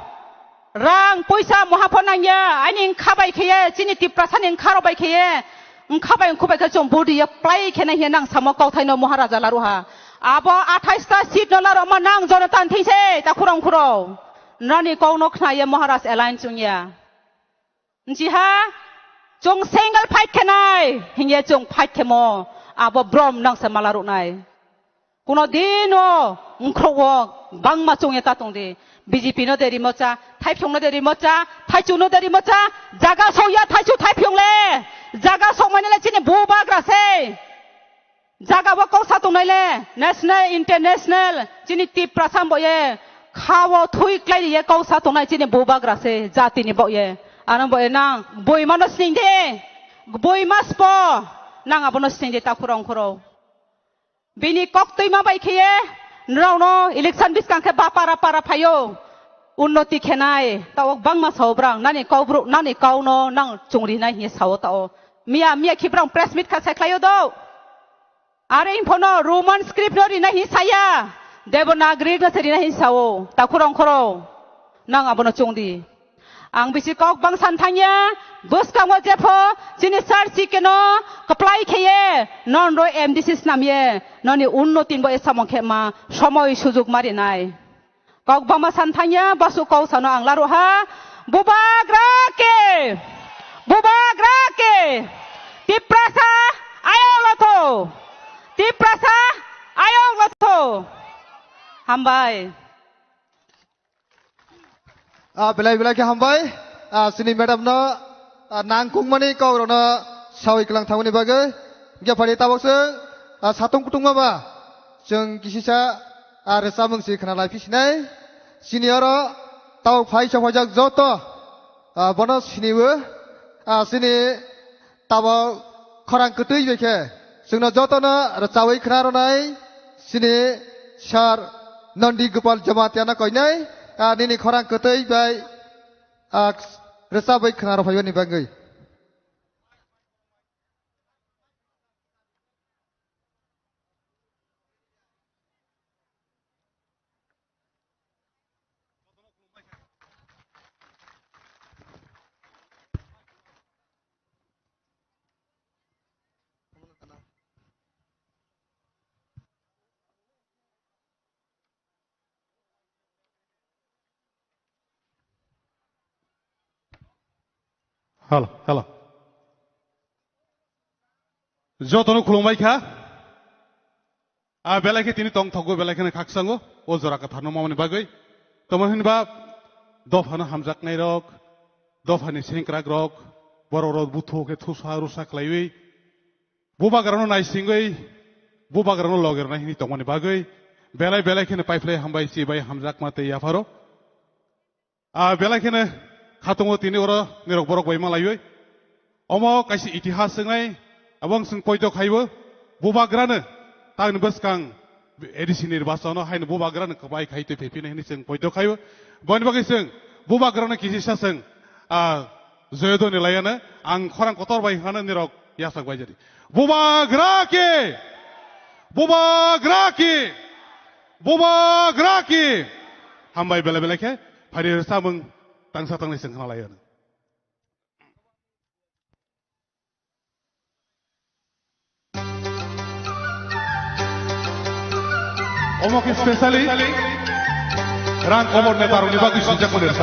Rang poisa moha pho nangya, aini wngkha bai khe ye, chini Tiprasani wngkha rok bai khe ye, wngkha bai wngkhu bai khe chwng budi ye plai khe nai hiya nang samo kauthai no Maharaja laruha. Abo athais ta seat no larok ma nang Jonathan thing se ta khurong khuro. Nani kau no khna ye Maharaj alliance wngya. Nchi ha? Chwng single fight khe nai, hingye chwng fight khe mo. Abo brom nang se mala ruknai. Kuno dino wngkhrogo bangma chwngya ta tong di. B J P no de rimo cha, Thaiphyung no de rimo cha, Thaichu no de rimo cha, jaga sokya Thaichu Thaiphyung le, jaga sokmani le chini bubagra se. Jaga bo kok sa tongnai le, national, international, chini Tiprasa bo ye, kha o thui klai ye kok sa tongnai chini bubagra se, jati ni bo ye. Ano bo ye nang, boima no sning de, boima spo, nang abo no sning de ta khurong khuro. Bini kok twima bai khe ye, nrao no election biskang khe ba para para phaio, unnoti khenai, ta ok bangma sao brang, nani kau bru, nani kau no nang chungri nai hi sao ta o. Miya, miya khi brang press meet kha sai khlaio do. Are info no Roman script no rinai hi saya, Devanagari no se rinai hi sao, ta khurong khoro, nang abo no chung di. Ang bisi kok bang san thangya, bwskango jepho chini sir C K no kwplai kheye, non ro M D C snamye, noni unno tinbo e samung khe ma somoi sujuk marinai. Kok bangma san thangya, basu kok sano ang laruha. Bubagra ke! Bubagra ke! Tiprasa ayok lotho! Tiprasa ayok lotho! Hambai. Ah, belai belai khe hambai. Ah, chini madam no, ah, nangkukmani kok rokno sawi kwlang thangmani bagwi. Hingkhe phari tabok chwng, ah, satung kutung ma ba chwng kisisa, ah, rwchapmung si khna lai phi sinai. Chini oro tabok phai chok phaijak joto, ah, bono siniwo, ah, chini Tabok khorang kwtwi bai khe chwngno jotono rwchawi khna rwnai chini sir Nandi Gopal Jamatia no koinai, ah, nini khorang kwtwi bai, ah, rwchabwi khna rw phaibani bagwi. Hello, hello. Jotono khulumbai kha. A belai khe tini tong thogo, belai kheno khaksango o jora kwtharno mamani bagwi. Tamo hinba dophano hamjaknai rok, dophani sengkrak rok, borok rok buthu khe thusa rusa khlaiwi bubagrano naisingwi bubagrano loge rwnai hini tongmani bagwi belai belai kheno paiphlai hambai chibai hamjakma tei yapharo. Ah, belai kheno khatungo tini oro nirok borok bai malaiwi. Omo kaisa itihas swngnai, abo ang chwng poito khaibo, bubagrano tangni bwskang A D C nirbachono haino bubagrano kwbai khai twi phaiphino hwnwi chwng poito khaibo. Boni bagwi chwng bubagrano kisisa chwng, ah, joyodoni laiano ang khorang kotor bai hwnkhano nirok yachak bai jadi. Bubagra ki! Bubagra ki! Bubagra ki! Hambai belai belai khe, phari rwchapmung tangsa tangnai chwng khna lai ano. Omo khe specially rang kobor neta rokni bagwi swijak mani rwchap.